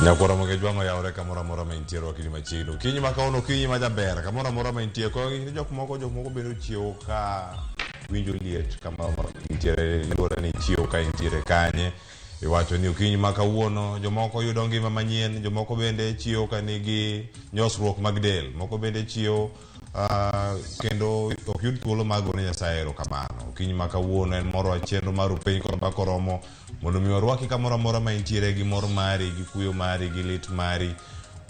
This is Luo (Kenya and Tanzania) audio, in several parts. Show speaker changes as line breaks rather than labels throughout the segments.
Nyakwara Mogejwang' oyawore kamoro amora ma intie rwakni machiegni. Okinyi ma kawuono okinyi ma jaber kamoro amora ma intie. Koro ni jok moko jok moko bende ochiewo ka winjo liet kamoro amora ma intiere luwore ni ichiewo ka intiere kanye. Iwacho ni okinyi ma kawuono jomoko yudo ngima manyien, jomoko bende chiewo ka nigi nyosruok mag del, moko bende chiewo kendo ok yud thuolo mar gone Nyasaye erokamano. Okinyi ma kawuono en moro chenro mar Upenj kod Mbaka Oromo mondo mi orwaki kamoro amora ma intiere gi mor mari, gi kuyo mari, gi lit mari,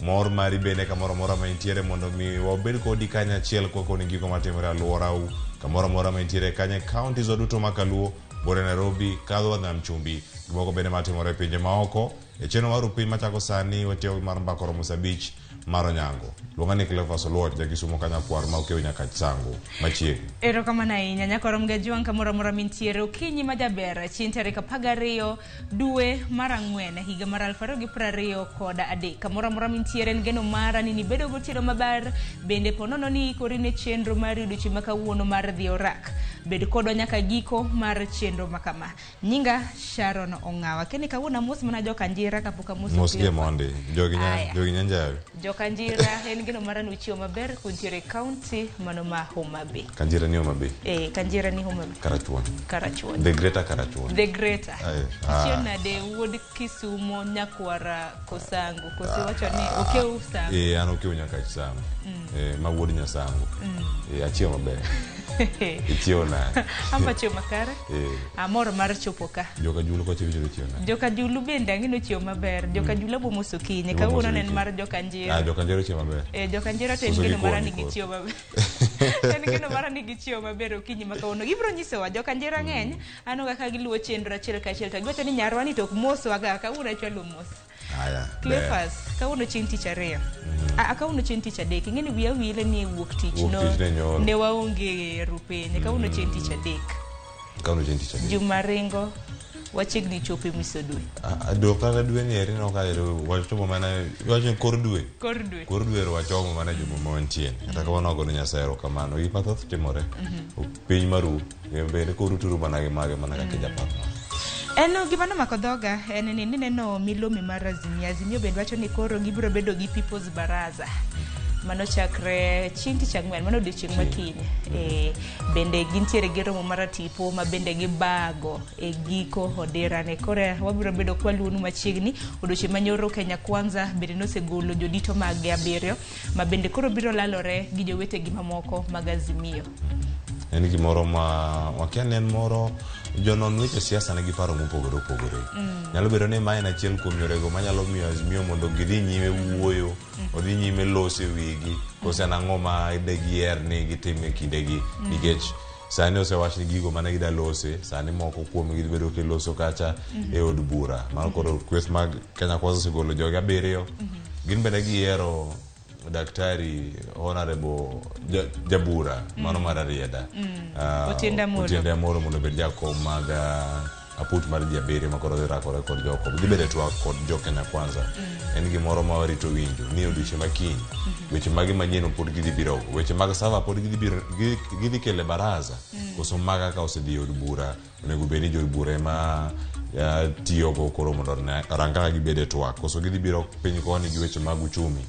mor mari bende kamoro amora ma intiere mondo mi wabed kodi kanyachiel kwakoni gigo matimore alworau kamoro amora ma intiere kanye counties duto ma Kaluo, Buore Nairobi, kadho Nam Chumbi, gi moko bende matimore e pinje maoko. E chenro mar Upiny machako sani watiyo mar mbaka oromo saa abich mar onyango. Luonga ni Cleophas Oluoch, ja Kisumo kanyakwar ma okew nyaka Sango machiegni.
Erokamano ahinya nyakorom gajwang' kamoro amora mintiere okinyi ma jaber chieng' tarik 12 dwe mar ang'wen higa mar 2023 kamoro amora mintiere en geno mara ni nibedo gotieno maber bende ponono ni ikori ne chenro mar odiochieng' ma kawuono mar dhi orak bed kodwa nyaka giko mar chenro ma kama nyinga Sharon Ong'awa keni kawuono amos mana joka Njira kapok amoso
Mos gie
Cleophas.
mondi, jogi nya,
Aya.
jogi nyanjawi.
Joka Njira en geno mara ni uchiewo maber kuntiere e county mano ma Homa Bay.
Kanjira ni Homa Bay,
Eh, Kanjira ni Homa Bay.
Karachuonyo.
Karachuonyo.
The greater Karachuonyo.
The greater.
Aye, ah.
Ichiew nade wuod Kisumo nyakwara Kosango koso iwacho ni okew Sango.
Eh, an okew nyaka Sango. Eh, ma wuod Nyasango. Eh, achiewo maber. Ichiewo nade?
Amba chiew makare.
Eh,
Amor mar chopo ka.
joka Julu kocha iwinjo ni chiewo nade?
Joka Julu bende ang'e ni ochiewo maber. Joka Julu abo moso kinye.
Ibo
Kawuono
moso
ne en
kinye.
mar joka Njira.
Ah, joka Njira ochiewo maber.
Eh, joka Njira to en
Koso
geno mara
gikuongo
ni
koro.
gichiewo maber. En geno mara ni gichiewo maber okinyi ma kawuono. Gibiro nyisowa joka Njira ng'eny. Aneno kaka giluwo chenro achiel kachiel to giwacho ni nyarwa ni to ok moswa ga kawuono achwalo mos.
Aya. ber.
Cleophas, kawuono chieng' tich ariyo. Ah, kawuono chieng' tich adek. Ing'e ni wiya wile ni wuok tich
Wuok tich ne nyoro.
ne waonge rupiny. Kawuono chieng' tich adek.
Kawuono chieng' tich adek.
Juma ringo wachiegni chopo e miso dwe.
Ah, ah, dwe kata dwe ni eri no ka ero wachomo mana iwacho ni kor dwe.
Kor dwe.
Kor dwe ero wachomo mana juma ma wantie. Kata kamano wagono Nyasaye erokamano. Gik mathoth timore. Piny maru bende koruturu mana gi mage mana kaka japar.
En gima nomako dhoga en ni nineno milome mar Azimio. Azimio bende wacho ni koro gibiro bedo gi People's Baraza. Mano chakre chieng' tich ang'wen, mano odiochieng' ma kiny. E, bende gintiere gi romo mar tipo ma bende gibago e giko odira ne. Koro wabiro bedo kwaluonu machiegni. Odiochieng' manyoro Kenya Kwanza bende nosegolo jodito maggi abiriyo ma bende koro biro lalore gi jowetegi mamoko mag Azimio.
En gimoro ma wakia ni en moro jonon weche siasa nigi paro mopogore opogore. Nyalo bedo ni ma en achiel kuom yorego manyalo miyo Azimio mondo gidhi nyime wuoyo, odhi nyime loso e wigi, kose en ang'o ma de giher ni gitim e kindegi nikech sani osewach ni gigo mane gida lose sani moko kuomgi dhi bedo kiloso kacha e od bura. Mano koro kweth mag Kenya Kwanza osegolo jogi abiriyo. Gin bende giyiero Daktari Honorable Jabura mano mar Rarieda. Ah,
Otiende Amolo.
Otiende Amolo mondo obed jakom mag aput mar ji abiriyo ma koro dhi rakore kod joko. Dhi bedo e twak kod jo Kenya Kwanza. En gimoro ma warito winjo ni odiochieng' ma kiny weche mage manyien pod gidhi biro go. Weche mag sava pod gidhi biro gidhi kelo e baraza koso maga ka osedhi e od bura onego bed ni jood bura ema tiyogo koro mondo orang kaka gibedo e twak koso gidhi biro piny koni gi weche mag uchumi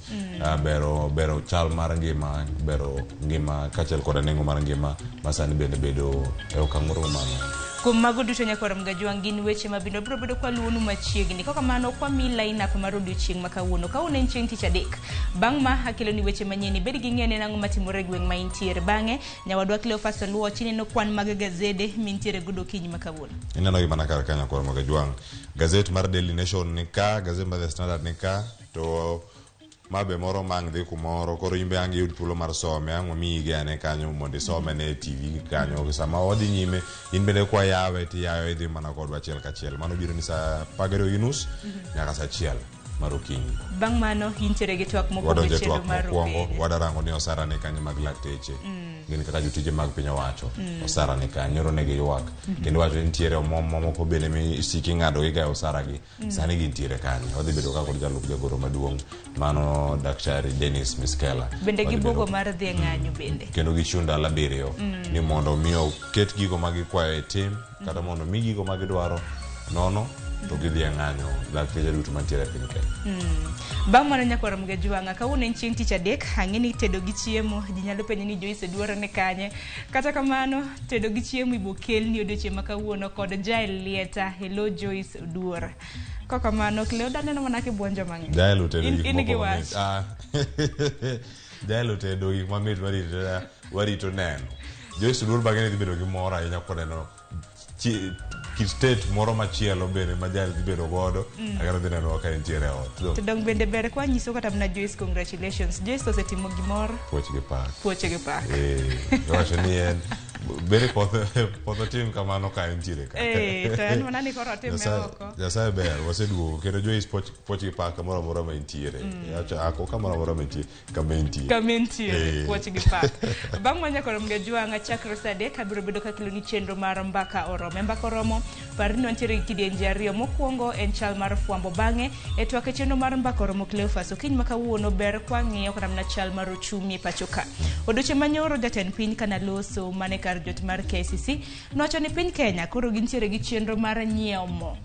bero chal mar ngima bero ngima kaachiel koda nengo mar ngima ma sani bende bedo e okang' moro mamalo.
Kuom mago duto nyakwar Mgajwang' gin weche ma bende wabiro bedo kwaluwonu machiegni. Kokamano kwamiyi line up mar odiochieng' ma kawuono. Kawuono en chieng' tich adek. Bang' ma akelo ni weche manyien ibed gi ng'eyo ni en ang'o matimore e gweng' ma intiere. Bang'e nyawadwa Cleophas Oluoch ineno kwan mag gazede mintiere godo okinyi ma kawuono.
Ineno gi mana kar ka nyakwar Mgajwang'. Gazet mar Daily Nation ni ka, gazet mar The Standard ni ka, to ma be moro ma ang' dhi kumoro koro in be ang' iyud thuolo mar some ang' wamiyi gi ane kanyo mondo isome ne e TV kanyo sama wadhi nyime in bende kwa yawe tiyawe idhi mana kodwa achiel kachiel mano biro ni saa apar gariyo gi nus nyaka saa achiel mar okinyi
Bang' mano intiere gi twak mokwongo
wadonjo
e
e
chenro
twak
mar
mokwongo
Rupiny.
wadarango ni osara ni kanye mag lakteche gin kaka jotije mag piny owacho osara ni kanye nyoro ne giywak kendo wacho ni nitiere omwom mamoko bende misiki ing'ado gi ga e osara gi sani gintiere kanye wadhi bedo ka kod jalup jagoro maduong' mano daktari Dennis Miskela
Bende
Wadhi
gi buogo
bedo-
mar dhi e ng'anyo bende.
kendo gichiwo ndalo abiriyo ni mondo mi oket gigo ma gikwayo e tim kata mondo mi gigo ma gidwaro nono to gidhi e ng'anyo lakteche duto mantiere e piny Kenya.
Bang' mano nyakwar Mgajwang'a, kawuono en chieng' tich adek, ang'e ni tedo gi chiemo, ji nyalo penjo ni Joyce dwaro ni kanye. Kata kamano, tedo gi chiemo ibo kelni odiochieng' ma kawuono kod Jael Lieta. Hello Joyce Oduor. Kokamano, Cleo daneno mana kibuonjo mang'eny.
Jael otedo gik
In gi
moko mamit.
wach.
Ah. Jael otedo gik mamit warito neno. Joyce Oduor bang'e ne dhi bedo gi mor ahinya koneno kit tet moro machielo bende ma Jael dhi bedo godo. Ageno dhi neno ka entiere e ot.
To dong bende ber kwa nyiso kata mana Joyce congratulations. Joyce osetimo gimoro,
Puoch gi pak.
puoche gi pak.
Wacho ni en bere poth otim kamano ka entiere ka.
To en mana ni koro otime oko.
Nyasaye ber, waseduogo kendo Joyce puoch gi pak kamoro amora ma entiere. Acho ako kamoro amora ma entie, kama entie.
Kama entiere, puoch gi pak. Bang' mano nyakwar Mgajwang'a, chakre saa adek abiro bedo kakeloni chenro mar Mbaka Oromo. E Mbaka Oromo, par ni wantiere gi kidienje ariyo. Mokwongo en chal mar fwambo, bang'e e twak e chenro mar Mbaka Oromo Cleophas. Okinyi ma kawuono ber kwang'iyo kata mana chal mar ochumi e pacho ka. Odiochieng' manyoro jatend piny kanaloso mane kar jot mar KICC nowacho ni piny Kenya koro gintiere gi chenro mar nyiewo mo.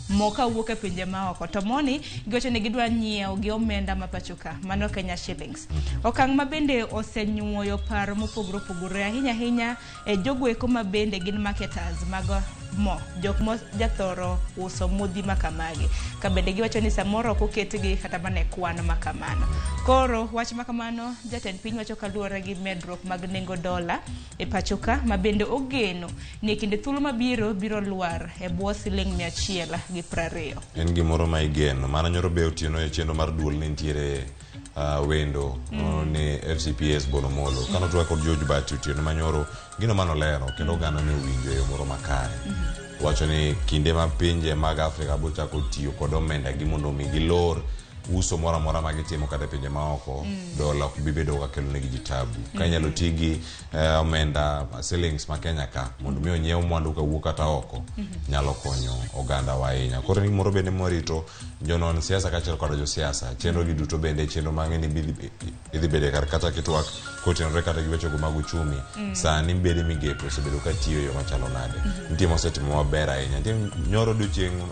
Mo kawuok e pinje maoko to moni giwacho ni gidwa nyiewo gi omenda ma pacho ka, mano Kenya shillings. Okang' ma bende osenyuoyo paro mopogore opogore ahinya ahinya e jogo eko ma bende gin marketers mag mo, jok ma jathoro uso modhi ma kamagi, ka bende giwacho ni samoro ok oketgi kata mana e kwan ma kamano. Koro wach ma kamano jatend piny wacho kaluwore gi medruok mag nengo dola e pacho ka, ma bende ogeno ni e kinde thuolo mabiro biro lwar e bwo siling 120.
En gimoro ma igeno. Mano nyoro be otieno e chenro mar duol ne nitiere wendo ni FCPS Bonomolo. Kano twak kod George Bati otieno manyoro, gino manolero kendo oganda ne owinjo e yo moro makare. Wacho ni kinde ma pinje mag Afrika biro chako tiyo kod omenda gi mondo mi gilor uso moro amora ma gitimo kata e pinje maoko, dola ok bi bedo ka kelo negi ji tabu. Ka inyalo ti gi omenda shillings ma Kenya ka mondo mi onyiew mwandu kawuok kata oko, nyalo konyo oganda wa ahinya. Koro ni gimoro bende mwarito jonon siasa kaachiel kod josiasa, chenro gi duto bende chenro mang'e ni idhi bede kar kata kitwak kotenore kata gi wechego mag uchumi. Sani bede migepe osebedo ka tiyo e yo machalo nade. Nitie mosetimo maber ahinya. Nitie nyoro odiochieng'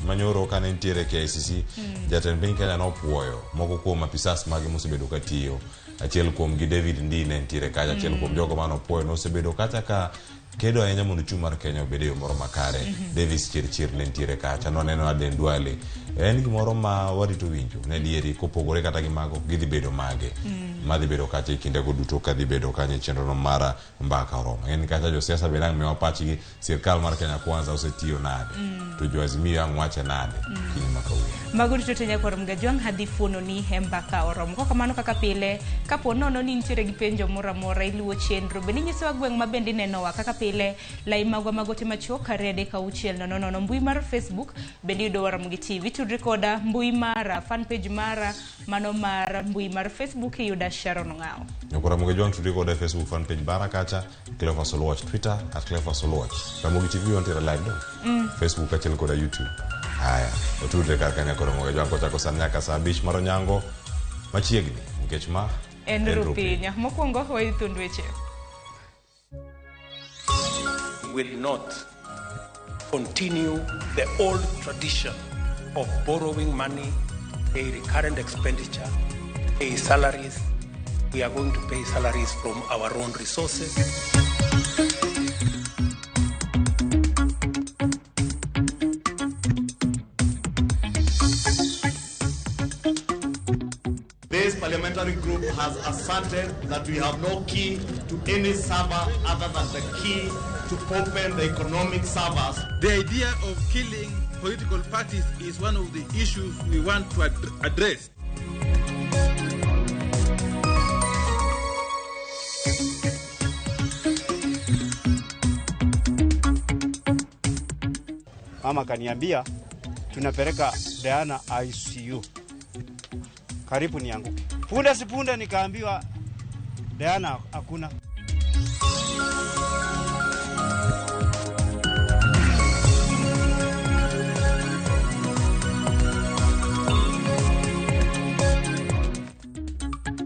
manyoro kane nitiere KICC, jatend piny Kenya nopuoyo moko kuom apisas mage mosebedo ka tiyo. Achiel kuom gi David Ndii ne nitiere kacha, achiel kuom jogo manopuoyo nosebedo kacha ka kedo ahinya mondo uchumi mar Kenya obed e yo moro makare. Davis Chirchir ne nitiere kacha, nwaneno Aden Duale. En gimoro ma warito winjo ne adieri kopogore kata gi mago gidhi bedo mage madhi bedo kacha e kindego duto kadhi bedo kanyo e chenro no mar Mbaka Oromo. En kacha josiasa bende ang' miwa pachgi sirkal mar Kenya Kwanza osetiyo nade, to jo Azimio ang' wache nade kiny ma kawuono.
Mago duto te nyakwar Mgajwang' adhi fuono ni e Mbaka Oromo. Kok kamano kaka pile, kapo nono ni nitiere gi penjo moro amora iluwo chenro, bende inyisowa gweng' ma bende inenowa kaka pile, lai magwa mag ote machuok 236 00 00, mbui mar Facebook bende iyudo Ramogi TV. Tudri koda mbui mara, fan page mara, mano mar mbui mar Facebook iyuda Sharon Ng'ao.
Nyakwar Ramogi Jwang' tudri koda e Facebook fan page mara kacha, Cleophas Oluoch, Twitter at Cleophas Oluoch. Ramogi TV wantiere live do? Facebook kaachiel koda YouTube. Haya, otudre kar ka nyakwar Ramogi Jwang' kochako sani nyaka saa 5 mar onyango machiegni, nikech ma
en Rupinya. Mokwongo wayud thund weche.
Will not continue the old tradition of borrowing money, pay recurrent expenditure, pay salaries. We are going to pay salaries from our own resources.
This parliamentary group has asserted that we have no key to any server other than the key to open the economic servers.
The idea of killing political parties is one of the issues we want to address.
Mama kaniambia tunapeleka Diana ICU. Karibu nianguke. Punde si punde nikaambiwa Diana hakuna.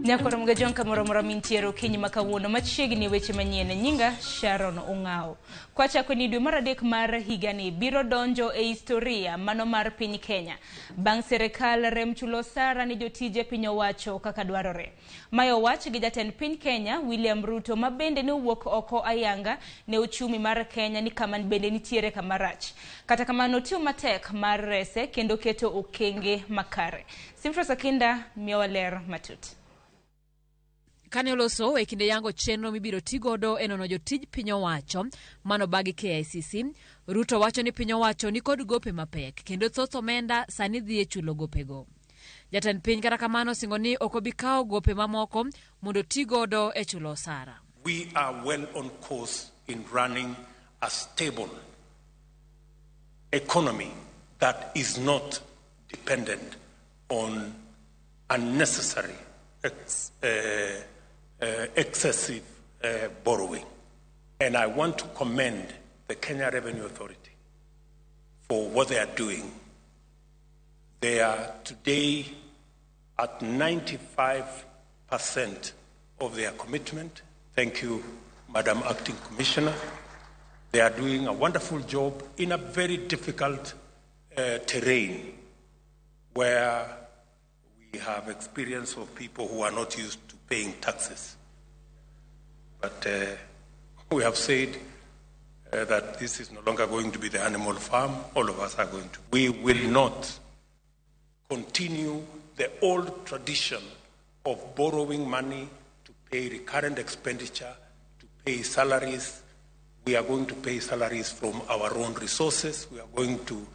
Nyakoro Mgajong kamoro amora mintiere okinyi ma kawuono machiegni weche manyien. Nyinga Sharon Ong'ao. Kwachako ni dwe mar adek mar higani biro donjo e historia mano mar piny Kenya. Bang' sirikal rem chulo osara ni jotije piny owacho kaka dwarore. Mae owach gi jatend piny Kenya William Ruto ma bende ne owuok oko ayanga ne uchumi mar Kenya ni kama bende nitiere kama rach. Kata kamano otiyo matek mar rese kendo keto okenge makare. Simfros Akinda miyowa ler matut.
Kane oloso e kinde yango chenro mibiro tigodo e nono jotij piny owacho mano bagi KICC, Ruto wacho ni piny owacho nikod gope mapek kendo thoth omenda sani dhi e chulo gopego. Jatend piny kata kamano osingo ni ok obi kawo gope mamoko mondo ti godo e chulo osara.
We are well on course in running a stable economy that is not dependent on unnecessary excessive borrowing. And I want to commend the Kenya Revenue Authority for what they are doing. They are today at 95% of their commitment. Thank you, Madam Acting Commissioner. They are doing a wonderful job in a very difficult terrain where we have experience of people who are not used to paying taxes. But we have said that this is no longer going to be the animal farm. All of us are going to. We will not continue the old tradition of borrowing money to pay recurrent expenditure, to pay salaries. We are going to pay salaries from our own resources. We are going to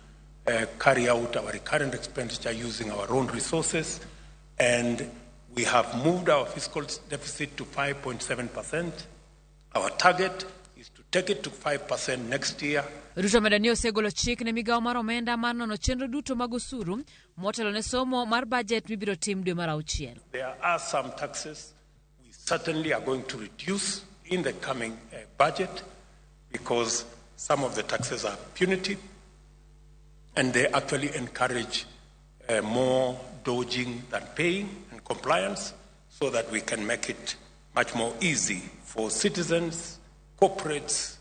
carry out our recurrent expenditure using our own resources. And we have moved our fiscal deficit to 5.7%. Our target is to take it to 5% next year.
Ruto medo ni osegolo chik ne migawo mar omenda mar nono chenro duto mag osuru motelo ne somo mar bajet mibiro tim dwe mar auchiel.
There are some taxes we certainly are going to reduce in the coming budget because some of the taxes are punitive and they actually encourage more dodging than paying and compliance, so that we can make it much more easy for citizens, corporates,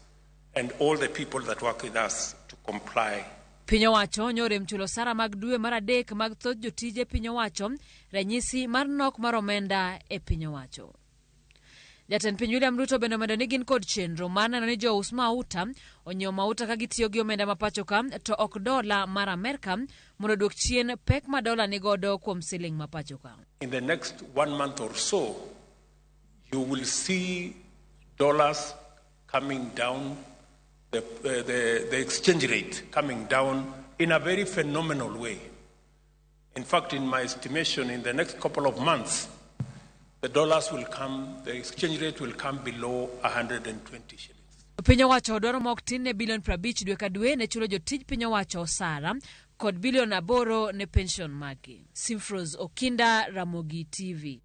and all the people that work with us to comply.
Piny owacho nyorem chulo osara mag dwe mar adek mag thoth jotije piny owacho, ranyisi mar nok mar omenda e piny owacho. Jatend piny William Ruto bende omedo ni gin kod chenro mar neno ni jous mauta onyiewo mauta ka gitiyo gi omenda ma pacho ka to ok dola mar Amerka mondo oduok chien pek ma dola nigodo kuom siling ma pacho ka.
In the next 1 month or so, you will see dollars coming down, the exchange rate coming down in a very phenomenal way. In fact, in my estimation, in the next couple of months, the dollars will come, the exchange rate will come below 120 shillings.
Piny owacho dwaro ma ok tin ne bilion 50 dwe ka dwe ne chulo jotij piny owacho osara kod bilion 8 ne pension maggi. Simfros Okinda, Ramogi TV.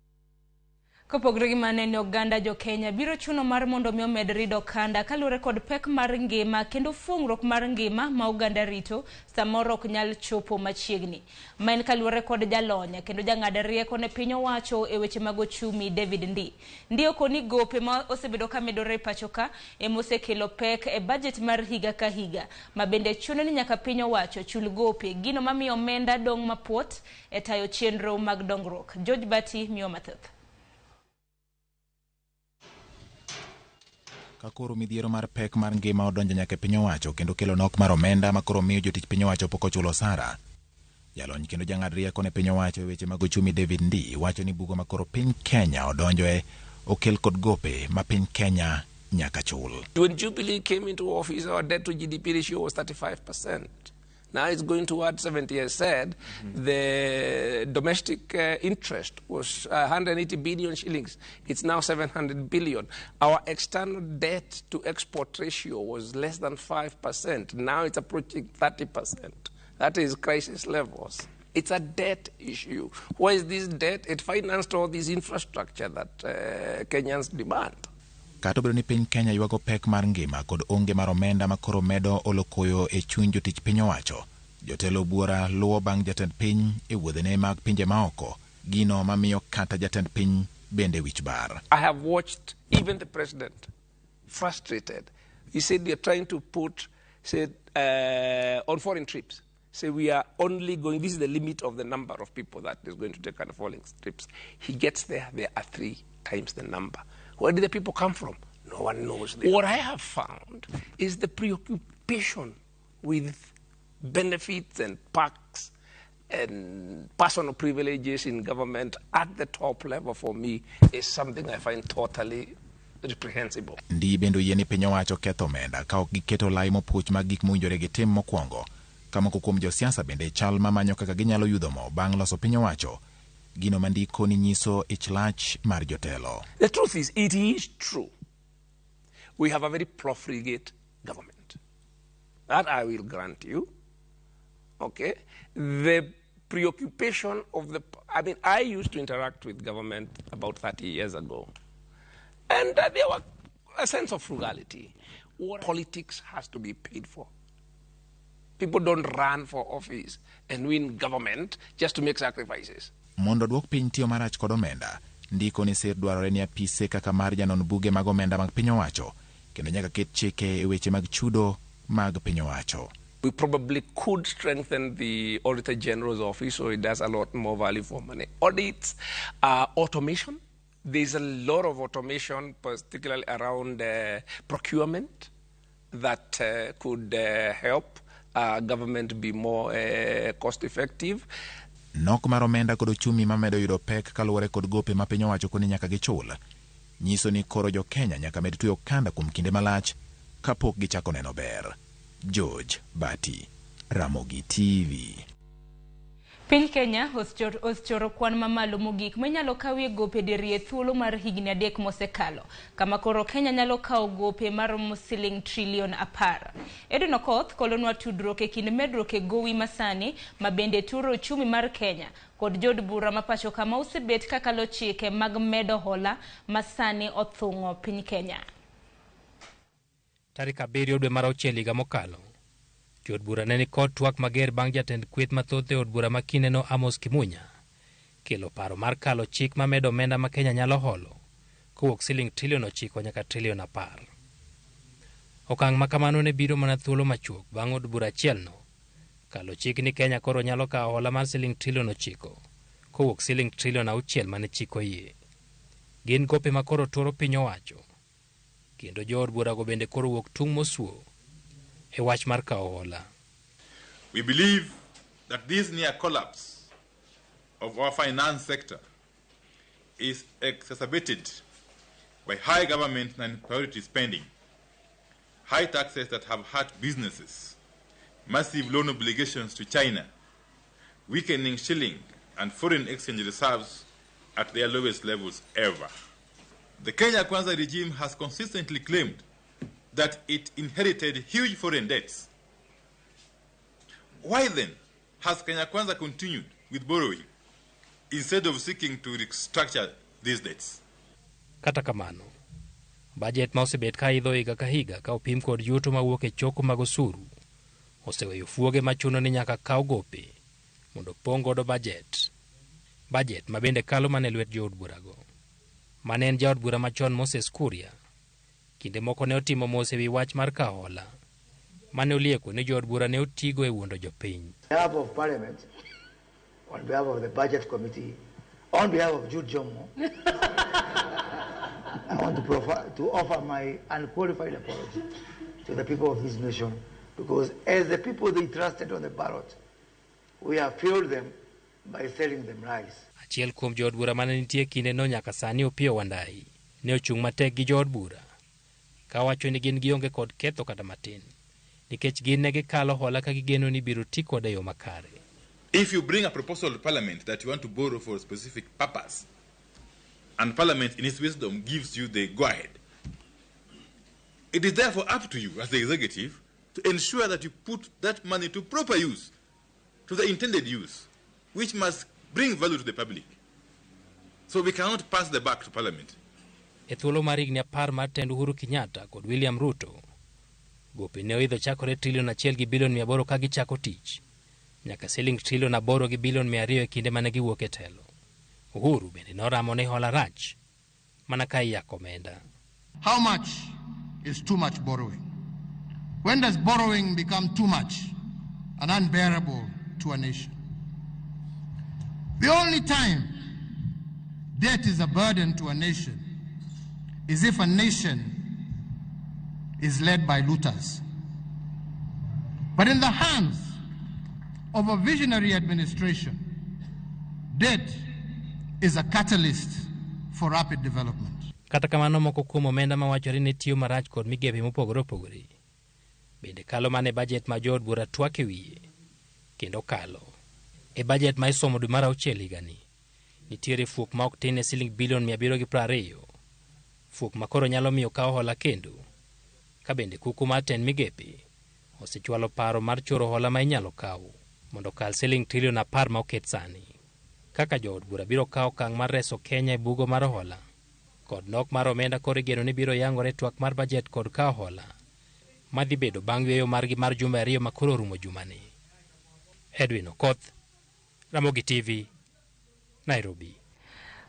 Kopogore gi mano ni oganda jo Kenya biro chuno mar mondo mi omed rido okanda kaluwore kod pek mar ngima kendo fungruok mar ngima ma oganda rito samoro ok nyal chopo machiegni. Ma en kaluwore kod jalony kendo jang'ad rieko ne piny owacho e weche mag ochumi David Ndii. Ndii okoni gope ma osebedo ka medore e pacho ka ema osekelo pek e budget mar higa ka higa ma bende chuno ni nyaka piny owacho chul gope, gino mamiyo omenda dong' mapuot e tayo chenro mag dongruok. George Bati miyo mathoth.
Ka koro midhiero mar pek mar ngima odonjo nyaka e piny owacho kendo kelo nok mar omenda ma koro miyo jotich piny owacho pok ochulo osara. Jalony kendo jang'ad rieko ne piny owacho e weche mag ochumi David Ndii wacho ni bugo ma koro piny Kenya odonjoe okel kod gope ma piny Kenya nyaka chul.
When Jubilee came into office, our debt to GDP ratio was 35%. Now it's going toward 70, as said. The domestic interest was 180 billion shillings. It's now 700 billion. Our external debt to export ratio was less than 5%. Now it's approaching 30%. That is crisis levels. It's a debt issue. Why is this debt? It financed all this infrastructure that Kenyans demand.
Kata obedo ni piny Kenya ywago pek mar ngima kod onge mar omenda ma koro medo olo koyo e chuny jotich piny owacho, jotelo buora luwo bang' jatend piny e wuodhene mag pinje maoko, gino mamiyo kata jatend piny bende wich bar.
I have watched even the president frustrated. He said they're trying to put, said, on foreign trips. Say we are only going, this is the limit of the number of people that is going to take on foreign trips. He gets there, there are 3 times the number. Where did the people come from? No one knows. What I have found is the preoccupation with benefits and perks and personal privileges in government at the top level for me is something I find totally reprehensible.
Ndii bende oyie ni piny owacho ketho omenda ka ok giketo lai mopuch mag gik mowinjore gitim mokwongo. Ka moko kuom josiasa bende chal mamanyo kaka ginyalo yudho mo bang' loso piny owacho, gino ma ndiko ni nyiso ich lach mar jotelo.
The truth is, it is true. We have a very profligate government. That I will grant you. Okay? The preoccupation of the... I mean, I used to interact with government about 30 years ago. And there was a sense of frugality. What politics has to be paid for. People don't run for office and win government just to make sacrifices.
Mondo duok piny tiyo marach kod omenda, ndiko ni sir dwarore ni apise kaka mar janon buge mag omenda mag piny owacho, kendo nyaka ket chike e weche mag chudo mag piny owacho.
We probably could strengthen the Auditor General's office so it does a lot more value for money. Audits, automation. There's a lot of automation, particularly around procurement, that could help government be more cost effective.
Nok mar omenda kod ochumi mamedo yudo pek kaluwore kod gope ma piny owacho koni nyaka gichul, nyiso ni koro jo Kenya nyaka med tweyo okanda kuom kinde malach kapok gichako neno ber. George Bati, Ramogi TV.
Piny Kenya osechoro kwan mamalo mogik manyalo kawie gope diriyo e thuolo mar higni 3 mosekalo, kama koro Kenya nyalo kawo gope maromo siling trilion 10. Edwin Okoth kolonwa tudruok e kind medruok e gowi masani ma bende turo uchumi mar Kenya kod jood bura ma pacho kama osebet kakalo chike mag medo hola masani othung'o piny Kenya.
Tarik 7 dwe mar 6 higa mokalo, jood bura ne nikod twak mager bang' jatend kweth mathoth e od bura ma kindeno Amos Kimunya kelo paro mar kalo chik mamedo omenda ma Kenya nyalo holo kowuok siling trilion 9 nyaka trilion 10. Okang' ma kamano ne biro mana thuolo machuok bang' od bura achielno kalo chik ni Kenya koro nyalo kawo hola mar siling trilion 9 kowuok siling trilion 6 mane chik oyie. Gin gope ma koro turo piny owacho, kendo jood burago bende koro wuok tung' mosuo e wach mar kawo hola.
We believe that this near collapse of our finance sector is exacerbated by high government and priority spending, high taxes that have hurt businesses, massive loan obligations to China, weakening shilling and foreign exchange reserves at their lowest levels ever. The Kenya Kwanza regime has consistently claimed that it inherited huge foreign debts. Why then has Kenya Kwanza continued with borrowing instead of seeking to restructure these debts?
Kata kamano, bajet ma osebet ka idho higa ka higa ka opim kod yuto mawuok e choko mag osuru oseweyo fuoge machuno ni nyaka kaw gope mondo pong' godo bajet. Bajet ma bende kalo mana e lwet jood burago. Mane en jaod bura machon Moses Kuria, kinde moko ne otimo mos ewi wach mar kawo hola mane olieko ni jood bura ne otigo e wuondo jopiny.
On behalf of Parliament, on behalf of the Budget Committee, on behalf of Jude Jomo, I want to offer my unqualified apology to the people of this nation, because as the people they trusted on the ballot, we have failed them by selling them lies.
Achiel kuom jood bura mane nitie kinde no nyaka sani Opiyo Wandayi ne ochung' matek gi jood bura kawacho ni gin gionge kod ketho kata matin nikech gin ne gikalo hola ka gigeno ni biro ti kode e yo makare.
If you bring a proposal to Parliament that you want to borrow for a specific purpose, and Parliament in its wisdom gives you the go-ahead, it is therefore up to you as the executive to ensure that you put that money to proper use, to the intended use, which must bring value to the public. So we cannot pass the buck to Parliament.
E thuolo mar higni 10 mar tend Uhuru Kenyatta kod William Ruto, gope ne oidho chakore trilion 1 gi bilion 800 ka gichako tich, nyaka siling trilion 8 gi bilion 200 e kinde mane giwuok e telo. Uhuru bende noramo ni hola rach, mana ka iyako omenda.
How much is too much borrowing? When does borrowing become too much and unbearable to a nation? The only time debt is a burden to a nation is if a nation is led by looters. But in the hands of a visionary administration, debt is a catalyst for rapid development.
Kata kamano moko kuom omenda mawachore ni tiyo marach kod migepe mopogore opogore bende kalo mana e bajet ma jood bura twak e wiye kendo kalo. E bajet ma isomo dwe mar auchiel higani, nitiere fuok ma ok tin ne siling bilion 720, fuok ma koro nyalo miyo kaw hola kendo, ka bende kuku mar tend migepe osechwalo paro mar choro hola ma inyalo kaw mondo okal siling trilion 10 ma oket sani. Kaka jood bura biro kawo okang' mar reso Kenya e bugo mar hola kod nok mar omenda koro igeno ni biro yangore twak mar bajet kod kawo hola madhi bedo bang' yweyo margi mar jumbe 2 ma koro orumo jumani. Edwin Okoth, Ramogi TV, Nairobi.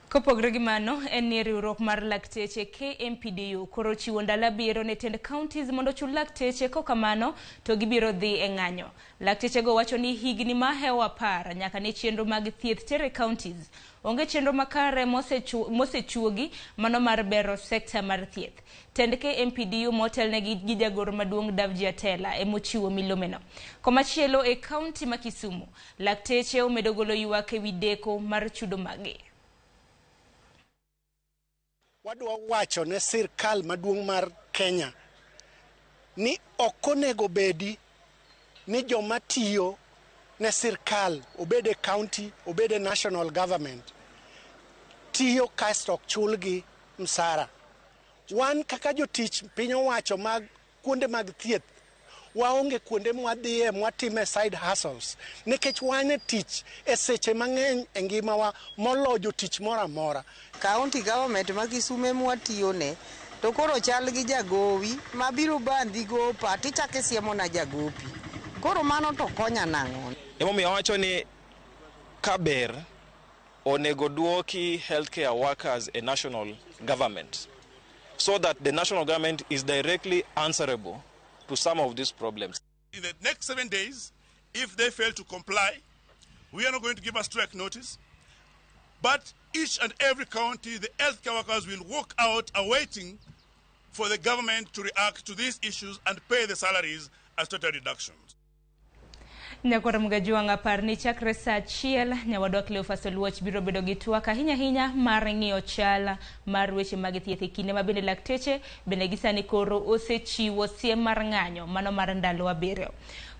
Kopogore gi mano, en ni riwruok mar lakteche KMPDU koro chiwo ndalo 7 ne tend counties mondo ochul lakteche, kokamano to gibiro dhi e ng'anyo. Laktechego wacho ni higni mahewo 10 nyaka ne chenro mag thieth tere counties. Onge chenro makare mosechuogi mano mar bero sekta mar thieth. Tend KMPDU motelnegi gi jagoro maduong' Davji Atela emochiwo milomeno. Komachielo e county ma Kisumu, lakteche omedo golo ywak ewi deko mar chudo mage.
Wadwa wacho ne sirkal maduong' mar Kenya ni ok onego bedi ni joma tiyo ne sirkal, obed e county, obed e national government, tiyo kasto ok chulgi msara. Wan kaka jotich piny owacho mag kuonde mag thieth, waonge kuonde mwadhiye mwatime side hustles, nikech wan e tich e seche mang'eny e ngimawa moloyo jotich moro amora.
County government ma Kisumu mwatiyone to koro chal gi jagowi mabiro bandhi gopa tichako isiemona jagopi. Koro mano to konya nang'o?
Emomiyo awacho ni kaber onego duoki healthcare workers e national government so that the national government is directly answerable to some of these problems.
In the next 7 days, if they fail to comply, we are not going to give a strike notice, but each and every county, the healthcare workers will walk out awaiting for the government to react to these issues and pay the salaries as total reductions.
Nyakwar Mgajuang' apar ni chakre saa 1 nyawadwa Cleophas Oluoch biro bedo gi twak ahinya ahinya mar ng'iyo chal mar weche mag thieth e kinde ma bende lakteche bende gi sani koro osechiwo siem mar ng'anyo mano mar ndalo 7.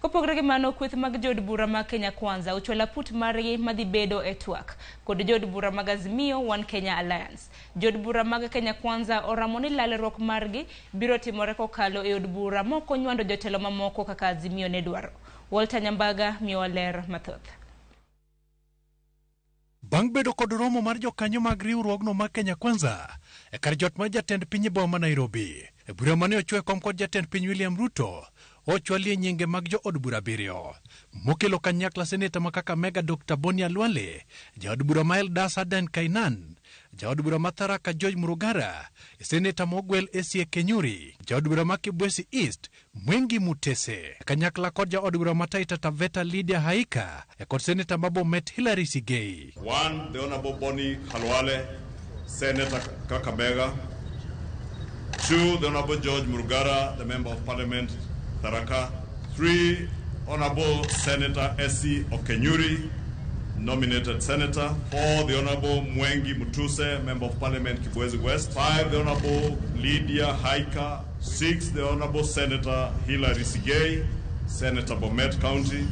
Kopogore gi mano, kweth mag jood bura mag Kenya Kwanza ochwalo aput margi madhi bedo e twak kod jood bura mag Azimio One Kenya Alliance. Jood bura mag Kenya Kwanza oramo ni lalruok margi biro timore kokalo e od bura mok onywando jotelo mamoko kaka Azimio ne dwaro. Walter Nyambaga miyowa ler mathoth.
Bang' bedo kod romo mar jokanyo mag riwruogno mar Kenya Kwanza e kar jot mar jatend piny e boma ma Nairobi, e bura mane ochwe kom kod jatend piny William Ruto, ochwalie nyinge mag jood bura 7 mokelo kanyakla seneta ma Kakamega Dr. Boni Khalwale, jaod bura ma Eldas Adan Kainan, jaod bura ma Tharaka George Murugara, seneta mogwel Esie Kenyuri, jaod bura ma Kibwesi East Mwengi Mutese, kanyakla kod jaod bura ma Taita Taveta Lydia Haika, kod seneta ma Bomet Hilary Sigei.
1, the Honorable Boni Khalwale, Senator Kakamega. 2, the Honorable George Murugara, the Member of Parliament, Tharaka. 3, Honorable Senator Essie Okenyuri, nominated senator. 4, the Honorable Mwengi Mutuse, Member of Parliament, Kibwezi West. 5, the Honorable Lydia Haika. 6, the Honorable Senator Hilary Sigei, Senator Bomet County.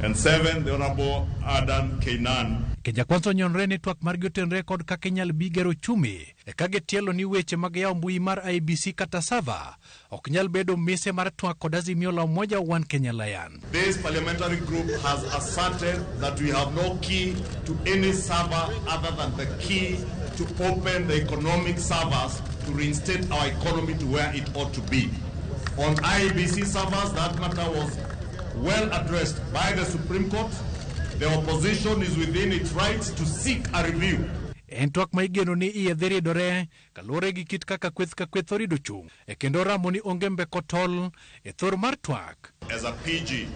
And 7, the Honorable Adan Keinan.
Kenya Kwanza onyonre ni twak margi otenre kod kaka inyal bi gero uchumi e ka gitielo ni weche mag yawo mbui mar IEBC kata server ok nyal bedo mise mar twak kod Azimio la Umoja One Kenya Alliance.
This parliamentary group has asserted that we have no key to any server other than the key to open the economic servers to reinstate our economy to where it ought to be. On IEBC servers, that matter was well addressed by the Supreme Court. The opposition is within its rights to seek a review.
En twak ma igeno ni iye dhi ridore kaluwore gi kit kaka kweth ka kweth orido chung' e kendo ramo ni onge mbeko tol e thor mar twak.
As a PG,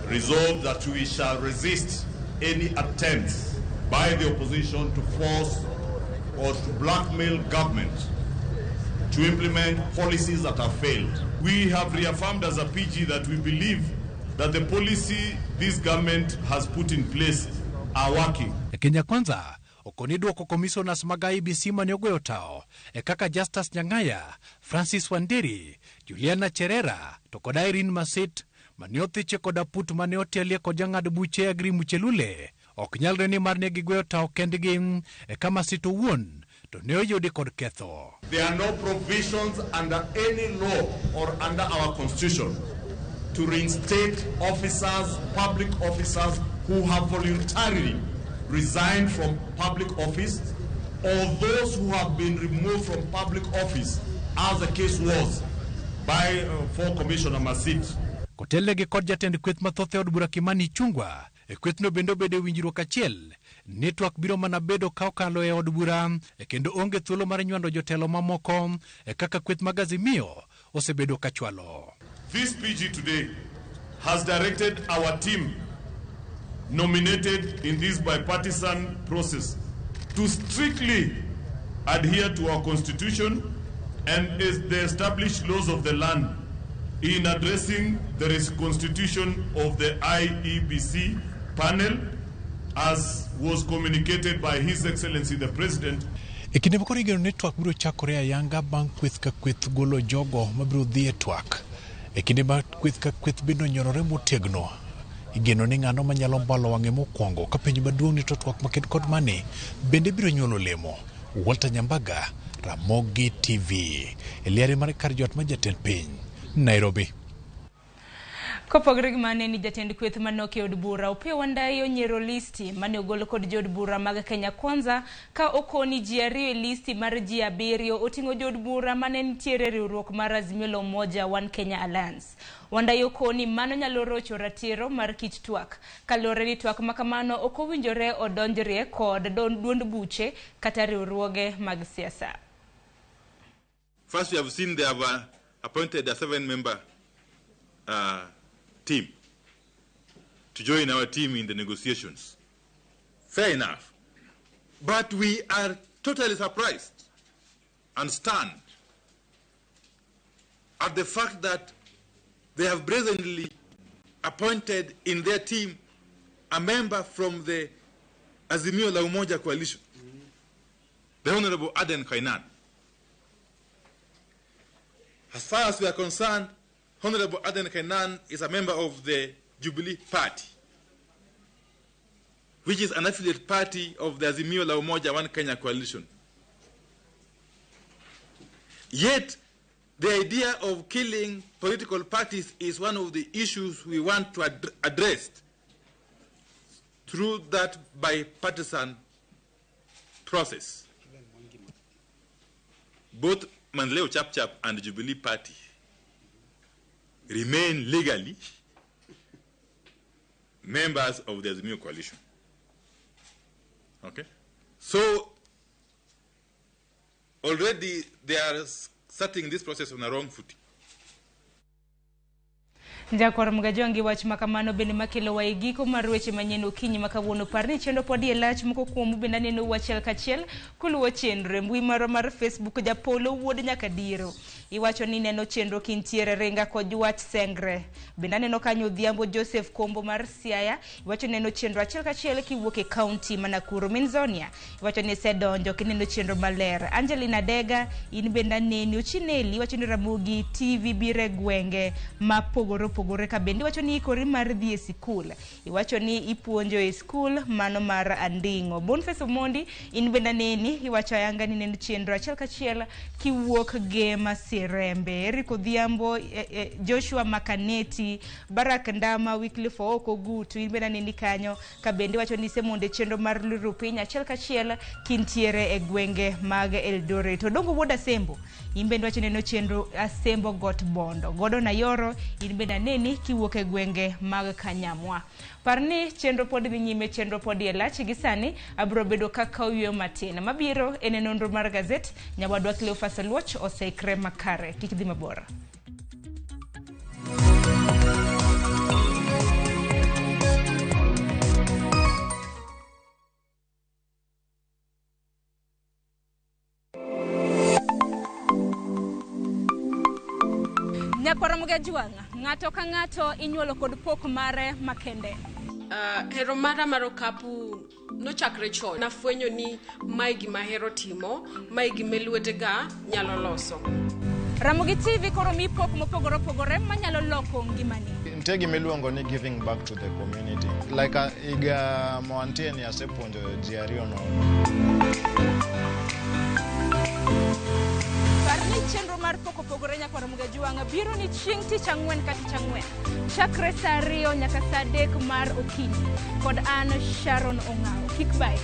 resolve that we shall resist any attempts by the opposition to force or to blackmail government to implement policies that have failed. We have reaffirmed as a PG that we believe that the policy this government has put in place are working.
E Kenya Kwanza okoni duoko commissioners mag IEBC mane ogoyo tao e kaka Justus Nyang'aya, Francis Wanderi, Juliana Cherera to kod Irene Masit mane othiche kod aput mane otelie kod jang'ad buche Agri Muchelule ok nyalre ni mar ne gigoyo tao kendgi e ka Masit owuon to ne oyudi kod ketho.
There are no provisions under any law or under our constitution to reinstate officers, public officers who have voluntarily resigned from public office or those who have been removed from public office, as the case was by for Commissioner Masit.
Kotelnegi kod jatend kweth mathoth e od bura Kimani Ichung'wa, e kwethno bende obedo e winjruok achiel ni twak biro mana bedo ka okalo e od bura e kendo onge thuolo mar nywando jotelo mamoko e kaka kweth mag Azimio osebedo ka chwalo.
This PG today has directed our team nominated in this bipartisan process to strictly adhere to our constitution and is the established laws of the land in addressing the reconstitution of the IEBC panel as was communicated by His Excellency the President.
E kinde ma koro igeno ni twak biro chakore ayanga bang' kweth ka kweth golo jogo mabiro dhi e twak. E kinde ma kweth ka kweth bende onyorore motegno, igeno ni ng'ano manyalo mbalo wang'e mokwongo ka penjo maduong' ni to twak maked kod mane bende biro nyuolo olemo. Walter Nyambaga, Ramogi TV, e liare mar kar jot mar jatend piny, Nairobi.
Kopogore gi mane ni jatend kweth manok e od bura Opiyo Wandayi onyiero listi mane ogol kod jood bura mag Kenya Kwanza ka okoni ji 2 e listi mar ji 7 oting'o jood bura mane nitiere riwruok mar Azimio la Umoja One Kenya Alliance. Wandayi okoni mano nyalo rocho ratiro mar kit twak kaluwore ni twak makamano ok owinjore odonjrie kod duond buche kata riwruoge mag siasa.
First, we have seen they have appointed a 7-member team to join our team in the negotiations. Fair enough. But we are totally surprised and stunned at the fact that they have brazenly appointed in their team a member from the Azimio la Umoja coalition, the Honorable Aden Kainan. As far as we are concerned, Honorable Aden Kainan is a member of the Jubilee Party, which is an affiliate party of the Azimio la Umoja One Kenya coalition. Yet, the idea of killing political parties is one of the issues we want to address through that bipartisan process. Both Maendeleo Chapchap and the Jubilee Party remain legally members of the Azimio coalition. Okay? So, already they are starting this process on the wrong footing.
Jakwar Mgajongi wach makamano bende makelo wa e giko mar weche manyien okinyi ma kawuono. Par ni chenro pod e lach moko kuomu bende aneno achiel kachiel kuluwo chenro e mbui marwa mar Facebook. Japolo wuod Nyakadiro iwacho ni neno chenro kintiere Ringa kod wach Sengre. Bende aneno kanyo Odhiambo Joseph Kombo mar Siaya iwacho neno chenro achiel kachiel kiwuok e kaunti ma Nakuru. Minzonia iwacho ni isedonjo kineno chenro maler. Angelina Dega in bende aneni. Ochineli iwacho ni Ramogi TV bire gwenge ma pogore opogore ka bende iwacho ni ikori mar dhi e sikul. Iwacho ni ipuonjo e skul mano mar Anding'o. Boniface Omondi in bende aneni iwacho ayanga ni neno chenro achiel kachiel kiwuok Gema Sirembe. Eric Odhiambo, Joshua Makaneti, Barak Ndama, Wycliffe Ooko Gutu in bende aneni kanyo ka bende iwacho ni isemondo e chenro mar luro piny achiel kachiel kintiere e gwenge mag Eldoret. Odongo wuod Asembo in bende iwacho neno chenro Asembo Got Bondo. Gordon Ayoro in bende neni kiwuok e gwenge mag Kanyamwa. Par ni chenro pod dhi nyime, chenro pod e lach gi sani abiro bedo kaka oyueyo matin. Mabiro en nonro mar gazet, nyawadwa Cleophas Oluoch oseikre makare. Kik dhi mabor. Nyakwar Ramogi Ajwang', ng'ato ka ng'ato inyuolo kod pok mare makende.
Hero mara mar okapu nochakre chon. Nafwenyo ni mae gima ahero timo, mae gima lwetega nyalo loso.
Ramogi TV koro mi pok mopogore opogore manyalo loko ngimani.
Nitie gima iluongo ni giving back to the community. Like higa moantie ni asepuonjo ji ariyo nono.
Par ni chenro mar pok opogore nyakwar Ramogi Ajwang' biro ni chieng' tich ang'wen ka tich ang'wen. Chakre saa 2 nyaka saa 3 mar okinyi. Kod an Sharon Ong'awo. Kik bae.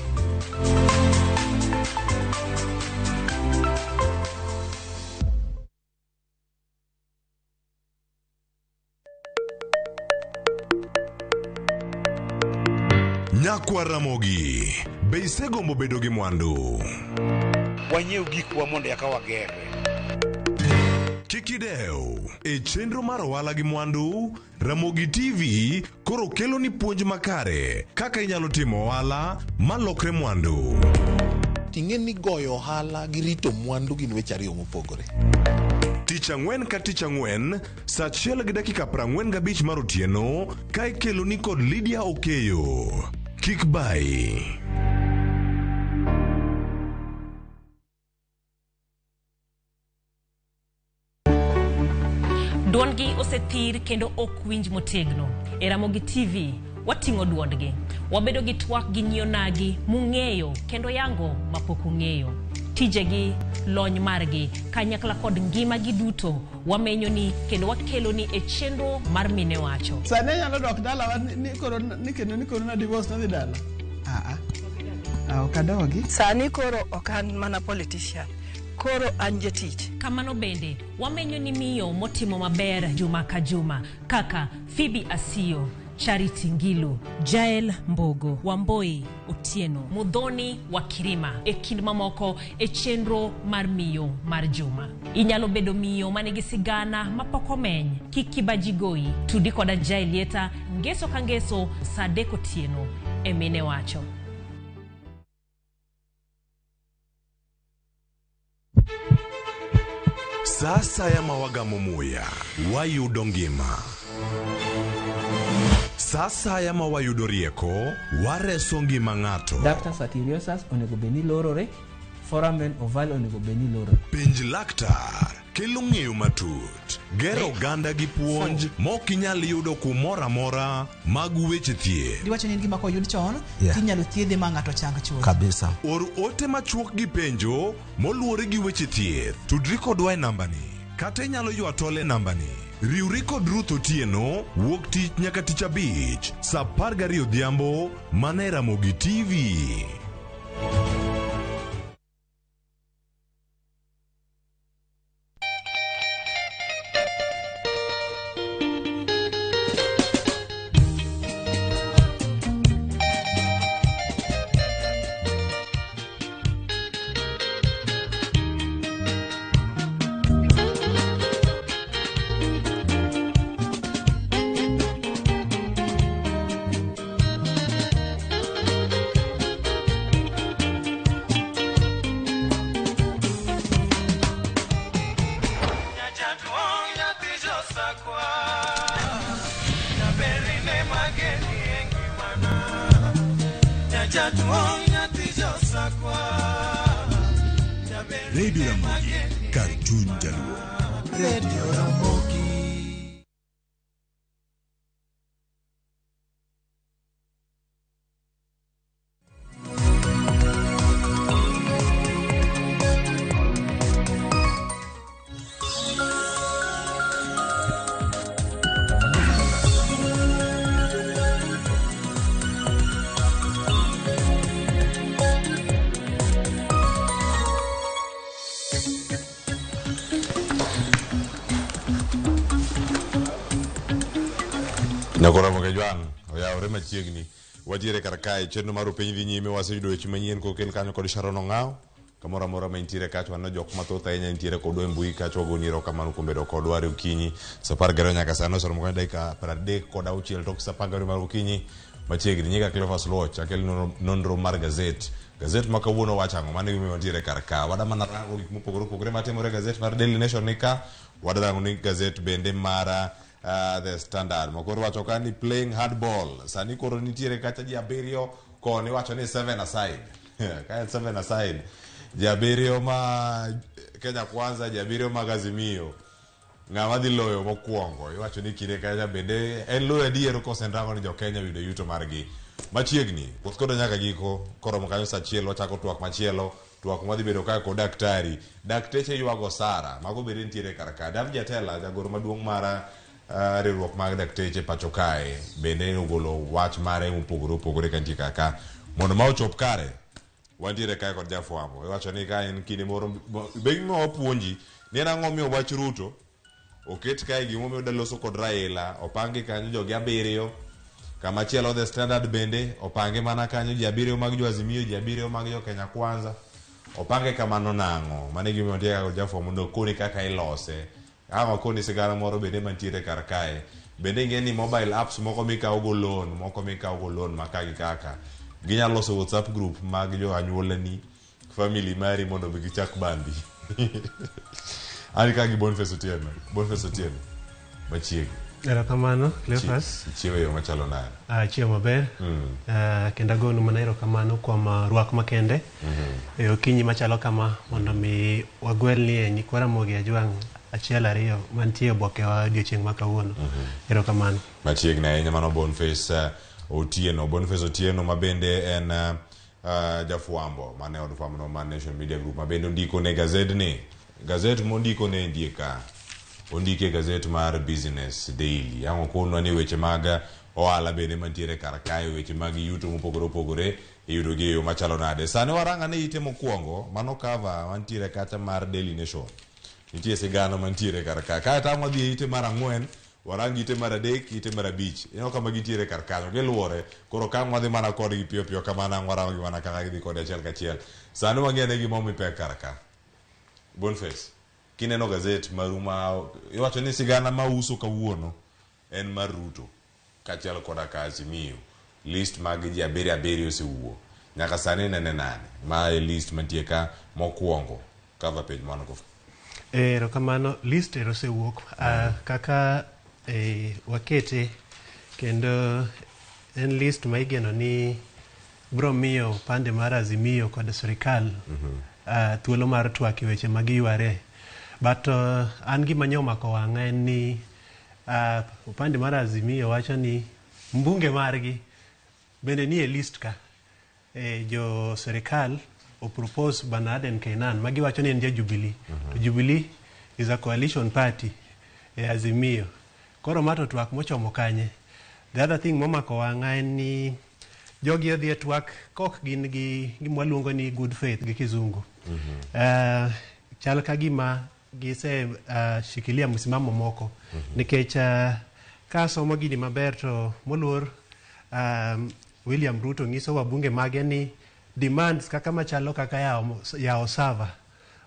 Nyakwar Ramogi, be isegombo bedo gi mwandu?
Wanyiew gikwa mondo eka wagerre.
Kik idew, e chenro mar ohala gi mwandu, Ramogi TV koro kelo ni puonj makare kaka inyalo timo ohala malokre mwandu.
Ting'e ni goyo ohala gi rito mwandu gin weche ariyo mopogore.
Tich ang'wen ka tich ang'wen, saa 1:45 mar otieno, ka ikelo ni kod Lydia Okeyo. Kik bai.
Duondgi osethir kendo ok winj motegno. E Ramogi TV, wating'o duondgi. Wabedo gi twak gi nyionagi mung'eyo kendo yango mapok ung'eyo. Tijegi, lony margi, kanyakla kod ngimagi duto wamenyo ni kendo wakelo ni e chenro mar Mine Wacho.
Sani anyalo dok dalawa ni koro ni kendo ni koro na divorce nadhi dala. Ok adogi.
Sani koro ok an mana politician. Koro an jatich.
Kamano bende, wamenyo ni miyo motimo maber juma ka juma kaka Phoebe Asiyo, Charity Ngilu, Jael Mbogo, Wamboi Otieno, Muthoni wa Kirima, e kind mamoko e chenro mar miyo mar juma. Inyalo bedo miyo manigi sigana mapok omeny, kik kibaji goyi, tudi koda Jael Lieta, ngeso ka ngeso, saa 3 otieno e Mine Wacho.
Sasa ya mawagamo muya, wayudo ngima. Sasa ya mawayudo rieko, wareso ngima ng'ato.
Ductus arteriosus onego bed ni lorore, foramen ovale onego bed ni lorore.
Penj laktar kelo ng'eyo matut, gero oganda gi puonj mok inyal yudo kumoro amora mag weche thieth.
Diwacho ni en gima koyud chon, tinyalo thiedhe ma ng'ato chang chuth.
Kabisa. Or ote machuok gi penjo moluwore gi weche thieth. Tudri kodwa e nambani kata inyalo ywa tol e nambani. Riwri kod Ruth Otieno wuok tich nyaka tich abich saa 12 odhiambo mana e Ramogi TV.
Radio Ramogi, kar chuny jaluo.
Radio Ramogi.
Nyakoromo Kejwang' oyawore machiegni. Watiere kar kae chenro mar opiny dhi nyime waseyudo weche manyien kokel kanyo kod Sharon Ong'aw. Kamoro amora ma intiere kacha waneno jok mathoth ahinya nitiere kodwa e mbui kacha wagoni erokamano kuom bedo kodwa are okinyi saa 12 nyaka sani oseromo kanyo dakika 36 tok saa 12 mar okinyi machiegni. Nyinga Cleophas Luoch akel nonro mar gazet. Gazet ma kawuono wacho ang'o? Mano e gimomiyo wantiere kar ka. Wada mana rango gik mopogore opogore matimore e gazet mar Daily Nation ni ka. Wada rango ni gazet bende mar The Standard. Mokoro wacho ka ni playing hardball. Sani koro nitiere kacha ji abiriyo koni wacho ni 7 aside. Ka en 7 aside. Ji abiriyo ma Kenya Kwanza, ji abiriyo mag Azimio. Ng'ama dhi loyo mokwongo. Iwacho ni kinde kacha bende en loyo adier kose en rango ni jo Kenya oyudo yuto margi. Machiegni, wuoth koda nyaka giko, koromo kanyo saa achiel wachako twak machielo, twak mwadhi bedo ka kod daktari. Dakteche ywago Sara, mago bende nitiere kar ka. Dav Jatela, jagoro maduong' mar riwruok mag dakteche pacho kae, bende ogolo wach mare mopogore opogore ka nitie kar ka. Mondo ma ochop kare, wantiere kae kod jafwambo. Iwacho ni ka en kinde moro, be gima wapuonji, ni en ang'o miyo wach Ruto oket kae gimomiyo oda loso kod Raila, opangi kanyo jogi abiriyo. Kama chielo The Standard bende opange mana kanyo ji abiriyo mag jo Azimio, ji abiriyo mag jo Kenya Kwanza. Opange kamano nang'o? Mano e gimomiyo wantiere kod jafwambo mondo okoni kaka ilose. Ang' okoni sigana moro bende mantiere kar kae. Bende ing'e ni mobile apps moko mikawo go loan, moko mikawo go loan ma ka gi kaka. Ginyalo loso WhatsApp group mag jo anyuolani, family mari mondo bi gichak bandi. An ka gi Boniface Otieno. Boniface Otieno. Machiegni.
Erokamano, Cleophas.
Ichiewo e yo machalo nade?
Achiewo maber. Kendo agonu mana erokamano kuom rwak makende e okinyi machalo kama mondo mi wagwel ni e nyikwa Ramogi Ajwang' achiel ariyo mantie e obokewa odiochieng' ma kawuono. Erokamano.
Machiegni ahinya mano Boniface Otieno. Boniface Otieno ma bende en jafwambo mane od fwambo mar Nation Media Group ma bende ondiko ne gazedni. Gazet mondiko ne ndie ka. Ondike gazet mar Business Daily. Ang' okonwa ni weche mag ohala bende mantiere kar kae, weche mag yuto mopogore opogore iyudo gi e yo machalo nade. Sani warang ane ite mokwongo, mano cover mantiere kacha mar Daily Nation. Nitie sigana mantiere kar ka. Kae to ang' wadhi e ite mar 4, warang ite mar 3, ite mar 5. Ineno kama gintiere kar kanyo, giluwore. Koro ka ang' wadhi mana kodgi piyo piyo kamano, ang' warango gi mana kaka gidhi kode achiel kachiel. Sani wang'i ane gima omi pek kar ka. Boniface, kineno gazet maru ma iwacho ni sigana ma uso kawuono en mar Ruto kaachiel koda ka Azimio. List mag ji abiriyo abiriyo osewuok. Nyaka sani nene nade? Ma e list mantie ka mokwongo cover page man go.
Erokamano, list ero osewuok kaka wakete kendo en list ma igeno ni bro miyo pande mar Azimio kod sirikal thuolo mar twak e weche ma giyware. But an gima nyo omako wang'a en ni upande mar Azimio wacho ni mbunge margi bende nie list ka. Jo sirikal opropose Bwana Aden Keynan ma giwacho ni en ja Jubilee. To Jubilee is a coalition party e Azimio. Koro ma to twak mochomo kanye? The other thing momako wang'a en ni jogi odhi e twak kok gin gi gima waluongo ni good faith gi kizungu. Chal ka gima gise shikilia msimamo moko. Nikech ka somo gini maber to moluor William Ruto nyiso wabunge mage ni demands kaka machalo kaka yawo server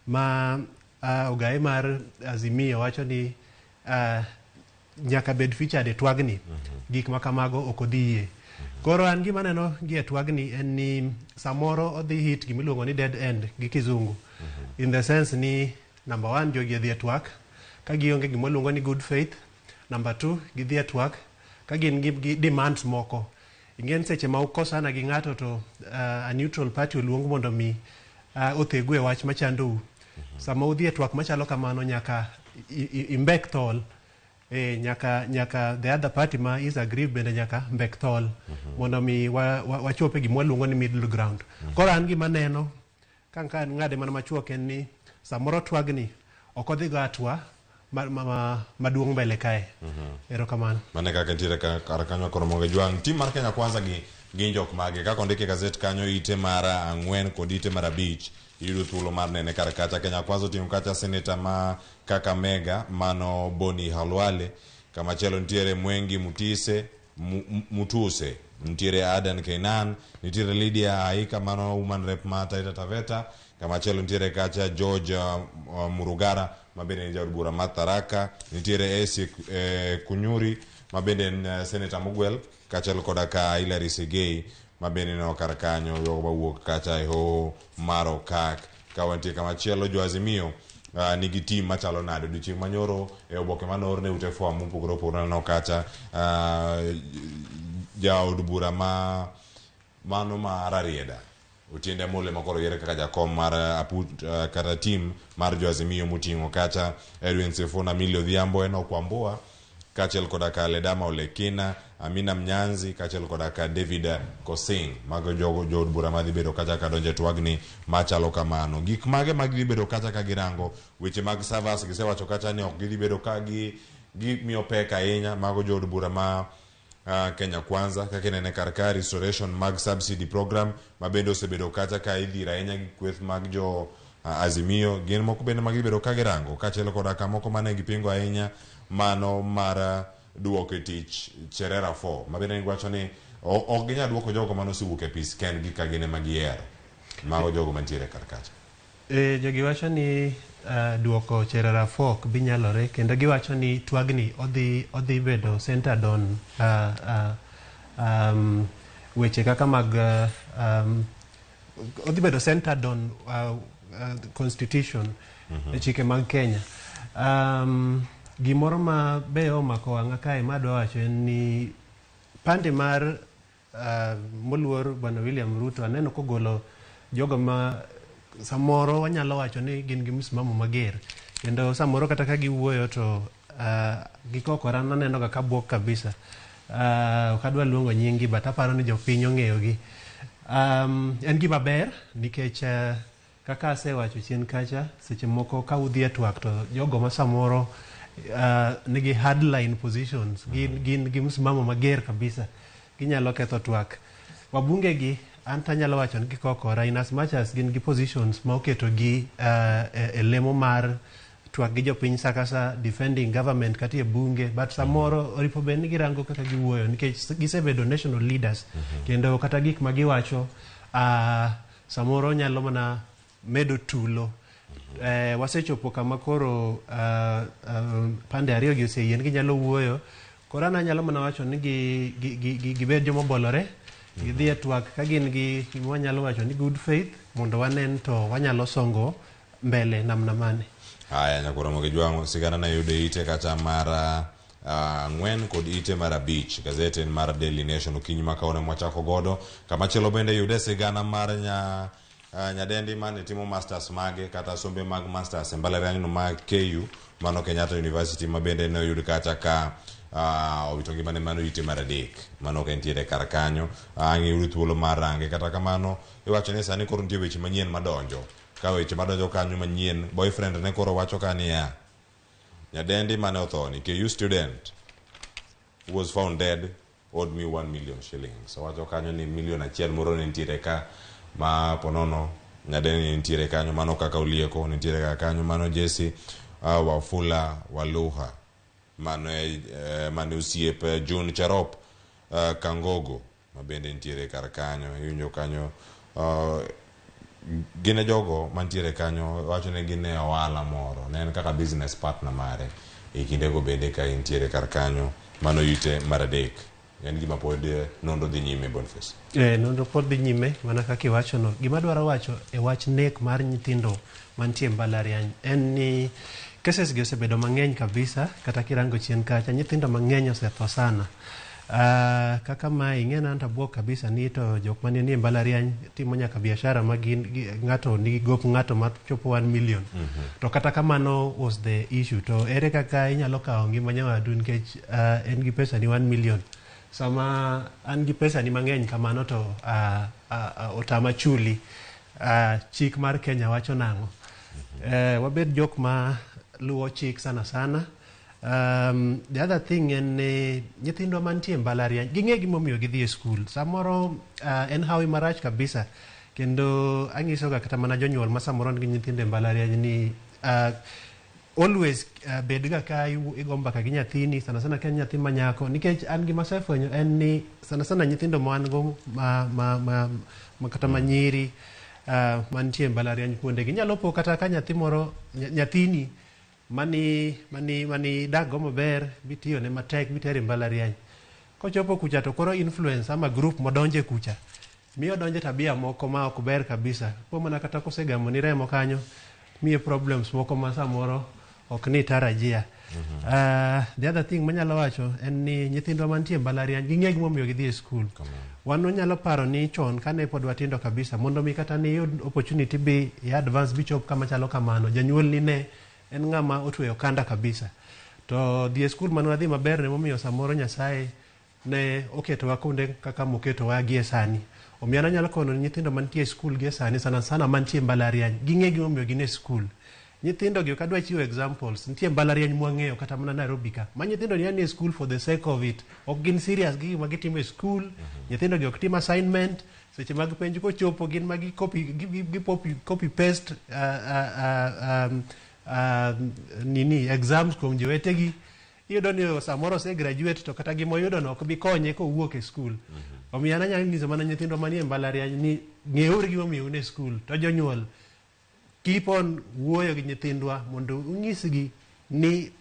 ma ogaye mar Azimio wacho ni nyaka bed featured e twagni. Gik ma kamago ok odhi yie. Koro an gima aneno gi e twagni en ni samoro odhi hit gimiluongo ni dead end gi kizungu. In the sense ni number 1 jogi odhi e twak ka gionge gima waluongo ni good faith. Number 2 gidhi e twak ka gin gi demands moko. Ing'e seche ma ukosana gi ng'ato to a neutral party oluong mondo mi othegu e wach machandou. Sama udhi e twak machalo kamano nyaka imbek thol. Nyaka the other party ma is aggrieved bende nyaka mbek thol mondo mi wachope gima waluongo ni middle ground. Koro an gima neno ka ng'ade mana machuok en ni samoro twagni ok odhi go atwa maduong' mbele kae. Erokamano.
Mane kaka nitiere kar kanyo koro mondo jwang' tim mar Kenya Kwanza gi gin jok mage kaka ondike gazet kanyo ite mar 4 kod ite mar 5 iyudo thuolo mar nene kar kacha. Kenya Kwanza oting'o kacha seneta ma Kakamega mano Boni Khalwale, kamachielo nitiere Mwengi Mutise, Mutuse, nitiere Adan Kenan, nitiere Lydia Aika mano woman rep ma Taita Taveta, kamachielo nitiere kacha George Murugara ma bende en jaod bura ma Tharaka, nitiere Esi Kunyuri ma bende en senator mogwel, kaachiel koda ka Hilary Segei ma bende ineno kar kanyo, jogo mawuok kacha e hoho mar Okak. Ka wantie kamachielo, jo Azimio nigi team machalo nade? Odiochieng' manyoro e oboke mane oor ne ute fwambo mopogore opogore naneno kacha jaod bura ma mano ma Rarieda Otiende Amolo ema koro oyier kaka jakom mar aput kata team mar jo Azimio moting'o kacha Edwin Sifuna, Millie Odhiambo, Enoch Wambua kaachiel koda ka Ledama Olekina, Amina Mnyanzi kaachiel koda ka David Kosing. Mago jogo jood bura madhi bedo kacha ka donjo e twagni machalo kamano. Gik mage ma gidhi bedo kacha ka girango? Weche mag servers gisewacho kacha ni ok gidhi bedo ka gi gimiyo pek ahinya mago jood bura ma Kenya Kwanza kaka inene kar ka restoration mag subsidy program ma bende osebedo kacha ka idhiro ahinya gi kweth mag jo Azimio gin moko bende ma gibedo ka girango kaachiel koda ka moko mane gipingo ahinya mano mar duoko e tich Cherera 4 ma bende giwacho ni ok ginyal duoko jogo mane osewuok e apis kendgi ka gin ema gihero mago jogo mantiere kar kacha.
E, jogi wacho ni duoko Cherera 4 ok bi nyalore kendo giwacho ni twagni odhi odhi bedo centered on weche kaka mag odhi bedo centered on constitution chike mag Kenya. Gimoro ma be omako wang'a kae ma adwa wacho en ni pande mar moluor Bwana William Ruto aneno kogolo jogo ma samoro wanyalo wacho ni gin gi msimamo mager kendo samoro kata ka giwuoyo to gikokora naneno ga kabuok kabisa. Ok adwa luongo nyingi but aparo ni jopiny ong'eyogi. En gima ber nikech kaka asewacho chien kacha seche moko ka udhi e twak to jogo ma samoro nigi hardline positions gin gi msimamo mager kabisa ginyalo ketho twak. Wabunge gi an tanyalo wacho ni gikokora in as much as gin gi positions ma oketogi e lemo mar twak gi jopiny sa ka sa defending government kata e bunge but samoro oripo bed ni girango kaka giwuoyo nikech gisebedo national leaders kendo kata gik ma giwacho samoro nyalo mana medo tulo. Wasechopo kama koro pande ariyo gi oseyie ni ginyalo wuoyo koro an anyalo mana wacho ni gibed joma obolore gidhi e twak ka gin gi gima wanyalo wacho ni good faith mondo wanen to wanyalo songo mbele namna mane.
Haya, nyakoro Mogijwang'o, sigana na yudo ite kata mar 4 kod ite mar 5. Gazet en mar Daily Nation okinyi ma kawuono mwachako godo. Kamachielo bende yude sigana mar nyadendi mane timo masters mage kata sombe mag masters e mbalariany no mag KU mano Kenyatta University ma bende ne oyud kacha ka owito ngimane mano ite mar 3 mano ok entiere kar kanyo. Ang' iyud thuolo mar range. Kata kamano iwacho ni sani koro nitie weche manyien madonjo. Ka weche madonjo kanyo manyien, boyfriend ne koro wacho ka niya, nyadendi mane otho ni KU student who was found dead owed me 1 million shillings. Owacho kanyo ni milion 1 moro ne nitiere ka ma ponono nyadendi ne nitiere kanyo, mano kaka Olieko nitiere kaka kanyo, mano Jesse Wafula Waluha mane osiep June Cherop Kangogo ma bende nitiere kar kanyo. Iwinjo kanyo gin e jogo mantiere kanyo wacho ni gin e ohala moro ne en kaka business partner mare e kindego bende ka intiere kar kanyo mano ite mar 3 en gima pod nonro dhi nyime Boniface.
Nonro pod dhi nyime mana kaka iwachono. Gima adwaro wacho e wach nek mar nyithindo mantie mbalariany en ni cases gi osebedo mang'eny kabisa kata kirango chien kacha nyithindo mang'eny osetho sana. Kaka mae ing'e ni an to abuok kabisa ni to jok mane nie mbalariany timo nyaka biashara ma gin ng'ato nigi gop ng'ato ma chopo 1 million. To kata kamano was the issue. To ere kaka inyalo kawo ngima nyawadu nikech en gi pesa ni 1 million. Sama an gi pesa ni mang'eny kamano to otama chuli. Chik mar Kenya wacho nang'o? Wabed jok ma luwo chik sana sana. The other thing en ni nyithindwa mantie mbalariany ging'e gimomiyo gidhi e skul. Samoro en hawi marach kabisa kendo anyisoga kata mana jonyuol ma samoro nigi nyithindo e mbalariany ni Always bed ga ka igo mbaka gi nyathini, sana sana ka en nyathi ma nyako, nikech an gima asefwenyo en ni sana sana nyithindo ma wan go ma kata ma nyiri mantie e mbalariany kuondegi nyalo po kata ka nyathi moro, nyathini mani dak go maber, mitiyone matek, mitere e mbalariany, kochopo kucha to koro influence ama group modonje kucha miyo donje tabia moko ma ok ber kabisa. Po mana kata kosegamo ni remo kanyo, miye problems moko ma samoro ok ni tarajia. The other thing manyalo wacho en ni nyithindwa mantie e mbalariany ging'e gimomiyo gidhi e skul. Wan wanyalo paro ni chon kane pod watindo kabisa, mondo mi kata niyud opportunity bi i advance bichop kama chalo kamano, janyuolni ne en ng'ama otweyo okanda kabisa. To dhi e skul mane wadhi maber ne momiyo samoro Nyasaye ne oketowa kuonde kaka moketowa gie sani. Omiyo an anyalo kono ni nyithindo mantie e skul gie sani, sana sana mantie e mbalariany, ging'e gimomiyo gin e skul. Nyithindo gi ok adwa chiwo examples, nitie mbalariany mwang'eyo kata mana Nairobi ka, ma nyithindo ni e skul for the sake of it, ok gin serious gi gima gitimo e skul. Nyithindo gi ok tim assignment, seche mag penj kochopo gin ma gi copy, gi copy paste nini exams kuom jowetegi. Iyudo ni samoro ose graduate to kata gima oyudo no ok bi konye kowuok e skul. Omiyo an anyalo nyiso mana nyithindwa manie mbalariany ni ng'euru gimomiyo un e skul. To jonyuol, keep on wuoyo gi nyithindwa mondo unyisgi ni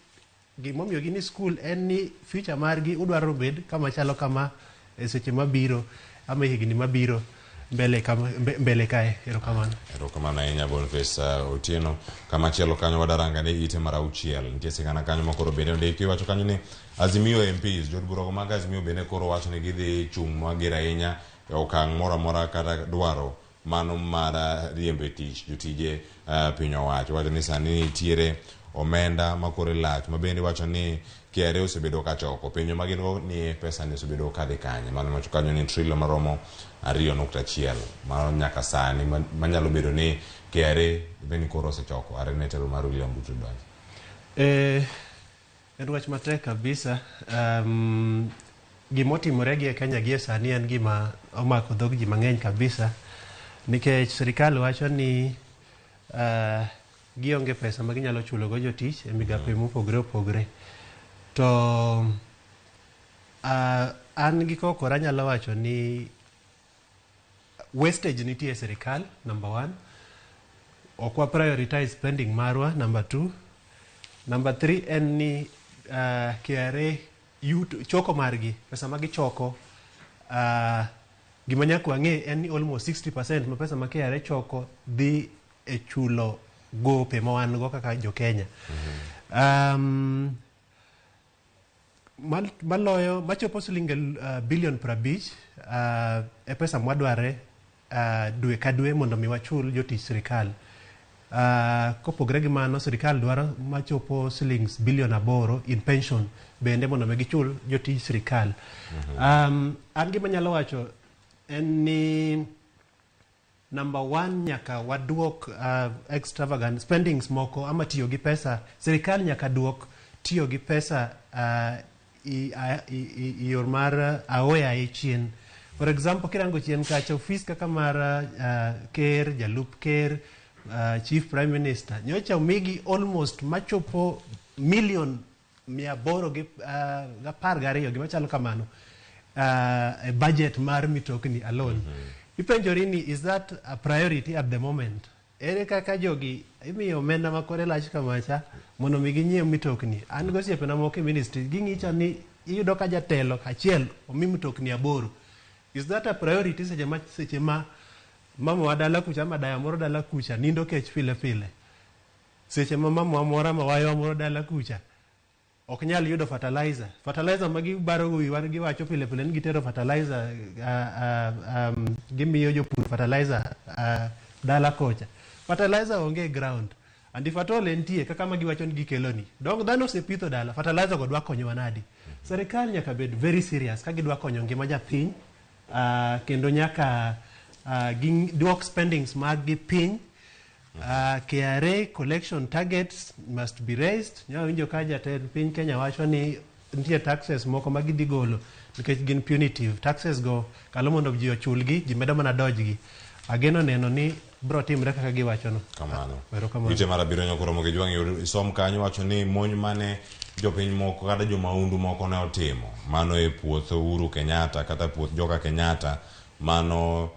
gimomiyo gin e skul en ni future margi udwaro obed kama chalo kama e seche mabiro ama e higni mabiro mbele kama, mbele kae. Erokamano.
Erokamano ahinya, Boniface Otieno. Kama chielo kanyo wadaranga ni ite mar 6 nitie sigana kanyo ma koro bende ondiki. Iwacho kanyo ni Azimio MPs, jood burago mag Azimio bende koro wacho ni gidhi chung' mager ahinya e okang' moro amora kata dwaro mano mar riembo e tich jotije piny owacho. Wacho ni sani nitiere omenda ma kore lach ma bende wacho ni KRA osebedo ka choko. Penjo ma gin go ni pesa ni osebedo kadhi kanye. Mano wacho kanyo ni trilion maromo 2.1 mano nyaka sani manyalo bedo ni KRA bende koro osechoko are ne telo mar William Ruto donjo.
En wach matek kabisa. Gimotimore gi e Kenya gie sani en gima omako dhog ji mang'eny kabisa, nikech sirikal wacho ni gionge pesa ma ginyalo chulo go jotich e migape mopogore opogore. To an gi kokora anyalo wacho ni wastage nitie e sirikal, number 1. Ok wa prioritize spending marwa, number 2. Number 3 en ni KRA choko margi, pesa ma gichoko, gima nyaka wang'e en ni almost 60% ma pesa ma KRA choko dhi e chulo gope ma wan go kaka jo Kenya. Maloyo machopo siling bilion 50 e pesa mwadware dwe ka dwe mondo mi wachul jotich sirikal. Kopogre gi mano, sirikal dwaro machopo silings bilion 8 in pension bende mondo mi gichul jotij sirikal. An gima anyalo wacho en ni number 1, nyaka waduok extravagant spendings moko ama tiyo gi pesa. Sirikal nyaka duok tiyo gi pesa i yor mar aoyaye chien. For example, kirango chien kacha, ofis kaka mar ker, jalup ker, chief prime minister, nyocha omigi almost machopo million 812, gima chalo kamano, e budget mar mitokni alone. Ipenjori ni is that a priority at the moment? Ere kaka jogi imiyo omenda ma kore lach kamacha mondo mi ginyiew mitokni? An gi osiepena moko e ministry, ging'icha ni iyudo ka jatelo achiel omi mitokni 8. Is that a priority seche ma mama wa dala kucha ama daya moro dala kucha nindo kech pile pile? Seche ma mama wa moro ama wayo moro dala kucha ok nyal yudo fertilizer. Fertilizer ma gibaro wi wan giwacho pile pile ni gitero fertilizer, gimiyo jopur fertilizer dala kocha. Fertilizer onge e ground. And if at all entie kaka ma giwacho ni gikeloni, dong dhano osepitho dala, fertilizer go dwa konyowa nadi? Sirikal nyaka bed very serious ka gidwa konyo ngima japiny, kendo nyaka giduok spendings mag gi piny. KRA collection targets must be raised. Nyawa winjo ka jatend piny Kenya wacho ni nitie taxes moko ma gidhi golo nikech gin punitive taxes go, kalo mondo ji ochulgi, ji medo mana dodge gi. Ageno neno ni bro timre kaka giwachono.
Kamano.
Erokamano.
Ite mar abiriyo nyakoromo gi jwang' yud isom kanyo wacho ni monj mane jopiny moko kata jomahundu moko ne otimo mano e puoth Uhuru Kenyatta kata puoth joka Kenyatta mano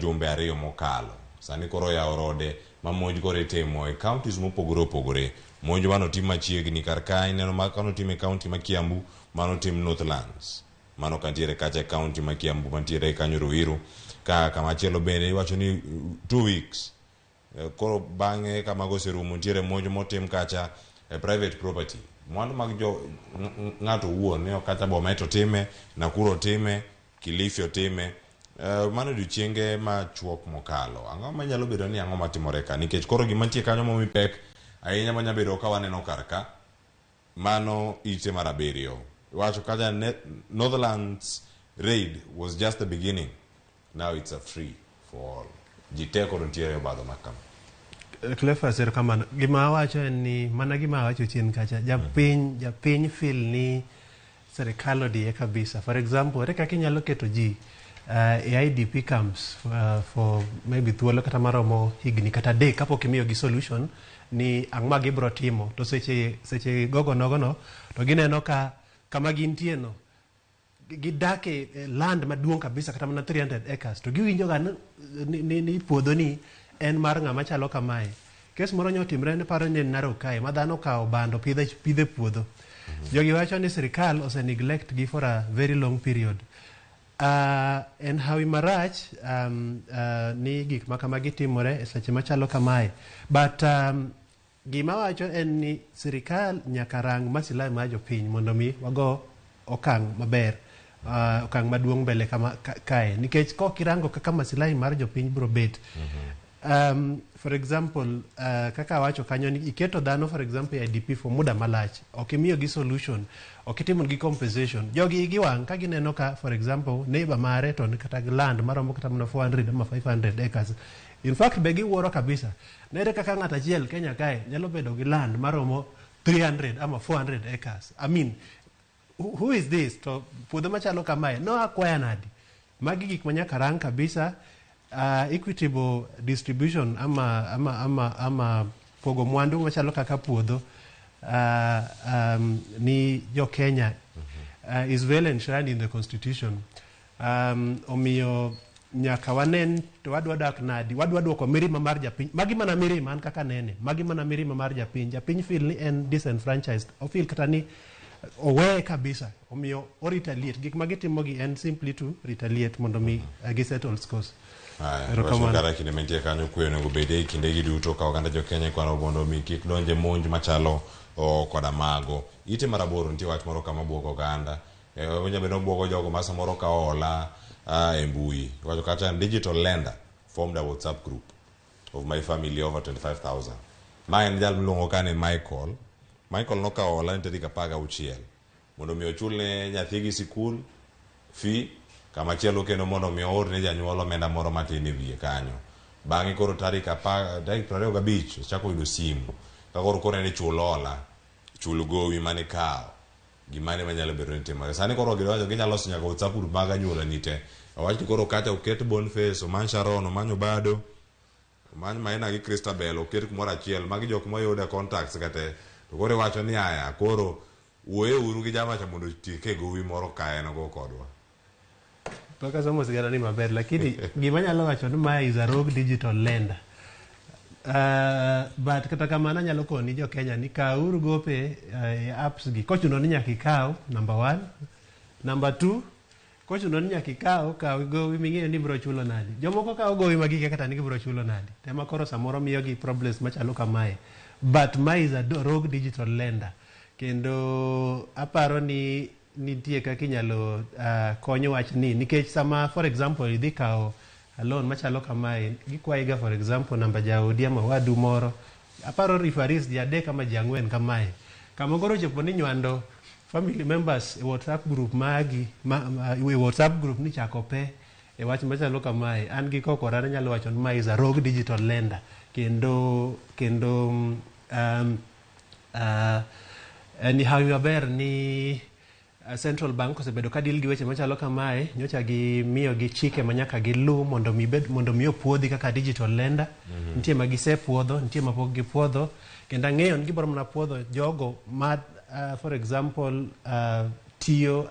jumbe ariyo mokalo. Sani koro oyawo rode ma monj koro itimo e counties mopogore opogore. Monj mane otim machiegni kar ka ineno ma kane otim e county ma Kiambu mano otim Northlands. Mano kantiere kacha e county ma Kiambu mantiere kanyo Ruiru. Ka kamachielo bende iwacho ni 2 weeks. Koro bang'e ka mago oserumo nitiere monj motim kacha e private property. Mwandu mag jo ng'ato owuon ne ok kacha Bomet otime, Nakuru otime, Kilifi otime. Mano odiochienge machuok mokalo. Ang'o manyalo bedo ni ang'o matimore ka? Nikech koro gima nitie kanyo momi pek ahinya manya bedo ka waneno kar ka. Mano ite mar abiriyo. Iwacho kacha Northlands raid was just the beginning. Now it's a free for all. Ji te koro nitiere e obadho ma kama.
Cleophas, erokamano. Gima awacho en ni mana gima awacho chien kacha, japiny japiny feel ni serikal odiye kabisa. For example, ere kaka inyalo keto ji e IDP camps for maybe thuolo kata maromo higni kata adek kapok imiyogi solution ni ang'o ma gibro timo to seche seche gogo nogono to gineno ka kama gintie no gidak e land maduong' kabisa kata mana 300 acres to giwinjo ga ni puodho ni en mar ng'ama chalo kamae. Kes moro nyo otimre ne paro ni en Narok kae ma dhano okawo bando pidhe pidhe puodho. Jogi wacho ni sirikal ose neglect gi for a very long period. En hawi marach ni gik ma kamagi timore e seche machalo kamae. But gima wacho en ni sirikal nyaka rang masilahi mar jopiny mondo mi wago okang' maber okang' maduong' mbele kama kae nikech kok irango kaka masilahi mar jopiny bro bet. For example, kaka awacho kanyo ni iketo dhano for example e IDP for muda malach, ok imiyogi solution, ok itimonegi compensation. Jogi igi wang' ka gineno ka for example neighbor mare to ni kata gi land maromo kata mana 400 ama 500 acres. In fact be giwuoro kabisa. Nere kaka ng'at achiel Kenya kae nyalo bedo gi land maromo 300 ama 400 acres. I mean, who is this? To puodho machalo kamae no acquire nadi? Magi gik ma nyaka rang kabisa. Equitable distribution ama pogo mwandu machalo kaka puodho ni jo Kenya is well enshrined in the constitution. Omiyo nyaka wanen to wadwa dak nadi, wadwa duoko mirima mar japiny. Magi mana mirima an kaka nene, magi mana mirima mar japiny. Japiny feel ni en disenfranchised, o feel kata ni oweye kabisa, omiyo o retaliate. Gik ma gitimo gi en simply to retaliate mondo mi gisettle scores.
Aya,
Erokamano.
wacho kata kinde mantie kanyo kwe onego bede e kindegi duto ka oganda jo Kenya ikwano mondo mi kik donje monj machalo koda mago. Ite mar aboro nitie wach moro kama buogo oganda. Onya bedo buogo jogo ma samoro kawo hola e mbui. Wacho kata digital lender formed a WhatsApp group of my family over 25,000. Ma en jal miluongo ka ni Michael. Michael nokawo hola ni tarik 16 mondo mi ochul ne nyathigi sikul fee kamachielo kendo mondo mi oor ne janyuol omenda moro matin e wiye kanyo. Bang'e koro tarik 25 ochako yudo simu ka koro koro ni chul hola, chul gowi mane ikawo. Gimane manyalo bedo ni timore. Sani koro giwacho ginyalo loso nyaka WhatsApp group mag anyuola ni te. Owach ni koro kacha oket Boniface, omany Sharon, omany Obado, omany Maina gi Christabel oket kumoro achiel. Magi jok moyude contacts ka te. To koro iwacho ni aya koro wuoye uru gi jamacha mondo otieke gowi moro ka en go kodwa.
Pok asomo sigana ni maber lakini gima anyalo wacho ni mae is a rogue digital lender. But kata kamano anyalo koni jo Kenya ni kawuru gope e apps gi. Kochuno ni nyaka ikaw, number 1. Number 2, kochuno ni nyaka ikaw, kaw gowi ming'eyo ni ibiro chulo nadi. Jomoko kawo gowi ma gikia kata ni gibiro chulo nadi. Tema koro samoro miyogi problems machalo kamae. But mae is a rogue digital lender. Kendo aparo ni nitie kaka inyalo kony wachni nikech sama for example idhi kawo a loan machalo kamae gikwayiga for example namba jaodi ama wadu moro aparo referees ji adek ama ji ang'wen kamae kama koro ochopo ni nywando family members e WhatsApp group magi e WhatsApp group ni chako pe e wach machalo kamae an gi kokora anyalo wacho ni mae is a rogue digital lender kendo en hawi maber ni Central Bank osebedo ka deal gi weche machalo kamae. Nyocha gimiyo gi chike ma nyaka giluw mondo mi bed mondo mi opuodhi kaka digital lender. Nitie ma gisepuodho, nitie ma pok gipuodho. Kendo ang'eyo ni gibiro mana puodho jogo ma for example tiyo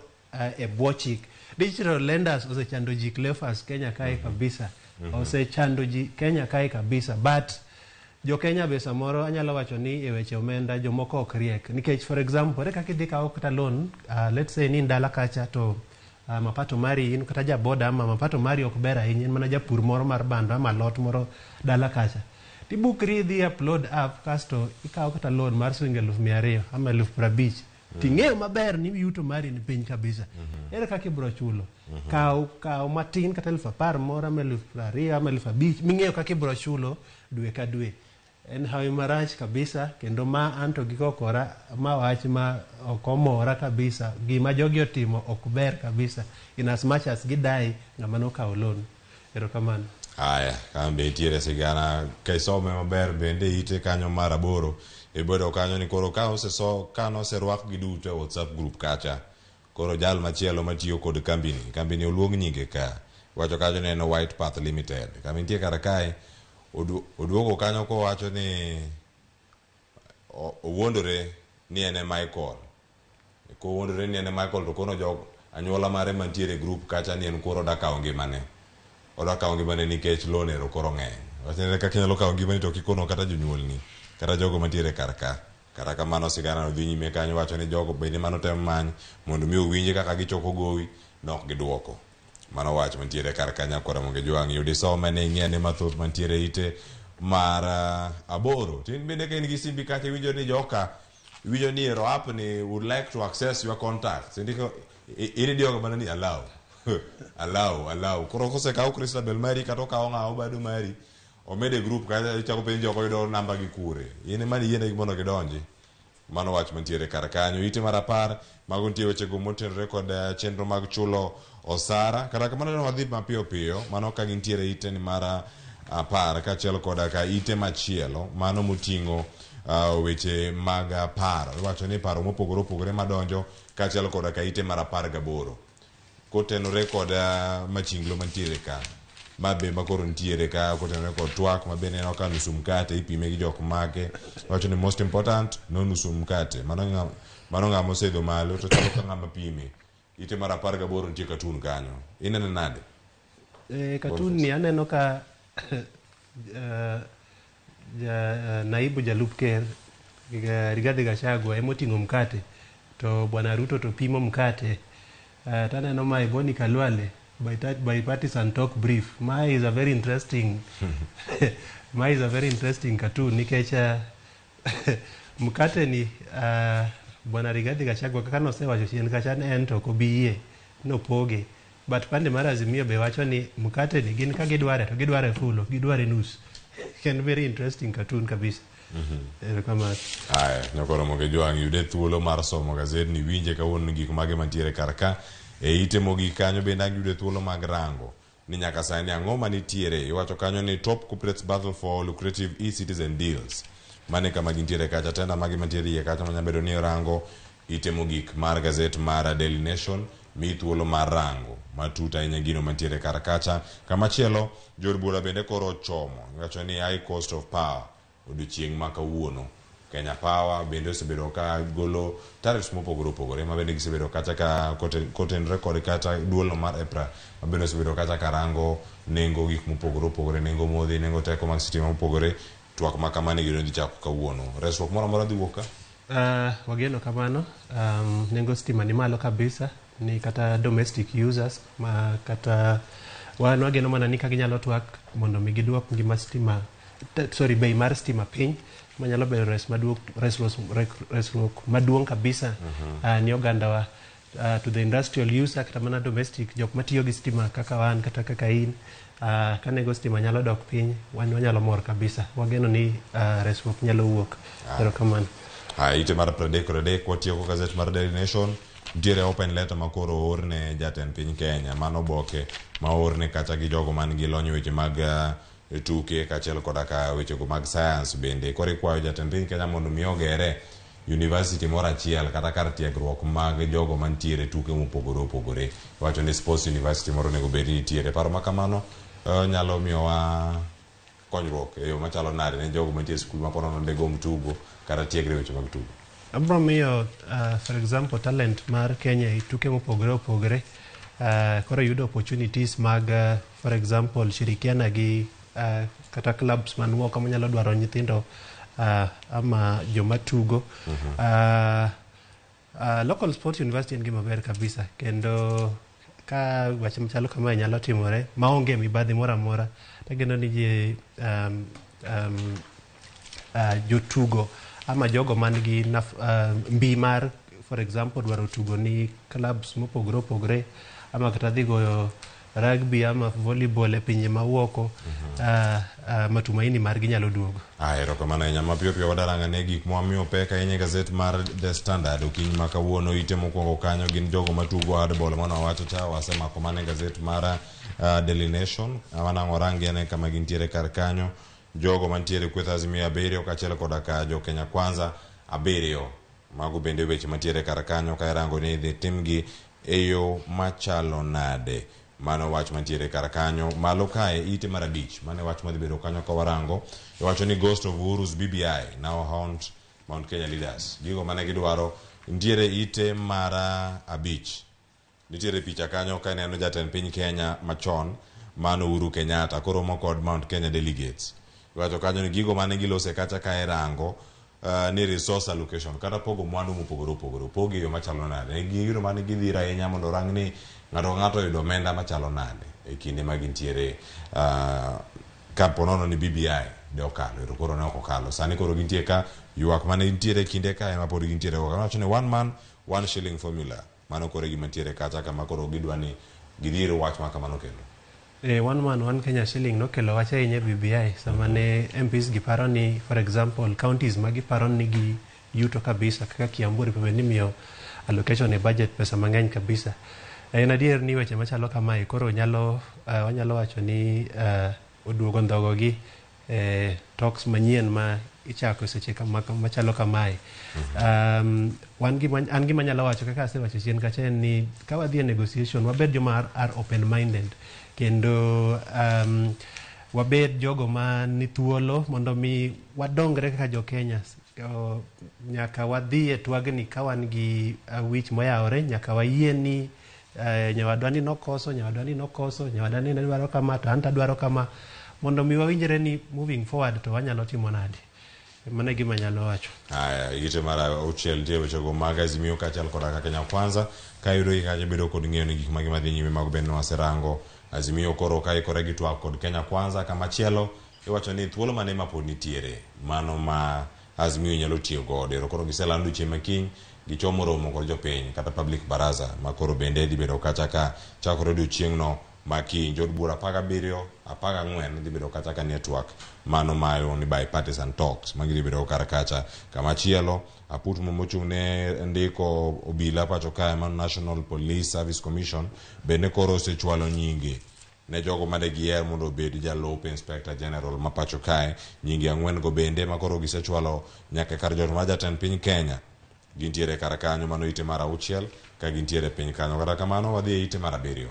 e bwo chik. Digital lenders osechando ji Cleophas Kenya kae kabisa. Osechando ji Kenya kae kabisa. But jo Kenya be samoro anyalo wacho ni e weche omenda jomoko ok riek. Nikech for example, ere kaka idhi kawo kata loan, let's say ni in dala kacha to mapato mari in kata jaboda ama mapato mari ok ber ahinya, in mana japur moro mar bando ama alot moro dala kacha. Tibukri idhi upload app kasto ikawo kata loan mar siling 200,000 ama 50,000. Ting'eyo maber ni yuto mari ni piny kabisa. Ere kaka ibiro chulo? Kaw matin kata 10,000 moro ama 20,000 ama 5,000 ming'eyo kaka ibiro chulo dwe ka dwe. En hawi marach kabisa kendo ma anto gi kokora ma wach ma ok omora kabisa. Gima jogi otimo ok ber kabisa in as much as gidai ng'ama nokawo loan. Erokamano.
Aya, kambe nitiere sigana ka isome maber bende ite kanyo mar 8 ibedo kanyo ni koro ka oseso ka noserwak gi duto e WhatsApp group kacha koro jal machielo matiyo kod kambini oluong nyinge ka wacho kanyo ni en White Path Limited. Kama nitie kar kae oduogo kanyo kowacho ni owuondore ni en e Michael. Kowuondore ni en e Michael to kono jog anyuola mare mantiere e group kacha ni en koro oda kawo ngimane. Oda kawo ngimane nikech loan ero koro ng'eny. Wachne kaka inyalo kawo ngimani to kikono kata jonyuolni kata jogo mantiere kar ka. Kata kamano sigana no dhi nyime kanyo wacho ni jogo bende mano tem many mondo mi owinje kaka gichoko gowi nok giduoko. Mano wach mantiere kar ka nyakwara mondo jwang' yudi some ne ing'e ne mathoth mantiere ite mar 8. Tin bende ka in gi simbi kacha iwinjo ni joka iwinjo ni ero app ni would like to access your contacts. Indiko iridiyoga mana ni allow. Allow. Koro kosekaw Christabel mari kata okaw ng'awa Obado mari omede group kacha ichako penjo joko yudo namba gi kure. In ema niyienegi mondo gidonji. Mano wach mantiere kar kanyo. Ite mar 10 mago nitie wechego motenore kod chenro mag chulo osara. Kata kamano ne wadhi mapiyo piyo mano ka gintiere ite ni mar 10 kaachiel koda ka ite machielo mano moting'o weche mag paro. Iwacho ni paro mopogore opogore madonjo kaachiel koda ka ite mar 18 kotenore kod machinglo mantiere ka mabe makoro nitiere ka kotenore kod twak mabe neno ka nusu mkate ipime gi jok make. Wacho ni most important no nusu mkate mano ng'ama osedho malo to chalo ka ng'ama pime. Ite mar 18 nitie katun kanyo. Ineno nade?
Katun ni aneno ka naibu jalup ker Rigathi Gachagua emoting'o mkate to bwana Ruto to pimo mkate. Taneno mae Boni Khalwale bipartisan talk brief. Mae is a very interesting mae is a very interesting cartoon nikech mkate ni bwana Rigathi Gachagua kaka nosewacho chien kacha ne en to ok obi yie nopoge. But pande mar Azimio be wacho ni mkate ni gin ka gidware to gidware full ok gidware nus. En very interesting cartoon kabisa. Erokamano.
Aya, nyakoro mondo jwang' yude thuolo mar somo gazetni winje kawuono ni gik mage mantiere kar ka. E ite mogik kanyo bende ang' yude thuolo mag rango ni nyaka sani ang'o manitiere. Iwacho kanyo ni top corporates battle for lucrative e-citizen deals. Mane kama gintiere kacha tenda mage mantiere iye kacha manyalo bedo ni rango ite mogik mar gazet mar Daily Nation mi thuolo mar rango matut ahinya gino mantiere kar kacha. Kamachielo jood bura bende koro ochomo iwacho ni high cost of power odiochieng' ma kawuono. Kenya Power bende osebedo ka golo tariffs mopogore opogore ma bende gisebedo kacha ka kotenore kod kata duolno mar EPRA ma bende osebedo kacha ka rango nengo gik mopogore opogore, nengo modhi, nengo teko mag sitima mopogore. Twak ma kamano gino dhi chako kawuono. Resruok moro amora dhi wuok ka?
Wageno kamano. Nengo stima ni malo kabisa ni kata domestic users ma kata wan wageno mana ni ka ginyalo twak mondo mi giduok ngima stima sorry bei mar stima piny manyalo bedo resruok maduong' kabisa ni ogandawa to the industrial user kata mana domestic jok matiyo gi stima kaka wan kata kaka in ka nengo stima nyalo dok piny wan wanyalo mor kabisa. Wageno ni resruok nyalo wuok. Erokamano.
Ite mar 33 watieko gazet mar Daily Nation. Nitiere open letter ma koro oorne jatend piny Kenya. Mano oboke ma oorne kacha gi jogo man gi lony weche mag tuke kaachiel koda ka wechego mag science bende. Koro ikwayo jatend piny Kenya mondo mi ogere university moro achiel kata kar tiegruok mag jogo mantiere tuke mopogore opogore. Iwacho ni sports university moro onego bed ni nitiere. Paro ma kamano nyalo miyowa konyruok e yo machalo nade ne jogo mantie e skul ma ponono degomb tugo kata tiegre e weche mag tugo?
Abro miyo for example talent mar Kenya e tuke mopogore opogore koro yudo opportunities mag for example shirikiana gi kata clubs man oko manyalo dwaro nyithindo ama joma tugo. Local Sports University en gima ber kabisa kendo ka wach machalo kamae nyalo timore maonge mibadhi moro amora, tageno ni ji jotugo ama jogo man gi mbi mar for example dwaro tugo ni clubs mopogore opogore ama kata dhi goyo rugby ama volleyball e pinje mawuoko, matumaini margi nyalo duogo.
Erokamano ahinya. Mapiyo piyo wadaranga ne gik mwamiyo pek ahinya e gazet mar The Standard okinyi ma kawuono. Ite mokwongo kanyo gin jogo matugo handball mano wawacho cha wasemako mana e gazet mar Daily Nation. Wanang'o warangi ane kama gintiere kar kanyo, jogo mantiere kweth Azimio 7 kaachiel koda ka jo Kenya Kwanza 7. Mago bende weche mantiere kar kanyo ka irango ni idhi timgi e yo machalo nade. Mano wach mantiere kar kanyo. Malo kae ite mar 5, mano e wach madhi bedo kanyo ka warango. Iwacho ni Ghost of Uhuru's BBI now haunt Mount Kenya leaders. Gigo mane gidwaro nitiere ite mar 5. Nitiere picha kanyo ka ineno jatend piny Kenya machon mano Uhuru Kenyatta koromo kod Mount Kenya delegates. Iwacho kanyo ni gigo mane gilose kacha ka irango ni resource allocation kata pogo mwandu mopogore opogore opogi e yo machalo nade. Gino mane gidhiro ahinya mondo orang ni ng'ato ka ng'ato oyudo omenda machalo nade e kinde ma gintiere ka ponono ni BBI de okalo, ero koro ne ok okalo. Sani koro gintie ka ywak mane nitiere kinde ka ema pod gintiere go. Wacho ni one man one shilling formula. Mano koro e gima nitiere kacha kama koro gidwa ni gidhir wach ma kamano kendo.
One man one Kenya shilling nokelo wach ahinya e BBI sama ne MPs giparo ni for example counties ma giparo ni gi yuto kabisa kaka Kiambu onego bed ni imiyo allocation e budget pesa mang'eny kabisa. En adier ni weche machalo kamae koro nyalo wanyalo wacho ni oduogo ndhogo gi talks manyien ma ichako seche kama, machalo kamae. Wan gima, an gima anyalo wacho kaka asewacho chien kacha en ni ka wadhi e negotiation wabed joma are open minded kendo wabed jogo ma ni thuolo mondo mi wadongre kaka jo Kenya. Nyaka wadhi e twagni ka wan gi wich moyawore, nyaka wayie ni nyawadwa ni nokoso, nyawadwa ni nokoso, nyawadwa ni ne dwaro kama to an to adwaro kama, mondo mi wawinjre ni moving forward to wanyalo timo nade. Mano e gima anyalo wacho.
Aya, ite mar 6 nitie wechego mag Azimio kaachiel koda ka Kenya Kwanza. Ka iyudo gi kacha bedo kod ng'eyo ni gik mage madhi nyime mago bende waserango. Azimio koro ka ikore gi twak kod Kenya Kwanza. Kamachielo iwacho ni thuolo mane ma pod nitiere mano ma Azimio nyalo tiyo godo. Ero koro giselando chieng' ma kiny gichomo romo kod jopiny kata public baraza ma koro bende dhi bedo kacha ka chakore odiochieng'no ma kiny. Jood bura 17 14 dhi bedo kacha ka nie twak mano ma iluongo ni bipartisan talks magi dhi bedo kar kacha. Kamachielo aput mochung' ne ndiko obila pacho kae mano National Police Service Commission bende koro osechwalo nyinge ne jogo mane giyier mondo obed jalup Inspector General ma pacho kae. Nyinge 4 go bende ma koro gisechwalo nyaka kar jot mar jatend piny Kenya gintiere kar kanyo. Mano ite mar 6 ka gintiere piny kanyo. Kata kamano wadhi e ite mar 7.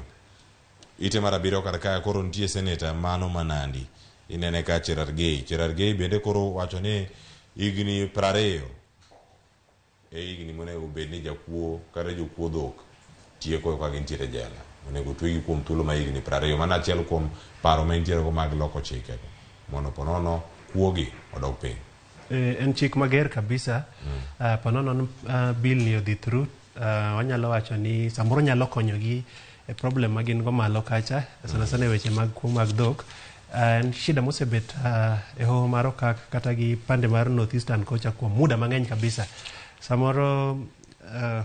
Ite mar 7 kar kae koro nitie seneta mano ma Nandi. Inene ka Cherargei. Cherargei bende koro wacho ni higni 20 e higni monego bed ni jakuo kata jokuo dhok tieko ka gintiere jela. Onego twegi kuom thuolo ma higni 20. Mano achiel kuom paro ma entiere go mag loko chike mondo ponono kuogi odok piny.
En chik mager kabisa. Ponono bill ni odhi through, wanyalo wacho ni samoro nyalo konyogi e problem ma gin go malo kacha, sana sana e weche mag kuo mag dhok. En shida mosebet e hoho mar Okak kata gi pande mar North Eastern kocha kuom muda mang'eny kabisa. Samoro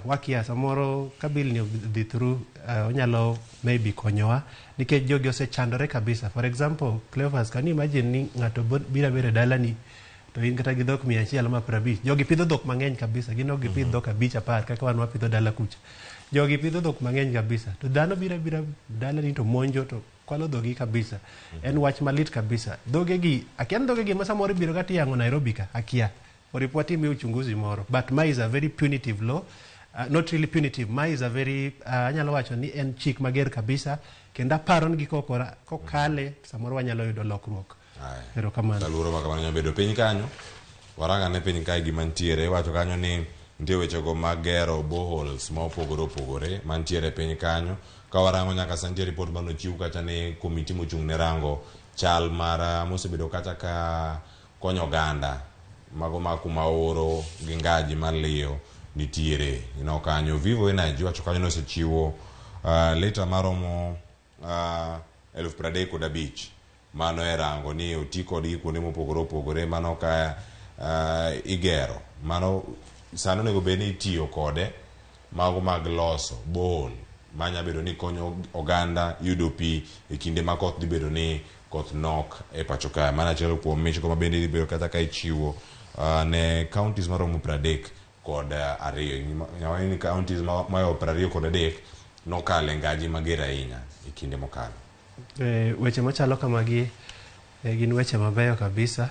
wakia, samoro ka bill ni odhi through, onyalo maybe konyowa nikech jogi osechandore kabisa. For example, Cleophas, can you imagine ni ng'ato biro abiro e dalani to in kata gi dhok 100 ama 50. Jogi pidho dhok mang'eny kabisa, gin ok gipidh dhok 5 10 kaka wan wapidho dala kucha. Jogi pidho dhok mang'eny kabisa to dhano biro abira dalani to monjo to kwalo dhogi kabisa. En wach malit kabisa. Dhogegi, akia ni dhogegi ma samoro ibiro kata iyang'o Nairobi ka, akia. Oripo watimie uchunguzi moro. But ma is a very punitive law. Not really punitive. Ma is a very anyalo wacho ni en chik mager kabisa kendo aparo ni gikokora kokale samoro wanyalo yudo lokruok. Erokamano.
Luoro ma kamano nyalo bedo piny kanyo. Warangane piny kae gima nitiere. Iwacho kanyo ni nitie wechego mag gero boreholes ma opogore opogore mantiere piny kanyo. Ka warango nyaka sani nitie ripot manochiw kacha ni komiti mochung' ne rango chal mar mosebedo kacha ka konyo oganda mago ma kuma oro gi ngaji maliyo nitiere. Ineno kanyo Vivo Energy wacho kanyo ni osechiwo lita maromo 35,000 mano e rango ni oti kodgi kuonde mopogore opogore mano ka igero mano sani onego bed ni itiyo kode mago mag loso borehole manya bedo ni konyo oganda yudo pi e kinde ma koth dhi bedo ni koth nok e pacho kae. Mano achiel kuom mich go mabende dhi bedo kata ka ichiwo ne counties maromo 32. Nyawacho ni counties mayo 23 nokalo e ngaji mager ahinya e kinde mokalo.
Weche machalo kamagi gin weche mabeyo kabisa.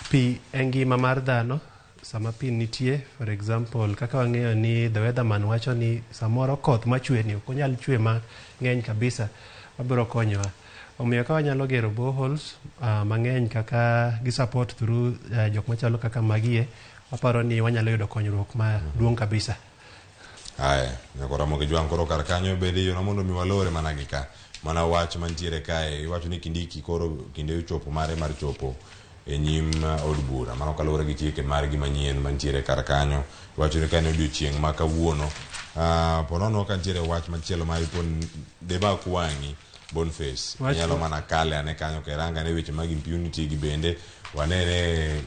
Pi en ngima mar dhano. Sama pi nitie, for example, kaka wang'eyo ni the weatherman wacho ni samoro koth machwe ni ok onyal chwe mang'eny kabisa mabiro konyowa. Omiyo ka wanyalo gero boreholes mang'eny kaka gi support through jok machalo kaka magie, aparo ni wanyalo yudo konyruok maduong' kabisa.
Aya, nyaka Ramogi Jwang' koro kar kanyo bende yona mondo mi walore mana gi ka. Mana wach mantiere kae, iwacho ni Kindiki koro kinde ochopo mare mar chopo e nyim od bura. Mano kaluwore gi chike margi manyien mantiere kar kanyo. Iwacho ni ka en odiochieng' ma kawuono. Ponono ka nitiere wach machielo ma ipo demak wang'i Boniface. Inyalo mana kale ane kanyo kiranga ne weche mag impunity gi bende wanene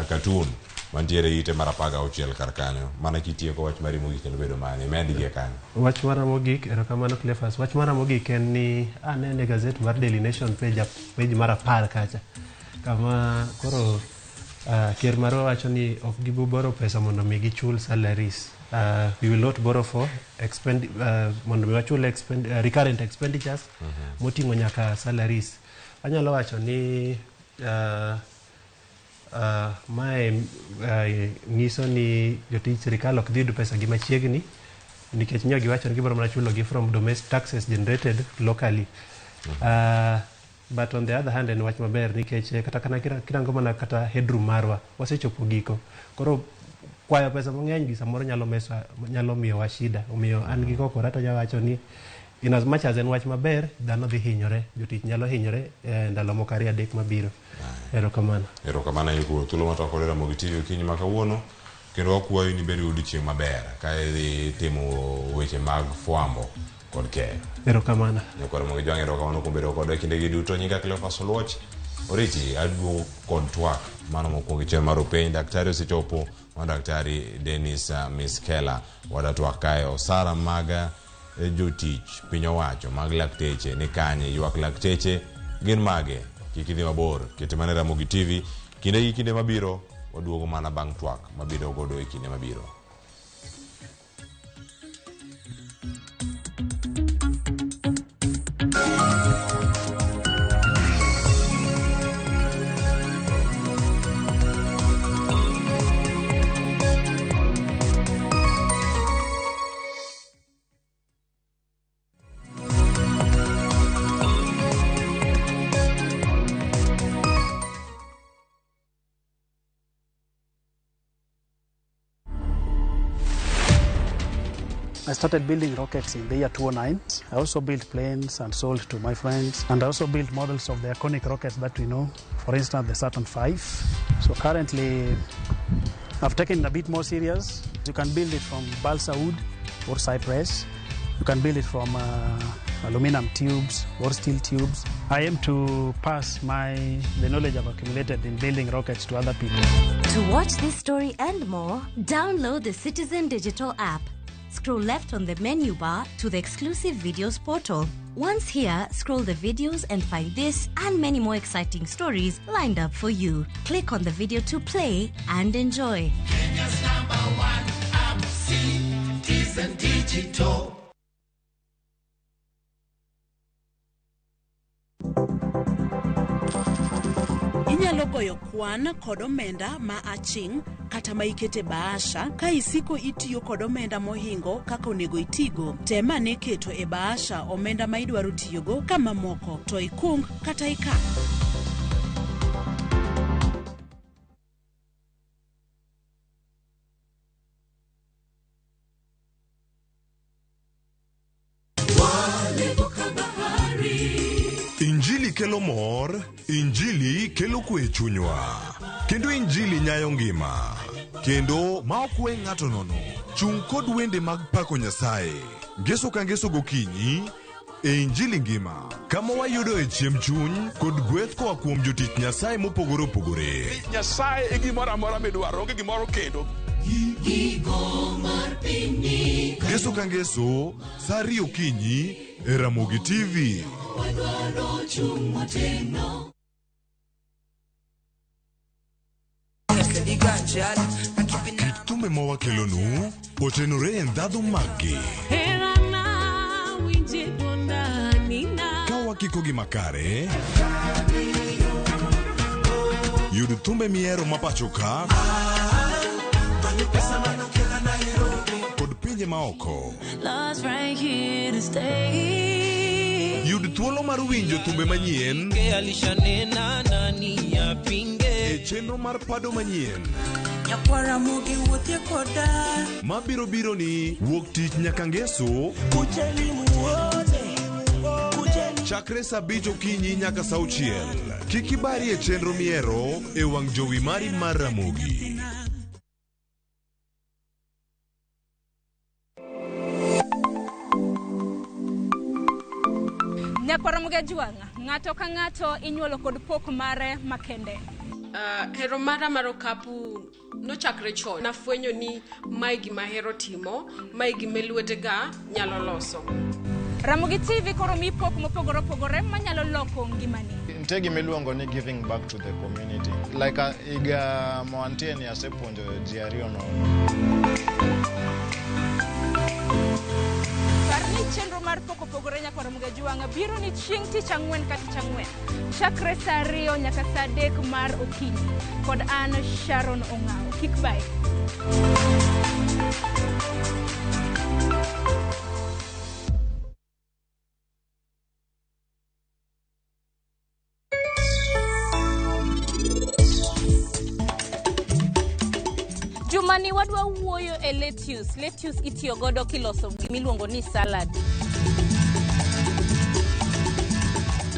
cartoon mantiere ite mar 16 kar kanyo. Mana kitieko wach mari mogik nyalo bedo mane? Med gi kanyo.
Wach mara mogik, erokamano Cleophas. Wach mara mogik en ni anene e gazet mar Daily Nation page mar 10 kacha. Kama koro ker marwa wacho ni ok gibi borrow pesa mondo mi gichul salaries. We will not borrow for mondo mi wachul recurrent expenditures moting'o nyaka salaries. Anyalo wacho ni mae nyiso ni jotij sirikal ok dhi yudo pesa gi machiegni nikech nyo giwacho ni gibiro mana chulogi from domestic taxes generated locally. But on the other hand en wach maber nikech kata kana kirango mana kata headroom marwa wasechopo giko. Koro kwayo pesa mang'eny gi samoro nyalo miyowa shida. Omiyo an gi kokora to awacho ni in as much as en wach maber, dhano dhi hinyore, jotich nyalo hinyore ndalo moko 2-3 mabiro. Erokamano.
Erokamano ahinya kuom thuolo ma twak Ramogi TV okinyi ma kawuono. Kendo wakwayo ni ibed gi odiochieng' maber ka idhi timo weche mag fwambo kod keyo.
Erokamano.
Nyakwa Ramogi Jwang' erokamano kuom bedo kodwa e kindegi duto. Nyinga Cleophas Oluoch. Oriti aduogo kod twak mano mokwongo chieng' mar openj. Daktari osechopo, mano Daktari Dennis Miskela. Wadatwak kae osara mag jotich piny owacho mag lakteche ni kanye, ywak lakteche gin mage? Kik idhi mabor, kete mana e Ramogi TV. Kinde gi kinde mabiro, waduogo mana bang' twak mabiro godo e kinde mabiro.
I started building rockets in the year 2009. I also built planes and sold to my friends. And I also built models of the iconic rockets that we know. For instance, the Saturn V. So currently, I've taken it a bit more serious. You can build it from balsa wood or cypress. You can build it from aluminum tubes or steel tubes. I aim to pass the knowledge I've accumulated in building rockets to other people.
To watch this story and more, download the Citizen Digital app. Scroll left on the menu bar to the exclusive videos portal. Once here, scroll the videos and find this and many more exciting stories lined up for you. Click on the video to play and enjoy.
Kenya's #1 app, Citizen Digital.
Inyalo goyo kwan kod omenda ma aching' kata ma ikete bahasha ka isiko itiyo kod omenda mohingo kaka onego itigo. Tem ane keto e bahasha omenda ma idwaro tiyogo ka mamoko to ikung kata ikan.
Injili kelo mor, Injili kelo kwe e chunywa, kendo Injili nyayo ngima, kendo ma ok we ng'ato nono. Chung' kod wende mag pako Nyasaye, ngeso ka ngeso gokinyi e Injili ngima, kama wayudoe chiemb chuny kod gweth koa kuom jotich Nyasaye mopogore opogore.
Nyasaye e gimoro amora midwaro, onge gimoro kendo.
Ngeso ka ngeso, sa 2 okinyi e Ramogi TV. Kit thumbe ma wakelonu otenore e ndhadhu maggi. Ka wakikogi makare, yud thumbe mihero ma pacho ka kod pinje maoko. Yud thuolo mar winjo thumbe manyien e chenro mar pado manyien mabiro biro ni wuok tich nyaka ngeso chakre saa 5 okinyi nyaka saa 6. Kik ibari e chenro mihero e wang' jowi mari mar Ramogi.
Nyakwar Ramogi Ajwang', ng'ato ka ng'ato inyuolo kod pok mare makende.
Hero mara mar okapu nochakre chon. Nafwenyo ni mae gima ahero timo, mae gima lwetega nyalo loso.
Ramogi TV koro miyi pok mopogore opogore manyalo loko ngimani.
Nitie gima iluongo ni giving back to the community. Like higa ma wantie ni asepuonjo ji ariyo nono.
Par ni chenro mar pok opogore Nyakwar Ramogi Ajwang' biro ni chieng' tich ang'wen ka tich ang'wen chakre saa 2 nyaka saa 3 mar okinyi kod an Sharon Ong'awo. Kik bayi.
Jumani wadwa wuoyo e lettuce. Lettuce itiyo godo kiloso gimiluongo ni salad.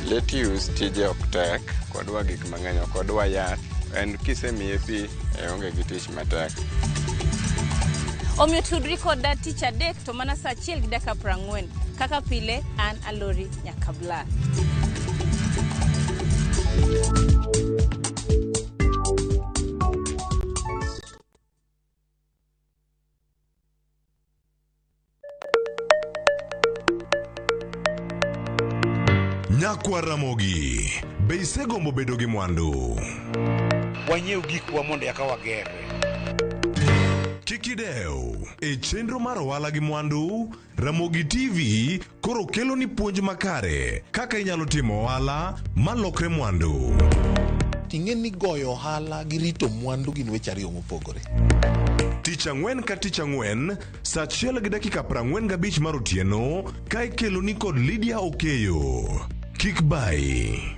Lettuce tije ok tek, kodwa gik mang'eny ok odwa yath. En kisemiye pi, e onge gi tich matek.
Omiyo tudri koda tich adek to mana saa 1:40. Kaka pile, an Alori Nyakabla.
Nyakwar Ramogi, be isegombo bedo gi mwandu?
Wanyiew gikwa mondo eka wagerre.
Kik idew, e chenro mar ohala gi mwandu, Ramogi TV koro kelo ni puonj makare kaka inyalo timo ohala malokre mwandu.
Ting'e ni goyo ohala gi rito mwandu gin weche ariyo mopogore.
Tich ang'wen ka tich ang'wen, saa 1:45 mar otieno, ka ikelo ni kod Lydia Okeyo. Kik bayi.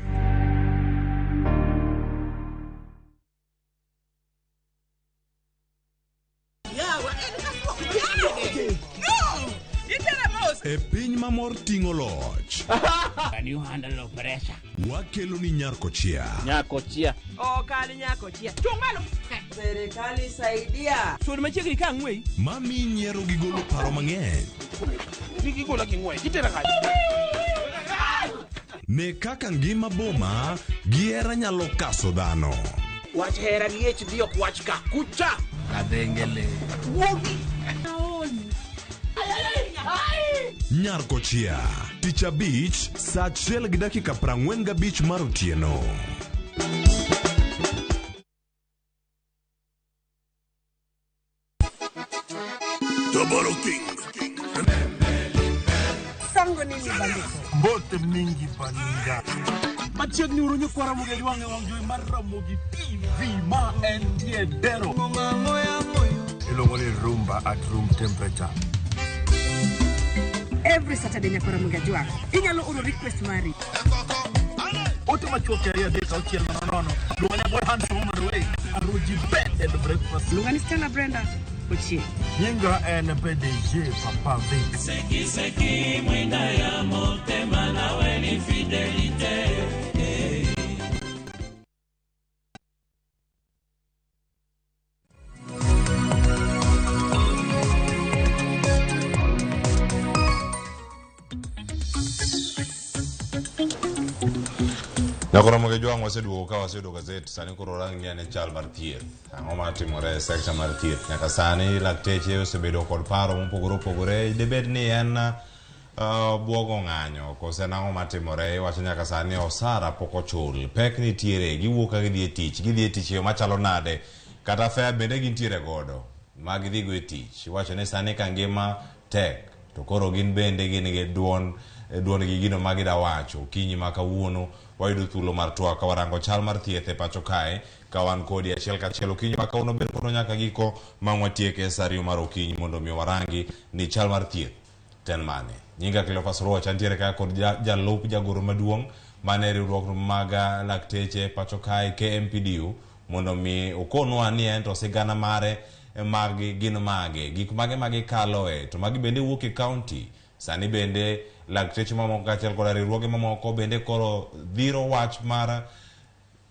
E piny mamor ting'o loch.
Can you handle pressure?
Wakelo ni Nyarkochia.
Nyakochia.
Okal Nyakochia. Chung' malo.
Serikali saidia.
Sud machiegni ka ang'wei.
Mami nyiero gi golo paro mang'eny.
Gigola gi ng'wech, itera kanye?
Ne kaka ngima boma gi hera nyalo kaso dhano.
Wach hera gi HD ok wach ka kucha.
Kadhengele.
Wuogi.
Nyarkochia. Tich abich, saa 1:45 mar otieno.
Double King.
Sango nini bandiko?
Mbote mingi baninga.
Machiegni uru nyikwa Ramogi Ajwang' e wang' jowi mar Ramogi TV ma entie Dero.
Iluongo ni rumba at room temperature.
Every Saturday nyakwa Ramogi Ajwang'. Inyalo oro request mari.
Ote machuok 2 3 6 0 0. Luonga ni boy handsome on the way. Aruji bed and breakfast.
Luonga ni Stella Brenda Ochieng'.
Nyinga en PDG Papa Vic.
Seki seki mwinda ya motema nawe ni fidelite.
Nyakoro Ramogi Ajwang' waseduogo ka waseyudo gazet sani koro rang'i ane chal mar thieth. Ang'o matimore e sekta mar thieth? Nyaka sani lakteche osebedo kod paro mopogore opogore. Dibed ni en buogo ng'anyo kose en ang'o matimore? Iwacho nyaka sani osara pok ochul. Pek nitiere, giwuok ka gidhi e tich. Gidhi e tich e yo machalo nade? Kata fare bende gintiere godo ma gidhigo e tich. Iwacho ni sani ka ngima tek to koro gin bende gin gi duondgi gino ma gida wacho. Okinyi ma kawuono wayudo thuolo mar twak ka warango chal mar thieth e pacho kae ka wan kodi achiel kachiel. Okinyi ma kawuono bed kodwa nyaka giko ma watieke sa 2 mar okinyi mondo mi warangi ni chal mar thieth ten mane. Nyinga Cleophas Ruoch, antiere ka kod jalup jagoro maduong' mane riwruok mag lakteche pacho kae KMPDU mondo mi okonwa ni en to sigana mare magi gin mage, gik mage magikaloe, to magi bende wuok e county. Sani bende lakteche mamoko kaachiel koda riwruoge mamoko bende koro dhiro wach mar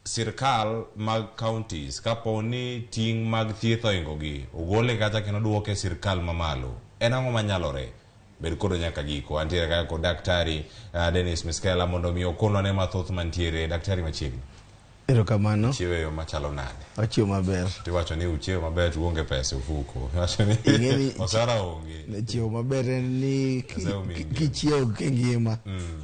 sirkal mag counties kapo ni ting' mag thieth ohingogi, ogole kacha kendo duoke e sirkal mamalo. En ang'o manyalore? Bed kodwa nyaka giko. Antiere kaka kod Daktari Dennis Miskela mondo mi okonwa ne mathoth mantiere. Daktari machiegni.
Erokamano.
Uchiewo e yo machalo nade?
Wachiewo maber.
Tiwacho ni uchiewo maber to uonge pesa e ofuko. Iwacho ni osara onge.
Chiewo maber en ni kichiewo kingima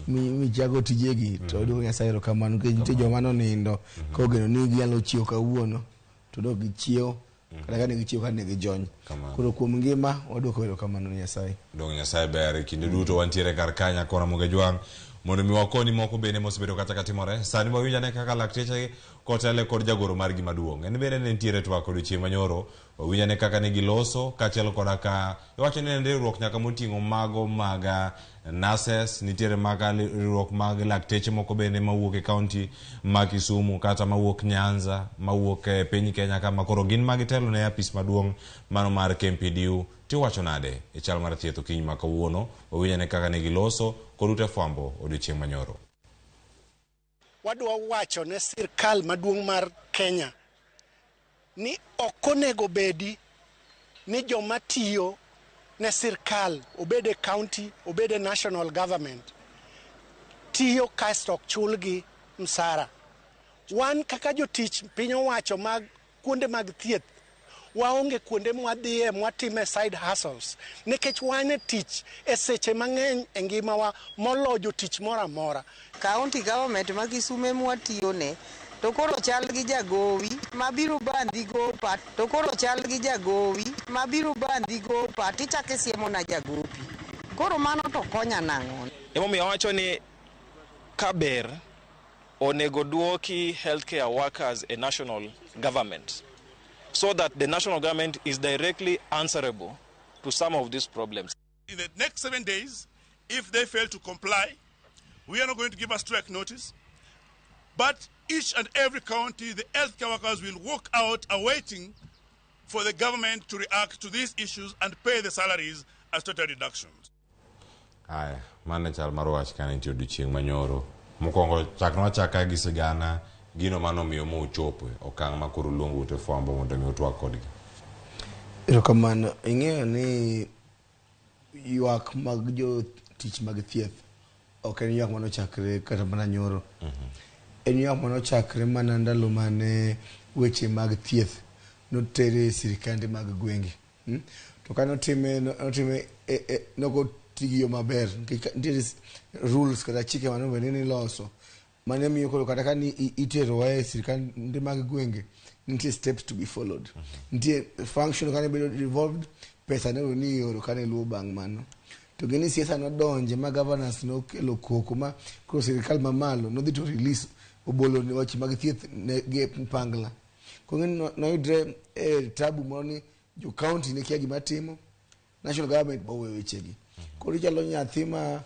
michako tijegi to duoko Nyasaye erokamano nikech nitie joma nonindo kogeno ni ginyalo chiewo kawuono to dok gichiewo kata ka ne gichiewo ka ne gijony. Koro kuom ngima waduoko erokamano ne Nyasaye.
Dong Nyasaye ber kinde duto wantiere kar ka nyakwa Ramogi Ajwang' mondo mi wakoni moko bende mosebedo kata katimore. Sani wawinj ane kaka lakteche kotele kod jagoro margi maduong'. En bende ne nitiere twak odiochieng' manyoro. Wawinj ane kaka ne giloso kaachiel koda ka iwacho ni en riwruok nyaka moting'o mago mag nurses, nitiere mag riwruok mag lakteche moko bende mawuok e county ma Kisumu kata mawuok Nyanza, mawuok e piny Kenya kama koro gin magitelo ne apis maduong' mano mar KMPDU. Tiwacho nade e chal mar thieth okinyi ma kawuono? Wawinj ane kaka ne giloso kod ute fwambo odiochieng' manyoro.
Wadwa wacho ne sirkal maduong' mar Kenya ni ok onego bedi ni joma tiyo ne sirkal, obed e county, obed e national government, tiyo kasto ok chulgi msara. Wan kaka jotich piny owacho mag kuonde mag thieth, waonge kuonde mwadhiye mwatime side hustles nikech wan e tich e seche mang'eny e ngimawa moloyo jotich moro amora.
County government ma Kisumu mwatiyone to koro chal gi jagowi mabiro bandhi gopa, to koro chal gi jagowi mabiro bandhi gopa tichako isiemo na jagopi. Koro mano to konya nang'o?
Emomiyo awacho ni kaber onego duoki healthcare workers e national government so that the national government is directly answerable to some of these problems.
In the next 7 days, if they fail to comply, we are not going to give a strike notice, but each and every county, the healthcare workers will walk out awaiting for the government to react to these issues and pay the salaries as total deductions.
Aya, mano chal mar wach kane nitie odiochieng' manyoro. Mokwongo chaknwa achaka gi sigana gino manomiyo mochopo okang' ma koro luongo ute fwambo mondo mi utwak kodgi.
Erokamano. Ing'eyo ni ywak mag jotich mag thieth ok en ywak manochakre kata mana nyoro. En ywak manochakre mana ndalo mane weche mag thieth notere e sirikande mag gwenge. To ka notime nokoti gi yo maber nikech nitiere rules kata chike mane obed ni iloso mane miyo koro kata ka ni iterowa e sirikande mag gwenge nitie steps to be followed. Nitie function kane bedo devolved, pesa ne ni ioro kane luwo bang' mano. To gini siasa nodonje ma governance nokelo koko ma koro sirikal mamalo nodhi to release obolo ni weche mag thieth ne gi pangla. Koro ing'e ni noyudre e tabu moro ni jo county ne kia gima timo, national government be oweyo wechegi. Koro ichalo nyathi ma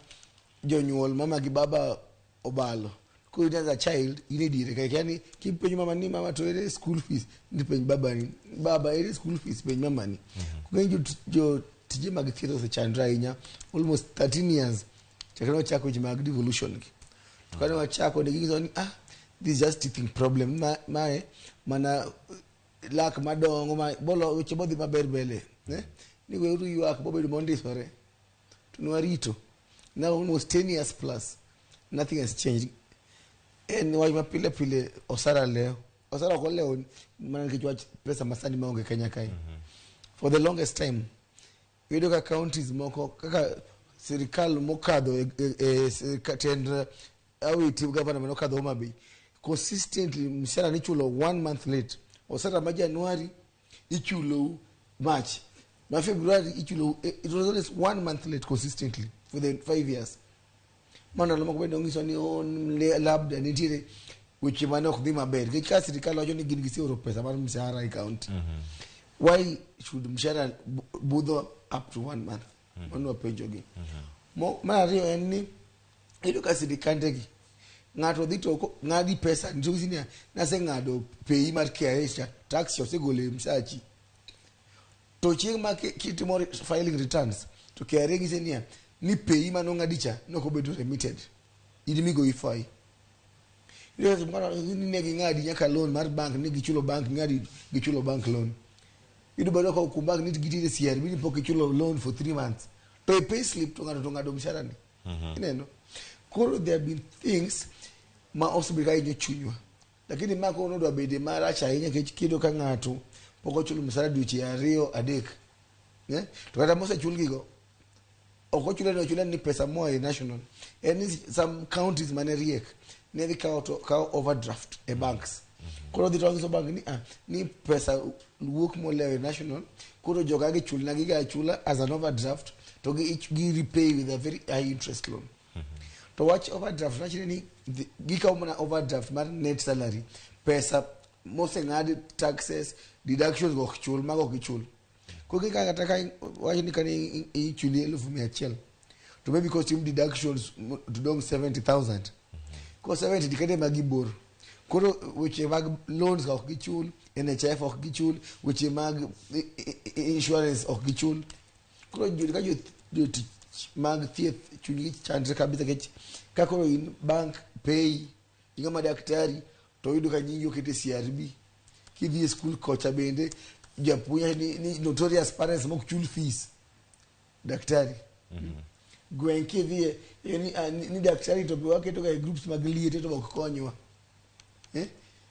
jonyuol mama gi baba obalo. Koro in as a child in e diere kae yani kipenjo mama ni mama to ere school fees ni penj baba ni baba ere school fees penj mama ni. Koro ing'e jo tije mag thieth osechandre ahinya almost 13 years chakre ne wachako weche mag devolution gi. To kane wachako ne ginyiso ni this is just teething problem mae mana lak madongo ma bolo weche bodhi maber mbele ne ni weuru ywak bobedo mondisore to nwarito now almost 10 years plus nothing has changed. En wach ma pile pile osara lewo osara ok olewo mana nikech wach pesa masani maonge Kenya kae. For the longest time iyudo ka counties moko kaka sirikal mokadho e tend Awiti governor manokadho Homa Bay consistently mshahara nichulo 1 month late. Osara ma January ichulo March, ma February ichulo, it was always 1 month late consistently for the 5 years. Mano ndalo moko bende onyiso ni labda nitiere weche mane ok dhi maber nikech ka sirikal wacho ni gin giseoro pesa mar mshahara e county, why should mshahara budho up to 1 month? Mano wapenjogi. Mar ariyo en ni iyudo ka sirikande gi ng'ato dhi to ng'adi pesa nitie niya naseng'ado pei mar KRA cha tax osegolo e msachi to chieng' ma kitimo filing returns to KRA ng'ise niya ni pei manong'adi cha nokobedo remitted in migoyi fine. Iyudo ni ne ging'adi nyaka loan mar bank ni gichulo bank ng'adi gichulo bank loan. Iyudo bado ka kuom bank ni gitiere CRB ni pok ichulo loan for 3 months to e pay slip to ng'ato to ng'ado mshahara ni. Ineno? Koro there have been things ma osebedo ka hinyo chunywa. Lakini ma koro nodwa bede marach ahinya nikech kiyudo ka ng'ato pok ochulo mshahara dweche 2 3. To kata mosechul gigo ok ochule ni ochule ni pesa moa e national. En ni some counties mane riek ne dhi kawo to kawo overdraft e banks. Koro dhi to nyiso bank ni ni pesa wuok molewo e national koro joga gichulna giga achula as an overdraft to gi repay with a very high interest loan. To wach overdraft wachne ni gikawo mana overdraft mar net salary pesa moseng'ad taxes deductions ok chul mago ok gichul. Koro kika kata ka wach ni kane ichuli 100,000 to maybe kotim deductions to dong 70,000. Ko 70 dikende magibor. Koro weche mag loans ok gichul, NHIF ok gichul, weche mag insurance ok gichul. Koro ka jotich mag thieth chunygi chandre kabisa nikech ka koro in bank pay ing'ama daktari to iyudo ka nyingi oket e CRB. Kidhi e skul kocha bende japuonj ni notorious parents mok chul fees daktari. Gweng' kidhiye ni daktari to be waketo ga e groups mag liete to ok konywa.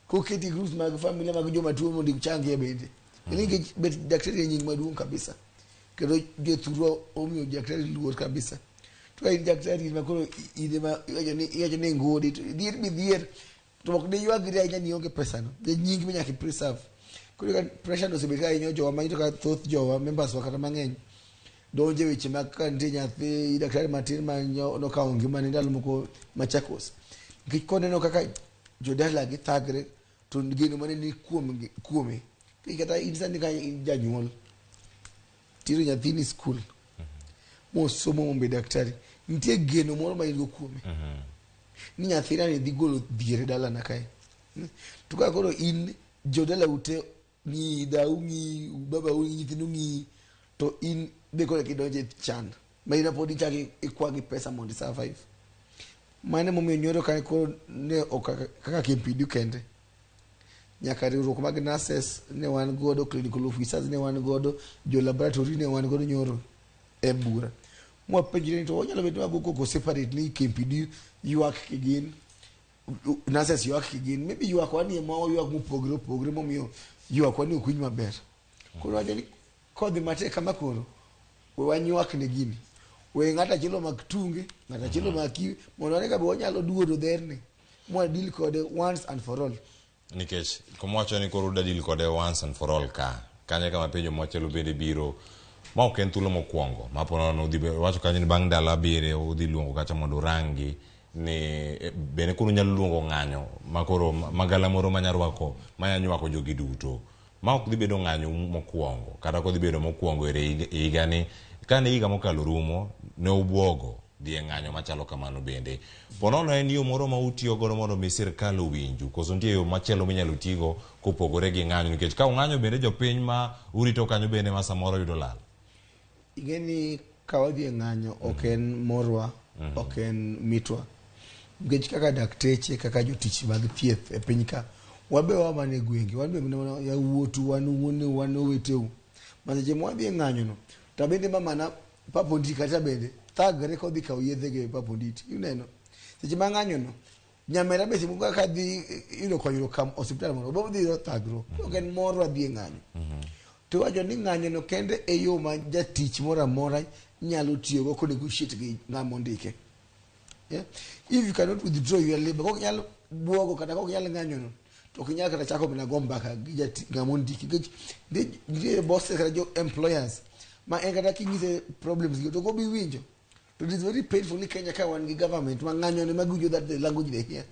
Koketi groups mag familia mag joma tuo mondo ichangie bende. Nikech bet daktari en nying maduong' kabisa. Kendo jothurwa omiyo daktari luor kabisa. To ka in daktari ma koro in ema iwacho ni ngudi to dhier midhier to ok diywagri ahinya ni ionge pesa no. De nying minyaka i-preserve. Koro ka pressure no osebet ka hinyo jowa ma iyudo ka thoth jowa members wa kata mang'eny donje weche mag ka nitie nyathi daktari matin ma nokawo ngimane ndalo moko Machakos. Nikech koneno kaka jodala gi thagre to geno mane ni kuome. Kata in sani ka in janyuol tiro nyathini skul mosomo mobedo daktari nitie geno moro ma in go kuome ni nyathina ni dhi golo dhier e dalana kae. To ka koro in jodala ute ng'iyi, dau ng'iyi, baba u nyithindu ng'iyi to in be koro kidonje chan ma in pod ichako ikwa gi pesa mondo i survive. Mano emomiyo nyoro ka koro ne ok kaka KMPDU kende nyaka riwruok mag nurses ne wan godo, clinical officers ne wan godo, jo laboratory ne wan godo nyoro e bura. Mwapenjre ni to wanyalo bet ni wago koko separate ni KMPDU ywak kigin, nurses ywak kigin, maybe ywak wanie ma ywak mopogre opogre momiyo ywak wanie ok winj maber. Koro wacho ni kodhi matek kama koro we wanywak ne gini. We ng'ato achiel omak tunge, ng'ato achiel omak iwe, mondo wane ka be wanyalo duodo dherni mwa deal kode once and for all.
Nikech kumwacho ni koro uda deal kode once and for all ka kanye kama penjo machielo bende biro ma ok en thuolo mokwongo ma po nono udhi wacho kanyo ni bang' ndalo 7 udhi luongo kacha mondo urangi Ni bende koro unyalo luongo ng'anyo ma koro magala moro manya rwako manya nywako jogi duto ma ok dhi bedo ng'anyo mokwongo kata ok odhi bedo mokwongo e higani. Kane higa mokalo rumo ne ubwogo dhi e ng'anyo machalo kamano bende. Ponono en yo moro ma utiyo godo mondo mi sirkal owinju koso nitie yo machielo minyalo tigo kopogore gi ng'anyo nikech ka ung'anyo bende jopiny ma urito kanyo bende ma samoro yudo lal.
Ing'e ni ka wadhi e ng'anyo ok en morwa, ok en mitwa. Nikech kaka dakteche, kaka jotich mag thieth e piny ka, wabe wa mana e gwenge, wan be mana yawuotu, wan wuoneu, wan oweteu. Ma seche ma wadhi e ng'anyo no, to bende mamana Papa Onditi kata bende thagre kodhi kawo yedhege e Papa Onditi. Ineno? Seche ma ng'anyo no, nyamera be seche moko kaka dhi yudo konyruok kam osiptal moro, be odhi yudo thagruok. Ok en morwa dhi e ng'anyo. To iwacho ni ng'anyo no kende e yo ma jatich moro amora nyalo tiyogo ko negotiate gi ng'ama ondike. Yeah? If you cannot withdraw your labor, kok nyal buogo kata kok nyal ng'anyo no, to ok inyal kata chako mana go mbaka gi jati ng'ama ondiki. Nikech nitie bosses kata jo employers ma en kata kinyise problems gi to ok obi winjo. To it is very painful ni Kenya ka wan gi government ma ng'anyo ne ma giwinjo that the language they hear.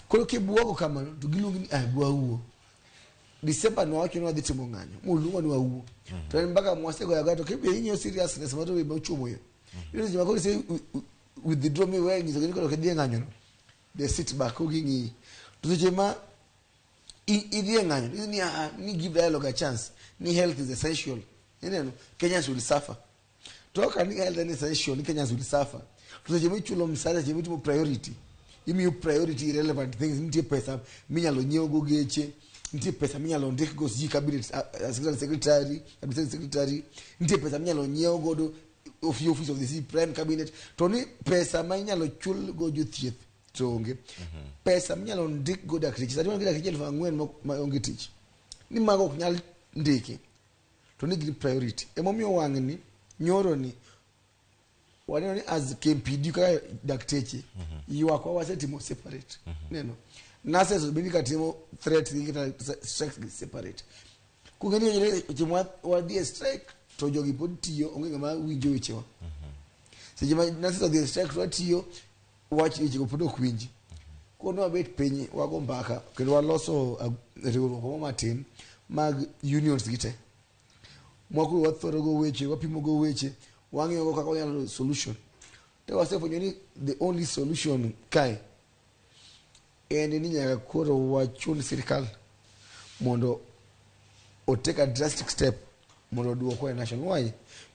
Koro kibuogo kamano to giluongi ni ah gwawuo. December nwawacho ni wadhi timo ng'anyo moluongo ni wawuo. To en mbaka mwasegoyo agoya to kibe ing'iyo seriousness mar to mochomo yo. Iyudo seche ma koro ise withdraw miwe nyisogi ni koro ok idhi e ng'anyo no. They sit back koro ging'iyi. To seche ma idhi e ng'anyo ni ah ni give dialogue a chance ni health is essential. Ineno Kenyans will suffer. To ka ni health is essential ni Kenyans will suffer. To seche michulo msara seche mitimo priority imiyo priority irrelevant things nitie pesa minyalo nyiew go geche nitie pesa minyalo ndik go sijui cabinet assistant secretary administrative secretary nitie pesa minyalo nyiew godo office of the C prime cabinet to ni pesa ma inyalo chul go jothieth to onge pesa minyalo ndik go dakteche sani wan gi dakteche 4,000 ma onge tich ni mago ok nyal ndiki to ni gin priority emomiyo wang'ni nyoro ni waneno ni as KMPD kaka dakteche ywakwa wasetimo separate. Neno nurses bende ka timo threat gi kata strikes gi separate kung'e ni seche ma wadhi e strike to jogi pod tiyo onge ng'ama winjo wechewa seche ma nurses odhi e strike to watiyo wach wechego pod ok winji koro ne wabet piny wago mbaka kendo waloso riwruok moro matin mag unions gi te mwakoro wathoro go weche wapimo go weche wang'iyo go kaka wanyalo solution to wasefwenyo ni the only solution kae en ni nyaka koro wachun sirikal mondo o take a drastic step mondo oduokwa e national why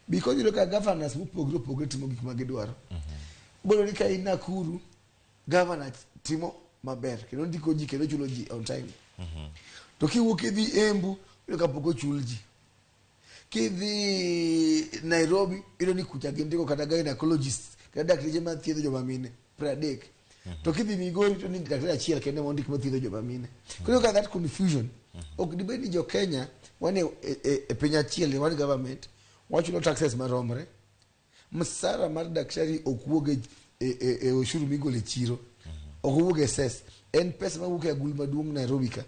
because iyudo ka governors mopogore opogore timo gik ma gidwaro bodo ni ka in Nakuru governor timo maber kendo ndiko ji kendo chulo ji on time to kiwuok idhi Embu iyudo ka pok ochul ji kidhi Nairobi iyudo ni kucha gindiko kata gynecologists kata dakteche mathiedho joma mine 30 to kidhi Migori to ni daktari achiel kende mondik mathiedho joma mine koro ka that confusion ok dibed ni jo Kenya wan e piny achiel wan government wachulo taxes maromre msara mar daktari ok wuog e oshuru migolo e chiro ok owuog e cess en pesa mawuok e agulu maduong' Nairobi ka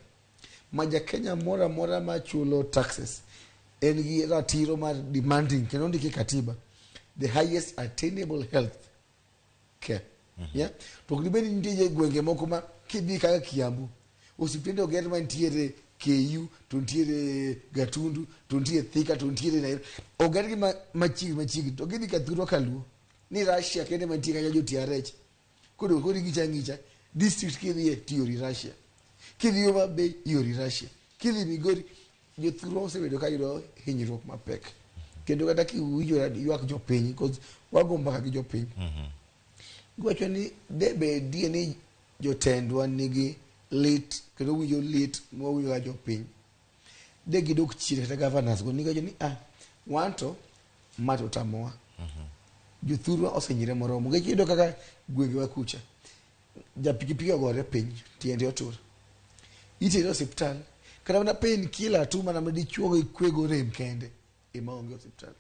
ma ja Kenya moro amora machulo taxes en gi ratiro mar demanding kendo ondiki e katiba the highest attainable health care yeah? To ok dibed ni nitie gwenge moko ma kidhi kaka Kiambu osiptende oger mantiere KU to nitiere Gatundu to nitiere Thika to nitiere Nairobi oger gi machiegni machiegni to gidhi Kathurwa Kaluo ni Russia kende mantie kanyo jotia rech koro koro ing'icha ng'icha district kidhiye to iori Russia kidhi Homa Bay iori Russia kidhi Migori jothurwa osebedo ka yudo hinyruok mapek kendo kata kiwinjo ywak jopiny because wago mbaka gi jopiny giwacho ni debedie ni jotendwa nigi lit kendo winjo lit mwawinjo ka jopiny de gidok chien kata governors go nigiwacho ni ah wan to ma to otamowa jothurwa osenyire moromo nikech iyudo kaka gwengewa kucha ja pikipiki ogore piny tiende otur itere osiptal kata mana pain killer tu mana madichuo gi kwego rem kende ema onge osiptal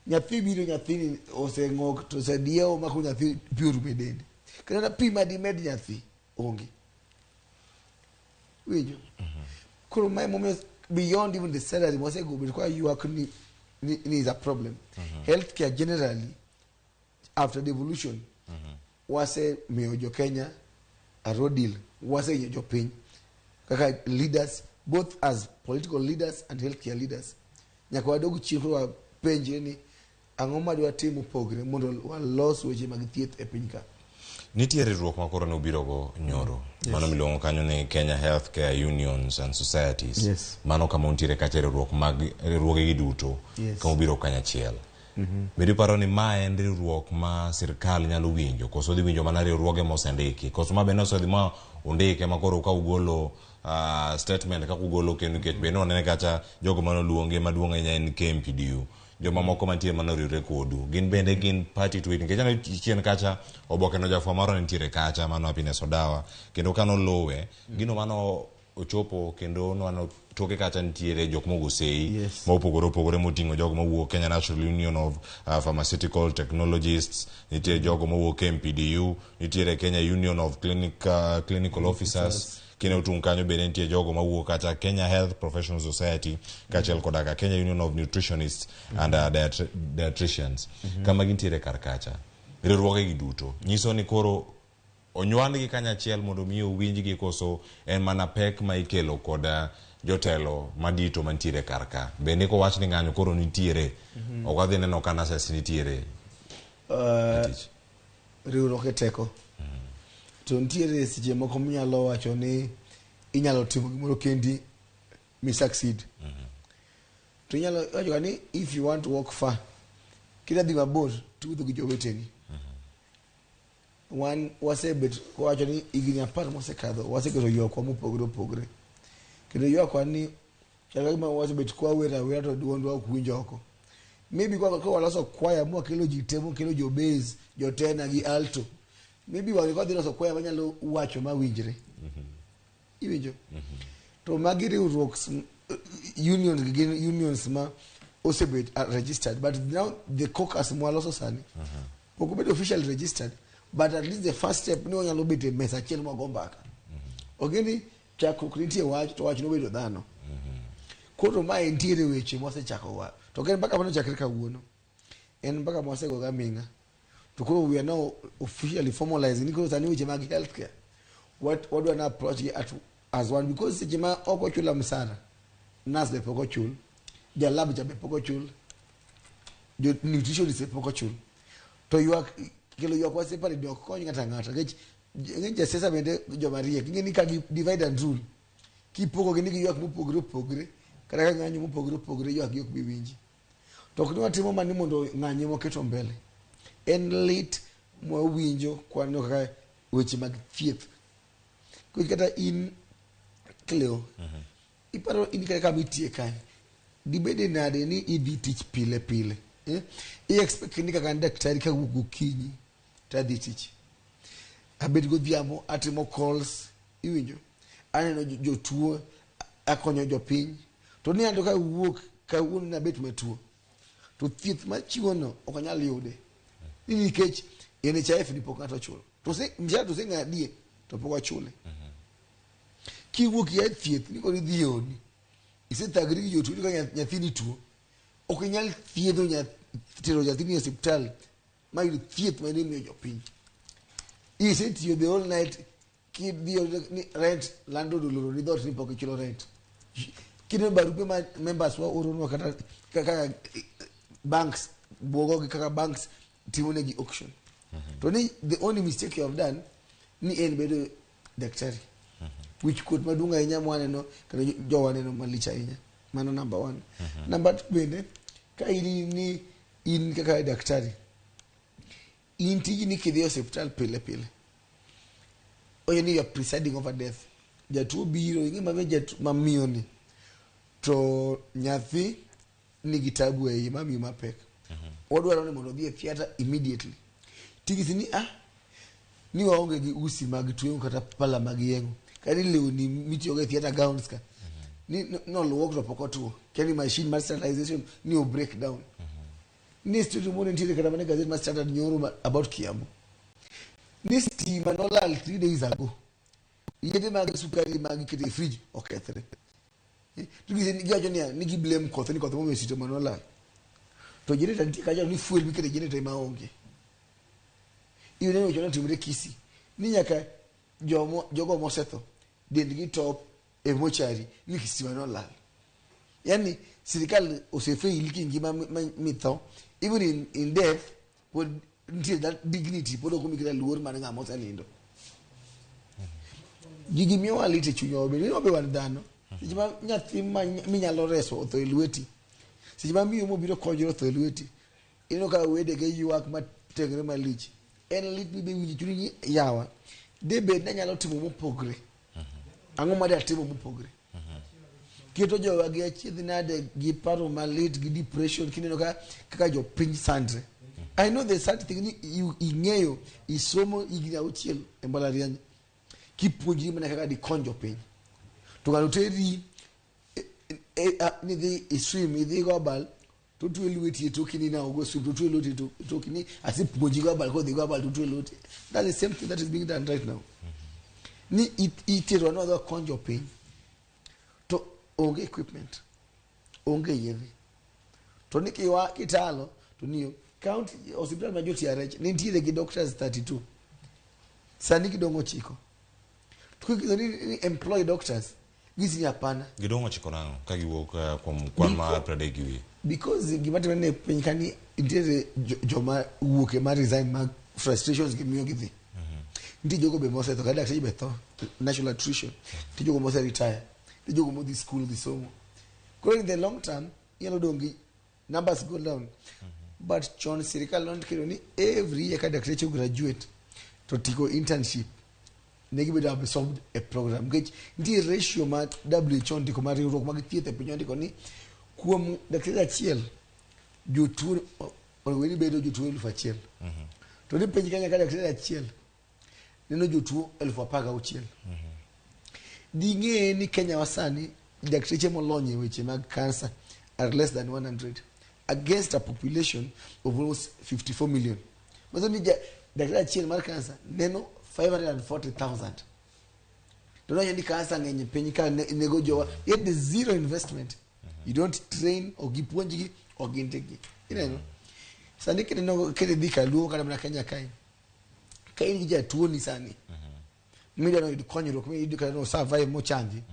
nyathi biro nyathini oseng'ok to osediewo ma koro nyathi pi orumo e dende kata mana pi madimed nyathi onge winjo koro mae momiyo beyond even the salary mwasego bedo kwa ywak ni is a problem. Healthcare generally after devolution. Wasemiyo jo Kenya a raw deal, wasehinyo jopiny kaka leaders, both as political leaders and healthcare leaders. Nyaka wadog chien koro wapenjre ni ang'o ma dwatim mopogre mondo walos weche mag thieth e piny ka.
Nitie riwruok ma koro ne ubirogo nyoro.
Yes.
Mano miluongo kanyo ni Kenya Healthcare Unions and Societies.
Yes.
Mano kama untiere kacha riwruok mag riwruogegi duto.
Yes.
Kama ubiro kanyachiel. Bende iparo ni ma en riwruok ma sirkal nyalo winjo koso dhi winjo mana riwruoge mosendiki koso ma bende osedhi ma undike ma koro ka ugolo statement kaka ugolo kendo nikech bende wanene kacha jogo manoluonge maduong' ahinya en KMPDU joma moko mantie manoriwre kodu gin bende gin party to it nikech aneno chien kacha oboke no jafwambo moro nitiere kacha mano Happiness Odawa kendo kanoluwe gino mano ochopo kendo nwano toke kacha nitiere jok mogo sei
Yes.
ma opogore opogore moting'o jogo mawuok Kenya National Union of Pharmaceutical Technologists, nitie jogo mawuok KMPDU, nitiere Kenya Union of Clinical Officers, kendo tung' kanyo bende nitie jogo mawuok kata Kenya Health Professional Society kaachiel koda ka Kenya Union of Nutritionists and Dietitians. Kama gintiere kar kacha riwruoge gi duto nyiso ni koro onywandgi kanyachiel mondo mi owinjgi koso en mana pek ma ikelo kod jotelo madito mantiere kar ka bende kowach ni ng'anyo koro nitiere ok wadhi neno ka nurses nitiere
Riwruok e teko. To nitiere seche moko minyalo wacho ni inyalo timo gimoro kendi mi succeed. To inyalo wacho ga ni if you want to walk far, kidwa dhi mabor tiwuotho gi joweteni. Wan wasebet kwawacho ni higni 10 mosekadho waseketo ywakwa mopogore opogore. Kendo ywakwa ni chal ka gima wasebet kwawer awera to duondwa ok winj oko. Maybe ka waloso kwaya mwakelo ji te mwakelo jo bass, jo tenor gi alto. Maybe wang' ka wadhi loso kwaya manyalo wacho mawinjre. Iwinjo? To magi riwruok unions gi gin unions ma osebet registered, but now the caucus mwaloso sani pok obedo officially registered, but at least the first step ni wanyalo bet e mesa achiel mwago mbaka. Ong'e ni chakruok nitie wach to wach nobedo dhano. Koro mae nitiere weche mwasechako wa to ok en mbaka manochakre kawuono, en mbaka mwasego gaming'a. To koro we are now officially formalizing ni koro sani weche mag healthcare what wadwa na approach gi as one, because seche ma ok ochula msara, nurse be pok ochul, jalab cha be pok ochul, jo nutritionist be pok ochul, to ywak kelo ywak wa separate ok kony ng'ato ang'ata nikech ng'eny jasiasa bende joma riek ing'e ni ka gi divide and rule kipogo gi ni gi ywak mopogore opogore kata ka ng'anyo mopogore opogore ywak gi ok bi winji. To ok ni watimo mani mondo ng'anyo moketo mbele, en lit mwawinjo kwaneno kaka weche mag thieth. Nikech kata in Cleo, iparo in kata kama itie kae dibede nade ni idhi tich pile pile, eh? I expect ni kaka an daktari kawuok gokinyi tadhi tich abet godhiambo atimo calls, iwinjo, aneno jotuo, akonyo jopiny, to ni anto kawuok kawuono nabet matuo to thieth machiwono ok anyal yude ni nikech NHIF ni pok ng'ato ochulo to mshahara to oseng'adie to pok ochule. Kiwuok ia e thieth ni koro idhi e odi isethagri gi jotuo ka nyathini tuo ok inyal thiedho tero nyathini e osiptal ma yud thieth ma imiyo jopiny. Isetiyo the whole night kidhi ni rent landlord oloro ni dhoot ni pok ichulo rent. Kineno barupe ma members wa oronwa kata kaka banks buogogi kaka banks timo negi auction to ni the only mistake you have done ni en bedo daktari wich kuot maduong' ahinya mwaneno kendo jowa neno malich ahinya. Mano number one. Number two bende ka in ni in kaka daktari in tiji ni kidhi e osiptal pile pile oye ni you are presiding over death. Jatuo biro ing'e mabe jatuo mamiyo ni to nyathi nigi tabu e iye mamiyo mapek wadwaro ni mondo odhi e theatre immediately tigisi ni ni waonge gi usi mag tweng'o kata pala mag yeng'o kata ni lewni mitiyogo e theatre gowns ka ni noluok to pok otuo kia ni machine mar sterilization ni o break down ni story moro nitiere kata mana e gazet mar Standard nyoro about Kiambu ni stima nolal 3 days ago, yedhe mag sukari mag keto e fridge okethre. To giwacho niya ni gi blame koth ni koth momiyo sitima nolal to generator nitie kacha ni fuel miketo e generator ema onge. Iyudo ni weche notimre Kisii ni nyaka jomo jogo mosetho dendgi top e mochari ni stima nolal. Yani sirikal osefail kingima mitho even in death pod nitie that dignity pod ok omi kata luor mar ng'ama osenindo. Gigi miyowa lit e chunywa bende ni wabe wan dhano. Seche ma nyathi ma minyalo reso otho e lweti, seche ma miyo mobiro konyore otho e lweti, ineno ka wedege ywak matengre malich. En lit mibe winjo chunyi ni yawa, de bed ni anyalo timo mopogre. Ang'o ma de atimo mopogre? Keto jowa gi achiedh nade gi paro malit gi depression kineno ka kaka jopiny sandre. I know the sad thing ni ing'eyo isomo higni 6 e mbalariany kipuonjri mana kaka dikony jopiny. To ng'ato teri nidhi iswim idhi go abal to otwe lweti e toki ni na ogo swim to otwe lweti e toki ni asepuonji go abal kodhi go abal to otwe lweti. That's the same thing that is being done right now. Ni iterwa ni wadhi wakony jopiny to onge equipment, onge yedhe. To ni kiwa kitalo to niyo county hospital ma jo-TRH ne nitiere gi doctors 32 sani gidong' 9. To kikizo ni employ doctors gisi ni hapana.
Gidong' 9 nang'o ka giwuok kuom kwan mar 30 gi wiye?
Because gima timore ne piny ka ni nitiere joma wuok e ma resign mag frustrations gimiyo gidhi. Nitie jogo be mosetho kata dakteche be tho natural attrition. Nitie jogo mose retire. Nitie jogo modhi school dhi somo. Koro in the long term inyalo dong' gi numbers go down. But chon sirikal nondikelo ni every year ka dakteche graduate to tiko internship ne gibedo absorbed e program nikech nitie ratio ma WHO ondiko mar riwruok mag thieth e piny ondiko ni kuom dakteche achiel jotuo onego bed ni bedo jotuo 1000. To ni piny Kenya ka dakteche achiel neno jotuo 16,000. Ding'e ni Kenya wa sani dakteche molony e weche mag cancer are less than 100 against a population of almost 54 million. Manyiso ni daktari achiel mar cancer neno 540,000. To nonyo ni cancer ng'eny e piny ka nego jowa yet there's zero investment. You don't train ok gipuonjgi ok gindikgi. Ineno? Sani kineno kidhi kaluo kata mana Kenya kae ka in gi jatuoni sani midwa ni oyud konyruok miyud kata no survive mochangi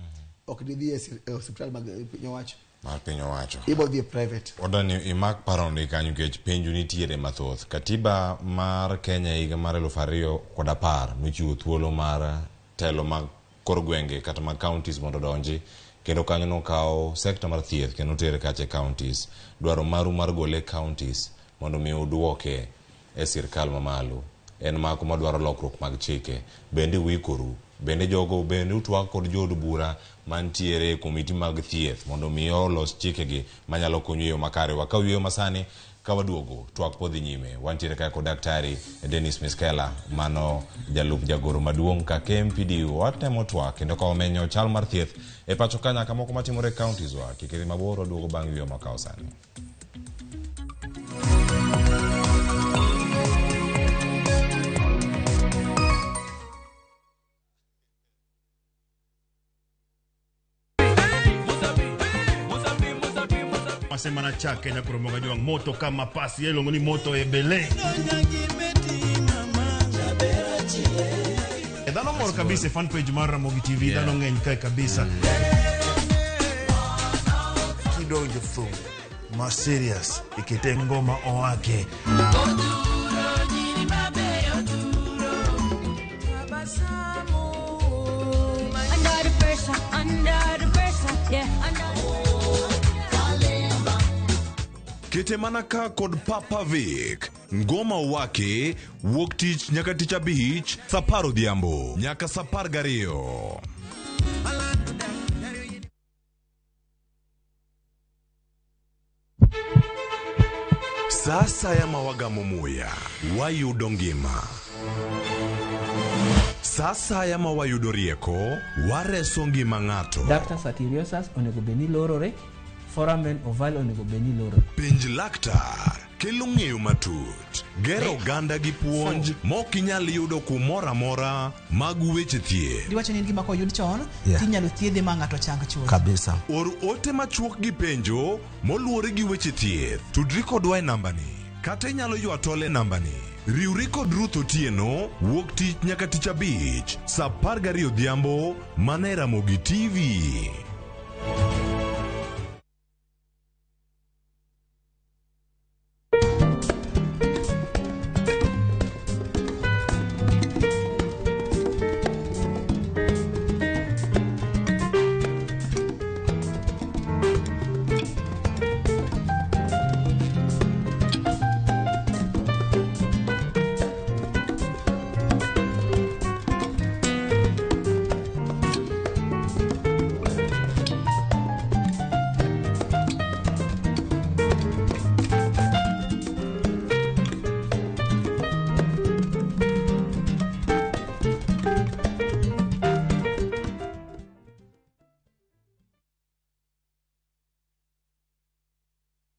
ok didhi e osiptal mag piny owacho.
Mar piny owacho.
Ibo dhi e private.
Oda ni imak paro ni kanyo nikech penjo nitiere mathoth. Katiba mar Kenya higa mar 2010 nochiwo thuolo mar telo mag kor gwenge kata mag counties mondo odonji kendo kanyo nokawo sekta mar thieth kendo otere kacha e counties. Dwaro maru mar gole e counties mondo mi uduoke e sirkal mamalo en mako madwaro lokruok mag chike. Bende uikoru? Bende jogo bende utwak kod jood bura mantiere e komiti mag thieth mondo mi olos chikegi manyalo konyo e yo makare. Wakaw yueyo masani ka waduogo twak podhi nyime. Wantiere kae kod Daktari Dennis Miskela mano jalup jagoro maduong' ka KMPDU. Watemo twak kendo ka wamenyo chal mar thieth e pacho ka nyaka moko matimore e counties wa. Kik idhi mabor waduogo bang' yueyo makawo sani.
Wasema na chake nyakoromoga jwang moto kama pasi iluongo ni moto ebele. Dhano mor kabisa e fan page mar Ramogi TV, dhano ng'eny kae kabisa. Kidonjo thum ma serious ikete ngoma oake.
Under the pressure, under the pressure, yeah, under
Kete mana ka kod Papa Vic. Ngoma wake wuok tich nyaka tich abich saa 10 odhiambo nyaka saa 12. Sa asaya ma wagamo muya, wayudo ngima. Sa asaya ma wayudo rieko, wareso ngima ng'ato.
Ductus arteriosus onego bed ni lorore, foramen ovale onego bed ni lorore.
Penj laktar kelo ng'eyo matut, gero oganda gi puonj mok inyal yudo kumoro amora mag weche thieth.
Diwacho ni en gima koyud chon tinyalo thiedhe ma ng'ato chang chuth.
Kabisa. Or ote machuok gi penjo moluwore gi weche thieth. Tudri kodwa e nambani kata inyalo ywa tol e nambani
Riwri kod Ruth Otieno wuok tich nyaka tich abich saa 12 odhiambo mana e Ramogi TV.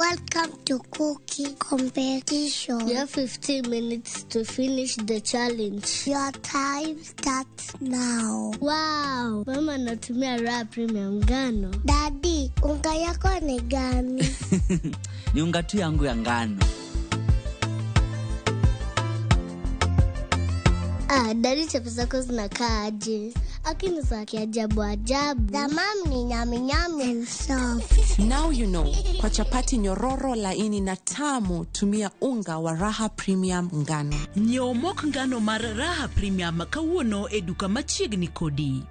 Welcome to cooking competition.
You have 15 minutes to finish the challenge.
Your time starts now.
Wow, mama anatumia Raha Premium ngano.
Daddy, unga yako ni gani?
Ni unga tu yangu ya ngano.
Ah, daddy, chapo zako zinakaa aje? Lakini za kiajabu ajabu.
The mom ni nyami nyami and soft.
Now you know. Kwa chapati nyororo, laini na tamu, tumia unga wa Raha Premium ngano.
Nyiew mok ngano mar Raha Premium kawuono e duka machiegni kodi.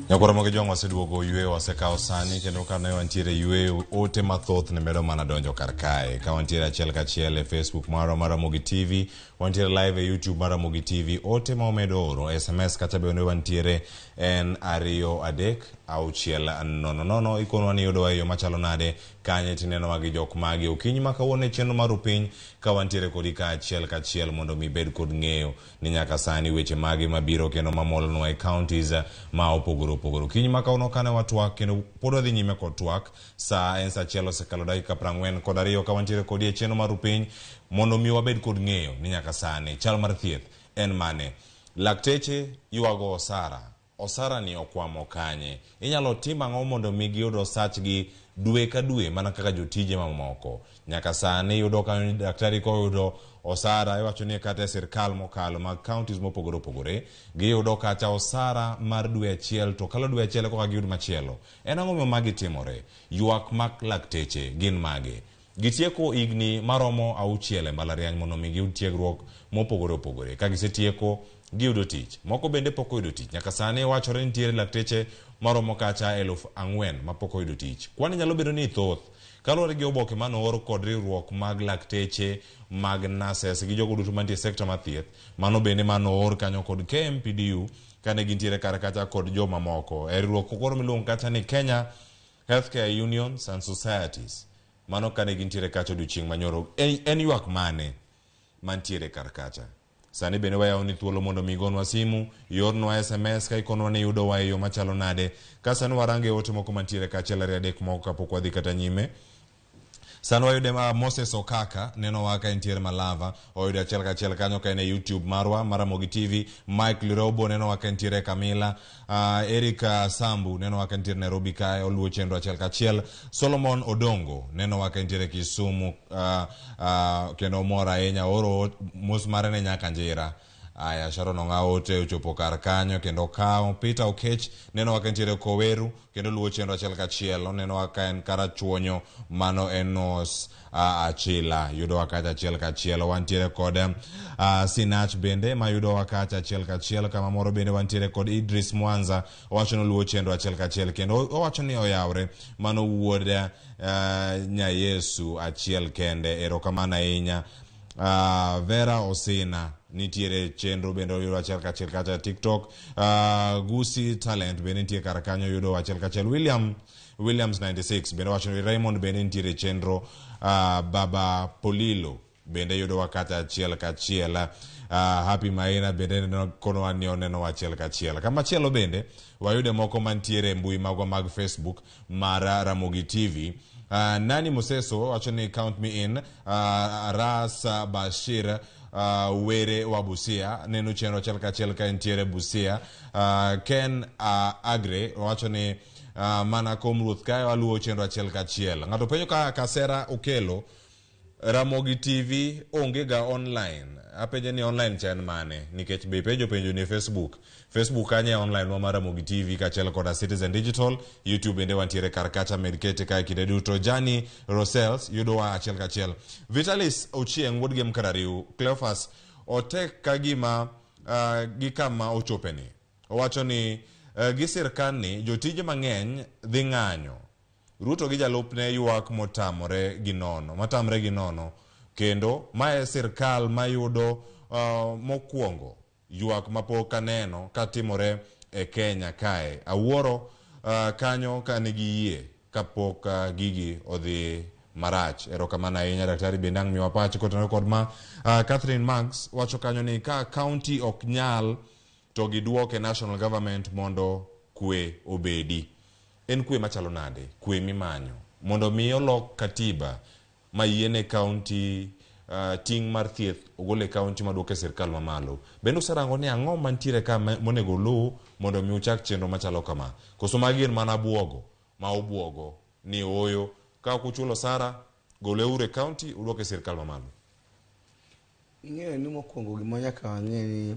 Nyakoro mag jwang' waseduogo yweyo, wasekawo sani kendo kane wantiere yweyo, ote mathoth ne medo mana donjo kar kae. Ka wantiere achiel kachiel e Facebook marwa mar Ramogi TV, wantiere live e YouTube mar Ramogi TV, ote ma omedo oro, SMS kata bende wantiere en 2 3 6 0 0. Ikonwa ni yudowa e yo machalo nade, kanye tinenowa gi jok magi okinyi ma kawuono e chenro mar Rupiny, ka wantiere kodi ka achiel kachiel mondo mi ibed kod ng'eyo ni nyaka sani weche magi mabiro kendo mamolonwa e counties ma opogore opogore. Okinyi ma kawuono kane watwak kendo pod wadhi nyime kod twak, sa en sa achiel osekalo dakika 42 ka wantiere kodi e chenro mar Rupiny mondo mi wabed kod ng'eyo ni nyaka sani chal mar thieth en mane. Lakteche ywago osara. Osara ni okwamo kanye? Inyalo tim ang'o mondo mi giyud osachgi dwe ka dwe mana kaka jotije mamoko? Nyaka sani yudo ka daktari koyudo osara, iwacho ni kata e sirkal mokalo mag counties mopogore opogore, giyudo kata osara mar dwe achiel to kalo dwe achiel koka giyud machielo. En ang'o momiyo magi timore? Ywak mag lakteche gin mage? Gitieko higni maromo 6 e mbalariany mondo mi giyud tiegruok mopogore opogore. Ka gisetieko, giyudo tich. Moko bende pok oyudo tich. Nyaka sani wachore ni nitiere lakteche maromo kacha 4,000 mapok oyudo tich. Kwan nyalo bedo ni thoth. Kaluwore gi oboke mane oor kod riwruok mag lakteche mag nurses gi jogo duto mantie e sekta mar thieth, mano bende mane oor kanyo kod KMPDU kane gintiere kar kacha kod joma moko. E riwruok koro miluongo kacha ni Kenya Healthcare Unions and Societies. Mano kane gintiere kacha odiochieng' manyoro. En ywak mane mantiere kar kacha? Sani bende wayawo ni thuolo mondo mi igonwa simu, iornwa SMS ka ikonwa ni yudowa e yo machalo nade. Ka sani warange ote moko mantiere ka achiel ariyo adek moko kapok wadhi kata nyime. Sani wayude ma Moses Okaka nenowa ka entiere Malava, oyudo achiel kachiel kanyo ka en e YouTube marwa mar Ramogi TV. Mike Lirobo nenowa ka entiere Kamila, Eric Sambu nenowa ka entiere Nairobi kae, oluwo chenro achiel kachiel. Solomon Odongo nenowa ka entiere Kisumu, kendo omor ahinya, oro mos mare ne nyaka Njira. Aya, Sharon Ong'awo ote ochopo kar kanyo kendo okawo. Peter Okech nenowa ka entiere Koweru kendo luwo chenro achiel kachiel. Onenowa ka en Karachuonyo, mano Enos Achila yudowa kacha achiel kachiel. Wantiere kod Sinach bende mayudowa kacha achiel kachiel. Kama moro bende wantiere kod Idris Mwanza, owacho ni oluwo chenro achiel kachiel kendo owacho ni oyawre, mano wuod Nyayesu achiel kende. Erokamano ahinya. Vera Osina nitiere chenro bende oyudo achiel kachiel kacha TikTok. Gusi Talent bende nitie kar kanyo yudo achiel kachiel. Williams 96 bende wacho ni Raymond bende nitiere chenro. Baba Polilo bende yudowa kata achiel kachiel. Happy Maina bende neno konowa ni oneno achiel kachiel. Kamachielo bende wayude moko mantiere e mbui magwa mag Facebook mar Ramogi TV. Nani Museso wacho ni count me in. Ras Bashir Were wa Busia neno chenro achiel kachiel ka entiere Busia. Ken Agre wacho ni mana kom ruoth kae waluwo chenro achiel kachiel. Ng'ato penjo ka Kasera Okelo Ramogi TV onge ga online. Apenje ni online cha en mane nikech be penjo ni Facebook. Facebook kanye online wa mar Ramogi TV kaachiel koda Citizen Digital, YouTube bende wantiere kar kacha med kete kae kinde duto. Jani Rosels yudowa achiel kachiel. Vitalis Ochieng wuod Gem Karariu, Cleophas otek ka gima gi kama ochopeni. Owacho ni gi sirkal ni jotije mang'eny dhi ng'anyo. Ruto gi jalupne ywak motamore gi nono, matamre gi nono, kendo mae sirkal mayudo mokwongo ywak mapok aneno katimore e Kenya kae. Awuoro kanyo ka nigi yie kapok gigi odhi marach. Erokamano ahinya daktari bende ang' miwa pache kotenore kod ma. Catherine Marks wacho kanyo ni ka county ok nyal to giduoke national government mondo kwe obedi. En kwe machalo nade? Kwe mimanyo mondo mi olok katiba ma yiene county ting' mar thieth ogol e county maduok e sirkal mamalo. Bende userango ni ang'o mantiere ka monego oluw mondo mi uchak chenro machalo kama? Koso magi gin mana buogo ma ubuogo ni ooyo ka ok uchulo osara goleuru e county uduok e sirkal mamalo.
Ing'eyo ni mokwongo gima nyaka wang'e ni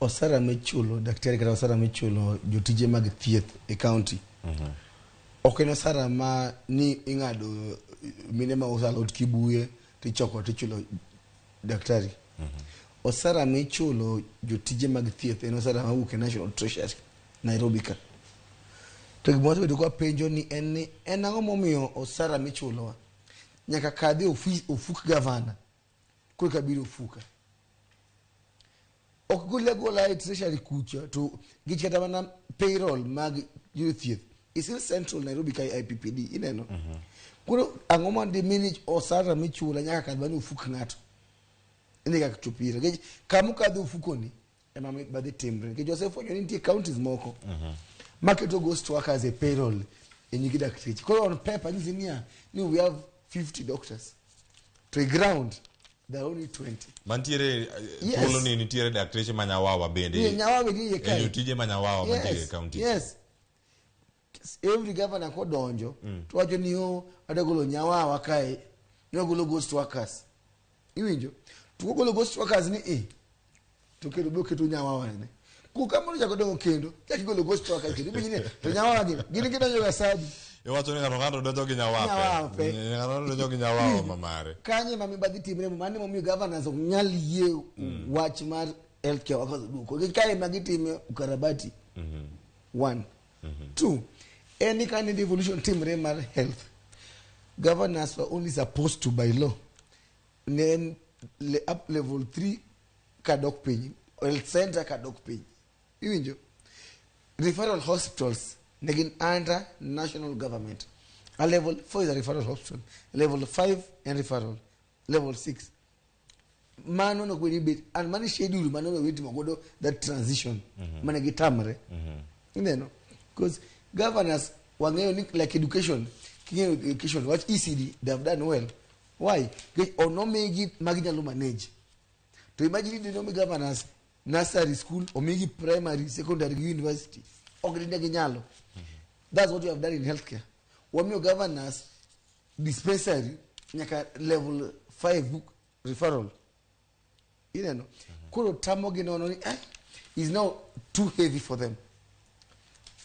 osara michulo daktari kata osara michulo jotije mag thieth e county ok en osara ma ni ing'ado mine ma uso alot Kibuye tichoko tichulo daktari. Osara michulo jotije mag thieth en osara mawuok e National Treasury Nairobi ka. To gima wasebedo kwa penjo ni en ang'o momiyo osara michulowa nyaka kadhi ofuk gavana korka biro ofuka. Ok gole agola e treasury kucha to gich kata mana payroll mag jothieth is still central Nairobi ka IPPD ineno. Koro ang'o mondo mi osara michula nyaka kadh mana ofuk ng'ato ine kaka chop ire nikech kama okadho ofukoni ema badhi timre nikech wasefwenyo ni nitie counties moko maketo ghost workers e payroll e nying dakteche. Koro on paper nyisi niya ni we have 50 doctors to e ground there are only 20.
Mantiere thuolo ni nitiere dakteche manyawawa bende.
Nyawawa ni ye kae.
Jotije manyawawa mantiere e county.
Yes. Every governor kodonjo to wacho ni o adagolo nyawawa kae nogolo ghost workers. Iwinjo? To kogolo ghost workers ni e to kendo biro keto nyawawa ne. Kukamoro chako dongo kendo chako igolo ghost workers kendo iwinjo ni to nyawawa gin gidonjo ga sadi.
Iwacho ni ng'ato donjo gi nyawape. Ng'ato donjo gi nyawawa mamare.
Kanye ma mibadhi timre mano momiyo governors ok nyal yie wach mar healthcare workers duoko. Nikech kae ma gitime ukarabati. 1. 2. Any kind of devolution timre mar health, governors were only supposed to by law name up level 3 kadok piny, health center kadok piny. Iwinjo? Referral hospitals negin under national government. A level 4 is a referral hospital, level 5 and referral, level 6. Mano no kwedi bit and mano schedule mano no witimo godo that transition. Mane gitamre. Ineno? Because governors wang'eyo ni like education, king'eyo education, watch ECD, they have done well. Why? Because onomigi maginyalo manage. To imagine the nomi governors nursery school, omigi primary, secondary, university. Ok dine ginyalo. That's what we have done in healthcare. Wamiyo governors dispensary nyaka level 5 referral. Ineno? Koro tamo ginono ni is now too heavy for them.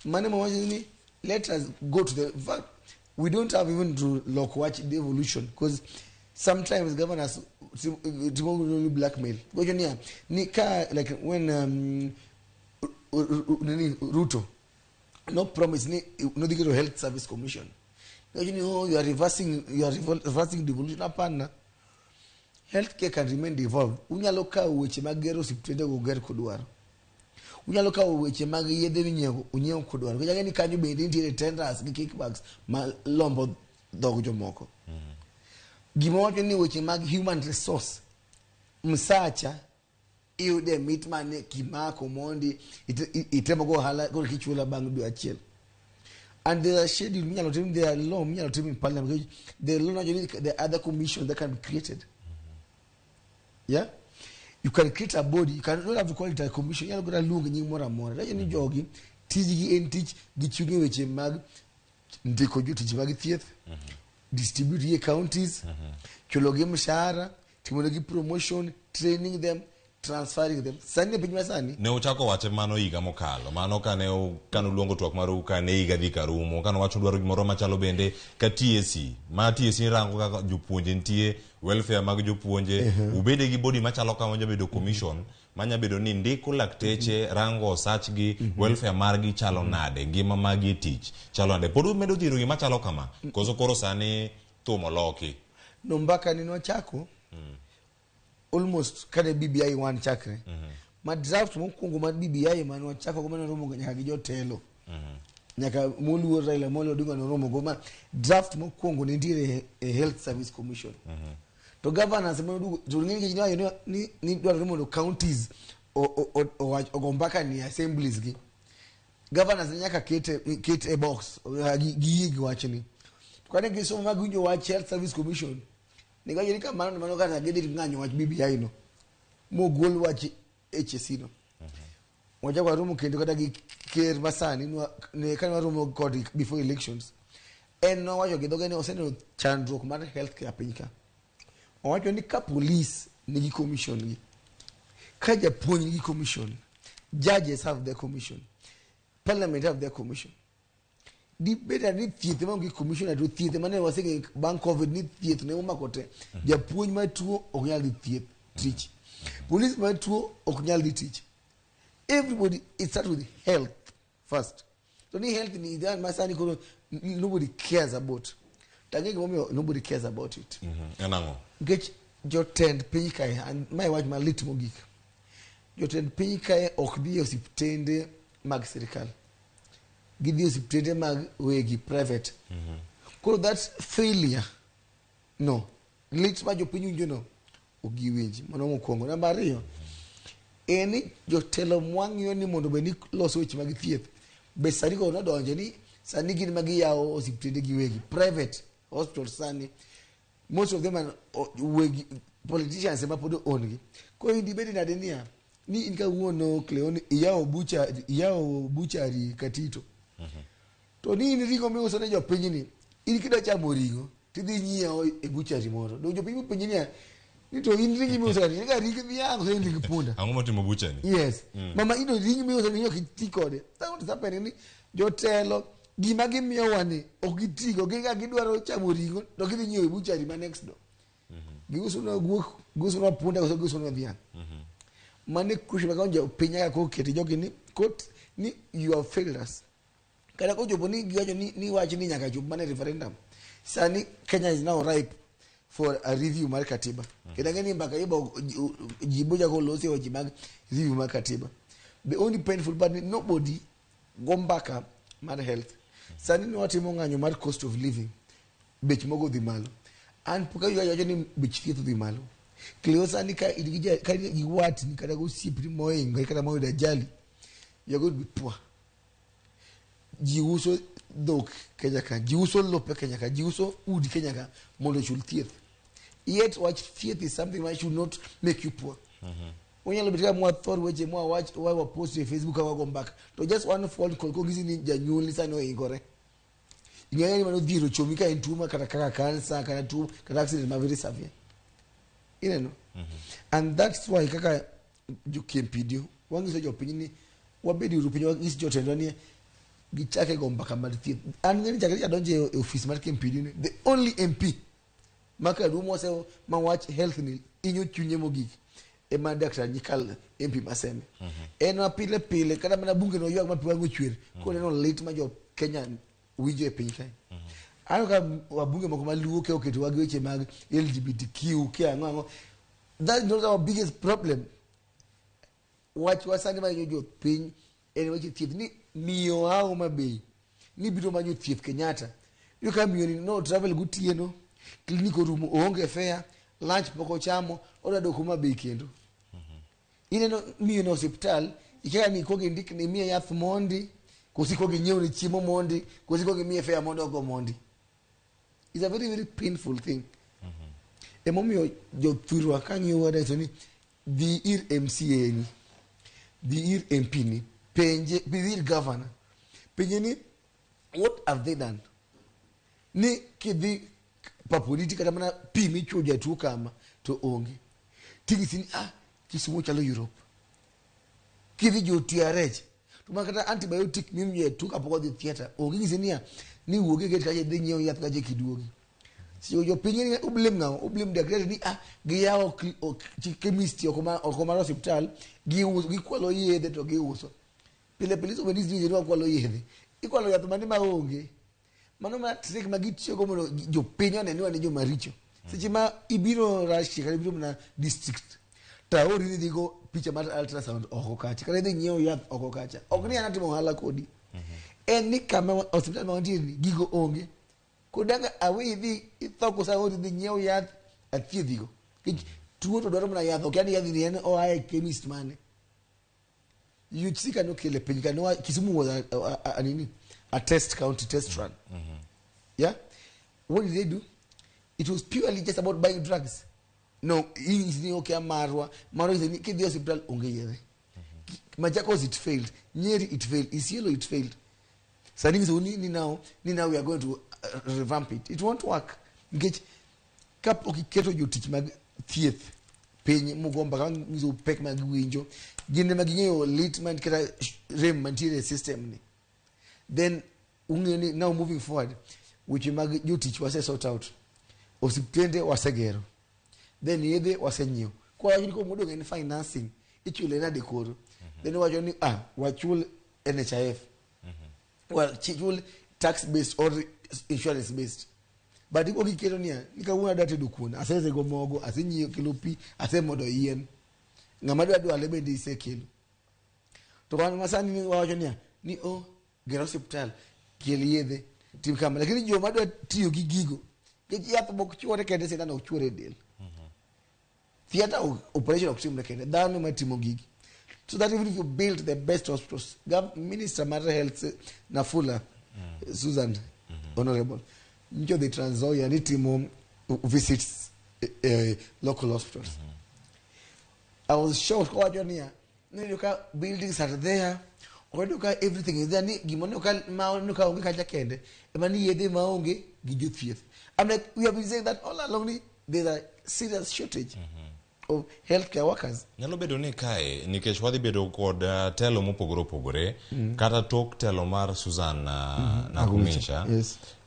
Mane mawacho ni let us go to the fact we don't have even to lock watch the evolution because sometimes governors timo blackmail. Ni ka like when Ruto no promise ni no the Health Service Commission. Oh, you are reversing devolution. Hapana. Healthcare can remain devolved. Unyalo kawo weche mag gero osiptende go ger kodwaro. Unyalo kawo weche mag yedhe minyiewo unyiew kodwaro. Nikech ang'e ni kanyo bende nitiere tenders gi kickbacks ma lombo dhog jomoko. Gima wacho ni weche mag human resource msacha iyude mit mane kimako mondi itemo go ohala koro kichula bang' dwe achiel. And there are schedule minyalo tim, there are law minyalo tim in parliament. The law actually, there are other commissions that can be created. Yeah, you can create a body. You can not have to call it a commission. Inyalo kata luonge nying moro amora. Racho ni jogi tijgi en tich gichung' e weche mag ndiko jotich mag thieth, distribute gi e counties, chulogi mshahara, timonegi promotion, training them, transferring them. Sani e piny masani
Ne uchako wache mano higa mokalo, mano kane kane uluongo twak maru kane higa dhi karumo, kane wacho dwaro gimoro machalo bende ka TSC, ma TSC rango kaka jopuonje nitie, welfare mag jopuonje, ubede gi body machalo kama jabedo commission, manya bedo ni ndiko lakteche, rango osachgi, welfare margi chalo nade, ngima margi e tich chalo nade. Pod umedo dhiro gima chalo kama, koso koro sani thum oloki?
No, mbaka ni nwachako almost kane BBI 1 chakre. Ma draft mokwongo mar BBI mane wachako go, mane romo nyaka gi jotelo, nyaka moluor Raila Amolo Odinga noromo go, ma draft mokwongo ne nitiere e Health Service Commission. To governors mane oduogo to ng'e nikech niwacho ni dwarore mondo counties ogo mbaka ni assemblies gi governors ne nyaka ket e box giyie gi wachni. To kane gisomo ma giwinjo wach Health Service Commission, ne giwacho ni kamano to mano kata gidhi ng'anyo wach BBI no mogol wach HSC no. Wachako waromo kendo kata gi ker masani ne kane waromo kod before elections, en nowacho gi dhoge ni oseneno chandruok mar healthcare piny ka. Owacho ni ka police nigi commission gi, ka japuonj nigi commission, judges have their commission, parliament have their commission, dibed ni thieth maonge commission to thieth mane waseng'eyo bang' COVID ni thieth ne omako te. Japuonj matuo ok nyal dhi thieth tich, police matuo ok nyal dhi tich. Everybody, it starts with health first. To ni health ni idhan masani koro nobody cares about. Tang'e gimomiyo nobody cares about it.
En ang'o?
Nikech jotend piny kae, and mae wach malit mogik, jotend piny kae ok dhi e osiptende mag sirikal, gidhi e osiptende mag wegi, private. Koro that failure no lit ma jopiny winjo no ok giwinji. Mano mokwongo. Namba ariyo en ni jotelo mwang'iyo ni mondo bed ni loso weche mag thieth be sani koro nodonje ni sani gin ma giyawo osiptende giwegi, private hospitals. Sani most of them are wegi, politicians ema pod own gi. Koro in dibedi nade niya ni in kawuono Cleon iyawo butchery, iyawo butchery Katito, to ni in ring'o miuso ne jopinyni, in kidwa chamo ring'o tidhi nyiewo e butchery moro, to jopiny mopenji niya ni to in ringi miuso kati ka ring dhiang' koso en ring punda?
Ang'o motimo buchani?
Yes. Mama ino ring miuso ni ok iti kode. That what is happening ni jotelo gima gimiyowa ni ok gitigo. Gin ka gidwaro chamo ring'o to gidhi nyiewo e butchery ma next door. Giuso guok, giuso nwa punda koso giuso nwa dhiang'? Mano e question ma jopiny nyaka koketi jogi ni kot ni you have failed us. Kata kochopo ni giwacho ni wach ni nyaka chop mana e referendum, sani Kenya is now ripe for a review mar katiba. Kendo ang'e ni mbaka ibo ji bo chako losi e weche mag review mar katiba. The only painful part ni nobody go mbaka mar health. Sani ne watimo ng'anyo mar cost of living, bech mogo odhi malo. An pok awinjo wacho ni bech thieth odhi malo. Cleo, sani ka in gi ka in gi watni kata gosiepni mohingo kata moyudo ajali, you are going to be poor. Ji uso dhok Kenya ka, ji uso lope Kenya ka, ji uso udi Kenya ka mondo ochul thieth. Yet wach thieth is something that should not make you poor. Unyalo bet ka mwathor weche mwawach wa wapost e Facebook ka wago mbaka, to just one phone call kongisi ni janyuolni sani ohinkore, ing'eyo ni mano dhier ochomi ka en tuo ma kata kaka kansa kata tuo kata accident ma very severe, ineno. And that's why kaka jo KMPDU wanyiso jopiny ni wabed uru piny, wanyis jotendwa ni gichake go mbaka mar thieth. An ng'eni chakre adonjo e ofis mar KMPDU ni the only MP ma karumo ose ma wach health ni inyo chunye mogik ema Dr. Nyikal, MP Maseme. En ma pile pile kata mana bunge no ywak ma pi wang'e ochwer koneno lit ma jo Kenya winjo e piny kae. Aneno ka wabunge moko maluo ke oketowa gi weche mag LGBTQ ke ang'o ang'o. That is not our biggest problem. Wach wa sani ma jopiny en weche thieth ni miyo a Homa Bay ni biro manyo thieth Kenyatta. Iyudo ka miyo ni no travel gotieno, clinic orumo, oonge fare, lunch pok ochamo, odwa dok Homa Bay kendo. Ineno miyo no osiptal, ikia ni ikuongo indikne imiye yath mondi, koso ikuongo inyiewne chiemo mondi, koso ikuongo imiye fare mondo ogo mondi. It's a very very painful thing. Emomiyo jothurwa kang'iyo wacho ni dhi ir MCA ni, dhi ir MP ni, penje, dhi ir governor, penje ni what have they done? Ni kidhi papoliti kata mana pi michuo jatuo kama to onge. Ting'isi ni ah, Kisumu chalo Europe. Kidhi jo TRH to mana kata antibiotic mimiyo jatuo kapok odhi theatre onge. Ng'isi niya ni wuog e gate kacha idhi nyiew yath kacha kiduogi. So jopiny ni ublame ng'awa? Ublame daktari ni ah, giyawo chemist oko mar osiptal, giuso, gikwalo yedhe to giuso. Pile pile isomo ni wakwalo yedhe. Ikwalo yath mane maonge. Mano mana trick ma gitiyogo mondo jopiny one ni wan joma richo. Seche ma ibiro Russia kata ibiro mana district, to aori ni idhigo picha mar ultrasound oko kacha, kata idhi nyiewo yath oko kacha. Ok ni an atimo ohala kodi. En ni kama osiptal ma wantie ni gigo onge. Kodanga awe idhi itho koso aori idhi nyiew yath athiedhigo. Nikech tuo to dwaro mana yath, ok yani yadhni en oa e chemist mane. UHC ka nokele piny ka noa Kisumu was a nini, a test county, test run. Yeah? What did they do? It was purely just about buying drugs. No, ni okay marwa, marwa ni kidhi hospital onge yedhe. Machakos it failed, Nyeri it failed, Isiolo it failed. Sani so ni now we are going to revamp it. It won't work. Nikech kapok iketo jotich mag thieth piny mugomba ka nyiso pek mag winjo, gin ema ging'eyo lit man kata rem mantiere e system ni. Then ung'eyo ni now moving forward, weche mag jotich wase sort out, osiptende wasegero, then yedhe wasenyiewo. Kwa wacho ni koro modong' en financing, ichule nade koro? Then wacho ni ah, wachul NHIF, wachul tax based or insurance based. But iko giketo niya, ni kawuono adwa tedo kuon, aserego mogo, asenyiewo kelo pi, asemodo yien. Ng'ama dwa dwale bende isekelo. To wan masani ni wawacho niya, ni o ger osiptal, kel yedhe, tim kama. Lakini joma dwa tiyo gi gigo, nikech yath mok chuore kende, sindan ok chuore e del. Theatre operation ok timre kende, dhano ema timo gigi. So that even if you build the best hospitals, Minister mar Health Nafula, Susan, Honorable, ncho dhi Trans Nzoia ni timo visits local hospitals. I was shocked kowacho niya, niyudo ka buildings are there, oyudo ka everything is there, ni gima ka ma oneno ka onge kacha kende, ema ni yedhe maonge gi jothieth. I'm like, we have been saying that all along ni there's a serious shortage of healthcare workers.
Nyalo bedo ni kae nikech wadhi bedo kod telo mopogore opogore, kata tok telo mar Susan Nakhumicha,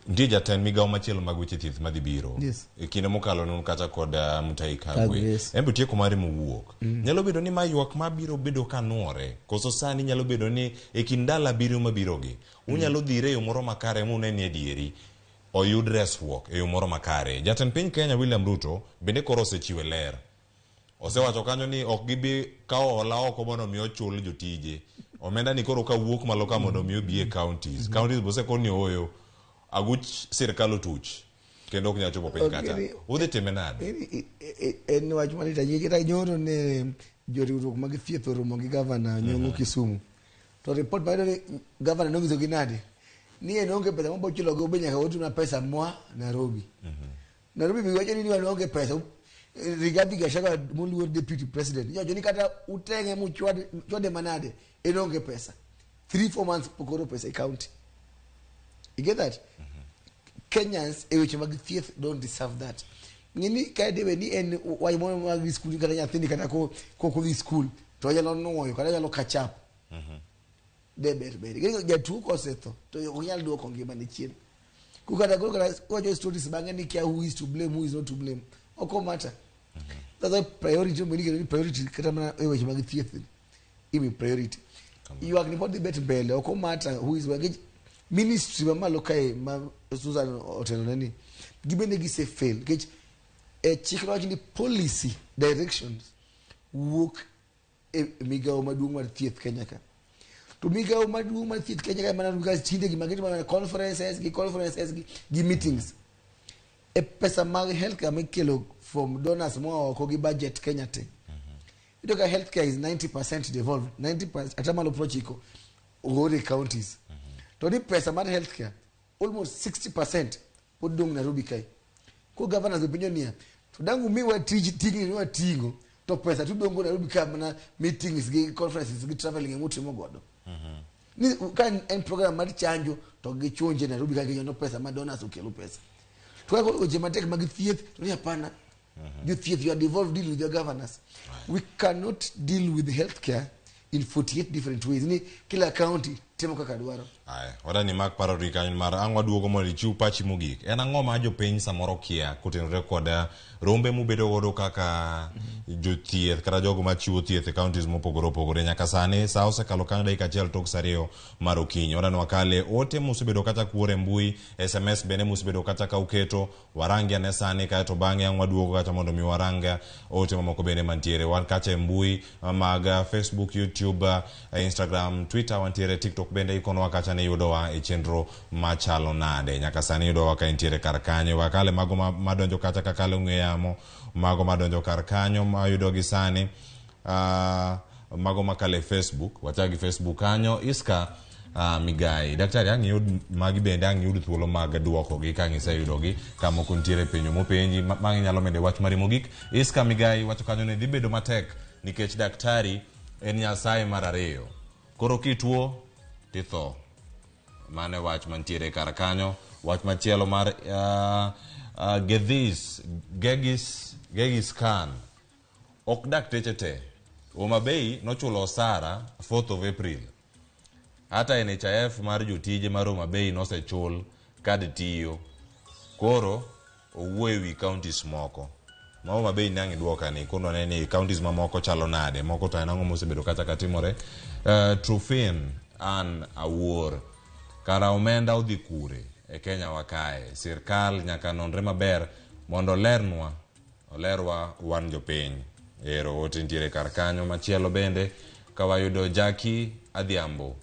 nitie jatend migawo machielo mag weche thieth madhi biro. E kinde mokalo nun kacha kod Mutahi Kagwe. En be tieko mare mowuok. Nyalo bedo ni ma ywak mabiro bedo ka nuore, koso sani nyalo bedo ni e kind ndalo abiriyo mabirogi, unyalo dhire e yo moro makare mune ni adieri oyud resruok e yo moro makare. Jatend piny Kenya William Ruto bende koro osechiwe ler. Osewacho kanyo ni ok gibi kawo hola oko mondo mi ochul jotije. Omenda ni koro kawuok malo ka mondo mi obi e counties. Counties bo osekon ni ooyo, aguch sirkal otuch kendo ok nyal chopo piny kacha. Udhi time nade?
En wach malit ahinya. Kata nyoro ne joriwruok mag thieth oromo gi gavana Nyong'o Kisumu. To report mayudo ni gavana nonyisogi nade? Ni en onge pesa mabo chulogo be nyaka otimna pesa moa Nairobi. Nairobi be wacho ni wan onge pesa. Rigathi Gachagua moluor deputy president nyowacho ni kata uteng'e muchwade manade en onge pesa. 3-4 months pok oro pesa e county. You get that? Kenyans e weche mag thieth don't deserve that. Ng'eni ka debe ni en wach moro mag skul kata nyathini kata kodhi skul to onyalo nuoyo kata onyalo catch up. De ber ber. Ng'eni jatuo kosetho to ok nyal duoko ngimane chien. Kukata koro kata wacho stories bang'e ni kia who is to blame, who is not to blame. Ok matter. That's why priority obedo ni priority kata mana e weche mag thieth imi priority. Ywak ni pod dhi bet mbele, ok matter who is nikech ministry mamalo kae ma Susan otelone ni gibende gise fail nikech e chik wacho ni policy directions wuok e migawo maduong' mar thieth Kenya ka. To migawo maduong' mar thieth Kenya ka mana ka tinde gima gitimo mana conferences gi meetings. E pesa mag healthcare mikelo from donors moa oko gi budget Kenya te. Iyudo ka healthcare is 90% devolved, 90% atamalo 90 ogore counties. To ni pesa mar healthcare almost 60% pod dong' Nairobi kae. Ko governors openjo niya, To dang' umiwa tij ting'ni ni wating'o to pesa tudongo Nairobi ka mana meetings gi conferences gi traveling emutimo godo. Ni ka en program mar chanjo to gichunje Nairobi ka ginyono pesa ma donors okelo pesa. To ka koro weche matek mag thieth to ni hapana. Jothieth, you are devolved, deal with your governors. We cannot deal with healthcare in 48 different ways. Ni kila county timo kaka dwaro.
Aya, wadani mak paro ri kanyo mar ang' waduogo mondo ichiw pachi mogik. En ang'o ma jopiny samoro kia kotenore kod rombe mubedo godo kaka jothieth kata jogo machiwo thieth e counties mopogore opogore nyaka sani sa osekalo kanyo dakika achiel tok sa ariyo mar okinyi. Wadani wakale ote musebedo kata kuoro e mbui, SMS bende musebedo kata ka uketo warangi ane sani kaeto bang'e ang' waduogo kacha mondo mi warang ote mamoko bende mantiere. Wan kacha e mbui mag Facebook, YouTube, Instagram, Twitter, wantiere TikTok bende ikonwa kacha ni yudowa e chenro machalo nade. Nyaka sani yudowa ka intiere kar kanyo. Wakale mago madonjo kacha kakalo ong'we yamo, mago madonjo kar kanyo mayudo gi sani, mago makalo e Facebook, wachak gi Facebook kanyo, Iska Migai. Daktari, ang' iyud magi bende ang' iyud thuolo mag duokogi ka ang' iseyudogi, ka moko nitiere penjo mopenji, ma inyalo mede wach mari mogik. Iska Migai wacho kanyo ni dhi bedo matek nikech daktari en Nyasaye mar ariyo. Koro kituo titho. Mano e wach mantiere kar kanyo. Wach machielo mar Gedhis, Gegis, Gegis Khan. Ok dakteche te. Homa Bay nochulo osara 4th of April. Hata NHIF mar jotije mar Homa Bay nosechul kad tiyo. Koro owuoyo ewi counties moko. Ma Homa Bay ne ang' iduoka ni kono ne ni counties mamoko chalo nade. Moko to en ang'o mosebedo kata ka timore. Trufin an awuor. Kara omenda odhi kure e Kenya wa kae. Sirkal nyaka nonre maber mondo olernwa. Olerwa wan jopiny. Ero ote nitiere kar kanyo. Machielo bende ka wayudo Jackie Adhiambo.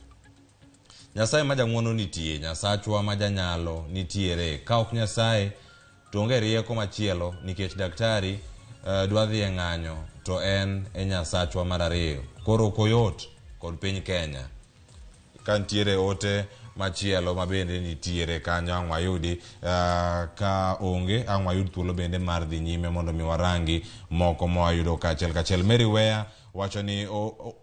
Nyasaye ma jang'uono nitie, Nyasachwa ma janyalo nitiere. Ka ok Nyasaye to onge rieko machielo nikech daktari dwa dhi e ng'anyo to en e Nyasachwa mar ariyo. Koro ok oyot kod piny Kenya. Ka nitiere ote machielo ma bende nitiere kanyo ang' wayudi, ka onge ang' wayud thuolo bende mar dhi nyime mondo mi warangi moko ma wayudo kachiel kachiel. Mary Wea wacho ni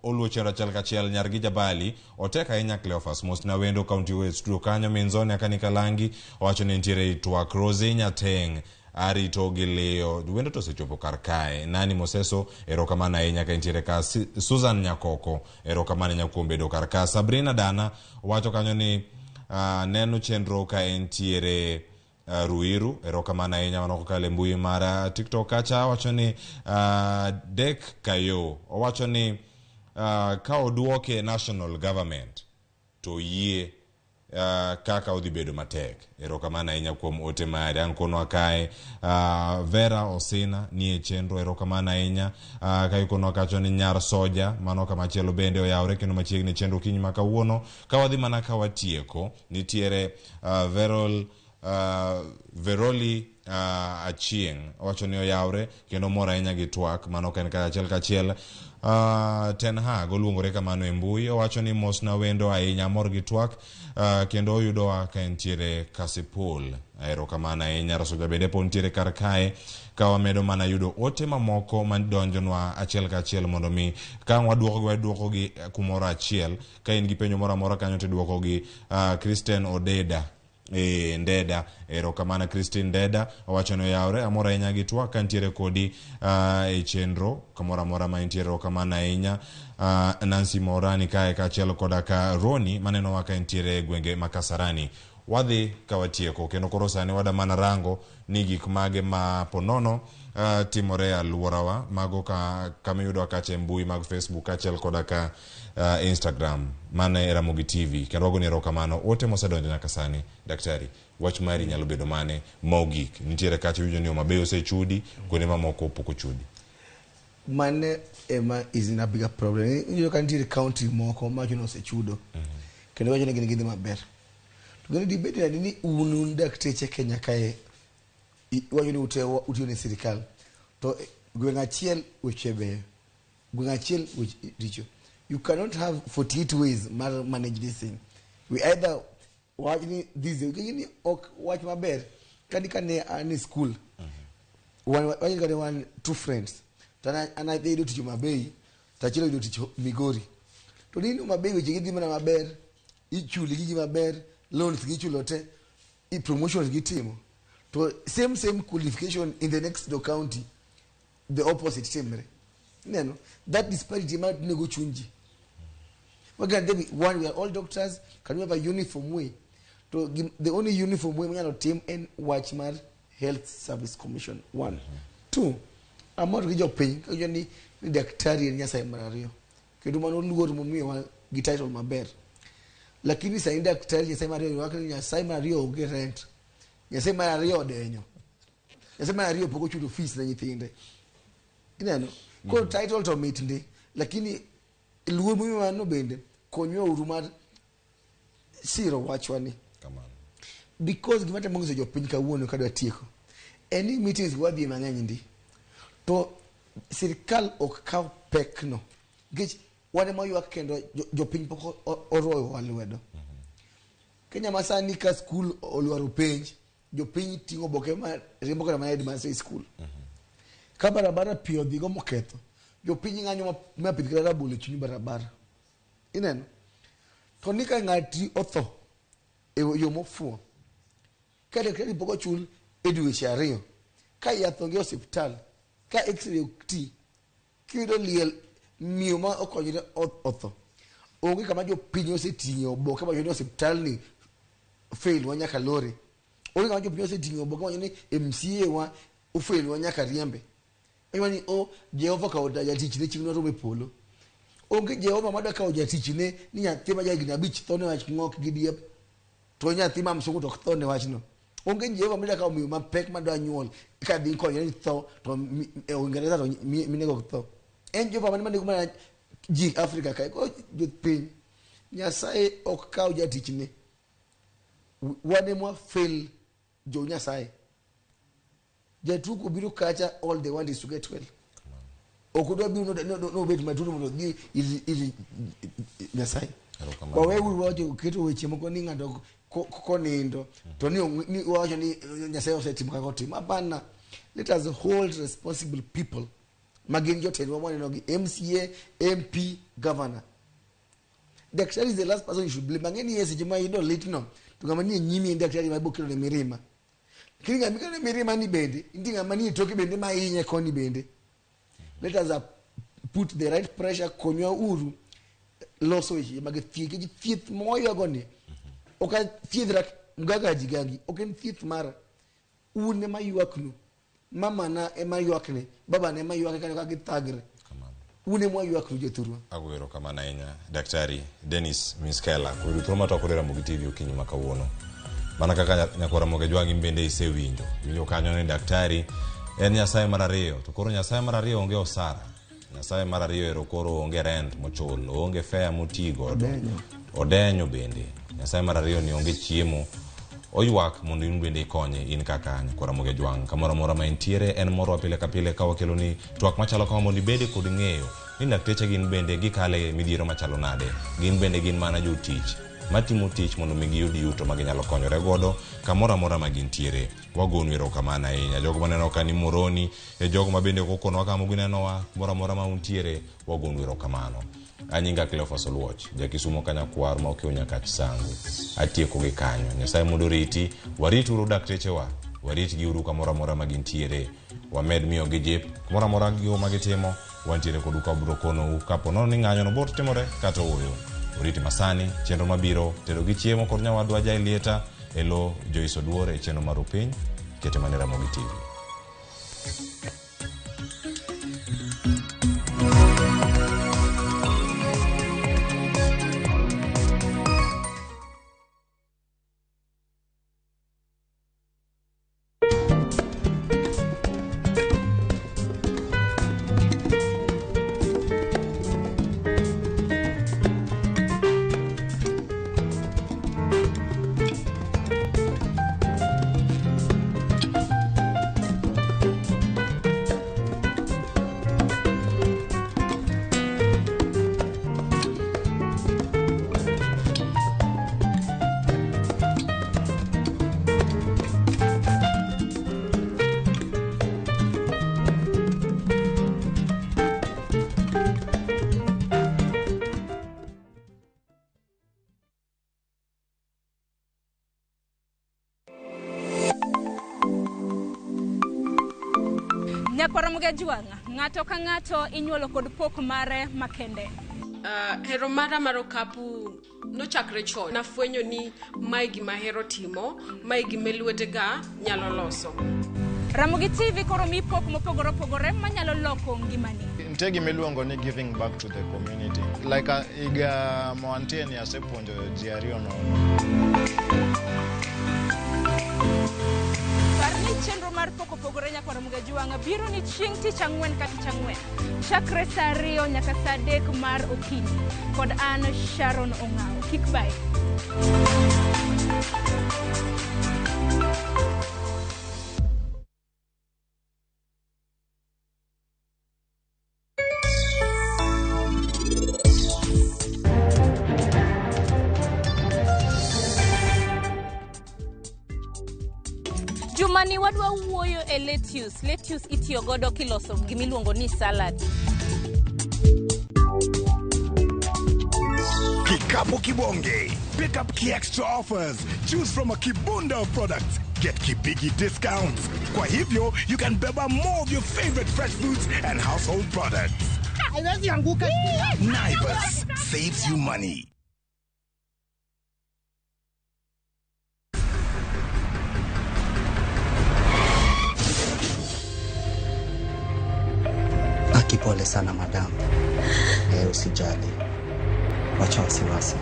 oluwo chenro achiel kachiel nyar gi Jabali otek ahinya Cleophas mos na wendo County West studio kanyo Minzoni akani Kalangi owacho ni nitiere twak Rosie Nyateng arito gi liyo wendo to osechopo kar kae. Nani Moseso erokamano ahinya ka intiere ka. Susan Nyakoko erokamano ahinya kuom bedo kar ka. Sabrina Dana wacho kanyo ni neno chenro ka entiere Ruiru erokamano ahinya mano kokalo e mbui mar TikTok kacha wacho ni Dek Kayo owacho ni ka oduoke national government to yie kaka odhi bedo matek. Erokamano ahinya kuom ote mari. Ang' konwa kae Vera Osina nie chenro, erokamano ahinya. Ka ikonwa kacho ni Nyar Soja, mano kama chielo bende oyawre kendo machiegni chenro kinyi ma kawuono. Ka wadhi mana ka watieko, nitiere Veroli Achieng' owacho ni oyawre kendo mor ahinya gi twak mano ka en achiel kachiel. Ten Hag oluongore kamano e mbui owacho ni mosna wendo ahinya mor gi twak kendo oyudowa ka entiere Kasipul. Erokamano ahinya. Rasoja bende pod nitiere kar kae ka wamedo mana yudo ote mamoko madonjonwa achiel kachiel mondo mi ka waduokogi waduokogi kumoro achiel. Ka in gi penjo moro amora kanyo to iduokogi. Kristen Odeda Ndeda, erokamano Christine Ndeda owacho ni oyawre amor ahinya gi twak ka nitiere kodi e chenro kamoro amora ma intiere, erokamano ahinya. Nancy Morani kae kaachiel koda ka Roni manenowa ka entiere e gwenge ma Kasarani. Wadhi ka watieko kendo koro sani wada mana rango ni gik mage ma ponono timore e alworawa mago ka kama iyudowa kacha e mbui mag Facebook kaachiel koda ka Instagram mana e Ramogi TV kendo wagoni erokamano ote mosedonjo nyaka sani. Daktari, wach mari nyalo bedo mane mogik? Nitiere kacha iwinjo ni Homa Bay osechudi, kuonde mamoko pok ochudi.
Mane ema is in a bigger problem. Iyudo ka nitiere county moko ma wacho ni osechudo kendo wacho ni gin gidhi maber. To gini dibed nade ni un dakteche Kenya kae iwacho ni ute utiyo ne sirikal to gweng' achiel weche beyo, gweng' achiel weche richo. You cannot have 48 ways mar manage this thing. We either wach ni this ni ok wach maber kani kane an e school. Wan wanyalo wan two friends. To an adhi yudo tich Homa Bay, to achiel oyudo tich Migori. To ni Homa Bay weche gi dhi mana maber, ichuli gigi maber, loans gichulo te, i promotions gitimo. To same qualification in the next door county, the opposite timre. Ineno? That disparity ma nego chuny ji. Why can't there be one, we are all doctors, can we have a uniform way? To the only uniform way manyalo tim en wach mar Health Service Commission. One. Two, amor gi jopiny ka giwacho ni daktari en Nyasaye mar ariyo. Kendo mano luor momiyowa gi title maber. Lakini sani daktari Nyasaye mar ariyo ywak ni Nyasaye mar ariyo onge rent. Nyasaye mar ariyo odenyo. Nyasaye mar ariyo pok ochulo fees ne nyithinde. Ineno? Koro title to mit ndi, lakini luor momiyowa no bende konywa uru mar siro wachwa ni. Because gima temo nyiso jopiny kawuono kadwa tieko en ni meetings wadhiye mang'eny ndi to sirikal ok kaw pekno nikech wan ema waywak kendo jopiny pok orwoyowa lwedo. Kenya ma sani ka skul olwaro penj, jopiny ting'o oboke ma riembo kata mana headmaster e skul. Ka barabara pi odhigo moketho, jopiny ng'anyo ma pidh kata rabolo e chuny barabara. Ineno? To ni ka ng'ati otho e yo mofuwo, ka daktari pok ochul e dweche ariyo, ka yath onge e osiptal, ka x-ray ok ti, kiyudo liel miyo ma okonyore otho, onge kama jopiny oseting'e oboke mawacho ni osiptal ni fail wa nyaka lore. Onge kama jopiny oseting'e oboke mawacho ni MCA wa ofail wa nyaka riembe. Iwacho ni o Jehova okawo jatichne chieng' norom e polo. Onge Jehova madwa kawo jatichne ni nyathi ma jahigni 5 tho ne wach ng'ok gi diep, to nyathi ma msungu to ok tho ne wachno. Onge Jehova madwa kawo miyo mapek madwa nyuol ka dhi konyore ni tho to e Uingereza to minego ok tho. En Jehova mane manego mana ji Afrika kae. Koro jopiny, Nyasaye ok kaw jatichne. Wan ema fail jo Nyasaye. Jatuo kobiro kacha, all they want is to get well. Ok odwa biro nobed matuo mondo odhi ir Nyasaye. Waweuru wacho keto weche moko ni ng'ato konindo to ni wawacho ni Nyasaye osetimo kaka otimo. Hapana. Let us hold responsible people ma gin jotendwa mwaneno gi MCA, MP, governor. Daktari is the last person you should blame. Ang'e ni e seche ma iyudo litno to ng'ama nie nyimi en daktari ma biro kelone mirima. Lakini ng'ama kelone mirima ni bende, nitie ng'ama nie toke bende ma hinye koni bende. Let us put the right pressure, konywa uru loso weche mag thieth. Nikech thieth ma waywago ni, ok athiedhra mgaga jigangi, ok en thieth mara. Un ema ywaknu, mamana ema ywakne, babana ema ywakne kanyo ka githagre. Un ema waywaknu jothurwa.
Agoyo erokamano ahinya Daktari Dennis Miskela kuom yudo thuolo mar twak kod Ramogi TV okinyi ma kawuono. Mana kaka nyakwar Ramogi Ajwang' in bende isewinjo. Iwinjo kanyo ni daktari en Nyasaye mar ariyo. To koro Nyasaye mar ariyo onge osara. Nyasaye mar ariyo ero koro onge rent mochul, onge fare moti godo.
Odenyo.
Odenyo bende. Nyasaye mar ariyo ni onge chiemo. Oywak mondo in bende ikonye in kaka nyakwar Ramogi Ajwang'. Kamoro amora ma intiere en morwa pile ka pile ka wakelo ni twak machalo kama mondo ibede kod ng'eyo ni lakteche gin bende gikale midhiero machalo nade. Gin bende gin mana jotich matimo tich mondo mi giyud yuto ma ginyalo konyore godo kamoro amora ma gintiere. Wagonu erokamano ahinya. Jogo maneno ka ni Moroni, e jogo ma bende ok okonowa kama ginenowa, kamoro amora ma untiere, wagonu erokamano. Anyinga Cleophas Oluoch, ja Kisumo kanyakwar ma okiewo Nyakach Sango. Atieko gi kanyo. Nyasaye mondo oriti, warit uru daktechewa, warit gi uru kamoro amora ma gintiere. Wamed miyogi jip, kamoro amora gigo ma gitimo, wantiere kodu ka wabiro konou kapo nono ni ng'anyo no biro timore kata ooyo. Oriti masani, chenro mabiro, tedo gi chiemo kod nyawadwa Jaelieta e lo Joyce Oduor e chenro mar Rupiny, kete mana e Ramogi TV.
Nyakwar Ramogi Ajwang', ng'ato ka ng'ato inyuolo kod pok mare makende.
Hero mara mar okapu nochakre chon. Nafwenyo ni mae gima ahero timo, mae gima lwetega nyalo loso.
Ramogi TV koro mi pok mopogore opogore manyalo loko ngimani.
Nitie gima iluongo ni giving back to the community. Like higa mawantie ni asepuonjo ji ariyo nono.
Par ni chenro mar pok opogore Nyakwar Ramogi Ajwang' biro ni chieng' tich ang'wen ka tich ang'wen. Chakre saa 2 nyaka saa 3 mar okinyi. Kod an Sharon Ong'awo. Kik bayi. Jumani wadwa wuoyo e lettuce. Lettuce itiyo godo kiloso gimiluongo ni salad.
Kikapu Kibonge. Pick up key extra offers. Choose from a kibunda of products. Get kibigi discounts. Kwa hivyo, you can beba more of your favorite fresh fruits and household products.
Haiwezi anguka.
Naivas saves you money.
Pole sana madam. Usijali. Wacha wasiwasi.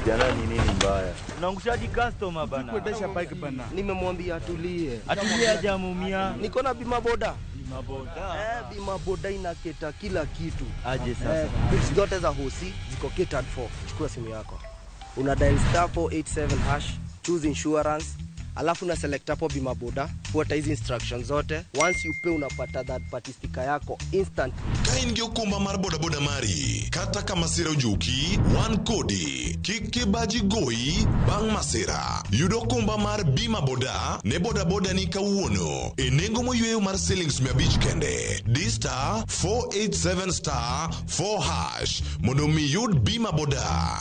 Jana ni nini mbaya? Unaangushaji customer bana.
Kuendesha bike bana.
Nimemwambia atulie.
Atulie hajaumia.
Niko na bima boda.
Bima boda.
Bima boda inaketa kila kitu.
Aje sasa.
Bills zote za hosi ziko catered for. Chukua simu yako. Una dial star 487 hash, choose insurance. Alafu na select hapo bima boda, fuata hizi instructions zote. Once you pay unapata that party sticker yako instantly.
Ka in gi okumba mar bodaboda mari, kata ka masira ojuki, wan kodi. Kik kibaji goyi bang' masira. Yud okumba mar bima boda ne bodaboda ni kawuono e nengo moyweyo mar silings 500 kende. Di star 487 star 4 hash mondo mi yud bima boda.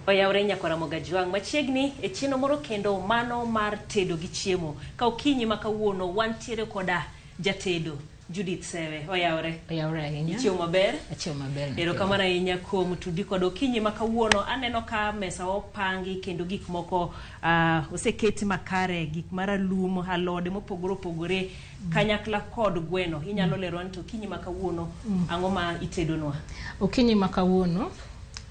Oyawre Nyakwar Ramogi Ajwang' machiegni e chenro moro kendo mano mar tedo gi chiemo. Ka okinyi ma kawuono wantiere koda jatedo Judith Sewe. Oyawre.
Oyawre ahinya.
Ichiemo maber?
Achiemo maber.
Erokamano ahinya kuom tudi kod okinyi ma kawuono. Aneno ka mesa opangi kendo gik moko oseketi makare, gik maralum, alode mopogore opogore kanyakla kod gweno. Inyalo lero ni to okinyi ma kawuono ang'o ma itedonwa?
Okinyi ma kawuono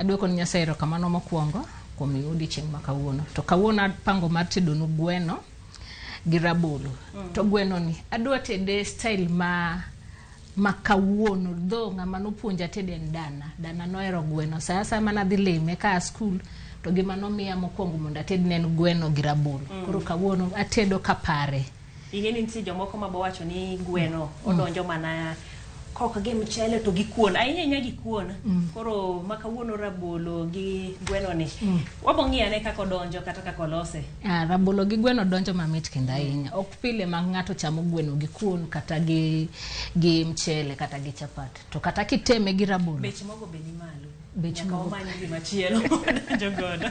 adwoko ni Nyasaye erokamano mokwongo kuom odiechieng' ma kawuono. To kawuono apango mar tedonu gweno gi rabolo. To gweno ni adwa tede style ma kawuono. Dho ng'ama nopuonja tede en dana. Dana nohero gweno. Sa asaya mana adhi lime ka a skul to gima nomiya mokwongo mondo ated ne en gweno gi rabolo. Koro kawuono atedo kapare.
Ing'e ni nitie jomoko mabowacho ni gweno odonjo mana kok gi mchele to gi kuon, ahinya ahinya gi kuon. Koro ma kawuono rabolo gi gweno ni wabo ng'iyo ane kaka odonjo kata kaka olose.
Rabolo gi gweno donjo mamit kendo ahinya. Ok pile ma ng'ato chamo gweno gi kuon kata gi mchele kata gi chapat. To kata kiteme gi rabolo.
Bech mogo be ni malo.
Bech
Nyaka
mogo.
wamany gimachielo donjo godo.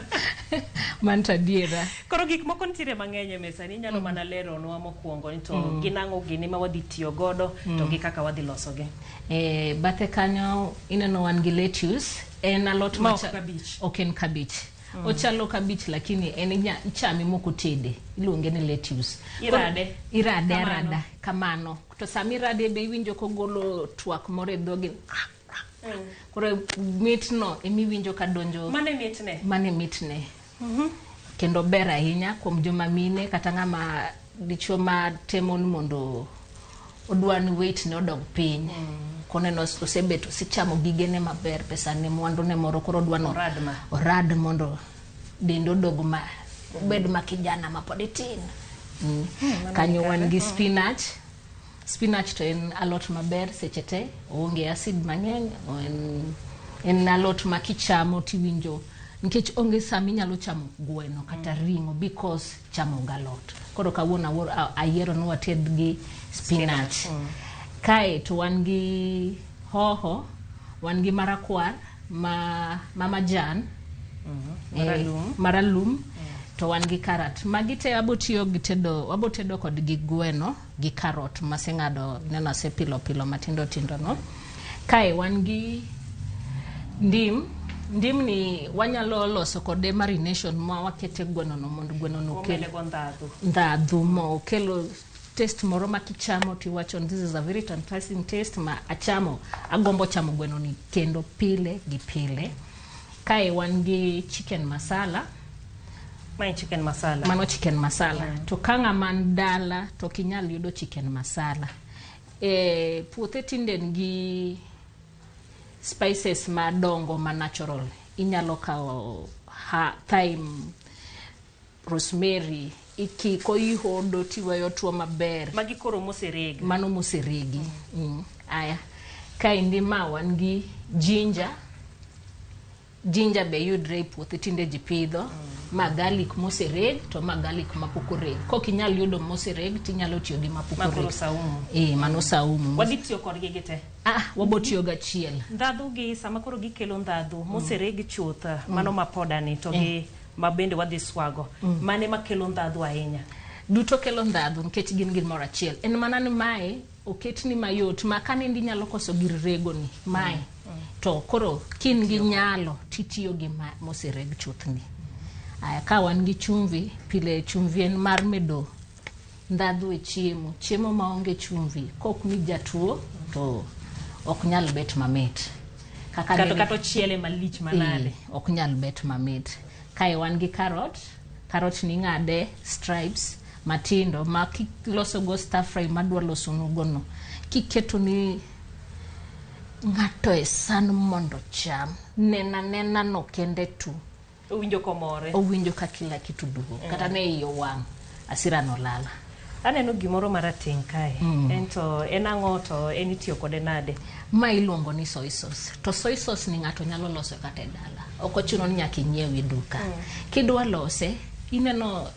Mano to adiera.
Koro gik moko nitiere mang'eny e mesa ni inyalo mana leronwa mokwongo ni to gin ang'o gini ma wadhi tiyo godo to gi kaka wadhi losogi.
Bathe kanyo ineno wan gi lettuce. En alot
Ma ok kabich.
Ok en kabich. Ochalo kabich lakini en ichame mokotede. Iluonge ni lettuce.
Irade.
Irade
Kamano.
arada. Kamano. To sama irade be iwinjo kogolo twak moro e dhogi. Koro mitno emiwinjo ka donjo.
Mane mitne.
Mane mitne. Kendo ber ahinya kuom joma mine kata ng'ama dichuo ma temo ni mondo odwa ni weight ne odog piny. Koneno osebet osechamo gigene maber, pesa ne mwandu ne moro, koro odwa no orad mondo dende odog ma obed ma kijana ma pod itin. Kanyo wan gi spinach.
Spinach to en alot maber seche te, oonge acid mang'eny, en alot ma kichamo tiwinjo nikech onge sama inyalo chamo gweno kata ring'o because chamo galot. Koro kawuono ayiero ni wated gi spinach. Kae to wan gi hoho, wan gi marakwar ma majan, maralum, to wan gi carrot. Magi te abotiyo gi tedo, wabotedo kod gi gweno gi carrot maseng'ado, neno asepilo pilo matindo tindo no. Kae wan gi ndim. Ndim ni wanyalo loso kode marination ma wakete gweno no mondo gweno no okel ndhadhu mo okelo taste moro ma kichamo tiwacho this is a very tantalizing taste ma achamo, agombo chamo gweno ni kendo pile gi pile. Kae wan gi chicken masala.
Mae chicken masala.
Mano chicken masala. To ka ng'ama dala to ok inyal yudo chicken masala. Puothe tinde nigi spices madongo ma natural. Inyalo kawo thyme, rosemary, ikiko ihodo tiweyo tuo maber.
Magi koro moseregi.
Mano moseregi. Aya. Kaendi ma wan gi ginger. Ginger be yudre e puothe tinde ji pidho. Ma garlic mosereg to ma garlic mapok oreg. Kok inyal yudo mosereg tinyalo tiyo gi mapok oreg.
Makoro saumu.
Mano saumu.
Wadhi tiyo kodgi gi te.
Wabo tiyo gachiel.
Ndhadhu gi sama koro gikelo ndhadhu mosereg chuth, mano mapodani to gi ma bende wadhi swago. Mane makelo ndhadhu ahinya?
Duto kelo ndhadhu nikech gin gimoro achiel. En mana ni mae oketni mayot ma kanindi nyalo koso gir rego ni mae. To koro kin gi nyalo titiyo gi mosereg chuthni. Aya, ka wan gi chumvi, pile chumvi en mar medo ndhadhu e chiemo. Chiemo maonge chumvi, kok mi jatuo to ok nyal bet mamit.
Kata ochiele malich manade.
Ok nyal bet mamit. Kae wan gi carrot. Carrot ni ng'ade stripes matindo ma kiloso go stir fry madwa loso nugo no. Kiketo ni ng'ato e san mondo cham, nena nena no kende tu.
Owinjo komore.
Owinjo ka kila kitu dugo. Kata ne iye wang', asira no lala.
Aneno gimoro marateng' kae. Ento en ang'o to en itiyo kode nade?
Ma iluongo ni soy sauce. To soy sauce ni ng'ato nyalo loso kata e dala. Ok ochuno ni nyaka inyiew e duka. Kidwa lose, ineno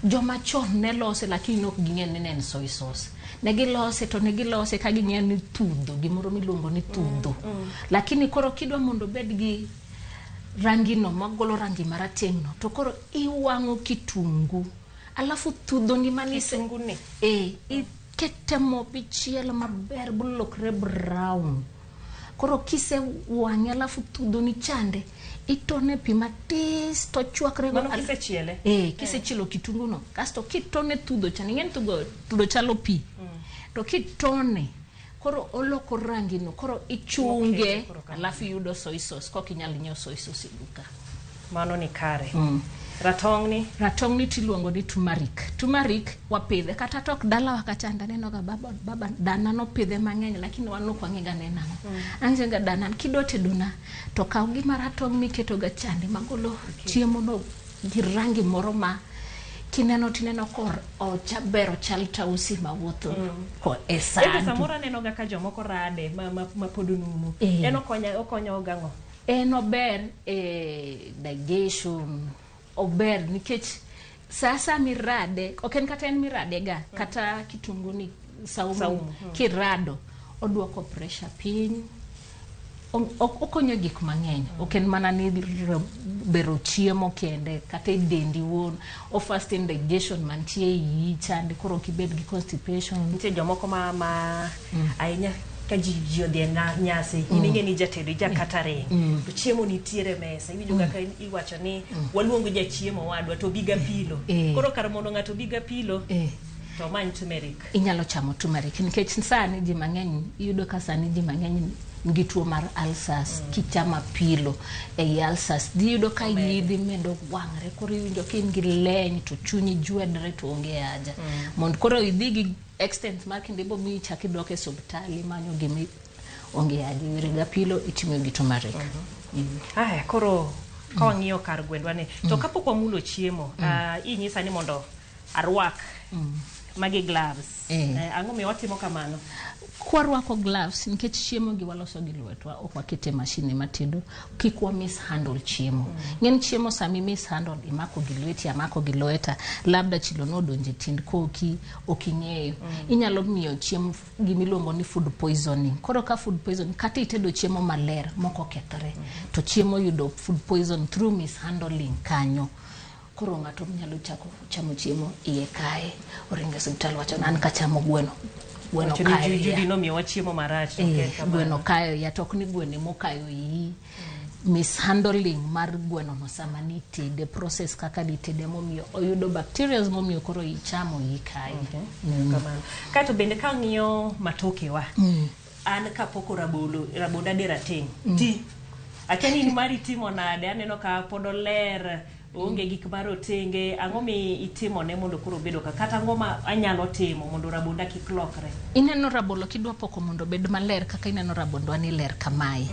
joma chon ne lose lakini ok ging'e ni ne en soy sauce. Ne gilose to ne gilose ka ging'eyo ni thudho, gimoro miluongo ni thudho. Lakini koro kidwa mondo obed gi rangi no magolo rangi marateng' no, to koro iwang'o kitungu. Alafu thudho ni manise
kitungu ni.
Ikete mo bichiel maber bolokre brown. Koro kise wang'e alafu thudho ni chande, itone pi matis to chwakre go.
Mano kisechiele?
Kisechielo kitungu no. Kasto kitone thudho chande, ing'e ni thudho chalo pi. To kitone, koro oloko rangi no, koro ichunge, alafu iyudo soy sauce. Kok inyal nyiewo soy sauce e duka.
Mano ni kare. Ratong' ni?
Ratong' ni tiluongo ni turmeric. Turmeric wapidhe kata tok dalawa kacha aneno ga baba dana nopidhe mang'eny lakini wan ok wang'e ga ne en ang'o. Ang'e ga dana kidwa tedona to kaw gima ratong' miketo ga chande magolo chiemo no gi rangi moro ma kineno tineno kor ochaber ochal tausi mawuotho ko e san.
Ento samoro aneno ga ka jomoko rade ma pod numu. En okonyo gang'o?
En ober e digestion. Ober nikech sasa mirade, ok en kata en mirade ga, kata kitungu ni saumu, kirado, oduoko pressure piny, okonyo gik mang'eny. Ok en mana ni bero chiemo kende, kata e dendi wuon, o fasten digestion mantie e iyi chande, koro ok ibed gi constipation.
Nitie jomoko ma ahinya ka ji odhi e nyasi, in ing'e ni jatedo, ija catering, to chiemo nitiere e mesa, iwinjo kaka iwacho ni waluongo jachiemo wadwa to obi ga pilo. Koro kar mondo ng'ato obi ga pilo, to omany turmeric.
Inyalo chamo turmeric nikech sani ji mang'eny, iyudo ka sani ji mang'eny nigi tuo mar ulcers, kichamo apilo ei ulcers, dhi yudo ka iyi dhi medo wang're, koro iwinjo ka in gi leny to chunyi jwedre to onge haja. Mondo koro idhi gi extent mar kinde bo mi chak idok e osiptal imanyo gimi onge haja, iwere ga apilo itimo gi turmeric.
Aya, koro ka wang'iyo kar gwendwa ni, to kapok wamulo chiemo, inyisa ni mondo arwak Magi gloves. Ang'o miyo watimo kamano?
Kwarwako gloves nikech chiemo gi waloso gi lwetwa, ok wakete machine matedo, kik wa mishandle chiemo. Ng'eny chiemo sami mishandle, imako gi lweti, amako gi lweta, labda chilo nodonjo e tiend koki, ok ing'eyo. Inyalo miyo chiemo gimiluongo ni food poisoning. Koro ka food poisoning, kata itedo chiemo maler mok okethore, to chiemo yudo food poison through mishandling kanyo. Koro ng'ato nyalo chako chamo chiemo, iye kaye, oringo e osiptal wacho ni an kachamo gweno, gweno
Wacho ni
kayo
Judy
iya.
nomiyowa chiemo marach. Ok en kamano.
Gweno kayo iya, to ok ni gweno emokayo iyi. Mishandling mar gweno no sama nitede, process kaka nitede momiyo oyudo bacteria momiyo koro ichamo iyi kayi.
Kamano. Kaeto bende ka ng'iyo matokewa, an kapoko rabolo, rabonda de rateng', ti. Akia ni in mari timo nade, aneno ka pod oler, oonge gik marotenge, ang'o mi itimone mondo koro obedo ka, kata ang'o ma anyalo timo mondo rabonda kik lokre?
Ineno rabolo kidwa poko mondo obed maler kaka ineno rabondwa ni ler kamae.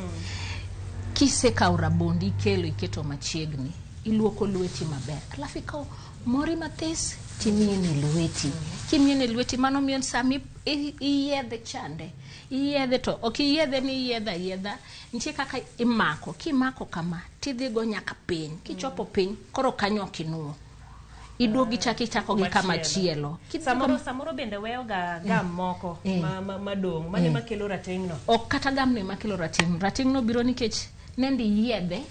Kisekawo rabondi ikelo iketo machiegni, iluoko lweti maber. Alafu ikawo mori mathis timieno e lweti. Kimieno e lweti mano miyo sami iyiedhe chande. Iyiedhe to ok iyiedhe ni iyiedho ayiedha. Nitie kaka imako. Kimako kama tidhigo nyaka piny. Kichopo piny koro kanyo ok inuo. Iduogi ichako ichako gi kama chielo.
Samoro bende weyo ga gam moko madong', mano ema kelo rateng' no.
Ok kata gam no ema kelo rateng'. Rateng' no biro nikech nende iyiedhe,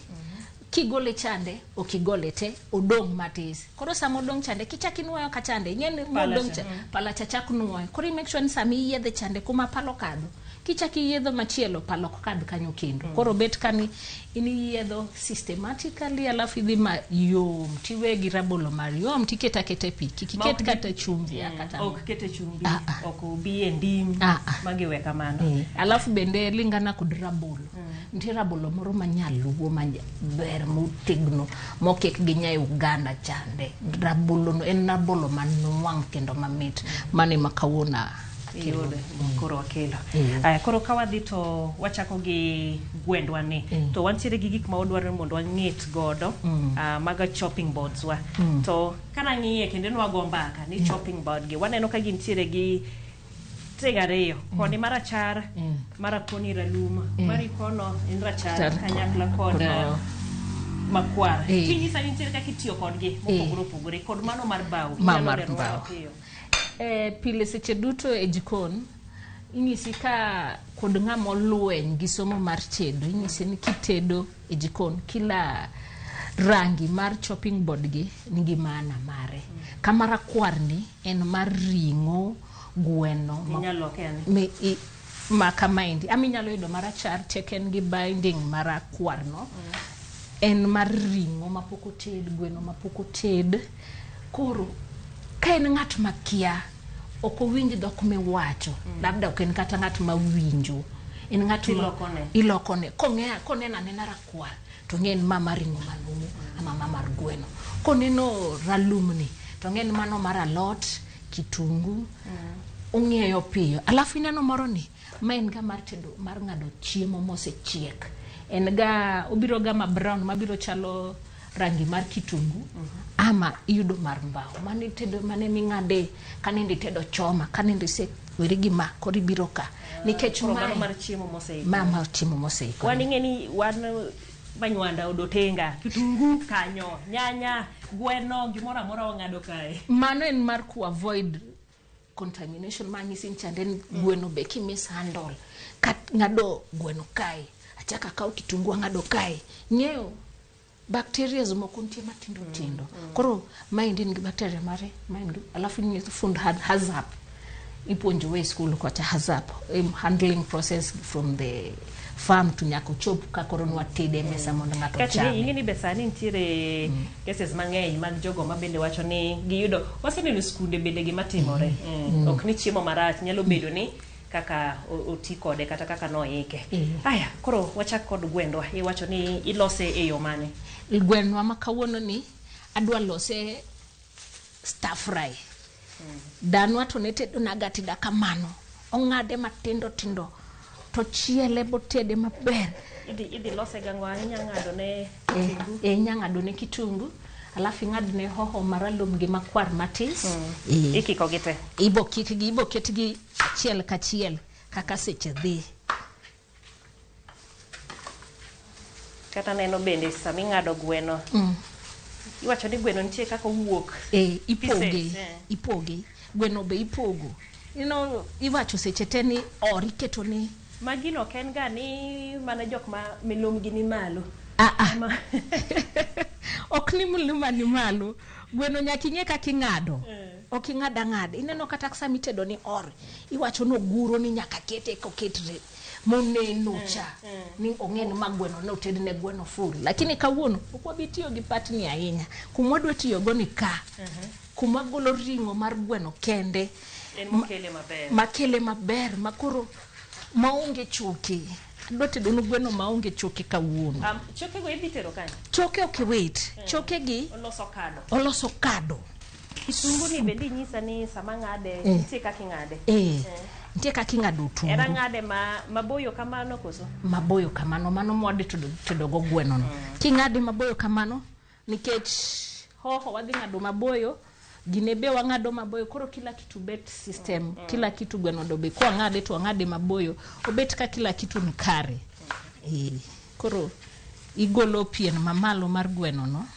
kigole chande, ok igole te, odong' matis. Koro sama odong' chande, kichak inuoyo ka chande, ing'e ni
Pala
modong'
cha,
cha, pala cha chak nuoyo. Koro i make sure ni sama iyiedhe chande kuma pala okadho, kichak iyiedho machielo, pala ok kadh kanyo kendo. Koro bet kani in iyiedho systematically, alafu idhi mayom, tiwe gi rabolo mayom, tiketo aketa e pi, kik
Ma
iket
ok di-
kata chumbi, kata
Ok kete chumbi, ok obi e ndim, magi we kamano.
Alafu bende lingana kod rabolo. Nitie rabolo moro ma nyaluo ma ber motegno mokik gi nya Uganda chande. Rabolo no en rabolo manuang' kendo mamit. Mano ema kawuono akelo.
Iyudo, koro wakelo. Aya, koro ka wadhi to wachako gi gwendwa ni. To wantiere gi gik ma wadwaro ni mondo wang'et godo, mago chopping boards wa. To kanang'iye kendo nwago mbaka ni chopping board gi, waneno ka gintiere gi tieng' ariyo, koni marachar, mara koni ralum, mari kono en rachar
Char.
kanyakla kod
Kono.
makwar. Kinyisa ni nitiere kaka itiyo kodgi mopogore opogore, kod mano mar bao.
Ma
Inyalo
mar
leronwa
bao.
mapiyo.
Pile seche duto e jikon inyisi ka kod ng'ama olweny gi somo mar tedo, inyisi ni kitedo e jikon kila rangi mar chopping board gi nigi maana mare. Kama rakwar ni en mar ring'o, gweno,
Inyalo loke ane.
Ma kamaendi. Ama inyalo yudo marachar tek en gi binding marakwar no. En mar ring'o mapok oted, gweno mapok oted. Koro ka en ng'at makia, ok owinj dhok miwacho, labda ok en kata ng'at mawinjo. En ng'at ma
Ilokone.
ilokone. Kong'eya, koneno anena rakwar, to ng'e en ma mar ring'o manumu ama ma mar gweno. Koneno ralumni, to ng'e en mano mar alot, kitungu, ong'eyo piyo. Alafu ineno moro ni, ma en ga mar tedo, mar ng'ado chiemo mosechiek. En ga, obiro ga ma brown, mabiro chalo rangi mar kitungu, ama iyudo mar mbao. Mane itedo, mane ming'ade, kanende itedo choma, kanende iseweri gi ma, koro ibiro ka. Nikech
Koro mano
mae
mar chiemo moseikore.
Ma mar chiemo moseikore.
Wan ing'e ni wan manywanda odotenga, kitungu kanyo, nyanya, gweno, gimoro amora wang'ado kae.
Mano en mar ku avoid contamination, ma nyisi ni chande ni gweno be ki mishandle. Kat ng'ado gweno kae, achako akaw kitungu ang'ado kae. Ng'eyo bacteria moko nitie matindo tindo. Koro maendi nigi bacteria mare, maendi, alafu inyiso fund HACCP. Ipuonjowa e skul kocha HACCP, handling process from the farm to nyaka ochop ka koro nwatede e mesa mondo ng'ato
Kaeto
ochame.
ing'e ni be sani nitiere cases mang'eny mag jogo ma bende wacho ni giyudo, waseneno skunde bende gima timore. Ok ni chiemo marach, nyalo bedo ni kaka oti kode kata kaka noike. Aya, koro wachak kod gwendwa. Iwacho ni ilose e yo mane?
Gwenwa ma kawuono ni adwa lose stir fry. Danwa to ne tedo naga ateda kamano. Ong'ade matindo tindo to chiele botede maber.
Idhi lose gang'o? Inya ng'ado ne kitungu?
Inya ng'ado ne kitungu. Alafu ing'adne hoho maralum gi makwar matis.
Ikiko gi te.
Ibo kikgi, ibo ketgi achiel kachiel kaka seche dhi.
Kata neno bende sama ing'ado gweno. Iwacho ni gweno nitie kaka owuok.
Ipoge,
Pieces,
ipoge. Gweno be ipogo. You know, iwacho seche te ni or iketo ni
Magino ok en ga ni mana jok ma milumgi ni malo.
Ok ni miluma ni malo. Gweno nyaka ing'e kaka ing'ado. Ok ing'ad ang'ada. Ineno kata sama itedo ni or, iwacho ni oguro ni nyaka kete koketre moneno cha. Ni ong'e ni ma gweno ne oted ne gweno full. Lakini kawuono ok wabi tiyo gi patni ahinya. Kuma wadwa tiyogo ni ka. Kuma golo ring'o mar gweno kende.
En mokele maber.
Makele maber makoro maonge choke. Adwa tedonu gweno maonge choke kawuono.
Choke go idhi tero kanye?
Choke ok iwit. Choke gi
Oloso kado.
oloso kado.
Kitungu ni bende inyisa ni sama ng'ade nitie kaka ing'ade.
Nitie kaka ing'ado otungu.
En ang'ade ma maboyo kamano koso?
Maboyo kamano, mano mwadhi tedo go gweno no. King'ade maboyo kamano, nikech hoho wadhi ng'ado maboyo, gine be wang'ado maboyo, koro kila kitu bet system, kila kitu gweno do be kwang'ade to wang'ade maboyo, obet ka kila kitu ni kare. Koro igolo pien mamalo mar gweno no.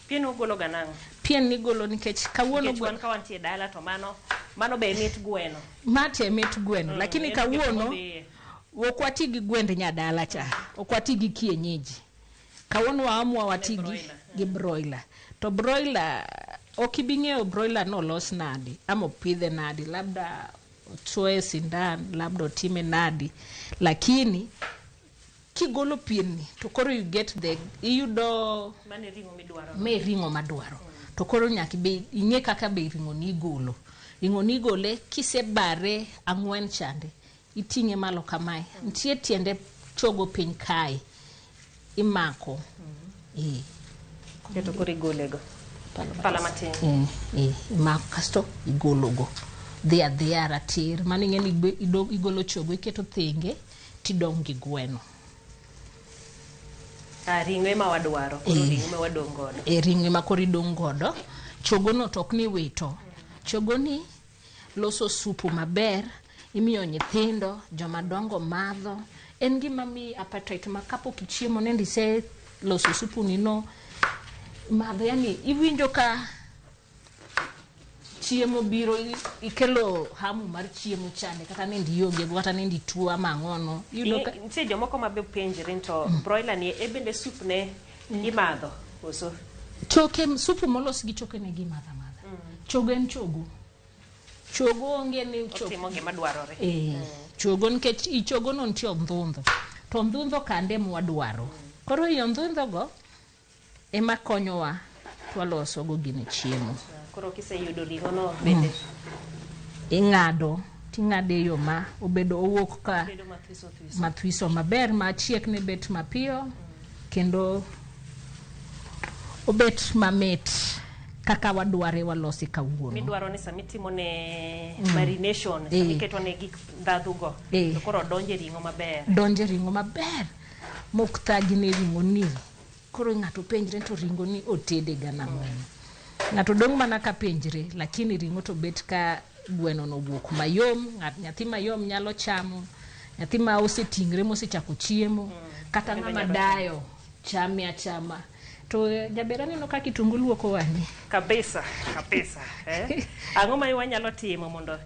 Pien ugolo ga nang'o?
Pien nigolo nikech kawuono
Nikech wan ka wantie dala to mano be mit gweno.
Mate mit gweno, lakini
en gik
kawuono
modhiye.
ok wati gi gwend nyadala cha, ok wati gi kienyeji. Kawuono waamua wati gi broiler. To broiler ok ibi ng'eyo broiler no olos nadi ama opidhe nadi, labda ochuoye sindan, labda otime nadi, lakini kigolo pienni to koro you get the iyudo
Mane ring'o midwaro.
me ring'o madwaro. To koro nyaka be ing'e kaka be ring'o ni igolo. Ring'o ni igole kisebare ang'wen chande, iting'e malo kamae. Nitie tiende chogo piny kae, imako.
Keto koro igolego. Pala matin.
Imako kasto igologo. Dhi adhiya ratir. Mano ing'e ni igolo chogo, iketo thenge, tidong' gi gweno.
Ring'o ema wadwaro, koro ring'o ema wadong' godo.
Ring'o ema koro idong' godo. Chogo no to ok ni wito. Chogo ni loso supu maber, imiyo nyithindo, joma dongo madho. En gima miyi appetite ma kapok ichiemo nende ise loso supu ni no, madho, yani iwinjo ka chiemo biro, ikelo hamu mar chiemo chande, kata nende ionge go, kata nende ituo ama ang'ono. Iyudo ka
Nitie jomoko ma be penjre ni to broiler ni e bende sup ne imadho koso?
Choke, supu molos gi choke ne gimadho amadha. Chogo en chogo. Chogo onge ni chogo.
Otimo gima dwarore.
Chogo nikech i chogo no nitie ondhundho. To ondhundho kande mwadwaro. Koro i ondhundho go ema konyowa to waloso go gine chiemo.
Koro kiseyudo ring'o no bende
Ing'ado, ting'ade e yo ma obedo owuok ka
bedo mathwiso thwiso.
mathwiso maber ma chiek ne bet mapiyo kendo obet mamit kaka wadware walosi kawuono.
Midwaro ni sama itimo ne marination, sama iketo ne gik ndhadhu go, to koro donje ring'o maber.
Donje ring'o maber mok thagi ne ring'o ni. Koro ng'ato penjre to ring'o ni otede ga nang'o. Ng'ato dong' mana ka penjre, lakini ring'o to bet ka gweno no owuok mayom, nyathi mayom nyalo chamo, nyathi ma oseting're mosechako chiemo, kata
Kendo
ng'ama
nyalo
dayo chame achama. To jaber aneno ka kitungu luoko wang'i.
Kabisa, kabisa. Ang'o ma wanyalo timo mondo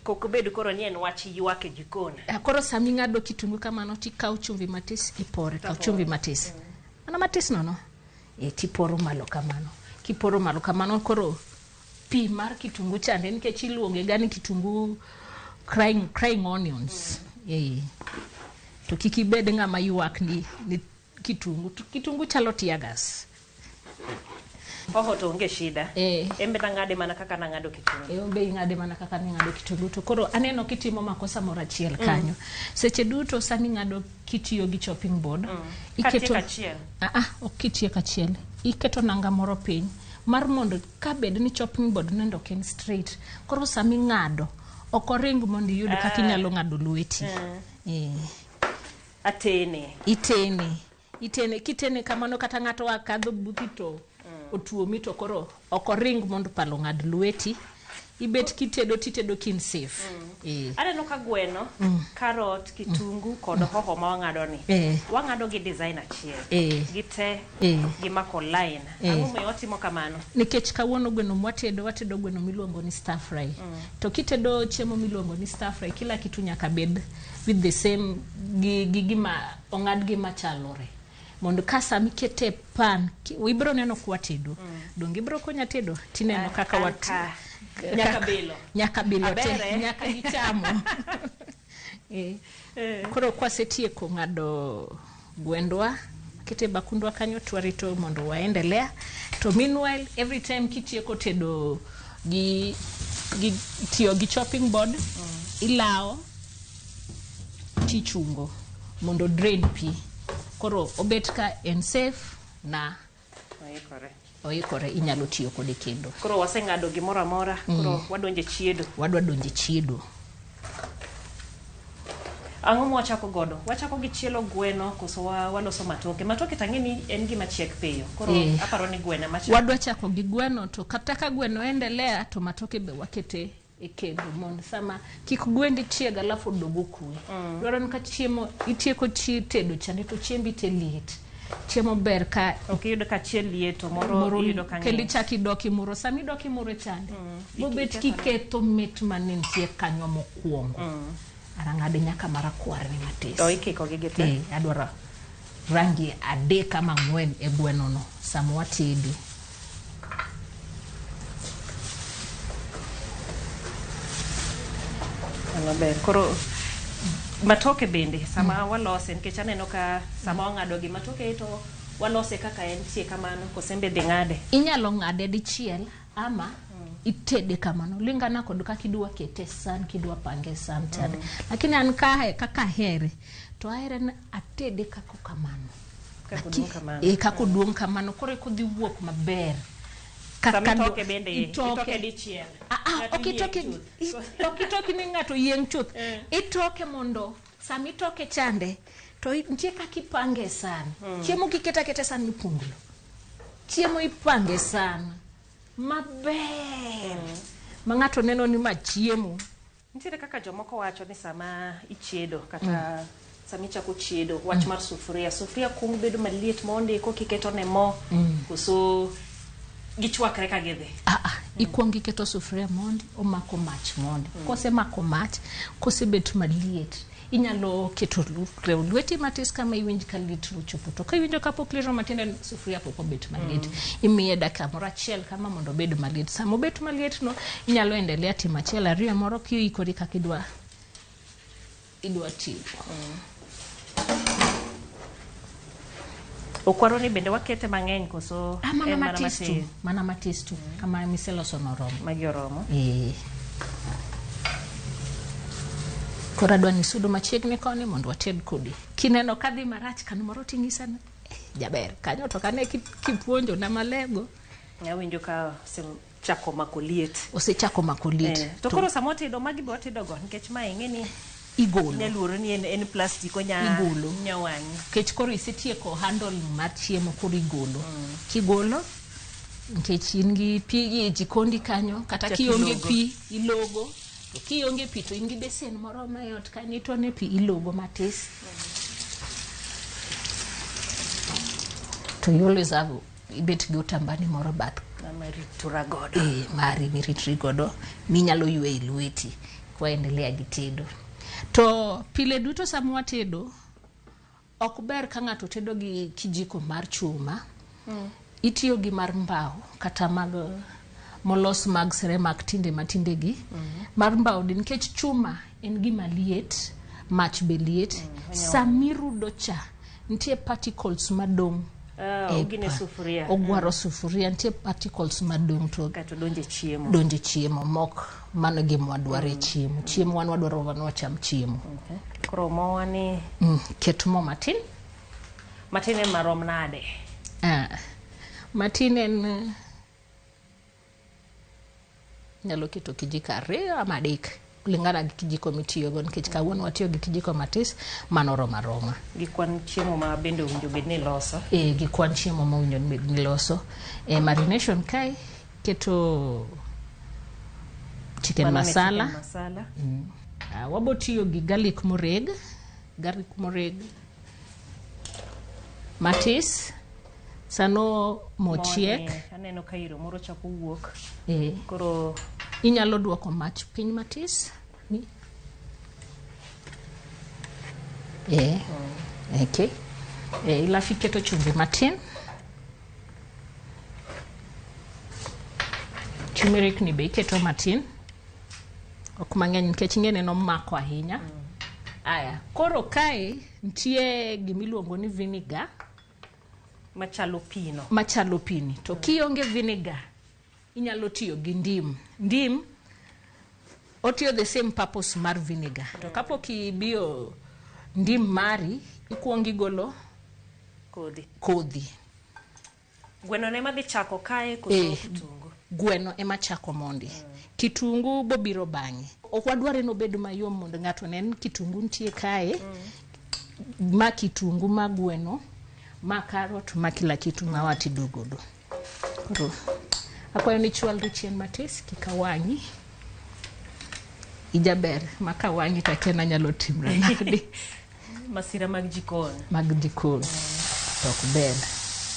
kok obed koro ni en wach ywak e jikon?
Koro sama ing'ado kitungu kamano tikawo chumvi matis ipore, kaw chumvi matis. Mana matis nono. Tiporo malo kamano. Kiporo malo kamano koro pi mar kitungu chande nikech iluonge ga ni kitungu crying onions. To kik ibed ng'ama ywak ni kitungu. To kitungu chalo tear gas.
Hoho to onge shida. En be nang'ade mana kaka nang'ado kitungu.
En be ing'ade mana kaka ning'ado kitungu. To koro aneno kitimo makosa moro achiel kanyo. Seche duto sani ing'ado kitiyo gi chopping board.
Katieko achiel.
Ok kitieko achiel. Iketo nanga moro piny mar mondo ka bed ni chopping board nendo ok en straight. Koro sama ing'ado ok oring mondo iyud kaka inyalo ng'ado lweti.
Atene.
Itene. Itene kitene kamano kata ng'ato oa kadho buthi to otuomi to koro ok oring mondo pala ong'ad lweti. Ibet kitedo titedo kin safe.
Aneno ka gweno, carrot, kitungu kod hoho ma wang'ado ni. Wang'ado gi design achiel. Gite gimako line. Ang'o momiyo watimo kamano?
Nikech kawuono gweno mwatedo, watedo gweno miluongo ni stir fry. To kitedo chiemo miluongo ni stir fry, kila kitu nyaka bed with the same gi gima ong'ad gi machalore. Mondo ka sama ikete e pan, ibiro neno kwatedo. Donge ibiro konya tedo? Tineno kaka wat
Nyaka bilo.
Nyaka bilo te, nyaka gichamo. Koro kwasetieko ng'ado gwendwa, kete bakundwa kanyo to warito mondo waendelea. To meanwhile, every time kitieko tedo gi tiyo gi chopping board, ilawo tichungo mondo drain pi. Koro obet ka en safe na
oikore.
Oikore, inyalo tiyo kode kendo.
Koro waseng'ado gimoro amora, koro wadonje chiedo.
Wadwa donje chiedo.
Ang'o mwachako godo? Wachako gi chielo gweno koso waloso matoke? Matoke tang'e ni en gima chiek piyo. Koro aparo ni gweno ema chako.
Wadwa chako gi gweno to kata ka gweno endelea to matoke be wakete e kendo mondo sama kik gwendi chieg alafu odog okwe. Dwaro ni ka chiemo itieko tedo chande to chiembi te liet. Chiemo ber ka
ok iyudo ka chiel liet to moro iyudo ka
kendo ichak idok imuro. Sama idok imuro chande bobet kiketho mit mane nitie kanyo mokwongo. Arang'ade nyaka marakwar ni matis.
To ikiko gi gite.
Adwaro rangi 3 ama 4 e gweno no sama watedo.
Maber. Koro matoke bende sama walose, nikech aneno ka sama wang'ado gi matoke to walose kaka entie kamano, kosembe dhi ng'ade?
Inyalo ng'ade dichiel ama itede kamano lingana kod kaka idwa kete san, kidwa pange san chande. Lakini an kaka ahere to ahere ni atede kaka kamano. Kaka oduong' kamano. Koro eka odhi wuok maber.
Sama itoke bende itoke dichiel.
Ok itoke ni ng'ato yieng' chuth. Itoke mondo sama itoke chande to nitie kaka ipange san. Chiemo kiketo aketa san mipunglo. Chiemo ipange san maber ma ng'ato neno ni ma chiemo.
Nitiere kaka jomoko wacho ni sama ichiedo kata sama ichako chiedo, wach mar sufuria. Sufuria kuong bedo maliet mondi kokiketo ne mo koso gichwakre ka gidhi.
Ikuong iketo sufuria mondi, omako mach mondi. Kosemako mach, kosebet maliet, inyalo keto lweti matis kama iwinj ka liet ochopo. To ka iwinjo kapok liet matiende sufuria pok obet maliet. Imiye dakika moro achiel kama mondo obed maliet. Sama obet maliet no, inyalo endelea timo achiel ariyo moro kiikori kaka idwa tiyo.
Okwaro ni bende wakete mang'eny koso
mana matis tu, mana matis tu kama miseloso no oromo.
Magi oromo.
Koro adwa ni sudo machiegni koni mondo wated kodi. Kineno kadhi marach kanyo moro ting'isa ni jaber kanyo to kane kipuonjo na malego.
Awinjo ka osechako mako liet.
Osechako mako liet.
To koro sama watedo magi be watedo go nikech mae ing'e ni
igolo.
Nyaluoro ni en plastic onya
igolo.
Nyawang'i.
Nikech koro isetieko handle mar chiemo koro igolo. Kigolo nikech in gi pi e jikondi kanyo kata kionge pi ilogo. To kionge pi to in gi besen moro mayot kanyo itone pi ilogo matis. To you always have ibet gi otambani moro bath
maritora godo.
Mari miritri godo minyalo ywe e lweti kwaendelea gi tedo. To pile duto sama watedo ok ber ka ng'ato tedo gi kijiko mar chuma. Itiyo gi mar mbao kata mag molos mag seremak tinde matinde gi. Mar mbao di nikech chuma en gima liet, mach be liet. Samirudo cha nitie particles madong'.
Ogine sufuria.
Ogwaro sufuria, nitie particles madong' to
kato donje chiemo.
Donje chiemo mok mano gima wadwaro e chiemo. Chiemo wan wadwaro wacham chiemo.
Koro mowa ni
ket mo matin.
Matin en marom nade?
Matin en nyalo keto kijiko 2 ama 3. kulingana gi kijiko mitiyogo nikech kawuono watiyo gi kijiko matis mano roma roma.
Gi kwan chiemo ma bende owinjo bed ni iloso.
E, gi kwan chiemo ma owinjo bed ni iloso. E marination kae keto chicken
Mano ne
masala.
Chicken masala.
Wabo tiyo gi garlic moreg, garlic moreg matis sano mochiek.
Mone, aneno ka iro moro chako wuok.
E.
Koro
inyalo duoko mach piny matis ni. E. Okay. E, ilafu iketo chumbi matin. Turmeric ni be iketo matin. Ok mang'eny nikech ing'e ni nomako ahinya. Aya, koro kae nitie gimiluongo ni vinegar
machalo pino.
Machalo pini. To kionge vinegar, inyalo tiyo gi ndim. Ndim otiyo the same purpose mar vinegar. To kapok ibiyo ndim mari, ikuongo igolo
kodhi.
Kodhi.
Gweno ne madhi chako kae koso
Eh,
kitungu?
Gweno ema chako mondi. Kitungu bobiro bang'e. Ok wadware nobed mayom mondo ng'ato one ni kitungu nitie kae. Ma kitungu, ma gweno, ma karot, ma kila kitu ma watedo godo. Koro akwayo ni chwalri chien matis kik awang'i. Ijaber ma kawang'i to akia nanyalo timra nade.
Masira mag jikon.
Mag jikon. To ok ber.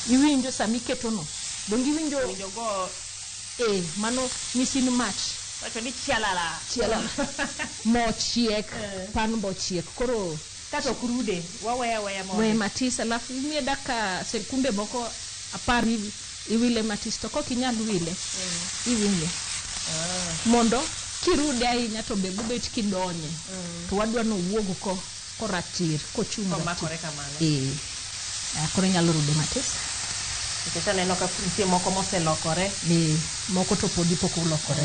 Iwinjo sama iketo no. Donge iwinjo?
Iwinjo go.
Eh, mano nyisi ni mach.
Wacho ni chialala.
Chialala. Mo chiek, pan bo chiek. Koro
Kato ok rude, waweya weya mondo.
We matis alafu imiye dakika sekunde moko 10 hivi iwile matis to kok inyal wile iwile mondo kirude ahinya to be bobet kidonye to wadwa ni owuog ko koratir kochung' ratir.
Komakore kamano.
Eh. Ah, koro inyalo rude matis.
Nikech aneno ka nitie moko moselokore.
Eh, moko to podi pok olokore.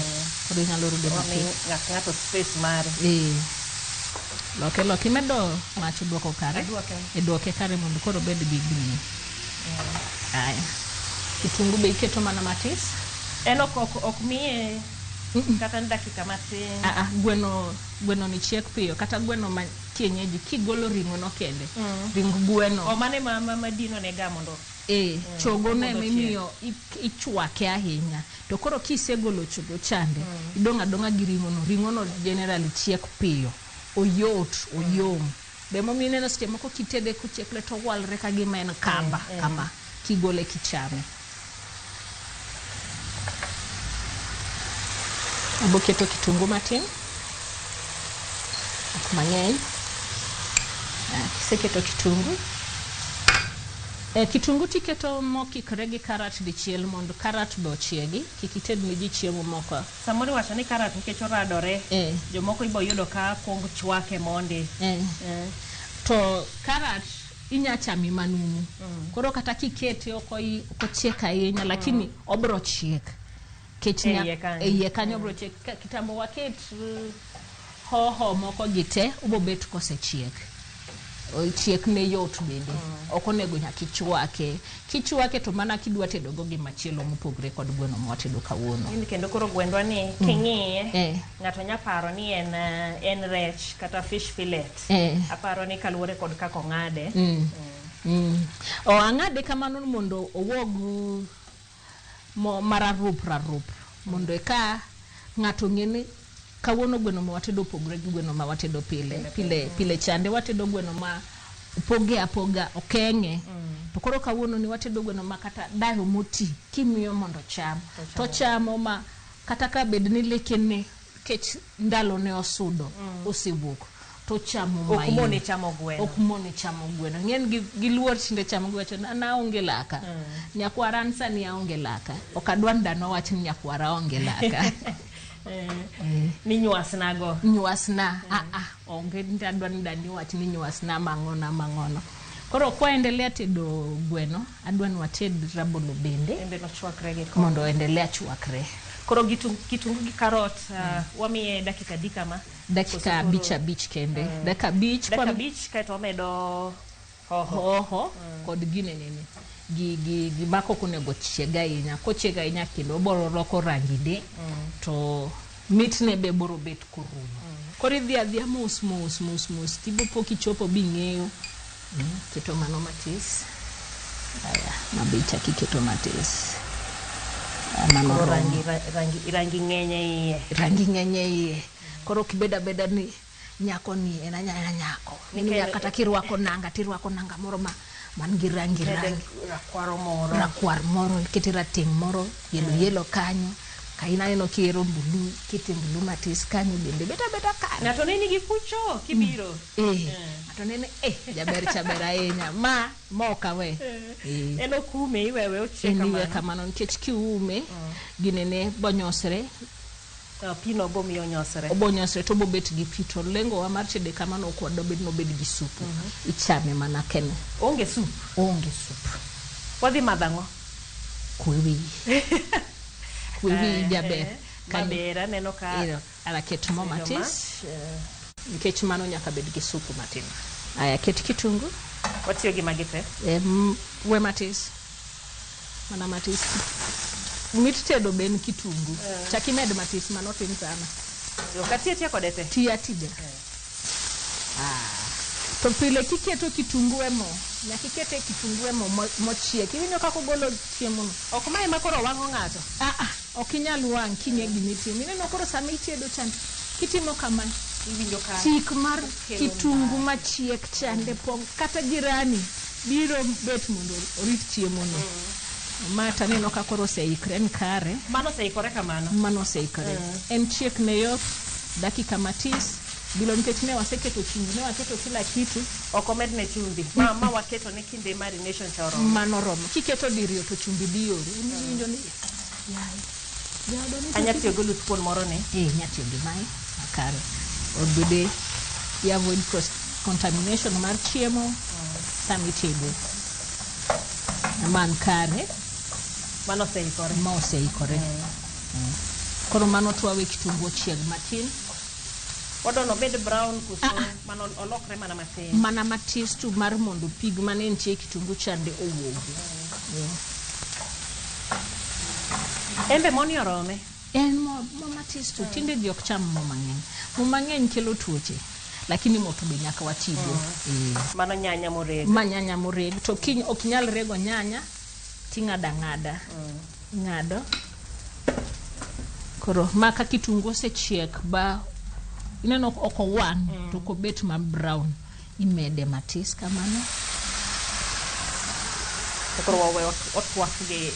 Koro inyalo rude
Wami
matis.
ng'at ng'ato space mare.
Eh. Loke loke imedo mach duoko kare.
Aduoke.
Iduoke kare mondo koro obed gi gini. Aya. Kitungu be iketo mana matis.
En ok miye kata ni dakika matin.
Ah, ah, gweno ni chiek piyo kata gweno ma kienyeji kigolo ring'o no kende. Ring gweno.
O mane ma dino ne ga mondo.
Eh, chogo no
Mondo
ema imiyo ichwake ahinya. To koro kisegolo chogo chande, idong' adong'a gi ring'o no. Ring'o no generally chiek piyo. Oyot, oyom. Be momiyo ineno seche moko kitede kochiekle to owalre ka gima en kamba kama kigole kichame. Abo keto kitungu matin. Ok mang'eny. Kiseketo kitungu. Kitungu tiketo mokikore gi karat dichiel mondo karat be ochiegi, kik ited ne ji chiemo moko.
Samoro iwacho ni karat nikech oradore, jomoko ibo yudo ka kuong chwake mondi.
To karat inya chame manumu. Koro kata kikete ok ochiek ahinya, lakini obro chiek. Kech
E iye kanyo.
E iye kanyo obro chiek. Kitambo waket hoho moko gi te, obo bet kosechiek. Chiek ne yot bende. Ok onego nyaka ichwake. Kichwake to mana kidwa tedo go gimachielo mopogre kod gweno mwatedo kawuono.
Ni kendo koro gwendwa ni king'iye, ng'ato nya paro ni en rech kata fish fillet. Aparo ni kaluwore kod kaka ong'ade.
O ang'ade kamano mondo owuog mararup rarup mondo eka ng'ato ng'e ni kawuono gweno ma watedo opogore gi gweno ma watedo pile. Pile, pile chande watedo gweno ma opoge apoga okeng'e. To koro kawuono ni watedo gweno ma kata dayo moti kimiyo mondo cham. To chamo ma kata ka bed ni lekene kech ndalo ne osudo, osewuok, to chamo
Ok
mayom.
mone chamo gweno.
Ok mone chamo gweno. Ng'en gi luor tinde chamo gweno, wacho, na aonge laka. Nyakwara an sani aonge laka. Ok adwa ni dhano wach ni nyakwara aonge laka.
Ni nywasna go.
Nywasna. Ah, ah, onge ni adwa ni dani wach ni nywasna mang'ono mang'ono. Koro kwaendelea tedo gweno, adwa ni wated rabolo bende.
Bende nochwakre gi koro.
Mondo oendelea chwakre.
Koro kitungu gi karot, wamiye dakika adi kama?
Dakika
Koso koro
5 kende. Dakika 5
Dakika
kwa
5 kaeto wamedo hoho.
Hoho kod gine nene. Gi mako ok onego chieg ahinya. Kochieg ahinya kendo obiro loko rangi ne, to mitne be biro bet korumo. Koro idhi adhiya mos mos mos mos tibopo kichopo bing'eyo. Keto mano matis. Aya, mabe ichak iketo matis. Mano
Koro
romo.
rangi, rangi, rangi ng'eny e iye.
Rangi ng'eny e iye. Koro ok ibed abeda ni nyako ni en anyanya nyako.
Nikech-
Ni kata kirwako nanga tirwako nanga moro ma man gi rangi
Mede
rangi.
rakwaro moro.
Rakwar moro, ikete rateng' moro, yelo yelo kanyo. Ka in aneno kihero mbulu, ikete mbulu matis kanyo bende bet abeta kare.
Ng'ato neni gi kucho kibiro.
Ng'ato nene jaber cha ber ahinya. Ma ok awe.
En okume iwewe ochiek
En iwe
kamano.
kamano nikech kiume ginene bonyosre.
Pino bomiyo onyosre.
Obonyosre to obobet gi pi to lengo wa mar tede kamano ok wadobed nobed gi supu. Ichame mana kene.
Onge sup.
Onge sup.
Wadhi madho ang'o?
Kwe wiyi. Kwe wiyi jaber.
Maber aneno ka
Ero, ara ket mo
Bedo
matis.
mach,
Nikech mano nyaka bed gi supu matin. Aya ket kitungu.
Watiyo gi magi te.
We matis. Mana matis. Mit tedo be en kitungu. Chak imed matis mano tin sana.
Ok atiyo atiya kode te.
Tiyo atiya. To pile kiketo kitungu e mo, nyaka ikete kitungu e mo mochiek. Iwinjo kaka ogolo chiemo no.
Ok mae ma koro wang'o ng'ato.
Ok inyal wang' king'e gimitimo. Ineno koro sama itedo chande, kitimo kama,
Iwinjo ka
tik mar
okelo
kitungu machiek chande pong' kata jirani biro bet mondo orit chiemo no. Ma taneno ka koro oseikre en kare.
Mano oseikore kamano.
Mano oseikore. En chiek ne yot, dakika matis. Bilo nikech ne waseketo chumbi, ne waketo kila kitu.
Ok omedne chumbi. Ma waketo ne kinde marination cha oromo.
Mano oromo. Kiketo diriyo to chumbi dhi yori. Iwinjo ni yaye. Jaoda ni to
Anya tiyo gi oluth kuon moro ni.
Inya tiyo gi mae makare. Obede i avoid cross contamination mar chiemo sama itedo. Man kare.
Mano oseikore.
Ma oseikore. Koro mano to wawe kitungu ochieg matin.
Wadwa obed brown koso mano olokre mana matin.
Mana matis tu mar mondo pig mane nitie e kitungu chande owuogi.
Embe moni orome.
En mo matis tu. Tinde ji ok cham mo mang'eny. Mo mang'eny kelo tuoche. Lakini mo to be nyaka watigo.
Mano nyanya moreg.
Ma nyanya moreg. To kiny ok nyal rego nyanya, ting'ado ang'ada. Ing'ado. Koro ma ka kitungu osechiek ba ineno ok owang' to ok obet ma brown. Imede matis kamano.
To koro wawe otwak gi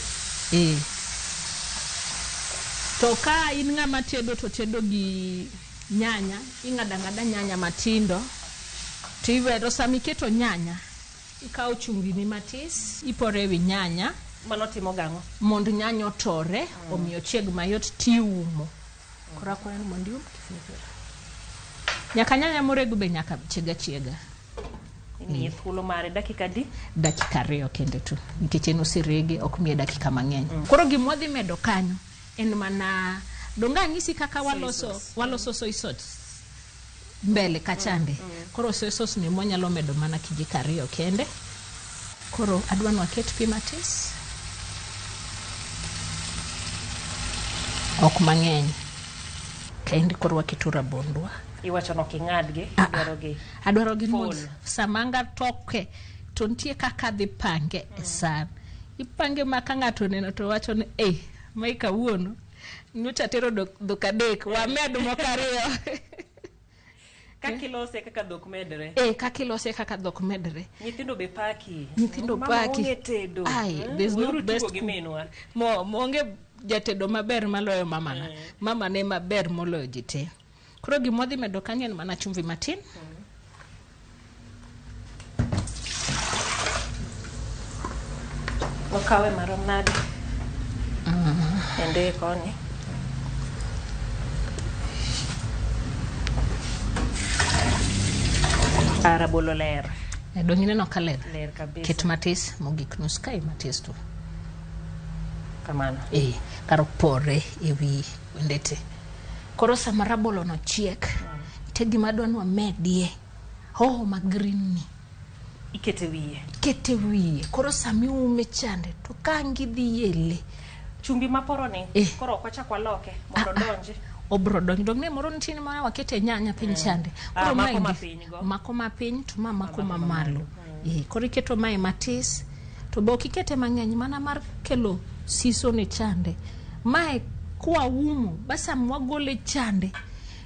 To ka in ng'ama tedo to tedo gi nyanya, ing'ado ang'ada nyanya matindo to iwero sama iketo nyanya, ikawo chumbi ni matis, iporo ewi nyanya.
Mano timo gang'o?
Mondo nyanya otore, omiyo ochieg mayot tiumo. Koro akwayo ni mondo ium kifuniko. Nyaka nyanya moreg be nyaka chieg achiega.
Imiye thuolo mare dakika adi?
Dakika 2 kende tu. Nikech en oserege, ok miye dakika mang'eny. Koro gima wadhi medo kanyo en mana donge anyisi kaka waloso soy sauce mbele kachande. Koro soy sauce ni mwanyalo medo mana kijiko 2 kende. Koro adwa ni waket pi matis. Ok mang'eny. Kaendi koro waketo rabondwa.
Iwacho ni ok ing'adgi, idwaro gi.
Adwaro gi
Full.
mos. Sama anga toke to nitie kaka adhi pange e san. Ipange ma ka ng'ato oneno to wacho ni mae kawuono nyocha tero dhok 3, wamed moko 2.
Kaka ilose kaka dhok medre.
Kaka ilose kaka dhok medre.
Nyithindo be paki.
Nyithindo
Mama
paki.
ong'e tedo.
Ai, there's no
Weuru
best
tugo gi
cook.
minwa.
Onge jatedo maber maloyo mamana. Mama ne maber moloyo ji te. Koro gima wadhi medo kanyo en mana chumvi matin.
Wakawe marom nade? Ende koni. Rabolo ler.
Donge ineno ka ler?
Ler kabisa.
Ket matis mogik nus kae matis tu.
Kamano.
Kar pore ewi wendete. Koro sama rabolo no chiek, nitie gima adwa ni wamedie. Hoho ma green ni.
Ikete wiye.
Ikete wiye. Koro sama iume chande to ka ang' idhi yele.
Chumbi maporo ni, koro ok wachak waloke mondo odonji.
Obro donjo. Dong ne moro nitie ma wakete nyanya piny chande.
Ah,
Koro
mako
maendi-
mapiny go.
Mako mapiny to ma mako mamalo. Koro iketo mae matis to be ok ikete mang'eny mana mar kelo siso ne chande. Mae kwaumo bas sama wagole chande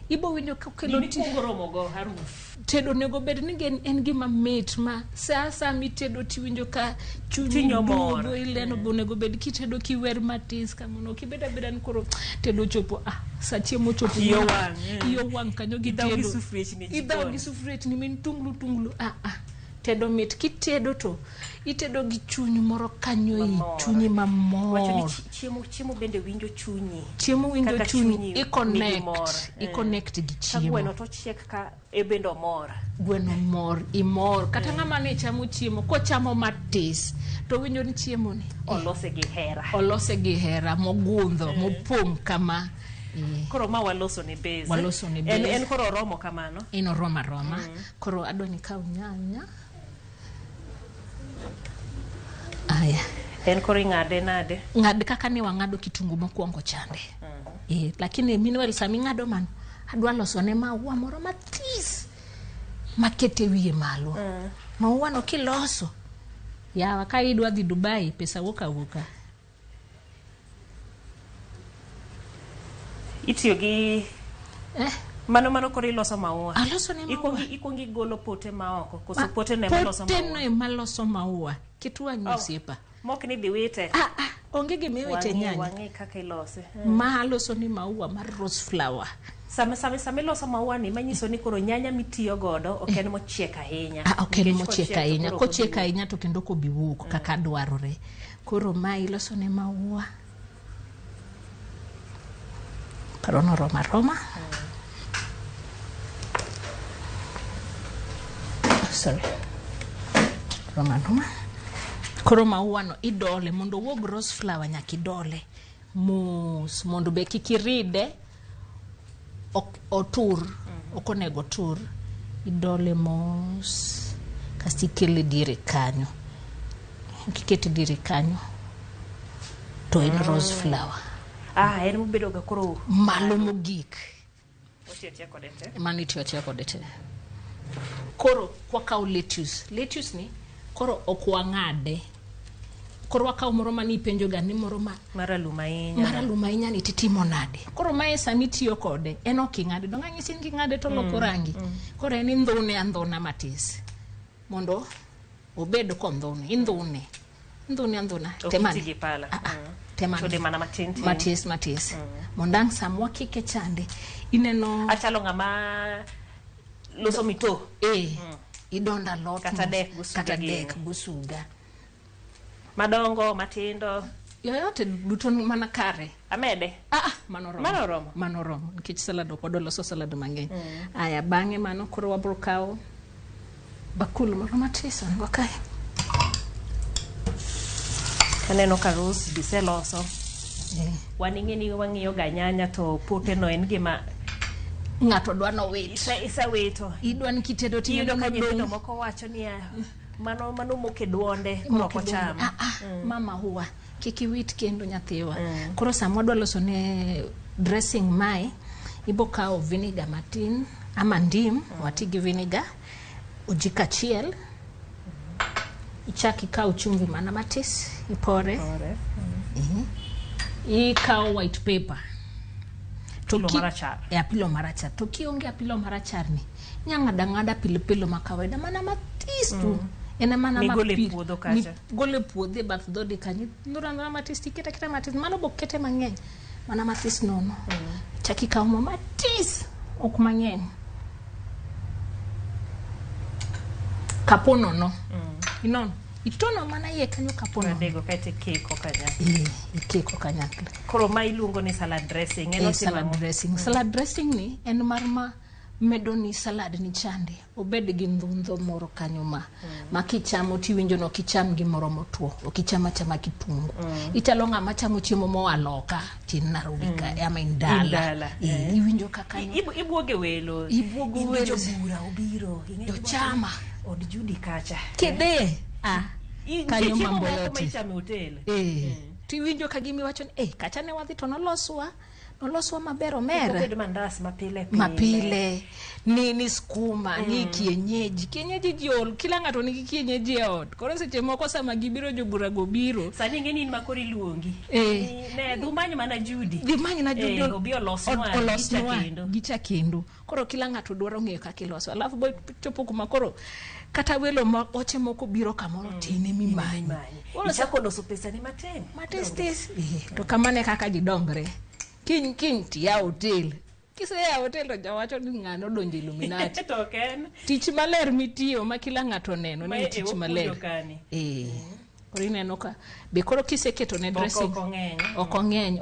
ibo winjo kokelo
Gima ikwongo romo go haruf.
Tedo onego bed ni en gima mit ma sa asaya mitedo tiwinjo ka chunyi
Chunyi omor.
duogo ileno be onego bed kitedo kiwer matis kamano ok ibed abeda ni koro tedo ochopo sa chiemo ochopo
Iyi owang', eh.
iyi owang' kanyo gi
Idhaw gi
tedo.
sufriechni e
Idhaw
jikon.
gi sufriechni min tunglu tunglu Tedo mit kitedo to itedo gi chuny moro kanyo ei
Mamor.
chunyi mamor.
Wacho ni chiemo bende winjo chunyi.
Chiemo winjo
Kaka
chunyi,
chunyi
i
nigi mor.
connect gi
Ka
chiemo.
gweno to chiek ka e bende omor.
Gweno mor, imor. Kata ng'ama ne chamo chiemo, kochamo matis to winjo ni chiemo ni
olose gi hera.
Olose gi hera mogundho, mopong' kama.
Koro ma waloso ne base.
Waloso ne base.
En koro oromo kamano.
En oromo aroma. Koro adwa ni kaw nyanya. Aya.
En koro ing'ade nade?
Ng'ad kaka ne wang'ado kitungu mokwongo chande. Lakini meanwhile sama ing'ado mano, adwa loso ne maua moro matis makete wiye malo. Maua no kiloso, yawa ka idwa dhi Dubai, pesa wuok awuoka.
Itiyo gi Mano koro iloso maua.
Aloso ne maua.
Ikwongo igolo pote ma oko, koso pote no ema loso
Pote
maua?
no ema loso maua. Ket wang'i osiepa.
Mok ni dhi wite.
Onge gima iwite nyanya.
Wang'i kaka ilose.
Ma aloso ni maua mar rose flower.
Sama iloso maua ni manyiso ni koro nyanya mitiyo godo ok en mochiek ahinya.
Ok en
Nikech
mochiek
kochiek to
ahinya.
koro
Kochiek
ok obi
ahinya to kendo ok obi wuok kaka dwarore. Koro ma iloso ne maua. Paro noromo aroma. Sorry. Roma roma. Koro maua no idole mondo owuog rose flower nyaka idole mos mondo be kik iride ok otur, ok onego otur. Idole mos kasto ikele diere kanyo. Kikete diere kanyo to en rose flower.
En mobedo ga koro
malo mogik.
Otiyo atiya kode te.
Mano itiyo atiya kode te. Koro kwakawo lettuce, lettuce ni koro ok wang'ade. Koro wakawo moro mane ipenjo ga ni moro ma
maralum ahinya.
Maralum ahinya ni titimo nade? Koro mae sama itiyo kode, en ok ing'ade. Donge anyisi ni king'ade to oloko rangi. Koro en indhune andhuna matis. Mondo obed kondhune, indhune. Indhune andhuna.
Ok
Temane.
iti gi pala.
Temane.
Chode mana matin tin.
Matis, matis. Mondo ang' sama wakike chande, ineno
Achalo ng'ama loso mito.
Idonda alot
Kata
mos.
dek gosuga
Kata
gini.
dek gosuga.
Madongo, matindo.
Yoyote duto mana kare.
Amede?
Mano oromo.
Mano oromo.
Mano oromo. Nikech salad ok wadwa loso salad mang'eny. Aya, bang'e mano koro wabro kawo bakul moro matis wan go kae.
Aneno ka Rose be iseloso. Wan ing'e ni wang'iyo ga nyanya to pote no en gima
ng'ato dwa nowit.
Isewito.
Idwa ni kitedo to
Iyudo
ineno
ka nyithindo
nodong'.
moko wacho niya, mano moke duonde, koro
Moke
ok
duonde.
ocham.
Mama huwa kik iwit kendo nyathiwa. Koro sama wadwa loso ne dressing mae, ibo kawo vinegar matin ama ndim, wati gi vinegar ojiko achiel. Ichak ikaw chumvi mana matis, ipore. Ikawo white paper. To
Apilo marachar.
Apilo marachar. To kionge apilo marachar ni, inya ng'ado ang'ada pilipili ma kawaida mana matis tu. En mana
Migolo e
ma pi-
puodho kacha.
migolo e puodho e bath dhodi kanyo. Indhuro andhura matis tiketo aketa matis. Mano be ok kete mang'eny. Mana matis nono. Chak ikaw mo matis, ok mang'eny. Kapo nono. Inono. Itono mana iye kanyo kapo nono.
Radego kaeto ikiko kanyakla.
Ikiko kanyakla.
Koro ma iluongo ni salad dressing. En otimo
Salad
ang'o?
dressing. Salad dressing ni en mar ma medo ni salad ni chande. Obed gi ndhundho moro kanyo ma kichamo tiwinjo ni ok icham gimoro motwo. Ok icham achama kitungu. Ichalo ng'ama chamo chiemo moa loka tin Nairobi ka, ama in dala.
In dala,
Iwinjo kaka
Ibuoge welo.
Ibuogo
Iwinjo
welo.
bura obiro. Ing'e
To
gima
chama.
Od Judy kacha.
Kidhi. Kanyo
Nitie chiemo
mambo
moko
yote.
ma ichamo e hotel.
Tiwinjo ka gima iwacho ni, kacha ne wadhi to noloswa. Oloswa maber omera.
Obed mandas mapile pile.
Mapile. Ni skuma, ni kienyeji. Kienyeji ji ol, kila ng'ato nigi kienyeji e ot. Koro seche moko sama gibiro jobura go biro.
Sani ing'e ni in ma koro iluongi.
Eh.
Ne dhi umany mana Judy.
Dhi many na Judy.
Obi olosnwa
olosnwa
gicha kendo.
Gicha kendo. Koro kila ng'ato dwaro ng'eyo kaka iloso. Alafu bo chopo kuma koro kata welo ma oche moko biro kamoro tine mimanyi.
Koro ichako loso pesa ni matin.
Matis tis. To kamano e kaka ji dongre. Kiny kiny tiyawo hotel. Kiseyawo hotel to jawacho ni ng'ano odonjo Illuminati.
To ok en.
Tich maler mitiyo ma kila ng'ato oneno
Ma
ni
e
tich
wapuonjo
maler.
kani.
Koro ineno ka be koro kiseketo ne dressing
Ok ong'eny.
Ok ong'eny,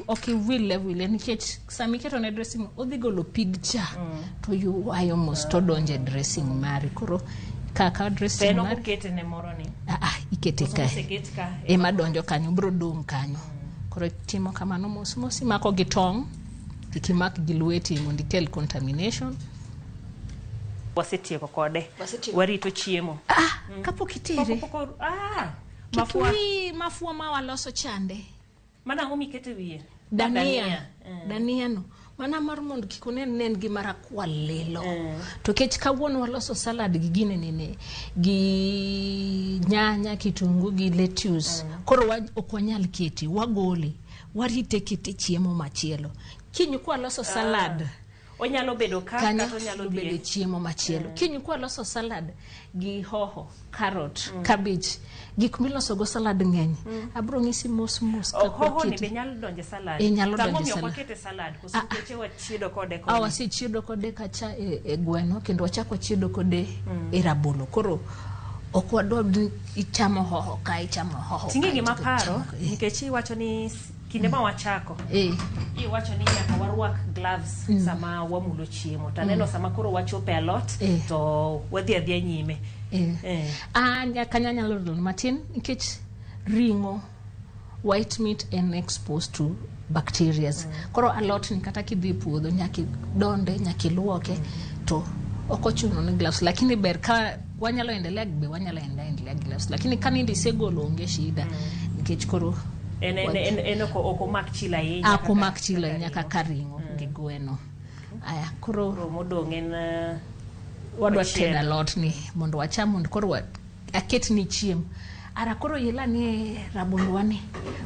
ok iwile wile nikech sama iketo ne dressing odhi golo pig cha to ywayo mos to donjo e dressing mari. Koro kaka dressing
To en ok
mari
okete ne moro ni.
Ikete
Koso
kae.
oseket ka.
Ema donjo kanyo, biro dong' kanyo. Koro timo kamano mos mos, imako gi tong', kik imak gi lweti mondo ikel contamination.
Wasetieko kode.
Wasetieko.
Warito chiemo.
Kapok itere. Kik
Mafua.
wi mafua ma waloso chande.
Mana ang'o mikete wiye?
Dania. Dania no. Mana mar mondo kik unen ne en gima rakwar lilo. To kech kawuono waloso salad gi gine nene, gi nyanya, kitungu gi lettuce. Koro ok wanyal kete, wagole. Warite kete chiemo machielo. Kiny kwa loso salad.
Onyalo bedo ka
Kanyo
kata onyalo
bedo
dhi.
chiemo machielo. Kiny kwa loso salad gi hoho, carrot, cabbage, gik miloso go salad ng'eny. Abro ng'isi mos mos kaka
Hoho ni
wakete.
be nyalo donjo e salad.
E, nyalo
To ang'o
donjo e
omiyo ok
salad.
wakete salad? Koso nikech wachiedo kode koni?
Wasechiedo kode kacha e gweno kendo wachako wachiedo kode e rabolo. Koro ok wadwa ni ichamo hoho ka ichamo hoho.
Ting'e
ka,
gima
ichamo
paro
hoho.
nikech iwacho ni kinde ma wachako iwacho ni nyaka warwak gloves sama wamulo chiemo. To aneno sama koro wachopo e alot to wadhi adhiya nyime.
Kanya nyalo dol matin nikech ring'o white meat en exposed to bacteria. Koro alot ni kata kidhi e puodho nyaka idonde, nyaka iluoke to ok ochuno ni gloves, lakini ber ka wanyalo endelea be wanyalo endelea gloves, lakini ka nindi isegolo onge shida nikech koro
En ok omak chilo ahinya.
Ok omak chilo ahinya kaka ring'o gi gweno. Aya, koro
modong' en
wadwa
ochiel.
tedo alot ni mondo wacham mondo koro aket ni chiem. Ara koro yela ni rabondwa ni.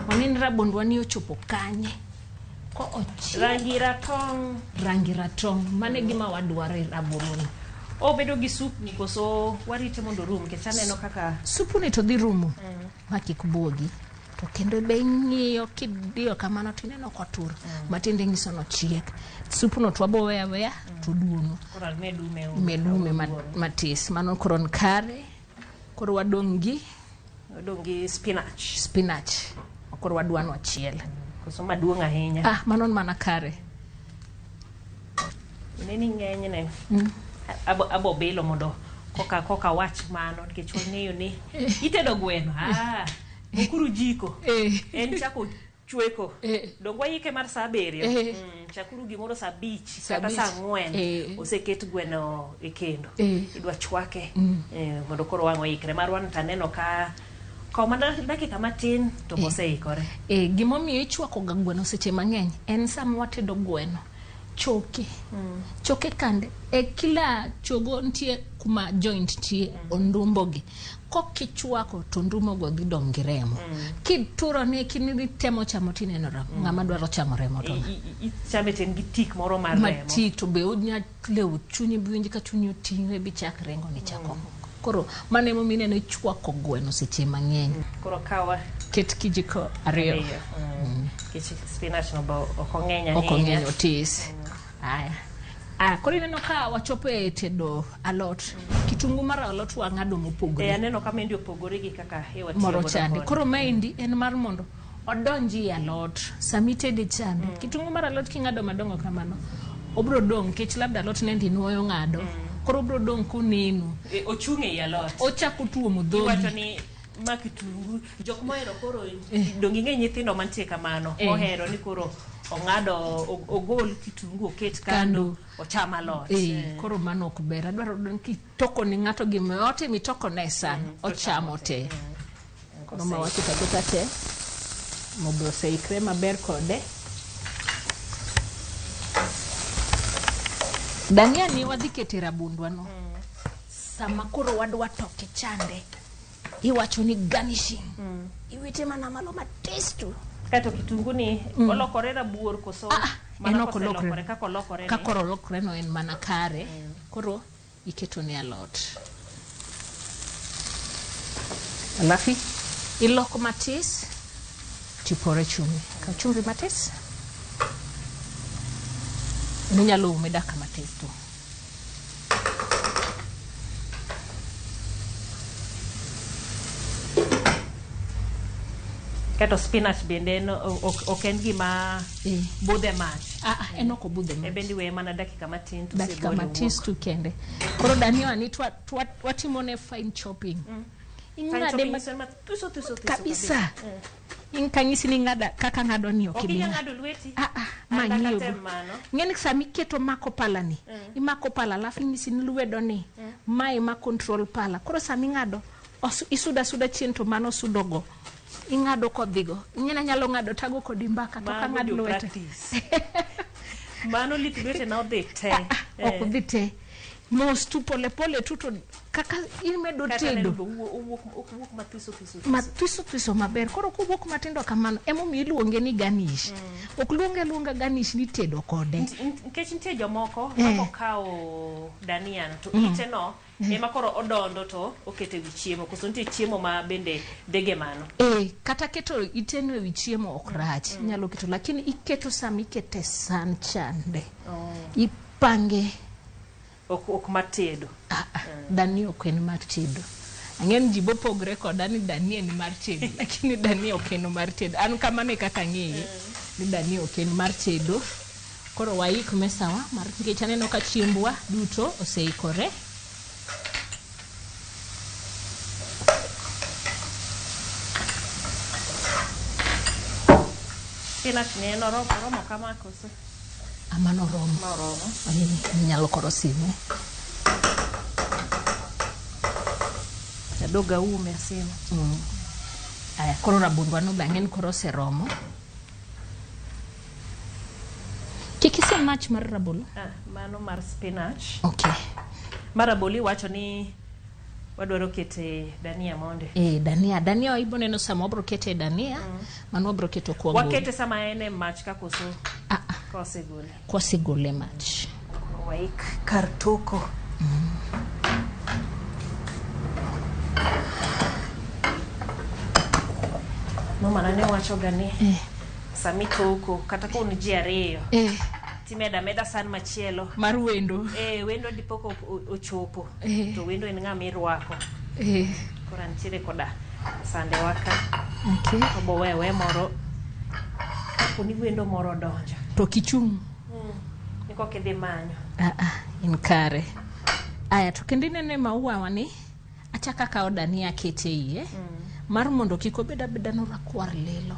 Wang'e ni rabondwa ni ochopo kanye. Ko ochiek.
Rangi ratong'.
Rangi ratong'. Mano e gima wadwaro e rabolo ni.
Obedo gi sup ni koso warite mondo orum nikech aneno kaka
Supu ni to dhi rumo ma kik buogi. To kendo be ing'iyo kidiyo kamano tineno kotur. Matiende nyiso nochiek. Supu no to wabo weyo aweya to duono.
Koro amed ume
Med ume matis. Mano koro ni kare. Koro wadong' gi
Wadong' gi spinach.
Spinach. Koro wadwa ni wachiel.
Koso maduong' ahinya.
Mano en mana kare.
Ineni ng'enyne abo bilo mondo koka wach mano nikech wang'eyo ni itedo gweno. Mokuru jiko. En chako chweko. Dong waike mar saa 7. Chakuru gimoro saa 5
Saa
kata
5.
saa 4. Oseket gweno e kendo. Idwa chwake mondo koro wang' oikre. Marwa ni taneno ka kaw mana dakika matin to oseikore.
Gimomiyo ichwako ga gweno seche mang'eny en sama watedo gweno choke. Choke kande e kila chogo nitie kuma joint nitie ondumbo gi. Kokichwako to ondumbo go dhi dong' gi remo. Kituro ne kinitemo chamo tineno remo. Ng'ama dwaro chamo remo to ng'a?
Ichame to en gi tik moro mar remo.
Matik to be onya lewo chunyi biwinj ka chunyi oting're bichak rengo ni chako. Koro mano emomiyo ineno ichwako gweno seche mang'eny.
Koro kawa
Ket kijiko 2.
Nikech spinach no be ok ong'eny
Ok ong'eny
ahinya.
otis. Aya. Koro ineno ka wachopo e tedo alot. Kitungu mar alot wang'ado mopogore.
Aneno ka mendi opogore gi kaka e watiyo
Moro
godo
chande.
koni.
Koro maendi en mar mondo odonji e alot. Sama itede chande. Kitungu mar alot king'ado madongo kamano, obro dong' nikech labda alot nendi nuoyo ng'ado. Koro obro dong' koneno.
Ochung' ei alot.
Ochako tuomo dhogi.
Iwacho ni ma kitungu jok mohero koro dong ing'e nyithindo mantie kamano mohero ni koro ong'ado ogol kitungu oket kando ocham alot.
Koro mano ok ber. Adwaro ni kitoko ni ng'ato gima otimo itoko ne e san ochamo te. Koro ma waketo aketa te mondo oseikre maber kode. Dania ni wadhi kete rabundwa no. Sama koro wadwa toke chande, iwacho ni garnishing. Iwite mana malo matis tu.
Kato kitungu ni olokore rabuor koso
En
mana
ok olokre.
koselokore kaka olokore ni?
Ka koro olokre no en mana kare. Koro iketo ne alot. Alafu iloko matis tipore chumbi. Kaw chumbi matis. Minyalo ume dakika matis tu.
Kato spinach bende en ok en gima budhe mach.
En ok obudhe mach.
E bende iweye mana dakika matin to
Dakika
osegole
matis
owuok.
tu kende. Koro dania ni watimone fine chopping.
Fine
Ing'ade
chopping nyiso ni mathuso thuso thuso
kabisa. In kanyisi ni ng'ada kaka ng'ado ni ok
Ok
ibi
inyal
ng'ado.
ng'ado lweti.
Ma
An
ng'iyo
dak
go.
atem mano.
Ng'eni sama iketo mako pala ni, imako pala alafu inyisi ni lwedo ni, mae ma control pala. Koro sama ing'ado, isuda suda chien to mano sudo go. Ing'ado kodhigo. Ing'eni anyalo ng'ado tago kodi mbaka to ok
Mago
ang'ad
jo
lwete.
practice. Mano lith lwete na odhi te.
Ok odhi te. Mos tu pole pole tu to kaka imedo
Kata
tedo.
neno be owuok mathiso thiso thiso.
Mathiso thiso maber. Koro kowuok matindo kamano, emomiyo iluonge ni garnish. Ok luonge aluonga garnish ni tedo kode.
Nikech nitie jomoko ma kokawo dania no to ite no ema koro odondo to okete wi chiemo. Koso nitie chiemo ma bende dhige mano.
Kata keto iteno e wi chiemo ok rach. Inyalo keto, lakini iketo sama ikete san chande. Ipange.
Ok matedo.
Dania ok en mar tedo. Ang'e ni ji bopogre koda ni dania en mar tedo, lakini dania ok en mar tedo. An kamano e kaka ang'eye ni dania ok en mar tedo. Koro waik mesawa mar nikech aneno ka chiembwa duto oseikore.
Spinach ni en oromo kama koso?
Amano oromo.
Ma oromo.
Inyalo koro sime.
Adog aume asima.
Aya, koro rabondwa no be ang'e ni koro oseromo. Kik isim mach mar rabolo.
Mano mar spinach.
Okay.
Mar rabolo iwacho ni wadwaro kete dania monde.
Dania, dania ibo neno sama wabro kete dania, mano wabro keto kwa
Wakete sama en e mach ka koso kosegole.
Kosegole mach.
Waik kar toko. Mama na ne wacho ga ni sami toko kata ka un ji ariyo timeda ameda san machielo
mar wendo.
Wendo dipo ka ochopo to wendo en ng'ama irwako. Koro antiere koda sandewa ka. Obo wewe moro kapo ni wendo moro odonjo
To kichung'.
Ni kok idhi manyo.
In kare. Aya, to kendo ineno e maua wani, achako akawo dania akete iye. Mar mondo kik obed abeda no rakwar lilo.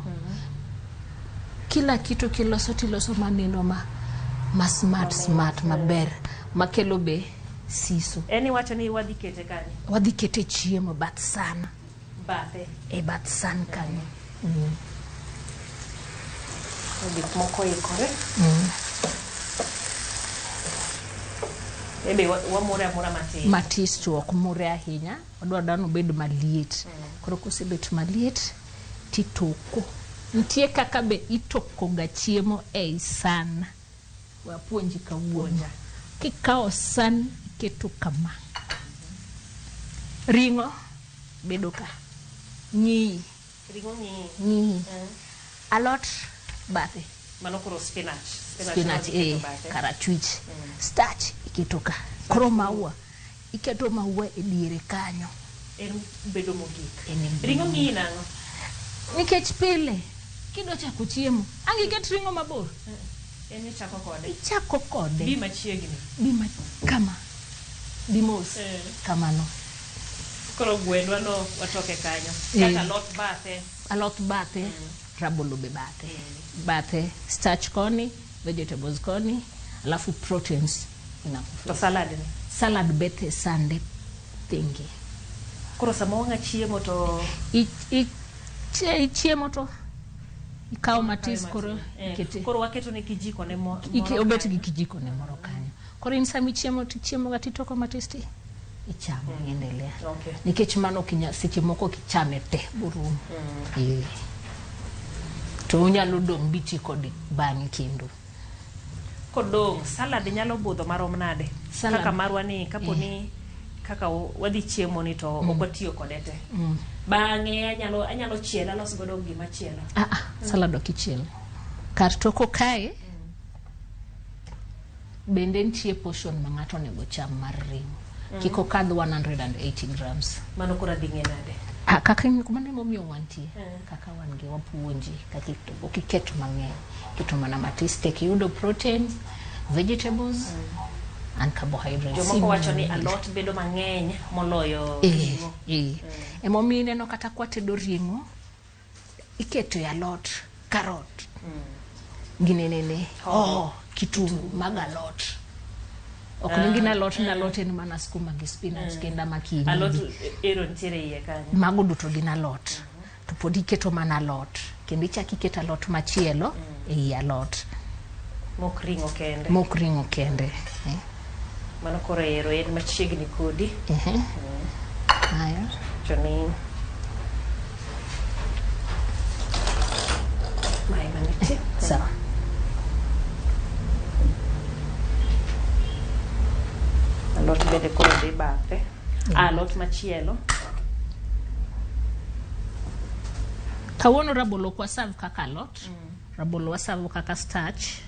Kila kitu kiloso tiloso maneno ma smart smart maber makelo be siso.
En iwacho ni wadhi kete kanye?
Wadhi kete chiemo bath san.
Bathe.
E bath san kanyo.
Gik moko oikore. Ebe wamure amura matin.
Matis to ok mure ahinya. Wadwa dhano obed maliet. Koro kosebet maliet titoko. Nitie kaka be itoko ga chiemo ei san. Wapuonji kawuono. Kikawo san iketo kama. Ring'o bedo ka. Ng'iyi.
Ring'o ng'iyi.
Ng'iyi. Alot bathe.
Mano koro spinach.
Spinach karachwich. Starch iketo ka. Koro maua. Iketo maua e diere kanyo.
En bedo mogik. Ring'o ng'iyi nang'o?
Nikech pile kidwa chako chiemo, ang' iket ring'o mabor.
En ichako kode.
Ichako kode.
Bi machiegni.
Bi kama. Bi mos. Kamano.
Koro gwendwa no watoke kanyo. Kata alot bathe.
Alot bathe. Rabolo be bathe. Bathe. Starch koni, vegetables koni, alafu proteins.
To salad ni?
Salad bethe sande tenge.
Koro sama wang'a chiemo to...
Ichiemo to ikawo matis koro ikete.
Koro waketo ne kijiko ne moro.
Obet gi kijiko ne moro kanyo. Koro in sama ichiemo to ichiemo ga titoko matis ti ichamo iendelea.
Okay.
Nikech mano ok inyal seche moko ok ichame te borumo. Eh. To onyalo dong' biti kode bang'e kendo.
Kodong' salad nyalo budho marom nade?
Salad.
Kaka marwa ni kapo ni kaka wadhi chiemo ni to ok watiyo kode te. Bang'e anyalo chiele alos godo gima chielo.
Ah, ah, salad ok ichiel. Kar toko kae bende nitie portion ma ng'ato onego cham mar ring'o. Kik okadh 180 grams.
Mano koro adhi ng'e nade?
Ah, kaka mano emomiyo wantie. Kaka wan gi wapuonji kaka ok iket mang'eny. Iketo mana matis tek iyudo protein, vegetables and carbohydrates.
Jomoko wacho ni alot bedo mang'eny moloyo ring'o.
Emomiyo ineno kata kwatedo ring'o, iketo e alot, karot, ginenene, hoho, kitungu, mag alot. Ok ni gin alot ni alot en mana skuma gi spinach kenda ma kienyeji.
Alot ero nitiere iye kanyo.
Mago duto gin alot. To pod iketo mana alot. Kendo ichak iketo alot machielo ei alot.
Mok ring'o kende.
Mok ring'o kende.
Mano koro ero en machiegni kodi.
Aya.
To ni mae manitie.
Sawa.
Alot bende koro dhi bathe. Alot machielo.
Kawuono rabolo ok waserve kaka alot. Rabolo waserve kaka starch.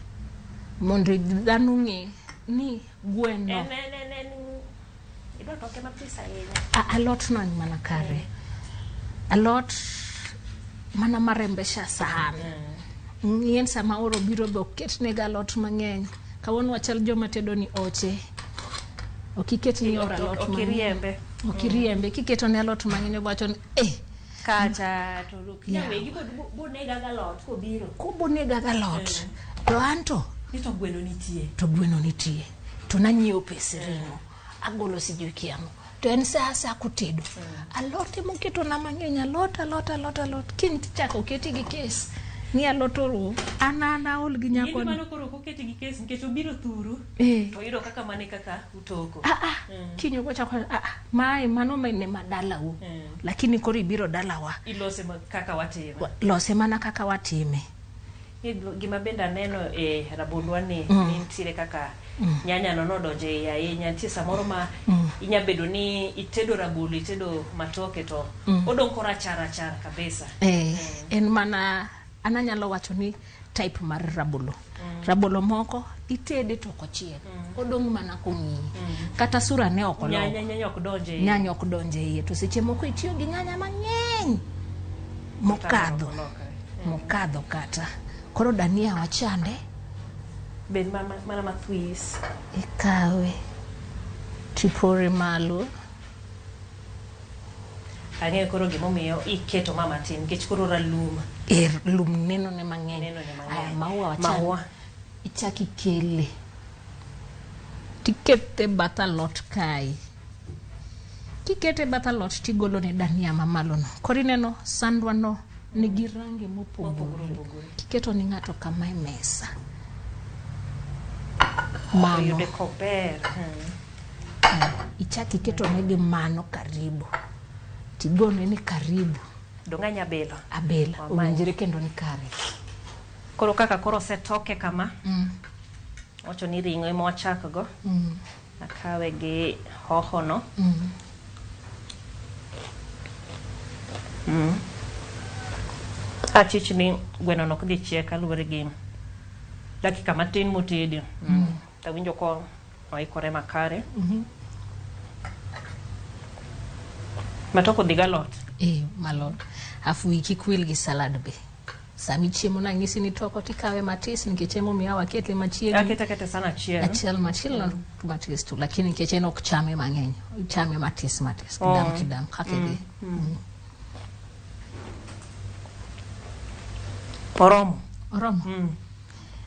Mondo dhano ng'e ni gweno.
En idwa toke mathis ahinya.
Alot no en mana kare. Alot mana marembesha sahan. Ng'ien sama oro biro be ok ketnega alot mang'eny. Kawuono wachal joma tedo ni oche. Ok iket ni oro alot
Ok
mang'eny.
iriembe.
Ok iriembe. Kiketo ne alot mang'eny owacho ni
Kacha to
Yeah.
wegi bonega galot kobiro.
Kobonega galot. To anto
Ni to gweno nitie.
To gweno nitie. To nanyiewo pes ring'o. Agolo sijui kiang'o. To en sa asaya kotedo. Alot emoketo na mang'eny. Alot, alot, alot, alot. Kiny tichako keti gi kes. Ni alot orumo. An aol gi
Yie
nyako ni.
mano koro ok oketi gi kes nikech obiro thuru. To oyudo kaka mane kaka utoko.
Kiny obochako mae mano ne madalau. Lakini koro ibiro dalawa.
Ilose kaka watime.
Lose mana kaka watime.
Gima bende aneno e rabondwa ni nitiere kaka nyanya no nodonjo e iye ahinya. Nitie samoro ma inya bedo ni itedo rabolo, itedo matoke to odong' koro achar achar kabisa.
En mana an anyalo wacho ni type mar rabolo. Rabolo moko itede to ok ochiek. Odong' mana kong'iyi. Kata sura ne ok olok.
Nyanya ok donje iye.
Nyanya ok donje iye. To seche moko itiyo gi nyanya mang'eny mokadho. Mokadho kata. Koro dania wachande.
Bed mana mathwis.
Ikawe. Tipore malo.
Ang'eyo koro gimomiyo iketo ma matin nikech koro ralum.
Lum neno ne mang'eny. Aya, maua wachande.
Maua.
Ichak ikele. Tikete bath alot kae. Kikete bath alot tigolo ne dania mamalo no. Koro ineno sandwa no nigi rangi mopogore. Kiketo ni ng'ato kama e mesa. Mano.
Oyude kober.
Ichak iketo negi mano karibu. Tigone ni karibu.
Dong' anya bilo.
Abela. Owinjore kendo ni kare.
Koro kaka koro osetoke kama. Wacho ni ring'o ema wachakgo. Akawe gi hoho no. Achich ni gweno no ok dhi chiek kaluwore gi dakika matin motedi. Tawinjo ko oikore makare. Matoko dhi galot.
Malot. Afu kik wil gi salad be. Sami chiemo nang'isi ni toko tikawe matis nikech emomiyo wakete machiegni.
Akete sana achiel.
Achiel machielo matis tu lakini nikech en ok chame mang'eny. Chame matis matis kidam kidam kaka idhi.
Oromo.
Oromo.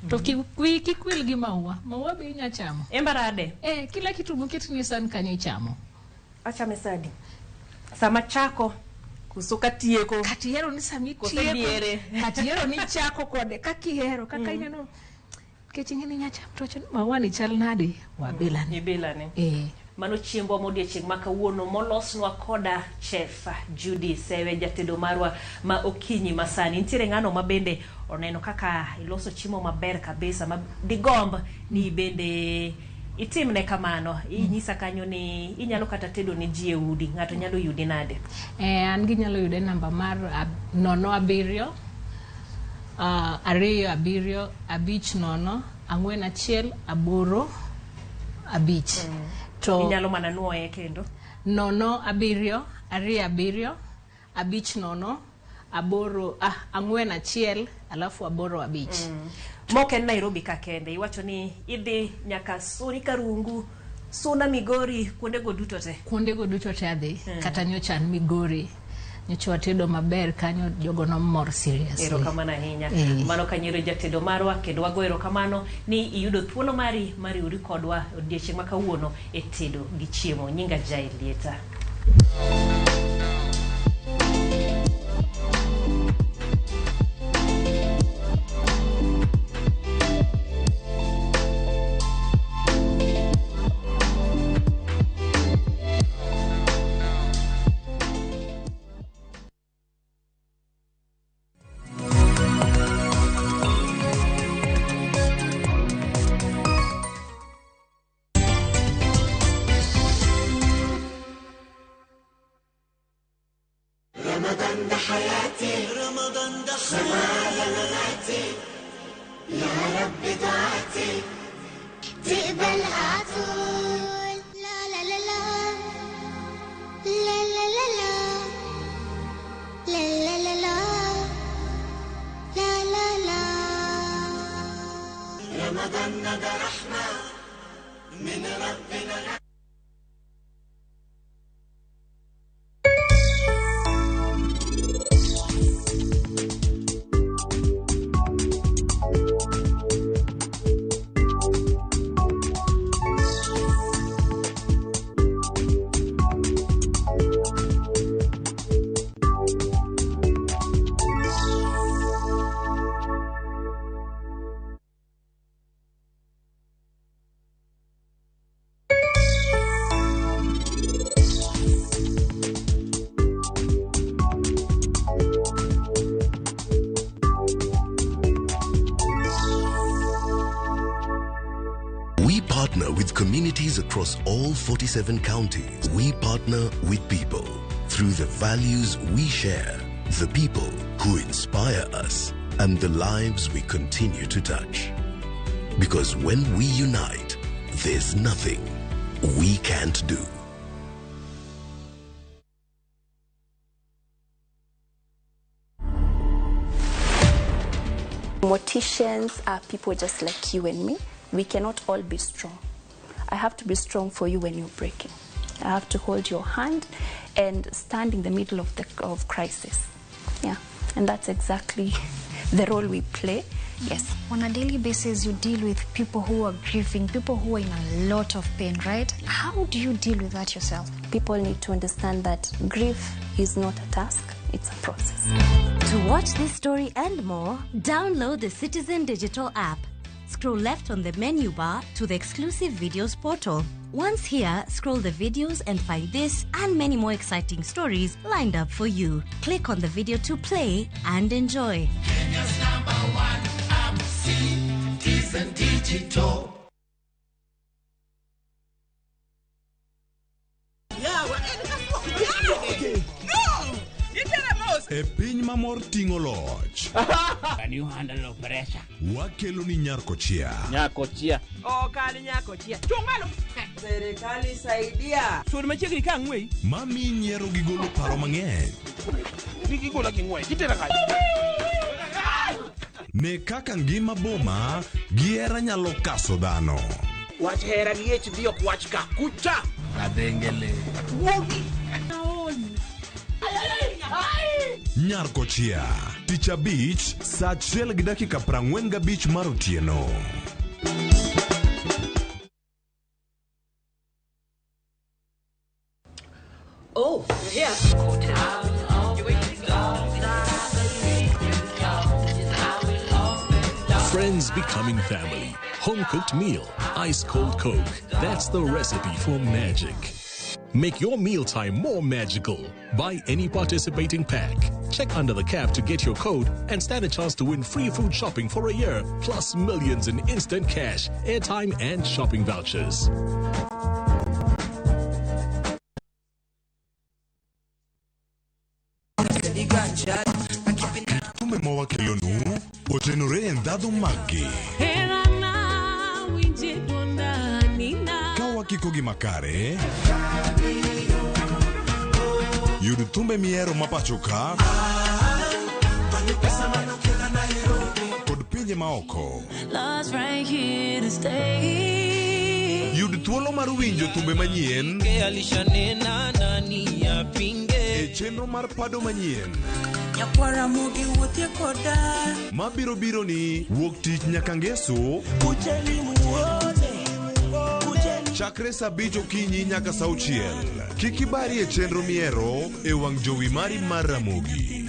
To kik wil gi maua. Maua be inya chamo.
Embarade.
Kila kitu moket ni san kanyo ichamo.
Achame sadi. Sama chako kusuka tieko.
Kati ihero ni sami tieko. Kati ihero ni chako kode kaka ihero kaka ineno. Nikech ing'e ni nyacham to wacho ni maua ni chal nade? Wabilane.
Ibilane.
Eh.
Mano chiembwa modiochieng' ma kawuono molosnwa koda Chef Judy Sewe, jatedo marwa ma okinyi masani. Nitiere ng'ano ma bende oneno kaka iloso chiemo maber kabisa ma digomb ni bende itimne kamano. Inyisa kanyo ni inyalo kata tedo ne ji e udi. Ng'ato nyalo yudi nade?
An ginyalo yude namba mar 07 2 7 5 0 4 1 8 5. To
inyalo mana nuoye kendo.
0 7 2 7 5 0 8 4 1 alafu 8 5.
Mok en Nairobi ka kende, iwacho ni idhi nyaka Soni Karungu, Suna Migori, kuondego duto te.
Kuondego duto te adhi, kata nyocha an Migori. Nyocha watedo maber kanyo, jogo nomor seriously.
Erokamano ahinya. Mano kanyero jatedo marwa, kendo wago erokamano ni iyudo thuolo mari mar riwri kodwa odiechieng' ma kawuono e tedo gi chiemo. Nyinga Jael Lieta.
رمضان ده حياتي، رمضان ده حياتي، مماتي، يا رب دعاتي
تقبلها عطول. لا لا لا لا لا لا لا لا لا لا لا لا لا لا.
رمضان ده رحمة من ربنا.
We partner with communities across all 47 counties. We partner with people through the values we share, the people who inspire us, and the lives we continue to touch. Because when we unite, there's nothing we can't do.
Morticians are people just like you and me. We cannot all be strong. I have to be strong for you when you're breaking. I have to hold your hand and stand in the middle of the crisis. Yeah, and that's exactly the role we play. Yes.
On a daily basis, you deal with people who are grieving, people who are in a lot of pain, right? How do you deal with that yourself?
People need to understand that grief is not a task, it's a process.
To watch this story and more, download the Citizen Digital app. Scroll left on the menu bar to the exclusive videos portal. Once here, scroll the videos and find this and many more exciting stories lined up for you. Click on the video to play and enjoy.
Kenya's #1 app, Citizen Digital.
E piny mamor ting'o loch.
Can you handle pressure?
Wakelo ni Nyarkochia.
Nyakochia. Ok an Nyakochia. Chung' malo.
Serikali saidia.
Sud machiegni ka ang'weyi.
Mami nyiero gi golo paro mang'eny.
Gigola gi ng'wech. Itera kanye?
Ne kaka ngima boma gi hera nyalo kaso dhano.
Wach hera gi HD ok wach ka. Kucha. Kadhengele. Wuogi.
Nyarkochia. Tich abich saa 1:45 mar otieno.
Oh, you're here.
Friends becoming family.
Home-cooked meal, ice cold Coke. That's the recipe for magic. Make your mealtime more magical. Buy any participating pack. Check under the cap to get your code and stand a chance to win free food shopping for a year, plus millions in instant cash, airtime, and shopping vouchers.
Thumbe ma wakelonu otenore e ndhadhu maggi. Ka wakikogi makare, yud thumbe mihero ma pacho ka kod pinje maoko. Yud thuolo mar winjo thumbe manyien e chenro mar pado manyien mabiro biro ni wuok tich nyaka ngeso chakre saa 5 okinyi nyaka saa 6. Kik ibari e chenro mihero e wang' jowi mari mar Ramogi.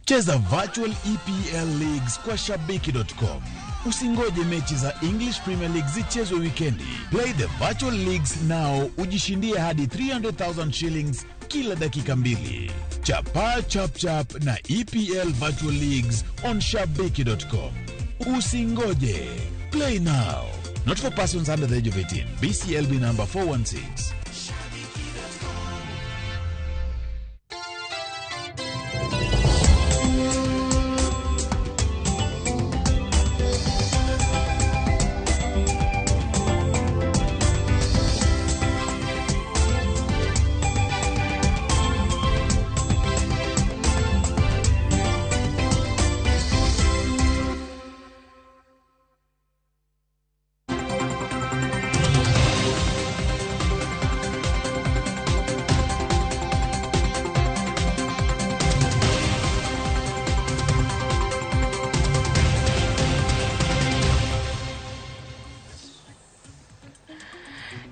Cheza virtual EPL Leagues kwa Shabiki.com. Usingoje mechi za English Premier League zichezwe wikendi. Play the virtual leagues now, ujishindie hadi 300,000 shillings kila dakika 2. Chapa chap chap na EPL Virtual Leagues on Shabiki.com. Usingoje. Play now. Not for persons under the age of 18. BCLB number 416.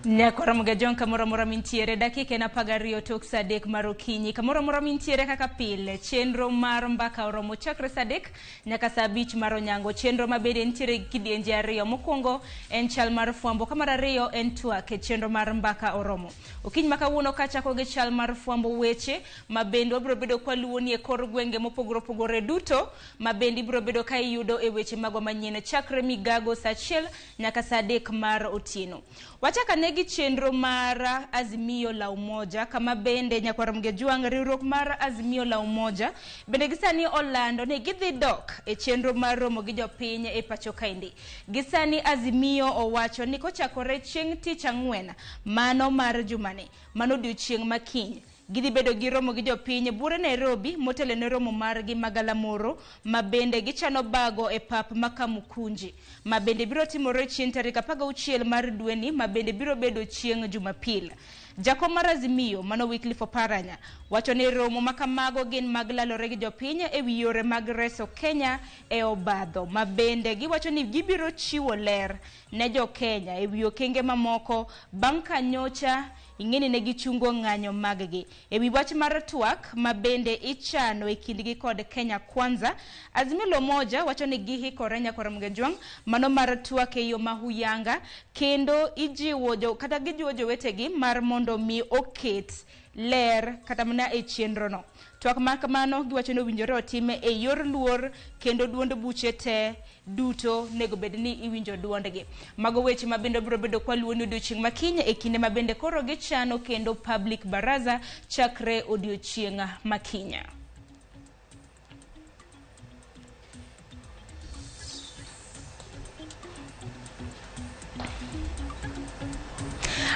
Nyakora Mugajon kamoro amora mintiere dakika en 12 tok saa 3 mar okinyi kamoro amora mintiere kaka pile chenro mar mbaka oromo chakre saa 3 nyaka saa 5 mar onyango chenro mabende nitiere kidienje ariyo mokwongo en chal mar fwambo ka mar ariyo en twak e chenro mar mbaka oromo okinyi ma kawuono kachako gi chal mar fwambo weche mabende wabiro bedo kwaluwoni e kor gwenge mopogore opogore duto mabende ibiro bedo ka iyudo e weche magwa manyien chakre migago saa 1 nyaka saa 3 mar otieno. Wachaka negi chenro mar Azimio la Umoja kama bende nyakwar Mgejuang riwruok mar Azimio la Umoja bende gisani olando ni gidhi dok e chenro mar romo gi jopiny e pacho kaendi. Gisani Azimio owacho ni kochakore chieng' tich ang'wen mano mar jumani mano odiochieng' makiny gidhi bedo gi romo gi jopiny buore Nairobi motelo ne romo margi magalamoro ma bende gichano bago e pap ma Kamukunji ma bende biro timore chieng' tarik 16 mar dweni ma bende biro bedo chieng' Jumapil. Jakom mar Azimio mano Wycliffe Oparanya wacho ni romo makamago gin mag lalore gi jopiny e wi yore mag reso Kenya e obadho ma bende giwacho ni gibiro chiwo ler ne jo Kenya e wi okenge mamoko bang' ka nyocha ing'eni ne gichungo ng'anyo mag-gi. E wi wach mar twak ma bende ichano e kindgi kod Kenya Kwanza, Azimio la Umoja wacho ni gihikore nyakwar Mgejwang' mano mar twak e yo mahuyanga kendo ijiwo jo kata gijiwo jowetegi mar mondo mi oket ler kata mana e chenro no. Twak ma kamano giwacho ni owinjore otime e yor luor kendo duond buche te duto nego bed ni iwinjo duondgi. Mago weche ma bende biro bedo kwaluwo ni odiochieng' makiny e kinde ma bende koro gichano kendo public baraza chakre odiochieng' makiny.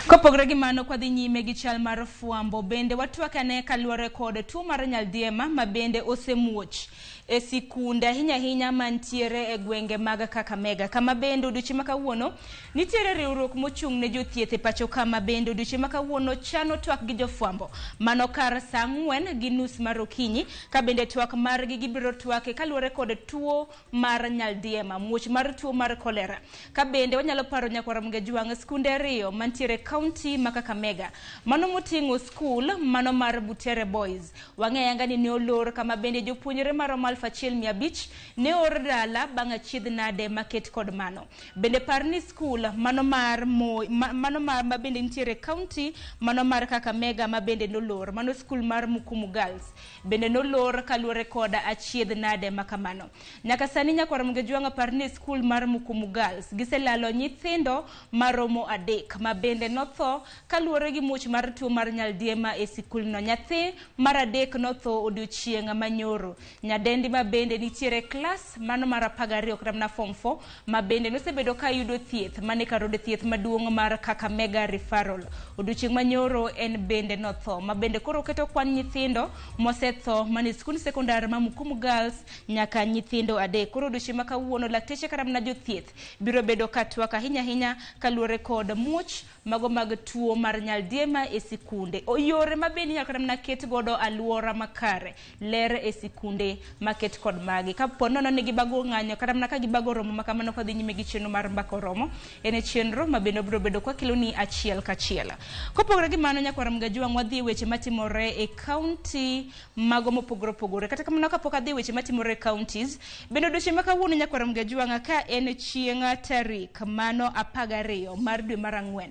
Kopogore gi mano kwadhi nyime gi chal mar fwambo bende watwak ane kaluwore kod tuo mar nyaldiema ma bende osemuoch e sikunde ahinya ahinya mantiere e gwenge mag Kakamega kama bende odiochieng' ma kawuono nitiere riwruok mochung' ne jothieth e pacho kama bende odiochieng' ma kawuono chano twak gi jofwambo mano kar saa 4:30 mar okinyi ka bende twak margi gibiro twake kaluwore kod tuo mar nyaldiema muoch mar tuo mar kolera ka bende wanyalo paro nyakwar Mgejwang' skunde ariyo mantiere kaunti ma Kakamega mano moting'o skul mano mar Butere Boys wang'e ayanga ni ne olor kama bende jopuonjre maromo 1500 ne or dala bang' achiedh nade maket kod mano. Bende par ni skul mano mar Moi, mano mar ma bende nitiere county mano mar Kakamega ma bende nolor, mano skul mar Mukumu Girls bende nolor kaluwore kod achiedh nade makamano. Nyaka sani nyakwar Mgejwang'a par ni skul mar Mukumu Girls giselalo nyithindo maromo 3 ma bende notho kaluwore gi muoch mar tuo mar nyaldiema e sikulno. Nyathi mar 3 notho odiochieng' manyoro. Nyadendi ma bende nitiere klas mano mar 12 kata mana form 4 ma bende nosebedo ka yudo thieth mane kar od thieth maduong' mar Kakamega Referral. Odiochieng' manyoro en bende notho, ma bende koro keto kwan nyithindo mosetho mane skund sekondar ma Mukumu Girls nyaka nyithindo 3. Koro odiochieng' ma kawuono lakteche kata mana jothieth biro bedo ka twak ahinya ahinya kaluwore kod muoch mago mag tuo mar nyaldiema e sikunde. Yore ma bende inyalo kata mana ket godo aluora makare ler e sikunde maket kod magi. Kapo nono ni gibago ng'anyo kata mana ka gibago romo ma kamano kadhi nyime gi chenro mar mbako romo, en e chenro ma bende obiro bedo kwa keloni achiel kachiel. Kopogore gi mano nyakwar Mgajwang' wadhi e weche matimore e county mago mopogore opogore. Kata kamano kapok adhi e weche matimore e counties, bende odiochieng' ma kawuono nyakwar Mgajwang' ka en chieng' tarik mano 12 mar dwe mar 4.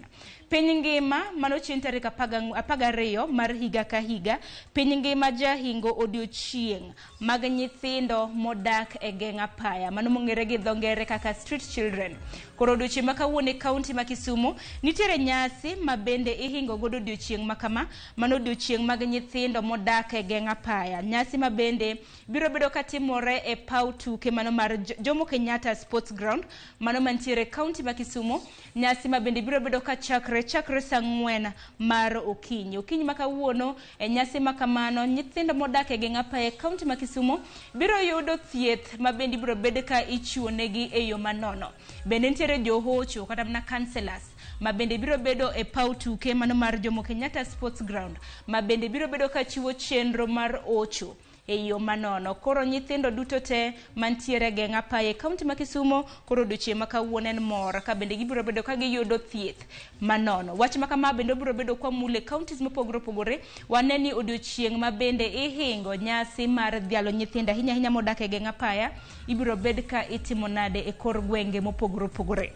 Piny ngima mano chieng' tarik 12 mar higa ka higa, piny ngima jahingo odiochieng' mag nyithindo modak e geng' apaya, mano mong'ere gi dho ngere kaka street children. Koro odiochieng' ma kawuono e kaunti ma Kisumu nitiere nyasi ma bende ihingo godo odiochieng' ma kama, mano odiochieng' mag nyithindo modak e geng' apaya. Nyasi ma bende biro bedo katimore e paw tuke mano mar Jomo Kenyatta Sports Ground mano mantiere e kaunti ma Kisumu. Nyasi ma bende biro bedo ka chakre saa 4 mar okinyi. Okinyi ma kawuono e nyasi ma kamano nyithindo modak e geng' apaya e kaunti ma Kisumu biro yudo thieth ma bende biro bedo ka ichiwo negi e yo manono. Bende nitiere johocho kata mana councillors ma bende biro bedo e paw tuke mano mar Jomo Kenyatta Sports Ground ma bende biro bedo ka chiwo chenro mar ocho e yo manono. Koro nyithindo duto te mantiere geng' apaya e kaunti ma Kisumu koro odiochieng' ma kawuono en mor ka bende gibiro bedo ka giyudo thieth manono. Wach ma kama bende obiro bedo kwa mule counties mopogore opogore. Wane ni odiochieng' ma bende ihingo nyasi mar dhialo nyithindo ahinya ahinya modak e geng' apaya ibiro bed ka itimo nade e kor gwenge mopogore opogore.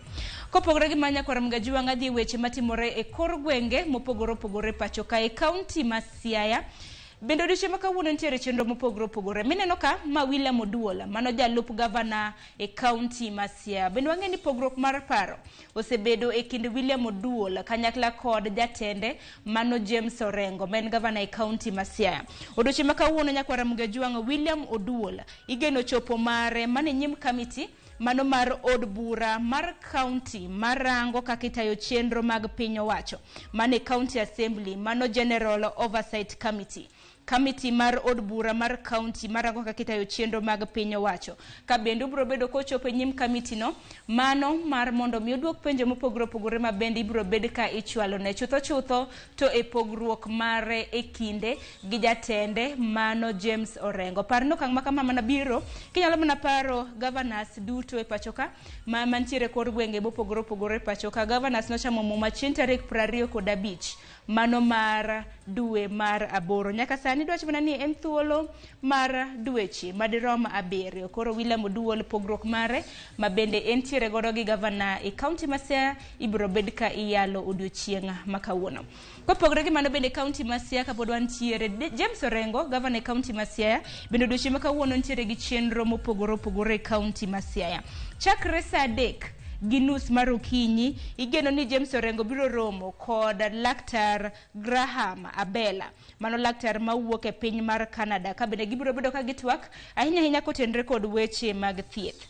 Kopogore gi manya kwar Mgajwang' adhi weche matimore e kor gwenge mopogore opogore pacho ka e kaunti ma Siaya. Bende odiochieng' ma kawuono nitiere chenro mopogore opogore. Mineno ka ma William Oduola mano jalup gavana e kaunti ma Siaya. Bende wang'e ni pogruok mar paro osebedo e kind William Oduola kanyakla kod jatende mano James Orengo ma en gavana e kaunti ma Siaya. Odiochieng' ma kawuono nyakwar Mgajwang' William Oduola igeno chopo mare mane nyim kamiti mano mar od bura mar kaunti marango kaka itayo chenro mag piny owacho mane County Assembly mano General Oversight Committee. Kamiti mar od bura mar kaunti marango kaka itayo chenro mag piny owacho. Ka bende obiro bedo kochopo e nyim kamiti no mano mar mondo mi oduok penjo mopogore opogore ma bende ibiro bed ka ichwalo ne chutho chutho to e pogruok mare e kinde gi jatende mano James Orengo. Par no okang' ma kama mana biro kinyalo mana paro governors duto e pacho ka ma mantiere kor gwenge mopogore opogore e pacho ka. Governors nochamo muma chieng' tarik 25 mano mar dwe mar 8. Nyaka sani dwach mana ni en thuolo mar dweche madirom 7. Koro William Oduol pogruok mare ma bende entiere godo gi gavana e kaunti ma Siaya ibiro bed ka iyalo odiochieng' ma kawuono. Kopogore gi mano bende kaunti ma Siaya kapod wantiere James Orengo gavana e kaunti ma Siaya bende odiochieng' ma kawuono nitiere gi chenro mopogore opogore e kaunti ma Siaya. Chakre saa 3:30 mar okinyi igeno ni James Orengo biro romo kod laktar Graham Abela mano laktar mawuok e piny mar Canada ka bende gibiro bedo ka gitwak ahinya ahinya kotenre kod weche mag thieth.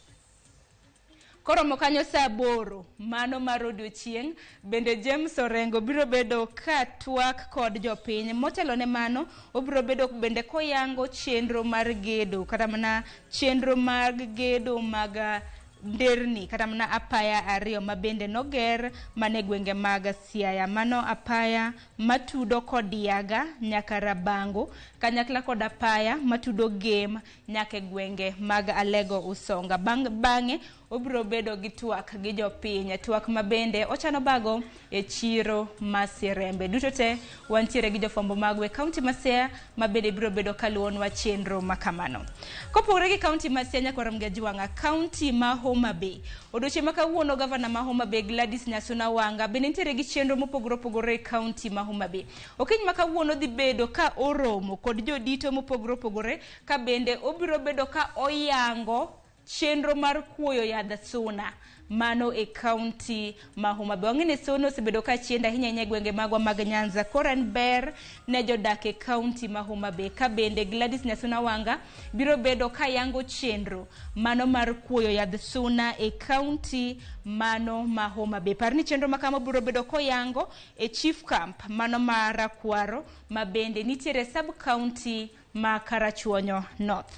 Koromo kanyo saa 8 mano mar odiochieng' bende James Orengo biro bedo ka twak kod jopiny. Motelo ne mano obiro bedo bende koyango chenro mar gedo kata mana chenro mag gedo mag nderni kata mana apaya 2 ma bende noger mane gwenge mag Siaya. Mano apaya matudo kod Yaga nyaka Rabango kanyakla kod apaya matudo Gem nyaka e gwenge mag Alego Usonga. Bang'e obiro bedo gi twak gi jopiny, twak ma bende ochano bago e chiro ma Sirembe. Duto te wantiere gi jofwambo magwa e kaunti ma Siaya ma bende biro bedo kaluwonwa chenro ma kamano. Kopogore gi kaunti ma Siaya nyakwar Mgajwang'a, kaunti ma Homa Bay. Odiochieng' ma kawuono gavana ma Homa Bay Gladys Nyasuna Wanga bende nitiere gi chenro mopogore opogore e kaunti ma Homa Bay. Okinyi ma kawuono dhi bedo ka oromo kod jodito mopogore opogore ka bende obiro bedo ka oyango chenro mar kuoyo yadh suna mano e kaunti ma Homa Bay. Wang'e ni suna osebedo ka chendo ahinya ahinya e gwenge magwa mag Nyanza. Koro en ber ne jodak e kaunti ma Homa Bay ka bende Gladys Nyasuna Wanga biro bedo ka yango chenro mano mar kuoyo yadh suna e kaunti mano ma Homa Bay. Par ni chenro ma kama biro bedo koyango e Chief Camp mano ma Rakwaro ma bende nitiere sub county ma Karachuonyo North.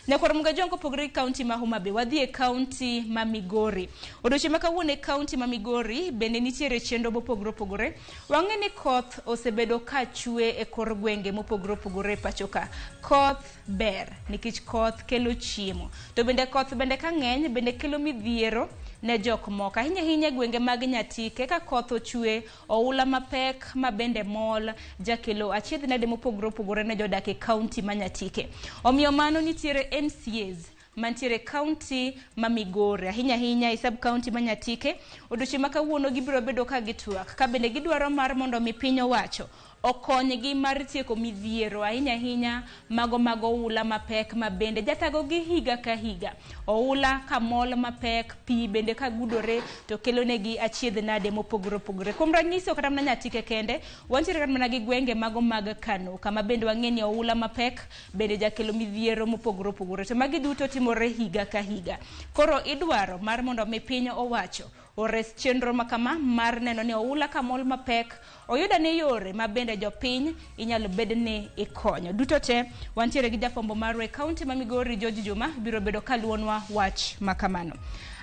Nyakwar Mugajwang' kopogore gi kaunti ma Homa Bay, wadhi e kaunti ma Migori. Odiochieng' ma kawuono e kaunti ma Migori bende nitiere chenro mopogore opogore. Wang'e ni koth osebedo ka chwe e kor gwenge mopogore opogore e pacho ka. Koth ber nikech koth kelo chiemo. To bende koth bende ka ng'eny bende kelo midhiero ne jok moko. Ahinya ahinya e gwenge mag Nyatike ka koth ochwe oula mapek ma bende mol jakelo achiedh nade mopogore opogore ne jodak e kaunti ma Nyatike. Omiyo mano nitiere MCAs mantiere kaunti ma Migori ahinya ahinya e sub kaunti ma Nyatike. Odiochieng' ma kawuono gibiro bedo ka gitwak ka bende gidwaro mar mondo mi piny owacho okonygi mar tieko midhiero ahinya ahinya mago mag oula mapek ma bende jathagogi higa ka higa. Oula ka mol mapek, pi bende ka gudore to kelonegi achiedh nade mopogore opogore. Kuom ranyisi ok kata mana Nyatike kende, wantiere kata mana gi gwenge mago mag Kano kama bende wang'e ni oula mapek bende jakelo midhiero mopogore opogore. To magi duto timore higa ka higa. Koro idwaro mar mondo mi piny owacho ores chenro ma kama mar neno ni oula ka mol mapek oyuda ne yore ma bende jopiny inyalo bed ni ikonyo. Duto te wantiere gi jafwambo marwa e kaunti ma Migori George Juma biro bedo kaluwonwa wach ma kamano.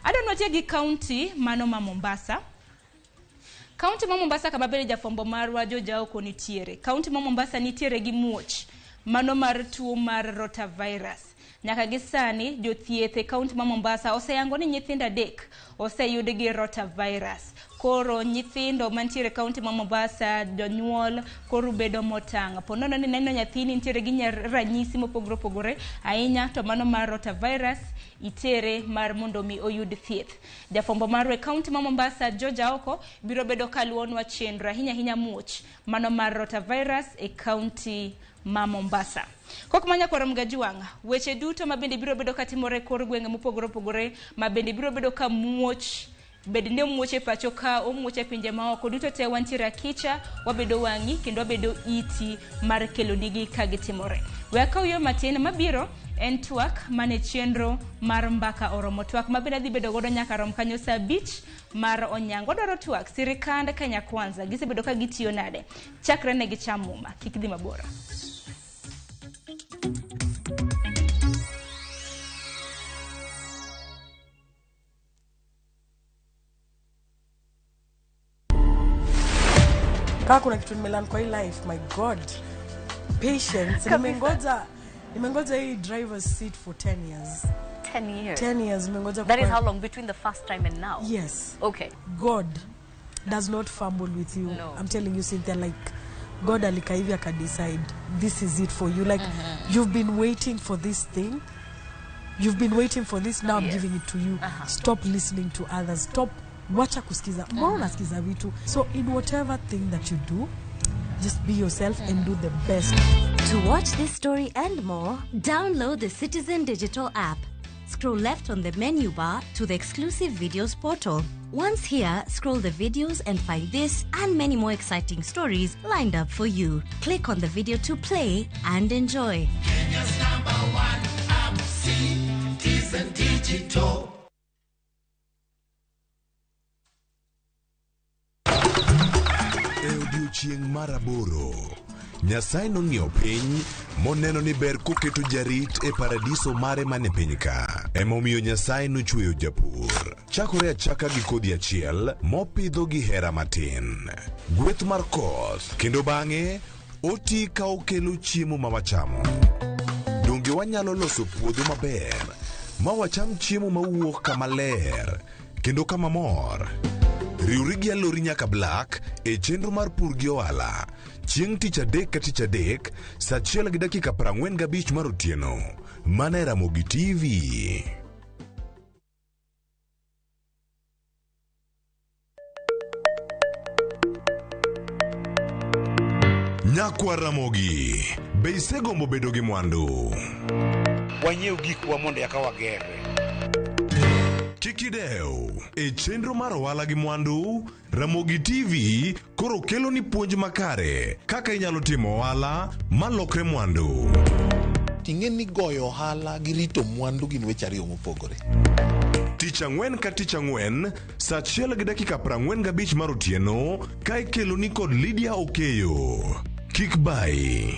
Adwa nitie gi kaunti mano ma Mombasa. Kaunti ma Mombasa kama bende jafwambo marwa George Aoko nitiere. Kaunti ma Mombasa nitiere gi muoch mano mar tuo mar rotavirus. Nyaka gi sani jothieth e kaunti ma Mombasa oseyango ni nyithindo 3 oseyud gi rotavirus. Koro nyithindo mantiere e kaunti ma Mombasa, jonyuol koro bedo motang'. Po nono ni neno nyathini nitiere gi ranyisi mopogore opogore ahinya to mano mar rotavirus itere mar mondo mi oyud thieth. Jafwambo marwa e kaunti ma Mombasa George Aoko biro bedo kaluwonwa chenro ahinya ahinya muoch mano mar rotavirus e kaunti ma Mombasa. Kok manya kwaro Mgajwang', weche duto ma bende biro bedo katimore e kor gwenge mopogore opogore ma bende biro bedo ka muoch bed ni omuoch e pacho ka omuoch e pinje maoko duto te wantiere akicha wabedo wang'i kendo wabedo iti mar kelonigi ka gitimore. We akaw yo matin mabiro en twak mane chenro mar mbaka oromo. Twak ma bende adhi bedo godo nyaka rom kanyo saa 5 mar onyango. Wadwaro twak sirikand Kenya Kwanza gisebedo ka gitiyo nade chakre ne gicham muma. Kik dhi mabor.
Kama kuna kitu nimelearn kwa hii life, my God, patience. Nimengoja hii driver's seat for 10 years.
10 years?
10 years nimengoja.
That is how long between the first time and now?
Yes.
Okay.
God does not fumble with you.
No.
I'm telling you, Cynthia, like God alikaa hivi akadecide this is it for you. Like you've been waiting for this thing. You've been waiting for this. Now I'm giving it to you. Stop listening to others. Stop. Wacha kusikiza. Mbona unasikiza vitu? So in whatever thing that you do, just be yourself and do the best.
To watch this story and more, download the Citizen Digital app. Scroll left on the menu bar to the exclusive videos portal. Once here, scroll the videos and find this and many more exciting stories lined up for you. Click on the video to play and enjoy.
Kenya's #1 app, Citizen Digital.
E odiochieng' mar 8, Nyasaye nong'iyo piny moneno ni ber koketo jarit e paradiso mare mane piny ka. Emomiyo Nyasaye nochweyo japur. Chakore achaka gi kodhi achiel mopidho gi hera matin. Gweth mar koth kendo bang'e oti ka okelo chiemo ma wachamo. Donge wanyalo loso puodho maber ma wacham chiemo mawuok kama ler kendo kama mor. Riwri gi Alori nyaka Black e chenro mar pur gi ohala chieng' tich adek ka tich adek saa achiel gi dakika 45 mar otieno mana e Ramogi TV. Nyakwa Ramogi, be isegombo bedo gi mwandu?
Wanyiew gikwa mondo eka wagerre.
Kik idew e chenro mar ohala gi mwandu, Ramogi TV koro kelo ni puonj makare kaka inyalo timo ohala malokre mwandu.
Ting'e ni goyo ohala gi rito mwandu gin weche ariyo mopogore.
Tich ang'wen ka tich ang'wen saa achiel gi dakika 45 mar otieno ka ikelo ni kod Lydia Okeyo. Kik bayi.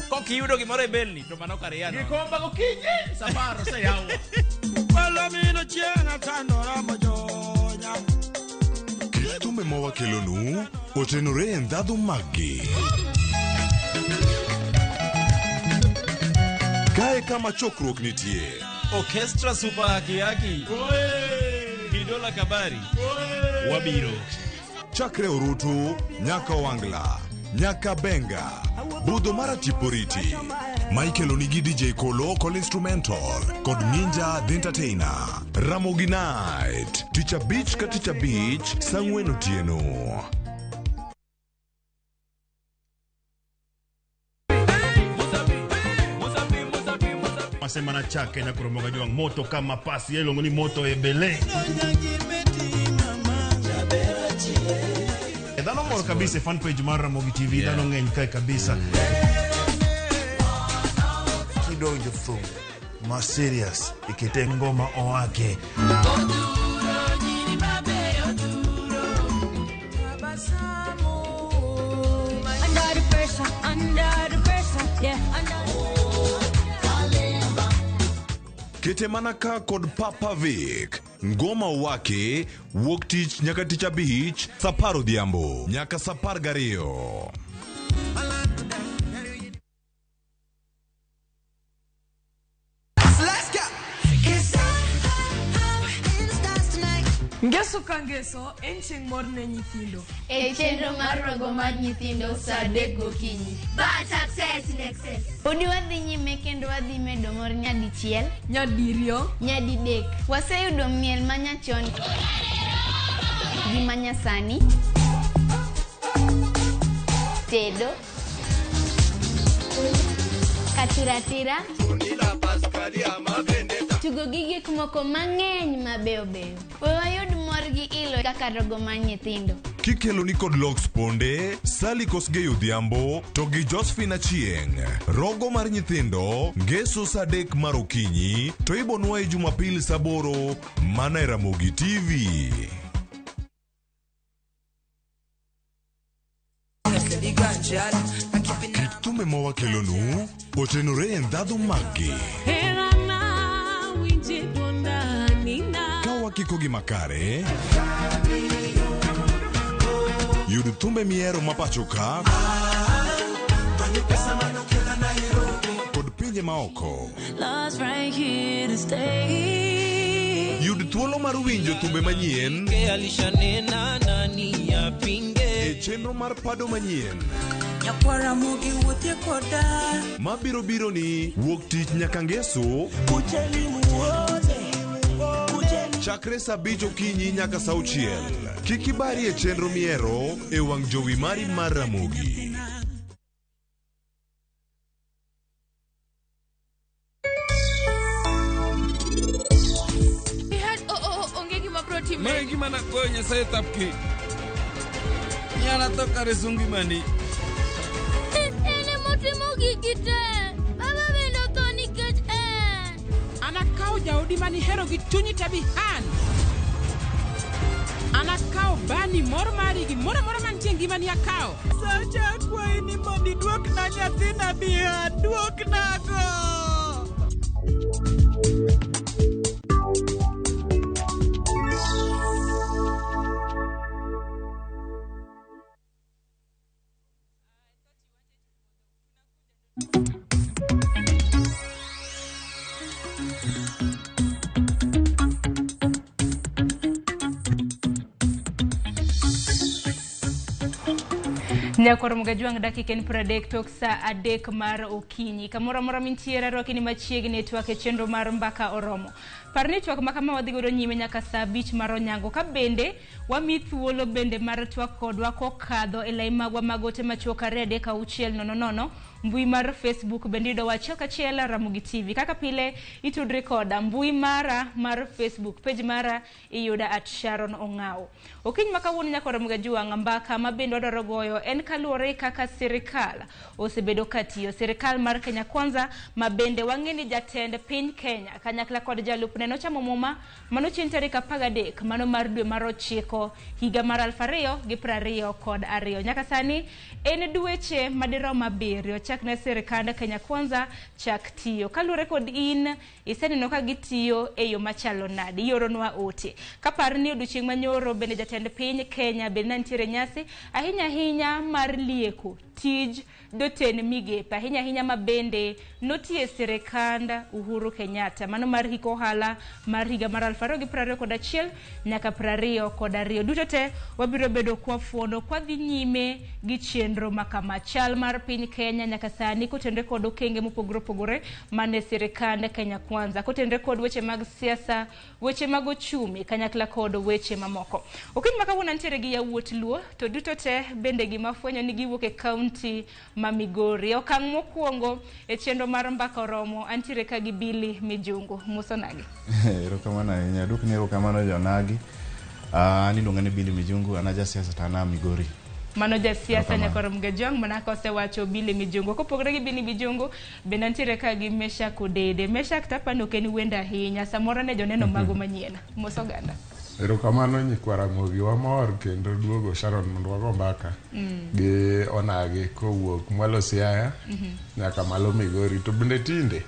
Kok iyudo gimoro e belni to mano kar yano.
Gikomba gokinyi safar oseyaw.
Palomino chieng' atandora mojonya.
Kit thumbe ma wakelonu otenore e ndhadhu maggi. Kae kama chokruok nitie.
Orchestra Super Haki Haki. Kidola Kabari. Wabiro.
Chakre Orutu, nyaka Wangla, nyaka Benga, budho mar Tiporiti. Michael onigi DJ Kolo Kol Instrumental kod Ninja The Entertainer. Ramogi Night, tich abich ka tich abich, saa ang'wen otieno.
Masema na chake na kuromoga juang moto kama pasi iluongo ni moto ebele. Dhano mor kabisa e fan page mar Ramogi TV, dhano ng'eny kae kabisa.
Kidonjo thum ma serious ikete ngoma owake.
Under the pressure, under the pressure, yeah, under.
Kete mana ka kod Papa Vic. Ngoma wake wuok tich nyaka tich abich saa apar odhiambo nyaka saa apar gariyo.
Let's go.
Ngeso ka ngeso en chieng' mor ne nyithindo.
E chenro mar rogo mar nyithindo saa adek gokinyi.
But success in excess.
Podi wadhi nyime kendo wadhi medo mor nyadichiel,
nyadiriyo,
nyadidek. Waseyudo miel manyachon gi manyasani, tedo, katiratira, tugo gi gik moko mang'eny mabeyo beyo. We wayud mor gi ilo kaka rogo mar nyithindo.
Kikelo ni kod Lox Ponde, Sally Kosgei Odhiambo to gi Josephine Achieng'. Rogo mar nyithindo ngeso saa adek mar okinyi to ibonwa e Jumapil saa aboro mana e Ramogi TV. Kit thumbe ma wakelonu otenore e ndhadhu maggi. Ka wakiko gi makare, yud thumbe mihero ma pacho ka kod pinje maoko.
Love's right here to stay.
Yud thuolo mar winjo thumbe manyien
Alishanena nani apinge.
e chenro mar pado manyien
Nyakwara mugi wuothie koda.
mabiro biro ni wuok tich nyaka ngeso chakre saa abich okinyi nyaka saa auchiel. Kik ibari e chenro mihero e wang' jowi mari mar Ramogi.
Onge gima biro timre.
Mae gima nagoyo Nyasaye tapki. Nyana tho kare sungimani.
En emotimo gigi te. Baba bende otho nikech en.
Anakaw jaodi manihero gi chunyi te bihan. Anakaw bani mor mari gimoro amora mantie e ngimani akaw.
Sacha akwayi ni mondo iduokna nyathina Bihan, duoknago.
Nyakoro Mugajwang' dakika en 30 tok sa 3 mar okinyi. Kamoro amora mintiere arwaki ni machiegni e twak e chenro mar Mbaka Oromo. Par ni twak ma kama wadhi godo nyime nyaka sa 5 mar onyango. Ka bende wami thuolo bende mar twak kodwa kokadho e lai magwa mag ote machuok 2 3 6 0 0 mbui mar Facebook bende yudowa achiel kachiel Ramogi TV. Kaka pile itudri koda mbui mara mar Facebook page mara iyuda at Sharon Ong'awo. Okinyi ma kawuono nyakoro Mugajwang' mbaka ma bende wadwaro goyo en kaluwore kaka sirikal osebedo katiyo. Sirikal mar Kenya Kwanza ma bende wang'e ni jatend piny Kenya kanyakla kod jalupne nochamo muma mano chieng' tarik 13 mano mar dwe mar 9 higa mar 2022. Nyaka sani en dweche madirom 7 chakne sirikand Kenya Kwanza chak tiyo. Kaluwore kod in iseneno ka gitiyo e yo machalo nade, ioronwa ote. Kapar ni odiochieng' manyoro bende jatend piny Kenya bende ne nitiere nyasi ahinya ahinya mar lieko tij jotend migepe ahinya ahinya ma bende notiye sirikand Uhuru Kenyatta mano mar hik ohala mar higa mar 2021 nyaka 22. Duto te wabiro bedo kwafuondo kwadhi nyime gi chenro makama. Chal mar piny Kenya nyaka sani kotenre kod okenge mopogore opogore mane sirikand Kenya Kwanza kotenre kod weche mag siasa, weche mag ochumi kanyakla kod weche mamoko. Okinyi ma kawuono antiere gi yawuot Luo to duto te bende gima fwenyo ni giwuok e kaunti ma Migori. Okang' mokwongo e chenro mar Mbaka Oromo antiere ka gi Billy Mijungu. Musonagi.
Erokamano ahinya. Aduokni erokamano jonagi. An iluonga ni Billy Mijungu, an ajasiasa to an a Migori.
Mano jasiasa Nyakoro Mugajwang' mana kosewacho Billy Mijungu. Kopogore gi Billy Mijungu, bende antiere ka gi Meshak Odede. Meshak tapani ok en wendo ahinya, samoro ne joneno mago manyien. Mos oganda.
Erokamano nyikwa Ramogi, wamor kendo duogo Sharon mondo wago mbaka gi onagi kowuok mwalo Siaya nyaka malo Migori to bende tinde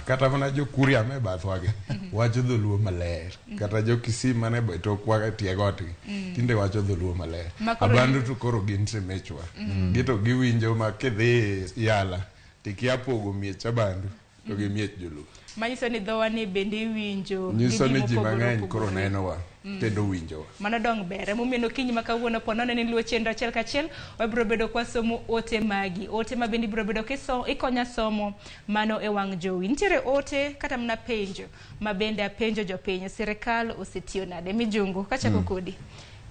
kata mana jo Kuria me bathwagi wacho dholuo maler kata jo Kisii mane tokwa tie gotgi tinde wacho dholuo maler. Abandu to koro gin semechwa gito giwinjo ma kidhi Yala tikia pogo miech Abandu to gi miech joluo.
Manyiso ni dhowa ni bende iwinjo.
Nyiso ni ji mang'eny koro nenowa kendo winjowa.
Mano dong ber. Emomiyo okinyi ma kawuono po nono ni luwo chenro achiel kachiel, wabiro bedo kwa somo ote magi. Ote ma bende ibiro bedo ikonya somo mano e wang' jowi. Nitiere ote kata mana penjo ma bende apenjo jopiny. Sirikal osetiyo nade? Mijungu, kachako kodi.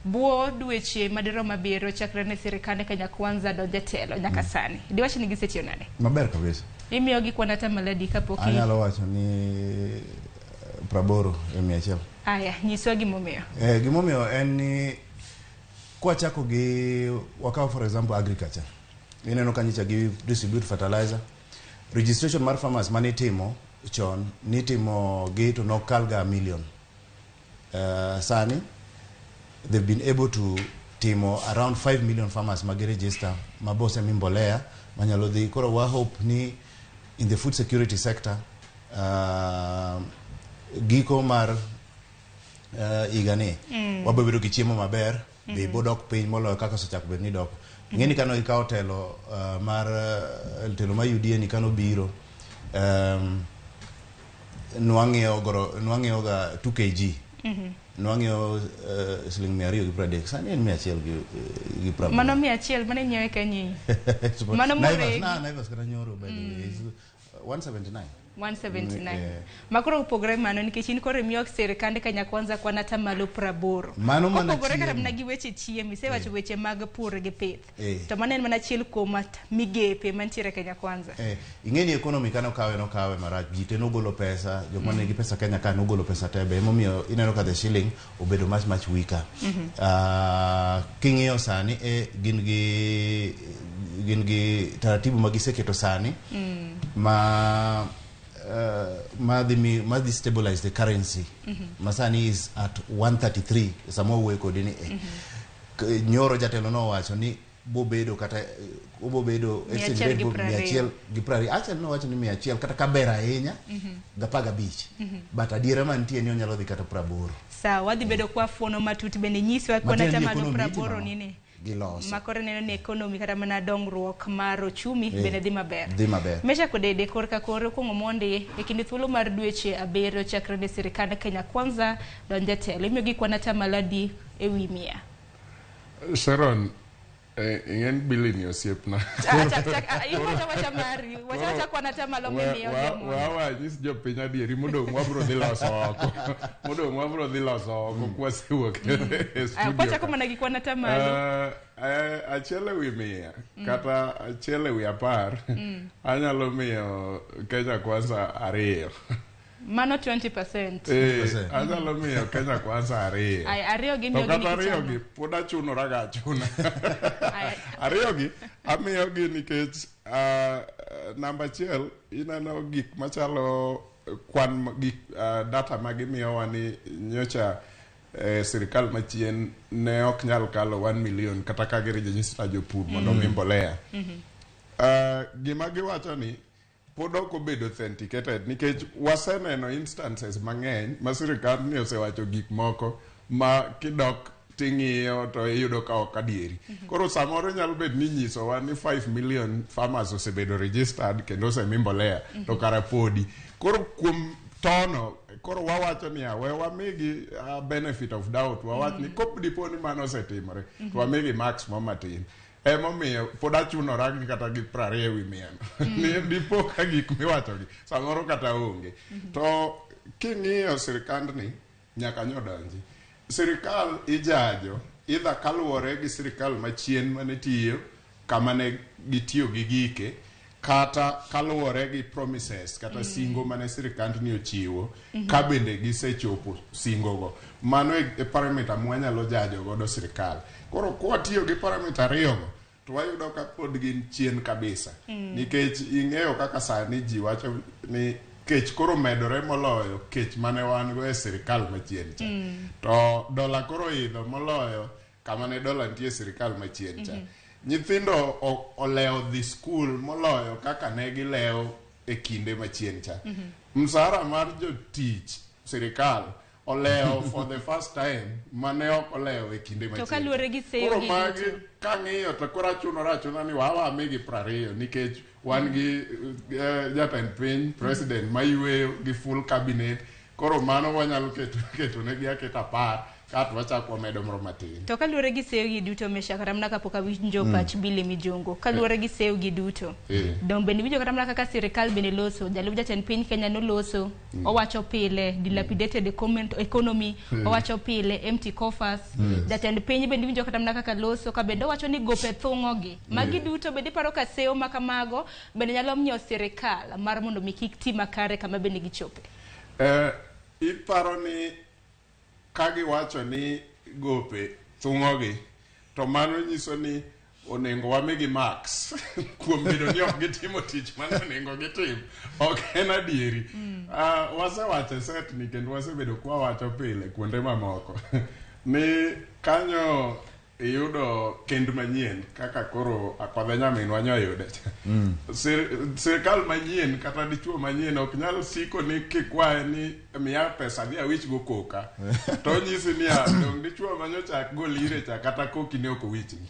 Buo dweche madirom 7 chakre ne sirikand Kenya Kwanza donjo e telo nyaka sani. Diwach ni gisetiyo nade?
Maber kabisa.
Imiyo gi kwan atamalo kapok
anyalo wacho ni 80 e 100.
Aya, nyiswa gimomiyo.
Gimomiyo en ni kwachako gi wakaw for example agriculture. Ineno ka nyicha gi distribute fertilizer. Registration mar farmers manitimo chon nitimo gi to nokal ga million. Sani they've been able to timo around 5 million farmers magi register mabose mi mbolea manyalo dhi. Koro wa hope ni in the food security sector giko mar higani wabiro bedo gi chiemo maber, be bodok piny moloyo kaka osechako bedo ni dok. Ing'eni kano ikawo telo mar telo mar UDA ni kano biro nwang'iewo ga 2 kg nwang'iewo siling 230, sani en 180.
Mano 100 mane nyiewe kanyi. Mano
Naivas, Naivas kata nyoro by the way is 179.
179. Makoro opogore mano nikech in koro imiyo sirikand Kenya Kwanza kwan atamalo 80.
Mano mana
opogore kata mana gi weche chiemo, isewacho weche mag pur gi pith. To mano en mana achiel kuom migepe mantiere Kenya Kwanza.
Ing'eni economy kano kawe nokawe marach, ji te nogolo pesa, jok mane nigi pesa Kenya ka nogolo pesa te be emomiyo ineno ka the shilling obedo much much weaker. King'iyo sani gin gi taratibu ma giseketo sani ma ma dhi stabilize the currency. Masani is at 133 sama wuoyo kodi ni nyoro jatelo nowacho ni bobedo kata obobedo exchange rate 120. Actually nowacho ni 100 kata kaber ahinya 15. But adiera mantie ni onyalo dhi kata 80.
Sawa, wadhi bedo kwa fuono matut bende nyiswa kwan atamalo 80 nini.
Giloso.
Makoro neno ni economy kata mana dongruok mar ochumi bende dhi maber.
Dhi maber.
Mesha Kodede korka koro kuongo mondi e kinde thuolo mar dweche 7 chakre ne sirikand Kenya Kwanza donjo e telo. Imiyo gi kwan atamalo adi e wi 100?
Sharon, Ing'en Billy ni osiepna.
Iwacha wacha mari, wacha wacha kwan atamalo mimiyo jomoko.
Wawanyis jopiny adieri modong' wabro dhi loso oko. Modong' wabro dhi loso oko kwasewuok e studio.
Kwachako mana gi kwan atamalo.
1 e wi 100 kata 1 e wi 10 anyalo miyo Kenya Kwanza 2.
Mano 20%.
Anyalo miyo Kenya Kwanza 2.
Ay, 2 gi
To
miyo
kata
gi
2 gi pod achunora ga achuna. 2 gi amiyo gi nikech namba 1 ineno gik machalo kwan gik data ma gimiyowa ni nyocha sirikal machien ne ok nyal kalo 1 million kata ka giregister jopur mondo omi mbolea. Gima giwacho ni pod ok obedo authenticated nikech waseneno instances mang'eny ma sirikal ni osewacho gik moko ma kidok ting'iyo to iyudo ka ok adieri. Koro samoro nyalo bet ni nyisowa ni 5 million farmers osebedo registered kendo osemi mbolea to kara podi. Koro kuom tono koro wawacho niya we wamigi benefit of doubt, wawach ni kop dipo ni mano osetimore to wamigi marks mo matin. Emomiyo pod achunora gi kata gi 20 e wi 100 ni dipo ka gik miwachogi samoro kata onge. To king'iyo sirikandni nyaka nyodonji sirikal ijajo idha kaluwore gi sirikal machien mane tiyo kama ne gitiyo gi gike kata kaluwore gi promises kata singo mane sirikandni ochiwo ka bende gisechopo singogo. Mano e parameter mwanyalo jajo godo sirikal. Koro kwatiyo gi parameter ariyogo to wayudo ka pod gin chien kabisa nikech ing'eyo kaka sani ji wacho ni kech koro medore moloyo kech mane wan go e sirikal machien cha. To dola koro idho moloyo kama ne dola nitie e sirikal machien cha. Nyithindo olewo dhi skul moloyo kaka ne gilewo e kinde machien cha. Msara mar jotich sirikal olewo for the first time mane ok olewo e kinde
To
machien.
kaluwore gi seyo
Koro
gi
magi
duto.
kang'iyo to koro achunora achuna ni wawamigi 20 nikech wan gi jatend piny president mayweyo gi full cabinet. Koro mano wanyalo keto negi aketa 10 kato wachako wamedo moro matin.
To kaluwore gi seyo gi duto, Mesha, kata mana kapok awinjo pach Billy Mijungu, kaluwore gi seyo gi duto, dong bende iwinjo kata mana kaka sirikal bende loso, jalup jatend piny Kenya noloso, owacho pile dilapidated economy, owacho pile empty coffers, jatend piny bende iwinjo kata mana kaka loso, ka bende owacho ni gope thung'ogi. Magi duto bende iparo ka seyo ma kamago bende nyalo miyo sirikal mar mondo mi kik ti makare kama bende gichope?
Iparo ni ka giwacho ni gope thung'ogi to mano nyiso ni onego wamigi marks kuom bedo ni ok gitimo tich mane onego gitim. Ok en adieri. Wasewacho e set ni kendo wasebedo kwawacho pile kuonde mamoko ni kanyo iyudo kend manyien kaka koro Akodhe nyaminwa nyoyude cha. Sirikal manyien kata dichuo manyien ok nyal siko ni kikwaye ni miya pesa dhi awich go koka to onyisi niya dong dichuo manyocha gol ire cha kata koki ne ok owichni.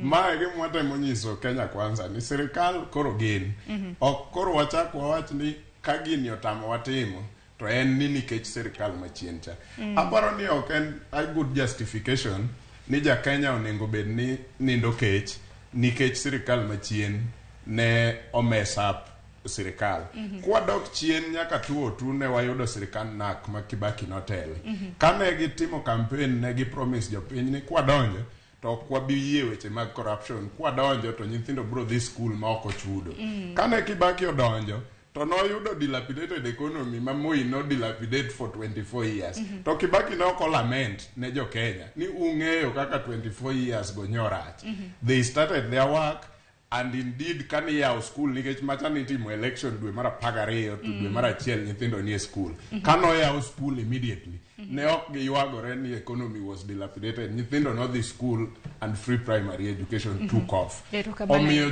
Mae gima watemo nyiso Kenya Kwanza ni sirikal koro gin ok koro wachak wawach ni ka gini otamowa timo to en ni nikech sirikal machien cha. Aparo ni ok en a good justification ni ja Kenya onego bed ni nindo kech nikech sirikal machien ne o mess up sirikal. Kwadok chien nyaka 2002 ne wayudo sirikand NARC ma Kibaki notele. Kane gitimo campaign ne gi promise jopiny ni kwadonjo to ok wabi yie weche mag corruption, kwadonjo to nyithindo biro dhi skul ma ok ochudo. Kane Kibaki odonjo to noyudo dilapidated economy ma Moi no dilapidate for 24 years. To Kibaki ne ok lament ne jo Kenya ni ung'eyo kaka 24 years go nyorach. They started their work and indeed kane iyawo skul nikech macha nitimo election dwe mar 12 to dwe mar 1 nyithindo nie skul. Kanoyaw skul immediately ne ok giywagore ni economy was dilapidated. Nyithindo nodhi school and free primary education took off.
Erokamano.
Omiyo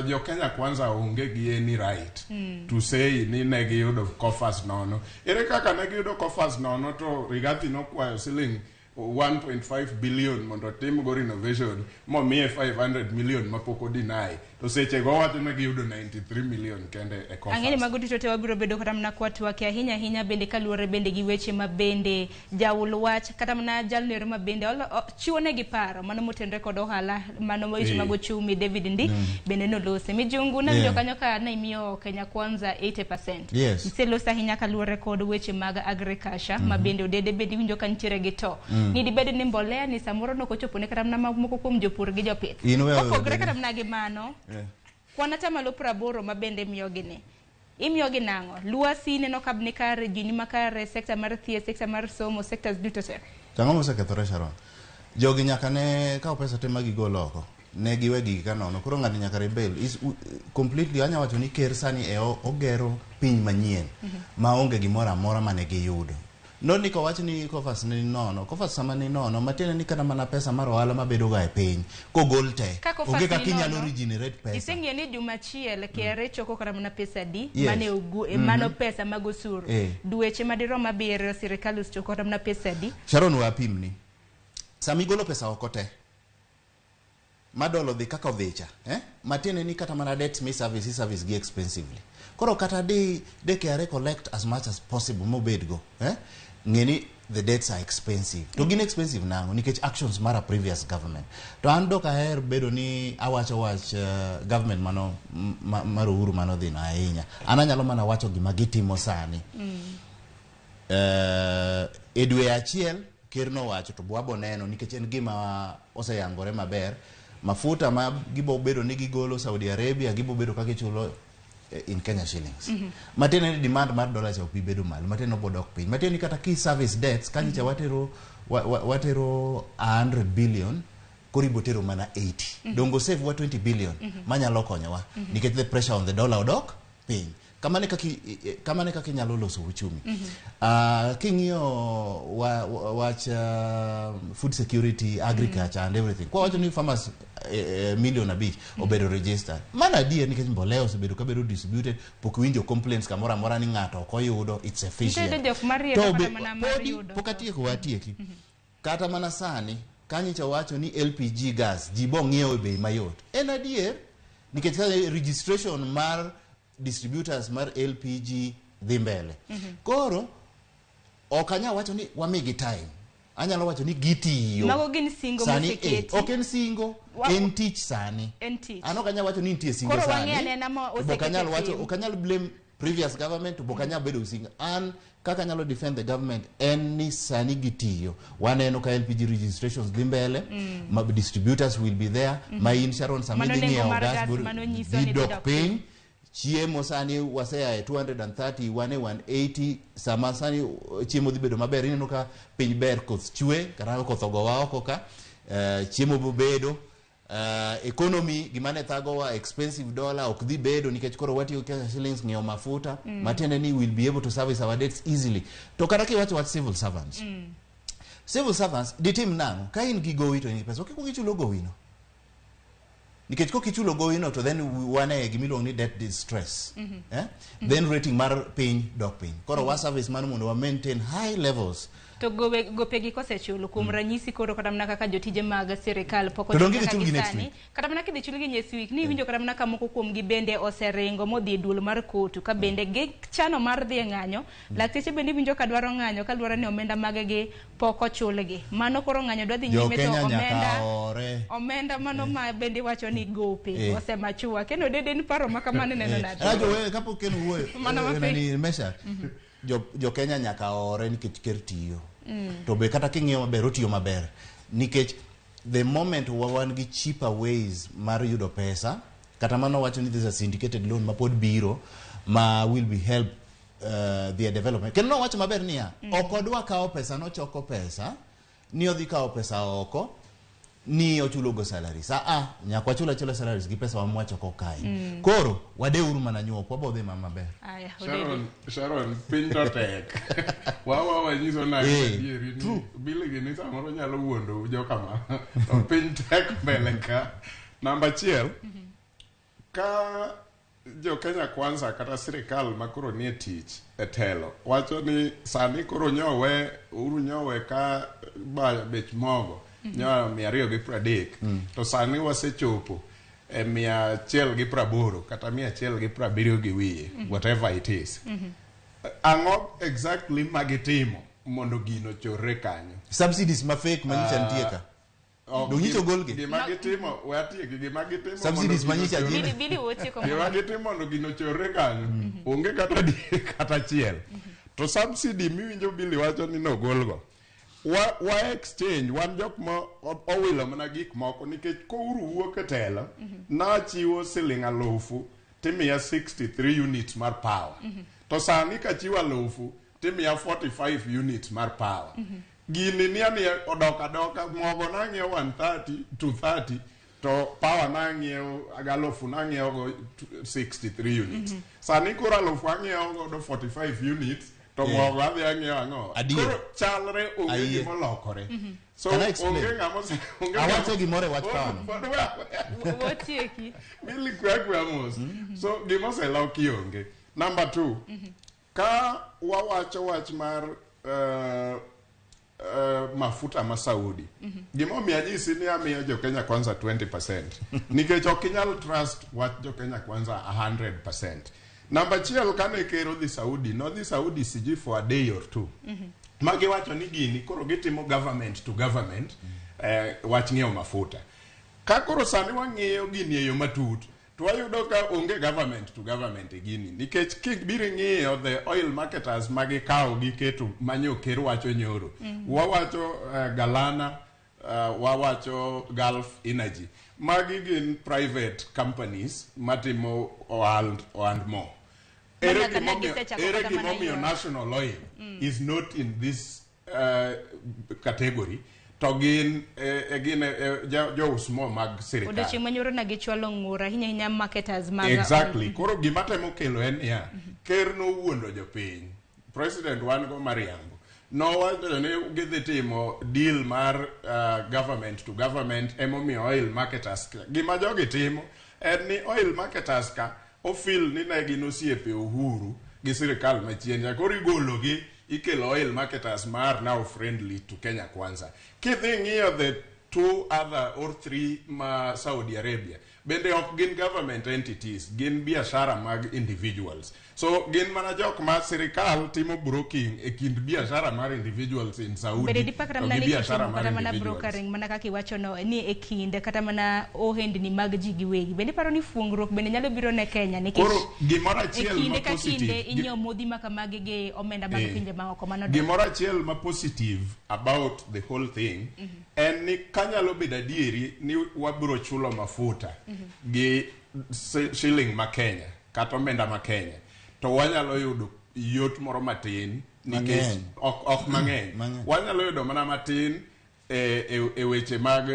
jo Kenya Kwanza onge gi any right to say ni ne giyudo coffers nono. Ere kaka ne giyudo coffers nono to Rigathi nokwayo siling 1.5 billion mondo otimgo renovation momiye 500 million mapok odeny to sechego owacho ni giyudo 93 million kende e
Ang'e ni
coffers.
mago duto te wabiro bedo kata mana kwatwake ahinya ahinya bende kaluwore bende gi weche ma bende jaul wach kata mana jalno ero ma bende chiwo negi paro mano motenore kod ohala mano weche mag ochumi David Ndi bende nolose. Mijungu nawinjo kanyo ka ne imiyo Kenya Kwanza 80%.
Yes.
Iseloso ahinya kaluwore kod weche mag agriculture ma bende Odede bende iwinjo ka nitiere gi to. Ni dibed ni mbolea ni samoro nokochopo ne kata mana moko kuom jopur gi jopith.
In wewe
Kopogre
Odede.
kata mana gi mano, kwan atamalo 80 ma bende imiyogi ni imiyogi nang'o lwasi ineno ka ni kare ji ni makare sekta mar thieth sekta mar somo sectors duto te
To ang'o mosekethore Sharon? Jogi nyaka ne kaw pesa te ma gigol oko. Ne giwe gigi ka nono. Koro ng'ani nyaka rebel. Is completely anya wacho ni ker sani e ogero piny manyien ma onge gimoro amora mane giyudo. Not ni kowach ni coffers ni nono. Coffers sama ni nono, matiende ni kata mana pesa mar ohala mabedo ga e piny, kogol te,
Ka coffers
onge
ni
kaka inyalo
nono,
regenerate pesa.
Iseng'eyo ni juma achiel KRA choko kata mana pesa adi mane ogu, mano pesa mag osuru dweche madirom 7 sirikal osechoko kata mana pesa adi.
Sharon we apimni. Sama igolo pesa oko te, madolo dhi kaka odhicha, eh? Matiende ni kata mana debt mi service, i service gi expensively. Koro kata di KRA collect as much as possible mobedgo, eh? Ng'e ni the debts are expensive. To gin expensive nang'o? Nikech actions mar a previous government. To an dok aher bedo ni awacho wach government mano mar Uhuru mano dhi no ahinya. An anyalo mana wacho gima gitimo sani. E dwe achiel ker nowacho to wabo neno nikech en gima oseyangore maber. Mafuta ma gibo bedo ni gigolo Saudi Arabia gibo bedo ka gichulo in Kenya shillings. Matiende ni demand mar dollars cha ok bi bedo malo, matiende ni obo dok piny. Matiende ni kata ki service debts kanyicha watero watero 100 billion koro ibo tero mana 80. Dongo save wa 20 billion manyalo konyowa nikech the pressure on the dollar odok piny. Kamano e kaka kamano e kaka inyalo loso uchumi. King'iyo wach food security, agriculture and everything. Kwa wacho ni farmers milion 5 obedo registered. Mano adier nikech mbolea osebedo kabedo distributed, pok iwinjo complaints kamoro amora ni ng'ato ok oyudo, it's efficient.
Nitiere jok mariedo
To
kata mana mar
podi
yudo.
pok atieko watieki. Kata mana sani kanyicha wacho ni LPG gas ji bo ng'iewo e bei mayot. En adier nikech ka registration mar distributors mar LPG dhi mbele. Koro ok anyal wacho ni wamigi time. Anyalo wacho ni gitiyo.
Mago gin singo
Sani,
moseketi.
ok en singo, en tich sani.
En tich.
An ok anyal wacho ni nitie singo
Koro
sani.
wang'e anena ma
To ok
osekete
anyal wacho,
tim.
ok anyal blame previous government, to ok anyal bedo singo. An kaka anyalo defend the government en ni sani gitiyo. Waneno ka LPG registrations dhi mbele, ma distributors will be there, ma in Sharon sama
Mano
idhi
nengo
ng'iewo
mar
gas
gas
biro
mano nyiso
dhi
ni dhi
dok
dok
piny. Chiemo sani wasea e 230 wan e 180 sama sani chiemo dhi bedo maber ineno ka piny ber koth chwe kata koth ogowa oko ka chiemo bobedo economy gima ne thagowa expensive dollar ok dhi bedo nikech koro watiyo gi Kenya shillings ng'iewo mafuta matiende ni we'll be able to service our debts easily to kata kiwacho wach civil servants civil servants ditim nang'o ka in gi gowi to in gi pesa ok ikuong ichulo gowino nikech kok ichulo gowino to then wan e gimiluongo ni debt distress eh? Then rating mar piny dok piny koro wa service mano mondo wa maintain high levels
To gopegi kosechulo kuom ranyisi koro kata mana kaka jotije mag sirikal pok
To donge
ochul
idhi
nyaka
chulgi
gi
next
sani.
week?
Kata mana kidhi chulgi next week ni iwinjo kata mana ka moko kuomgi bende oseringo modhi e duol mar kotu ka bende gichano mar dhi e ng'anyo. Lakteche bende iwinjo ka dwaro ng'anyo kaluwore ni omenda magegi pok ochulgi. Mano koro ng'anyo dwa dhi
jo
nyime to
Kenya
omenda
nyaka ore
omenda mano ma bende iwacho ni gope osemachua. Kendo dede ni paro ma kamano ineno nade?
Rajo wewe kapok ken wuoyo
Mana mapiyo.
nani Mesha jo Kenya nyaka ore nikech ker tiyo to be kata king'iyo maber otiyo maber nikech the moment wa wan gi cheaper ways mar yudo pesa kata mano wacho ni this is a syndicated loan ma pod biro ma will be help their development kendo nowacho maber niya ok odwa kawo pesa nochoko pesa ni odhi kawo pesa oko ni ochulo go salaries ah nyaka wachul achula salaries gi pesa wa mwachoko kae koro wadeuru mana nyuok wabo dhi ma maber
Aya, Odede.
Sharon, Sharon, piny to tek. Wawa wanyiso nade adieri ni bili gi ni samoro nyalo wuondo jokama. To piny tek mbele ka. Namba achiel, ka jo Kenya Kwanza kata sirikal makoro nie tich e telo wacho ni sani koro nyowe uru nyowe ka bech mogo nyowe 230 to sani wasechopo e 180 kata 170 gi wiye, whatever it is. Ang'o exactly magitimo mondo gino chorre kanyo?
Subsidies ma fake manyicha nitie ka. Donyicho golgi.
Gima gitimo, we atieki, gima gitimo
Subsidies manyicha
Bili bili wotieko.
Gima gitimo mondo gino chorre kanyo onge kata kata achiel. To subsidy miwinjo Bili wacho ni nogolgo, wa exchange wan jok ma owilo mana gik moko nikech kouru wuok e telo nachiwo siling 1000 timiya 63 units mar power. To sani kachiwo 1000 timiya 45 units mar power. Gini ni ani odok adoka mogo nang'iewo 130 230 to power nang'iewo agalufu nang'iewo go 63 units. Sani koro alufu ang'iewo godo 45 units to mogo adhi ang'iewo ang'o? Koro chalre onge gimolokore. So onge ng'ama onge
awacho gimoro e wach power.
Wotieki.
Bili kwe kwe mos. So gimoseloki onge. Number 2. Ka wawacho wach mar mafuta ma Saudi. Gimomiyo anyisi ni amiyo jo Kenya Kwanza 20% nikech ok inyal trust wach jo Kenya Kwanza 100%. Namba achiel, kane ker odhi Saudi, nodhi Saudi siji for a day or two. Magiwacho ni gini koro gitimo government to government wach ng'iewo mafuta. Ka koro sani wang'iyo gini e yo matut, to wayudo ka onge government to government e gini nikech kibiro ng'iyo the oil marketers magikawo giketo manyo ker wacho nyoro. Wawacho Galana, wawacho Gulf Energy. Magi gin private companies matimo ohand mo. Ere gimomiyo National Oil is not in this category? To gin jous mo mag sirikal.
Odiochieng' manyoro na gichwalo ng'ur ahinya ahinya marketers mag.
Exactly. Koro gima temo kelo en niya, ker nowuondo jopiny. President wan go mariambo. Nowacho ni gidhi timo deal mar government to government emomiyo oil marketers ka. Gima jogi timo en ni oil marketers ka ofil ni ne gin osiepe Uhuru gi sirikal machien. Koro igologi ikelo oil marketers ma are now friendly to Kenya Kwanza. Kidhi ng'iyo the 2 other or 3 ma Saudi Arabia, bende ok gin government entities, gin biashara mag individuals. So gin mana jok ma sirikal timo broking e kind biashara mar individuals in Saudi.
Bende dipakra mana ni kata mana brokering mana kaka iwacho no ni e kind kata mana ohendni mag ji giwegi. Bende paro ni fuongruok bende nyalo biro ne Kenya nikech
koro gimoro achiel ma positive
kinde inyiewo modhi ma kamagi gi omenda mag pinje maoko mano.
Gimoro achiel ma positive about the whole thing en ni kanyalo bedo adieri ni wabiro chulo mafuta gi shilling ma Kenya kata omenda ma Kenya to wanyalo yudo yot moro matin nikech ok mang'eny. Wanyalo yudo mana matin e weche mag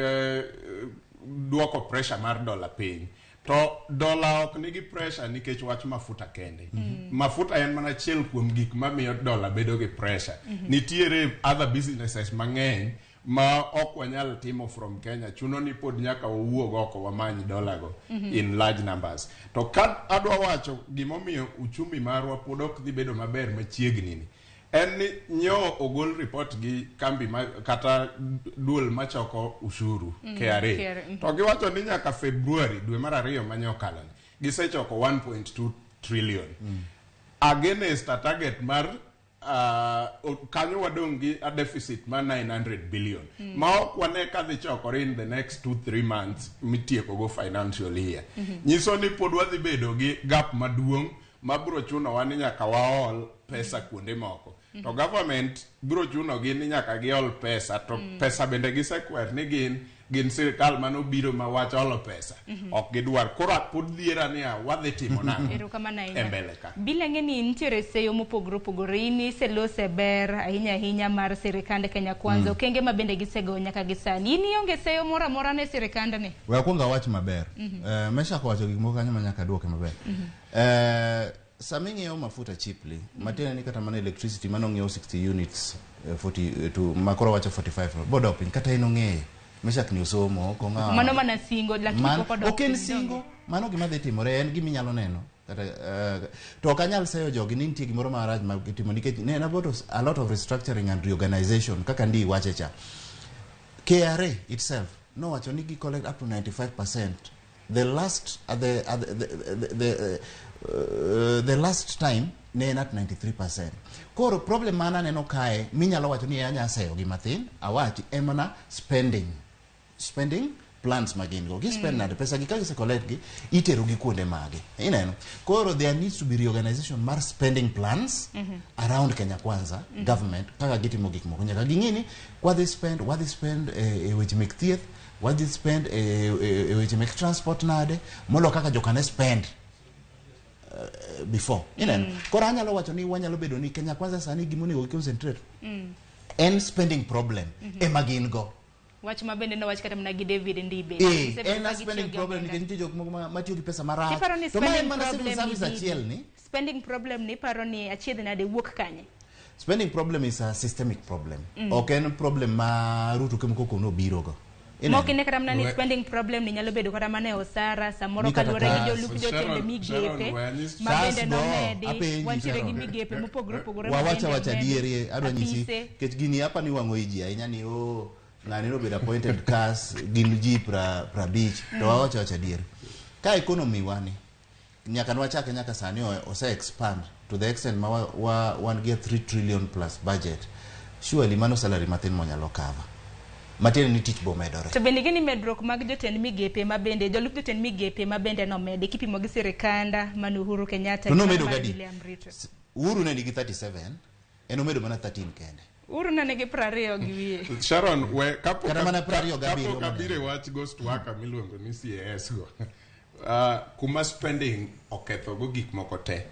duoko pressure mar dola piny. To dola ok nigi pressure nikech wach mafuta kende. Mafuta en mana achiel kuom gik mamiyo dola bedo gi pressure. Nitiere other businesses mang'eny ma ok wanyal timo from Kenya, chuno ni pod nyaka wawuog oko wamany dola go in large numbers. To ka adwa wacho gimomiyo uchumi marwa pod ok dhi bedo maber machiegni ni en ni nyo ogol report gi kambi kata duol machoko ushuru KRA. To giwacho ni nyaka February dwe mar 2 manyokalo ni gisechoko 1.2 trillion against a target mar kanyo wadong' gi a deficit mar 900 billion. Ma ok wane ka dhi chokore in the next 2-3 months mitieko go financial year. Nyiso ni pod wadhi bedo gi gap maduong' ma biro chunowa ni nyaka waol pesa kuonde moko. To government biro chunogi ni nyaka giol pesa to pesa bende gisekwer ni gin sirikal manobiro ma wach olo pesa. Ok gidwar. Koro pod dhiera niya wadhi timo nang'o e mbele ka.
Bila ng'e ni nitiere seyo mopogore opogore. In iselose ber ahinya ahinya mar sirikand Kenya Kwanza. Okenge ma bende gisego nyaka gi sani. In ionge seyo moro amora ne sirikand ni?
We akwongo awach maber. Meshak owacho gik moko kanyo ma nyaka duoke maber. Sama ing'iewo mafuta cheaply, matiende ni kata mana electricity mano ng'iewo 60 units 42 makoro wacho 45 bodok piny kata en ong'eyo. Meshak ni osomo ok ong'awo.
Mano mana singo lakini pok odok.
Ok en singo, mano gima dhi timore en gima inyalo neno. Kata to ok anyal seyo jogi ni nitie gimoro marach ma gitimo nikech ne en about a lot of restructuring and reorganization kaka ndi iwache cha. KRA itself nowacho ni gi collect up to 95%. The last at the, at the last time ne en at 93%. Koro problem mana aneno kae minyalo wacho ni anya seyo gi mathin awachi en mana spending plans ma gin go gi spend nade pesa gi ka gise collect gi itero gi kuonde mage ineno. Koro there needs to be reorganization mar spending plans around Kenya Kwanza government kaka gitimo gik moko. Nyaka ging'e ni wadhi spend, wadhi spend e weche mek thieth, wadhi spend e weche mek transport nade molo kaka joka ne spend before ineno. Koro anyalo wacho ni wanyalo bedo ni Kenya Kwanza sani gimonego gi concentrate en spending problem ema gin go.
Wach ma bende nowach kata mana gi David Ndibe.
Eh,
Gisebedo
en
ka
a
gitiyo
spending
gi
problem
omenda.
nikech nitie jok moko matiyo gi pesa marach.
Iparo ni
To ma en
spending
mana civil
problem
service
ni
achiel ni
Spending problem ni iparo ni achiedh nade wuok kanye?
Spending problem is a systemic problem. Ok en problem ma Ruto kemkoko nobiro go. Ineno?
Mok ine kata mana ni spending problem ni nyalo bedo kata mana e osara samoro
Ni kata
kaluwore gi
tax.
jolup jotende
Sharon,
migepe
we anyis-
ma bende
Tax go,
nomedi.
apenji,
Wantiere gi
Sharon.
migepe mopogore opogore ma
Wawacha
bende
wacha
omedi.
adieri adwa nyisi
Apise.
nikech gini hapa ni wang'o iji ahinya ni o ng'ani nobedo appointed kas gin ji 50 to wawacha wacha adieri ka economy wani nyaka nwachake nyaka sani ose expand to the extent ma wan gi a 3 trillion plus budget, surely mano salary mathin monyalo cover matiende ni tich bomedore.
To bende gini medruok mag jotend migepe ma bende jolup jotend migepe ma bende nomedi kipimo gi sirikanda mane Uhuru Kenyatta
To
gi
nomedo
mar
gadi?
William Ruto.
Uhuru ne nigi 37, en omedo mana 13 kende.
Uhuru ne nigi 20 gi wiye.
Sharon, we kapok
Kata mana 27.
kapok abiro e wach ghost worker miluongo ni CAS go. Kuma spending okethogo gik moko te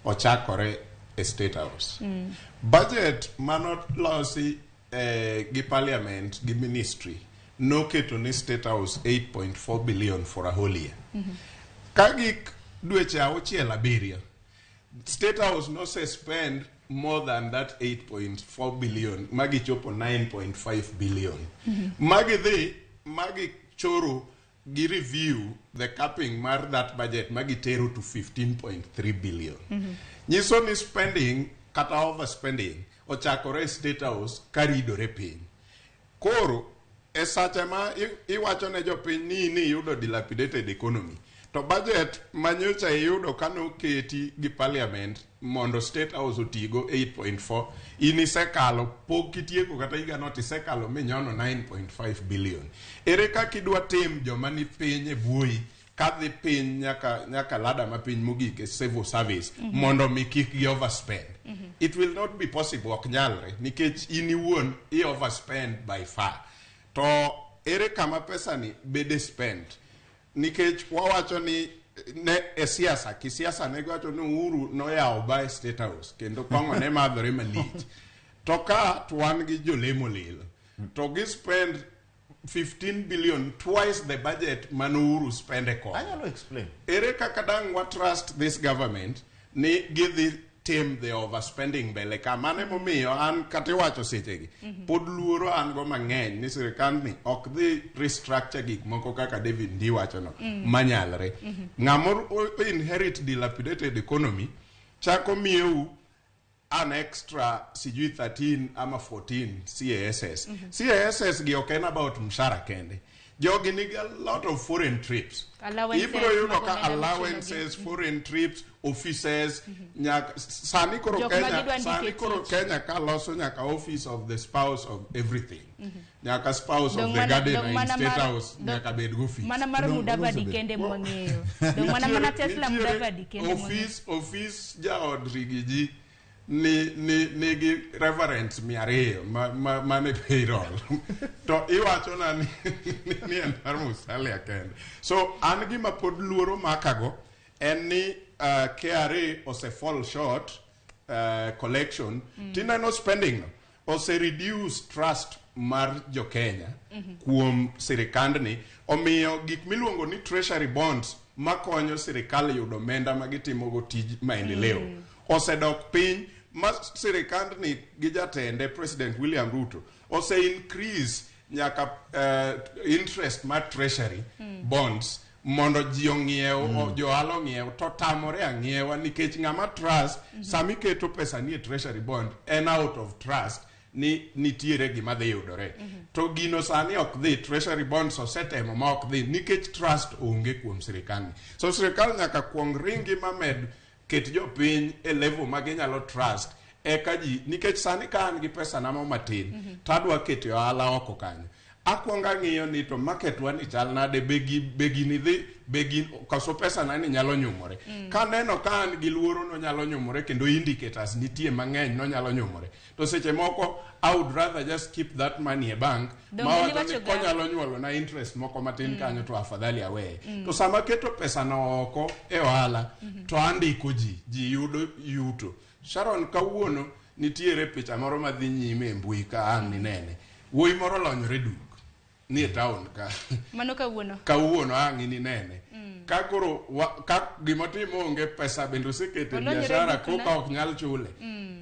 ochakore e State House. Budget manolosi gi parliament gi ministry noketo ni State House 8.4 billion for a whole year. Ka gik dweche 6 7, State House nose spend more than that 8.4 billion magichopo 9.5 billion. Magi dhi magi choro gi review the capping mar that budget magi tero to 15.3 billion. Nyiso ni spending kata overspending ochakore e State House karidore piny. Koro e sache ma iwacho ne jopiny ni in iyudo dilapidated economy to budget manyocha iyudo kanoketi gi parliament mondo State House otigo 8.4 in isekalo pok itieko kata higano tisekalo minyono 9.5 billion. Ere kaka idwa tim joma ni piny e buoyi kadhi piny nyaka lada ma piny mogik e civil service mondo mi kik gi overspend? It will not be possible, ok nyalre nikech in iwuon i overspend by far. To ere kama pesa ni bede spend? Nikech wawacho ni ne e siasa kisiasa ne giwacho ni Uhuru noyawo ba e State House kendo kong'o ne madhore malich to ka to wan gi jolemo lil to gi spend 15 billion, twice the budget mane Uhuru spend e kong'o.
Anyalo explain.
Ere kaka dang' wa trust this government ni gidhi tim the overspending mbele ka? Mano emomiyo an kata iwacho sechegi pod luoro an go mang'eny ni sirikandni ok dhi restructure gik moko kaka David Ndi wachono manyalre. Ng'ama inherit dilapidated economy chako miyou an extra sijui 13 ama 14 CASS. CASS gi ok en about mshahara kende, jogi nigi a lot of foreign trips.
Allowances,
Ibiro yudo
mag
ka
omenda michulogi.
allowances, foreign trips, offices nyaka sani koro
Jok ma
Kenya
gidwa ndike
sani koro
tich.
Kenya ka loso nyaka office of the spouse of everything, nyaka spouse
Dong
of the gardener
dong
in
mana
State
mar-
House nyaka bed go office.
Mana mar Mudavadi kende mwang'eyo. Dong mana Tesla Mudavadi kende mwang'eyo.
Office jaod Rigiji ni nigi reverends 200 ma mane payroll to iwacho na ni en mar Musalia kende. So an gima pod luoro makago en ni KRA ose fall short collection. Tineno spending no ose reduce trust mar jo Kenya kuom sirikandni. Omiyo gik miluongo ni treasury bonds makonyo sirikal yudo omenda ma gitimogo tij maendeleo osedok piny ma sirikandni gi jatende President William Ruto ose increase nyaka interest mar treasury bonds. Mondo ji ong'iew, johala ong'iew, to tamore ang'iewa nikech ng'ama trust. Sama iketo pesa ni e treasury bond en out of trust ni nitiere gima dhi yudore. To gino sani ok dhi. Treasury bonds osetemo ma ok dhi nikech trust onge kuom sirikal ni. So sirikal nyaka kuong ringi mamed ket jopiny e level ma ginyalo trust eka ji, nikech sani ka an gi pesa na mo matin to adwa keto e ohala oko kanyo, akwongo ang'iyo ni to market wa ni chal nade, be gini dhi, be gin koso pesa na ni nyalo nyumore. Kaneno ka an gi luoro nonyalo nyumore kendo indicators nitie mang'eny nonyalo nyumore, to seche moko I would rather just keep that money e bank.
Donge
Mawacho ni
niwacho ga-
konyalo nyuolo na interest moko matin kanyo to afadhali aweye. To sama keto pesa no oko e ohala to andiko ji, ji yudo yuto. Sharon, kawuono nitiere picha moro madhi nyime e mbui ka an ninene wuoyi moro lonyore duk ni e town ka.
Mano kawuono.
Kawuono ang' ininene ka koro ka gimotimo onge pesa bende osekete
Olonyore
biashara
duk na.
koka ok nyal chule.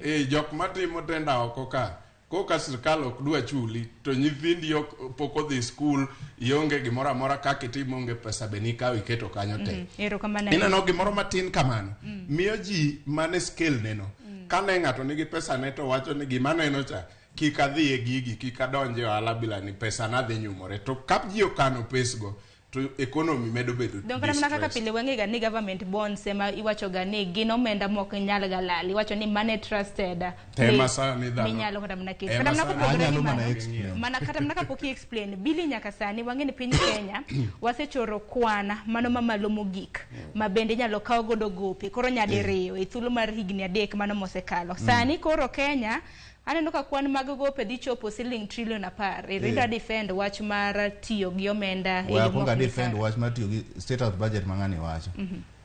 E jok matimo tenda oko ka koka sirkal ok dwa chuli to nyithindi ok pok odhi skul, ionge gimoro amora kaka itimo, onge pesa be nikawo iketo kanyo te.
Erokamano.
Ineno gimoro matin kamano miyo ji mane scale neno kane ng'ato nigi pesa ne to wacho ni gima neno cha kik adhi e gigi, kik adonj e ohala bila ni pesa na dhi nyumore. To ka ji okano pesgo to economy medo bedo
Donge kata mana kaka
distressed.
pile wang'e ga ni government bonds ema iwacho ga ni gin omenda mok nyal ga lal. Iwacho ni money trusted
Tema
place
sani dhano-
minyalo kata mana keto.
Ema
Kata mana
sani-
kopogore gi
Anyalo mana
mano,
explain.
mana kata mana kapok i explain bili, nyaka sani wang'e ni piny Kenya wasechoro kwan mano mamalo mogik ma bende inyalo kaw godo gope koro nyadiriyo e thuolo mar higni 3 mano mosekalo. Sani koro Kenya aneno ka kwan mag gope dhi chopo siling trilion 10. Irida defend wach mar tiyo gi omenda e
We
yo
akwongo
mok ni
defend
kare.
wach mar tiyo gi state house budget ma ng'ani wacho.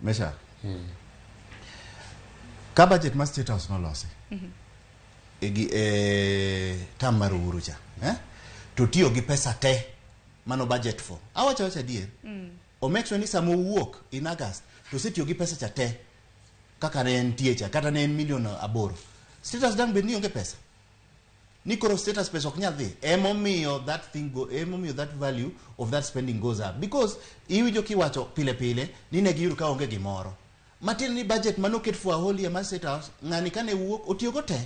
Mesha. Ka budget mar state house nolosi e gi e term mar Uhuru cha, eh? To tiyo gi pesa te mano budget for. Awacho awacha adier. O make sure ni sama owuok in August to osetiyo gi pesa cha te kaka ne entie cha, kata ne en milion 8. State house dang' bed ni onge pesa. Ni koro status pesa ok nyal dhi. Emomiyo that thing go, emomiyo that value of that spending goes up, because iwinjo kiwacho pile pile ni ne giyudo ka onge gimoro matiende ni budget manoket for a whole year mar state house, ng'ani kane wuok otiyogo te,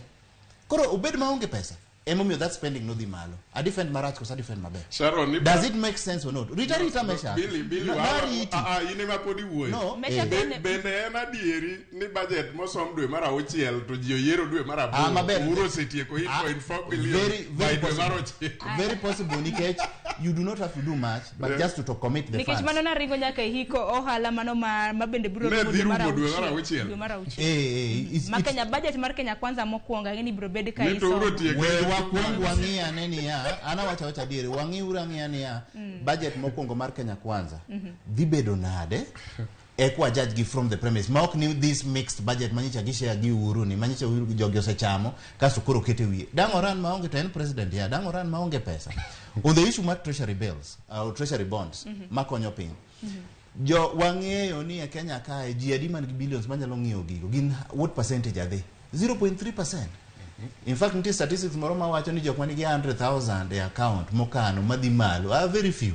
koro obed maonge pesa. Emomiyo that spending nodhi malo. A defend marach koso a defend maber?
Sharon, ni
Does it make sense or not? Rita, rita, Mesha.
Billy, Billy,
Nariti.
Ah, ah, in ema pod iwuoyo.
No,
Mesha
eh.
Bende en adieri ni budget mosom dwe mar 6 to ji oyiero dwe mar
Ah,
8
maber.
Uhuru osetieko 8.4 billion
Very, very
by dwe mar
possible.
9.
Very possible, nikech you do not have to do much but just to commit the
Nikech
funds.
mano naringo nyaka e hiko ohala mano ma bende biro
Ne
rumo
dhi
dwe mar
rumo dwe mar
6.
6.
Dwe mar 6.
Eh, eh,
Ma Kenya budget mar Kenya Kwanza mokwongo ang'e ni biro bed ka
Ni to Uhuru
isomo.
otieko
We wakwong wang'i ane niya, an awacho awacha adieri, wang'iuru ang'iya niya, budget mokwongo mar Kenya Kwanza dhi bedo nade, eka judge gi from the premise ma ok ni this mixed budget manyicha gi share gi Uhuru ni manyicha Uhuru gi jogi osechamo kasto koro kete wiye dang' oran maonge to en president ya dang' oran maonge pesa. On the issue mar treasury bills or treasury bonds makonyo piny, jo wang'eyo ni e Kenya kae ji adi man gi billions manyalo ng'iewo gigo? Gin what percentage are they? 0.3%. In fact, nitie statistics moro mawacho ni jok manigi 100,000 e account mokano madhi malo are very few.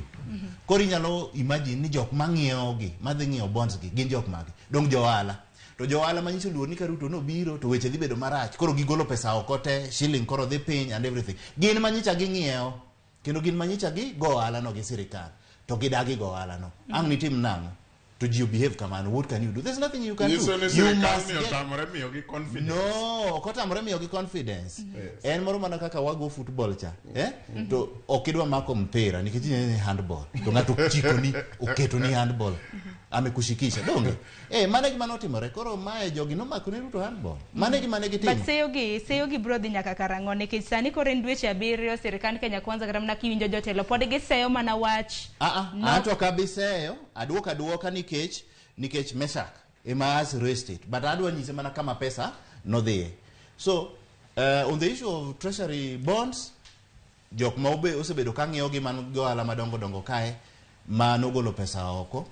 Koro inyalo imagine ni jok mang'iewo gi, madhi ng'iewo bonds gi, gin jok mage? Dong jo ohala. To jo ohala manyiso luor ni ka Ruto nobiro to weche dhi bedo marach, koro gigolo pesa oko te, shilling koro dhi piny and everything. Gin manyicha ging'iewo kendo gin manyicha gi go ohala no gi sirikal to gidagi go ohala no. Ang' nitim nang'o to ji behave kamano? What can you do? There's nothing you can do.
Nyiso ni
You
sirikal
must
ni otamore miyogi confidence.
No, ok otamore miyogi confidence.
Yes.
En moro mana kaka wago football cha, eh? To ok idwa mako mpira nikech ineno ni handball to ng'ato chikoni oketoni handball, amekushikisha. Donge eh, mano e gima notimore? Koro mae jogi nomako ne Ruto handball, mano e gima ne gitimo.
But seyo gi biro dhi nyaka karang'o? Nikech sani koro en dweche 7 sirikand Kenya Kwanza, kata mana kiwinjo jotelo pod giseyo mana wach.
Ah, ah,
No.
anto ok abi seyo, aduok aduoka nikech Meshak ema has raised it, but adwa nyise mana kama pesa nodhiye. So on the issue of treasury bonds, jok ma osebedo ka ng'iewo gi man gi ohala madongo dongo kae ma nogolo pesa oko,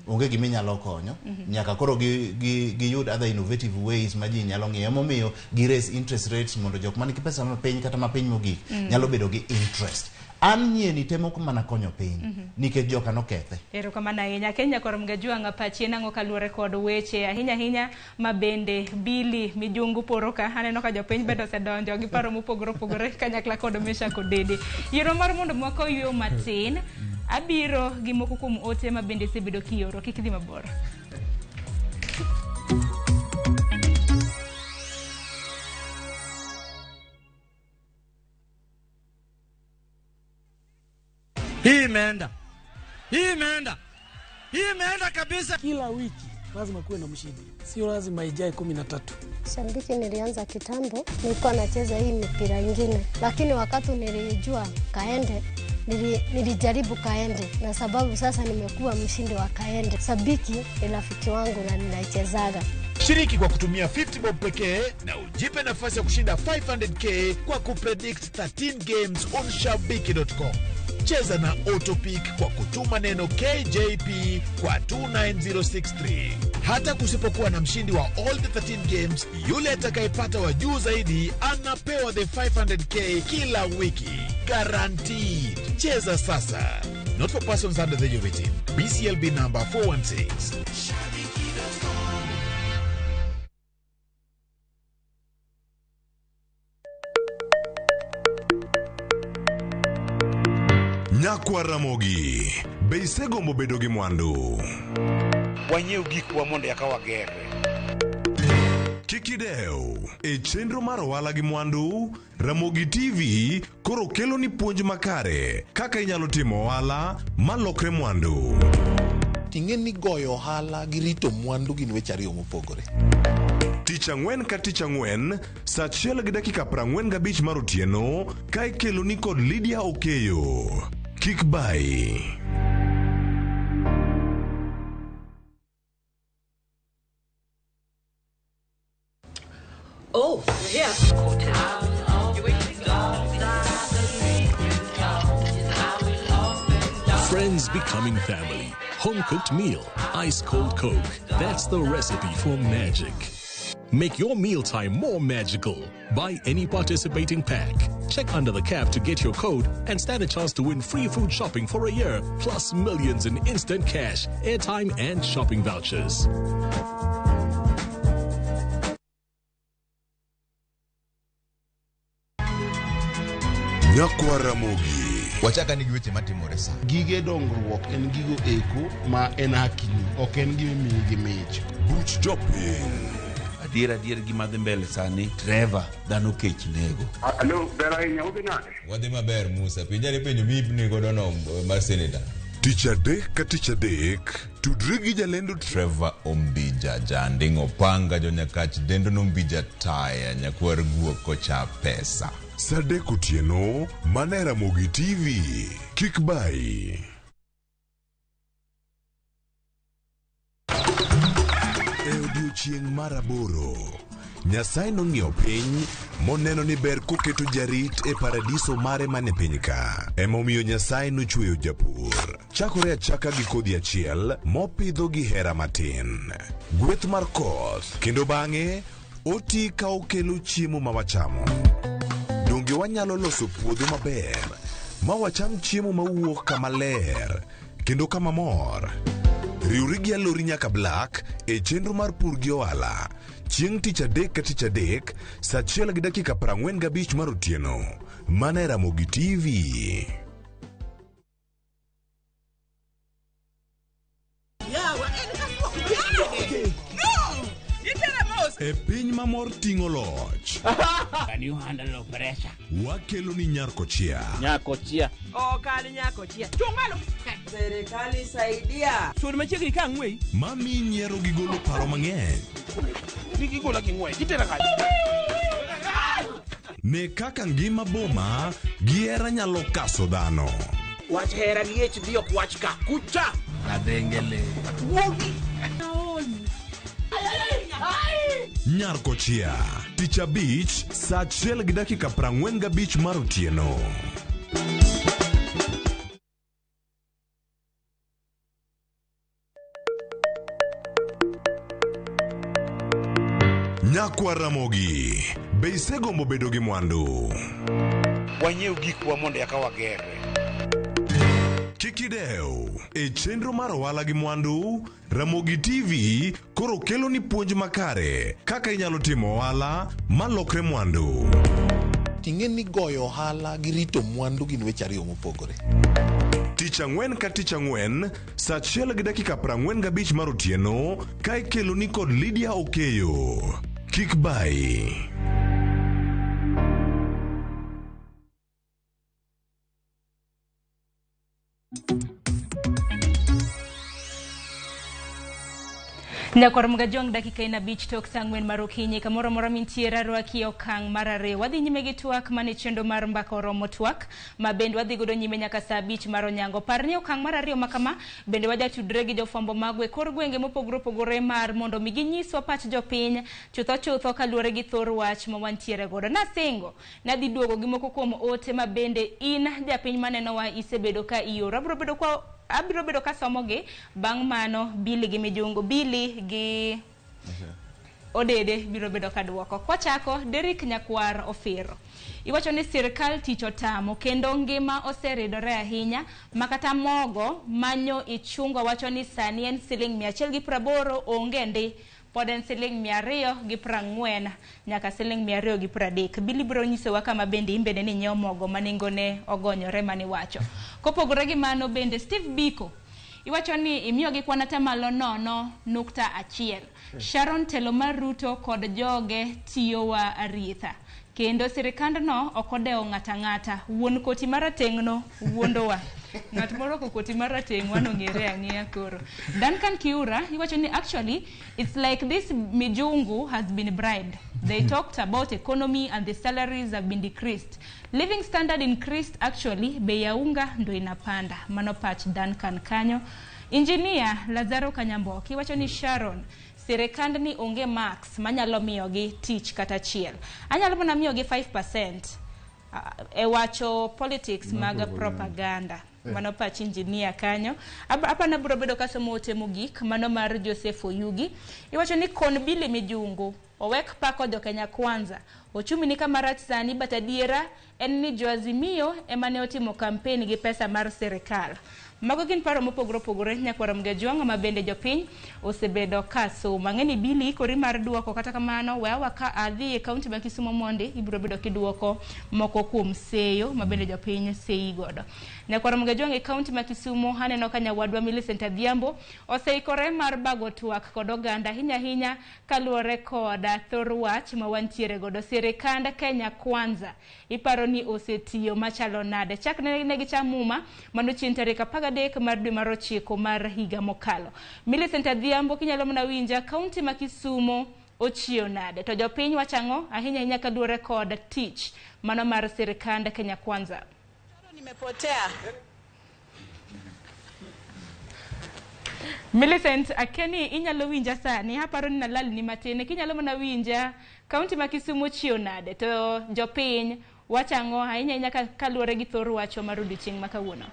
onge gima inyalo konyo. Nyaka koro giyud other innovative ways ma ji nyalo ng'iyo. Emomiyo gi raise interest rates mondo jok man gi pesa mapiny kata mapiny mogik nyalo bedo gi interest.
An nyieni temo mana konyo piny nikech joka nokethe.
Erokamano ahinya. Kenya Koromogi Ajwang' pachi en ang'o kaluwore kod weche ahinya ahinya ma bende Billy Mijungu poro ka aneno ka jopiny bende osedonjo gi paro mopogore opogore kanyakla kod Meshack Odede. Yiero mar mondo mwaka oyueyo matin, abiro gi moko kuom ote ma bende isebedo kioro, kik idhi mabor.
Hii imeenda, hii imeenda, hii imeenda kabisa.
Kila wiki lazima kuwe na mshindi, sio lazima ijae 13.
Shabiki nilianza kitambo, nilikuwa nacheza hii mipira ingine, lakini wakati nilijua kaende nilijaribu kaende, na sababu sasa nimekuwa mshindi wa kaende. Sabiki ni rafiki wangu na ninaichezaga.
Shiriki kwa kutumia 50 bob pekee na ujipe nafasi ya kushinda 500k kwa kupredict 13 games on shabiki.com. Cheza na Autopick kwa kutuma neno KJP kwa 29063. Hata kusipokuwa na mshindi wa all the 13 games, yule atakayepata wa juu zaidi anapewa the 500k kila wiki. Guaranteed. Cheza sasa. Not for persons under the age of 18. BCLB number 416.
Nyakwa Ramogi, be isegombo bedo gi mwandu?
Wanyiew gikwa mondo eka wagerre.
Kik idew, e chenro mar ohala gi mwandu, Ramogi TV koro kelo ni puonj makare kaka inyalo timo ohala malokre mwandu.
Ting'e ni goyo ohala gi rito mwandu gin weche ariyo mopogore.
Tich ang'wen ka tich ang'wen, saa 1:45 mar otieno, ka ikelo ni kod Lydia Okeyo. Kik bai.
Oh, we're here.
Friends becoming family. Home cooked meal. Ice cold Coke. That's the recipe for magic. Make your mealtime more magical. Buy any participating pack. Check under the cap to get your code and stand a chance to win free food shopping for a year, plus millions in instant cash, airtime, and shopping vouchers.
Nyakwa Ramogi.
Wachaka ni gi weche matimore sa.
Gige dongruok en gigo eko ma en hakini, ok en gima imiyi gi mich.
Buch jopiny.
Adier adier gima dhi mbele sani Trevor dhano kech nego.
Alo, ber ahinya, udhi nade?
Wadhi maber Musa, penjane penjo miipni godo no mar seneta.
Tich adek ka tich adek, tudri gi jalendo
Trevor Ombija, janding' opanga jonyakach dendo nombija taya nyakwar guok kocha pesa.
Saa 3 otieno, mana e Ramogi TV. Kik bai. E odiechieng' mar 8, Nyasaye nong'iyo piny moneno ni ber koketo jarit e paradiso mare mane piny ka. Emomiyo Nyasaye nochweyo japur. Chakore achaka gi kodhi achiel mopidho gi hera matin. Gweth mar koth, kendo bang'e oti ka okelo chiemo ma wachamo. Donge wanyalo loso puodho maber ma wacham chiemo mawuok kama ler kendo kama mor? Riwri gi Alori nyaka Black e chenro mar pur gi ohala chieng' tich adek ka tich adek saa 1:45 mar otieno mana e Ramogi TV. E piny mamor ting'o loch.
Can you handle pressure?
Wakelo ni Nyarkochia.
Nyakochia.
Ok an nyakochia. Chung' malo. Serikali saidia.
Sud machiegni ka ang'wei.
Mami nyiero gi golo paro mang'eny.
Kik igola gi ng'wech. Itera kanye?
Ne kaka ngima boma gi hera nyalo kaso dhano.
Wach hera gi HD ok wach ka. Kucha. Kadhengele. Wuogi.
Nyarkochia. Tich abich saa 1:45 mar otieno. Nyakwa Ramogi, be isegombo bedo gi mwandu?
Wanyiew gikwa mondo eka wagerre.
Kik idew e chenro mar ohala gi mwandu, Ramogi TV koro kelo ni puonj makare kaka inyalo timo ohala malokre mwandu.
Ting'e ni goyo ohala gi rito mwandu gin weche ariyo mopogore.
Tich ang'wen ka tich ang'wen, saa 1:45 mar otieno, ka ikelo ni kod Lydia Okeyo. Kik bayi.
Nyakwar Mgajwang' dakika en 5 tok saa 4 mar okinyi kamoro amora mintiere arwaki e okang' mar 2. Wadhi nyime gi twak mane chenro mar mbaka oromo twak ma bende wadhi godo nyime nyaka saa 5 mar onyango. Par ni okang' mar 2 makama bende wajatudre gi jofwambo magwa e kor gwenge mopogore opogore mar mondo mi ginyiswa pach jopiny chutho chutho kaluwore gi thor wach ma wantiere godo. Nasingo nadhi duogo gi moko kuom ote ma bende in japiny manenowa isebedo ka ioro. Abiro bedo ka somogi bang' mano Billy gi Mijungu, Billy gi Odede biro bedo ka duoko. Kwachako, Derrick Nyakwar Ofiro. Iwacho ni sirkal tich otamo kendo ngima oseridore ahinya makata mogo manyo ichungwa wacho ni sani en siling 180 onge ndi pod en siling 240 nyaka siling 230. Billy biro nyisowa kama bende imbende ni nyiewo mogo ma nengone ogonyore maniwacho. Kopogore gi mano bende Steve Biko iwacho ni imiyogi kwan atamalo 0.1. Sharon telo mar Ruto kod joge tiyowa aritha. Kendo sirikandno ok odewo ng'ata ng'ata. Wuon koti marateng'no wuondowa. Ng'at morwako koti marateng' wanong'ere ang'eya koro. Duncan Kiura iwacho ni actually it's like this Mijungu has been bribed. They talked about economy and the salaries have been decreased. Living standard increased actually, bei ya unga ndo inapanda. Mano pach Duncan kanyo. Engineer Lazaro Kanyamboki iwacho ni Sharon sirikandni onge marks manyalo miyogi tich kata achiel. Anyalo mana miyogi 5% e wacho politics mag propaganda. Mano pach engineer kanyo. Apana biro bedo kasomo ote mogik mano mar Joseph Oyugi. Iwacho ni kon Billy Mijungu owek pako jo Kenya Kwanza. Ochumi ni kama rach sani but adiera en ni jo Azimio ema ne otimo campaign gi pesa mar sirikal. Mago gin paro mopogore opogore nyakwar Mgajwang' ma bende jopiny osebedo ka somo. Ang'e ni Billy ikori mar duoko kata kamano wewa ka adhi e kaunti ma Kisumu mondi ibiro bedo kiduoko moko kuom seyo ma bende jopiny seyi godo. Nyakwar Mgajwang' e kaunti ma Kisumu aneno ka nyawadwa Millicent Adhiambo oseikore mar bago twak kod oganda ahinya ahinya kaluwore kod thor wach ma wantiere godo. Sirikand Kenya Kwanza iparo ni osetiyo machalo nade? Chak ne gicham muma mano chieng' tarik 13 mar dwe mar 9 mar higa mokalo. Millicent Adhiambo kinyalo mana winja kaunti ma Kisumu ochiew nade? To jopiny wachang'o ahinya ahinya kaluwore kod tich mano mar sirikand Kenya Kwanza.
Nimepotea.
Millicent akeni inyalo winja sani aparo ni nalal ni matin kinyalo mana winja kaunti ma Kisumu ochiew nade? To jopiny wachang'o ahinya ahinya kaluwore gi thor wacho mar odiochieng' ma kawuono.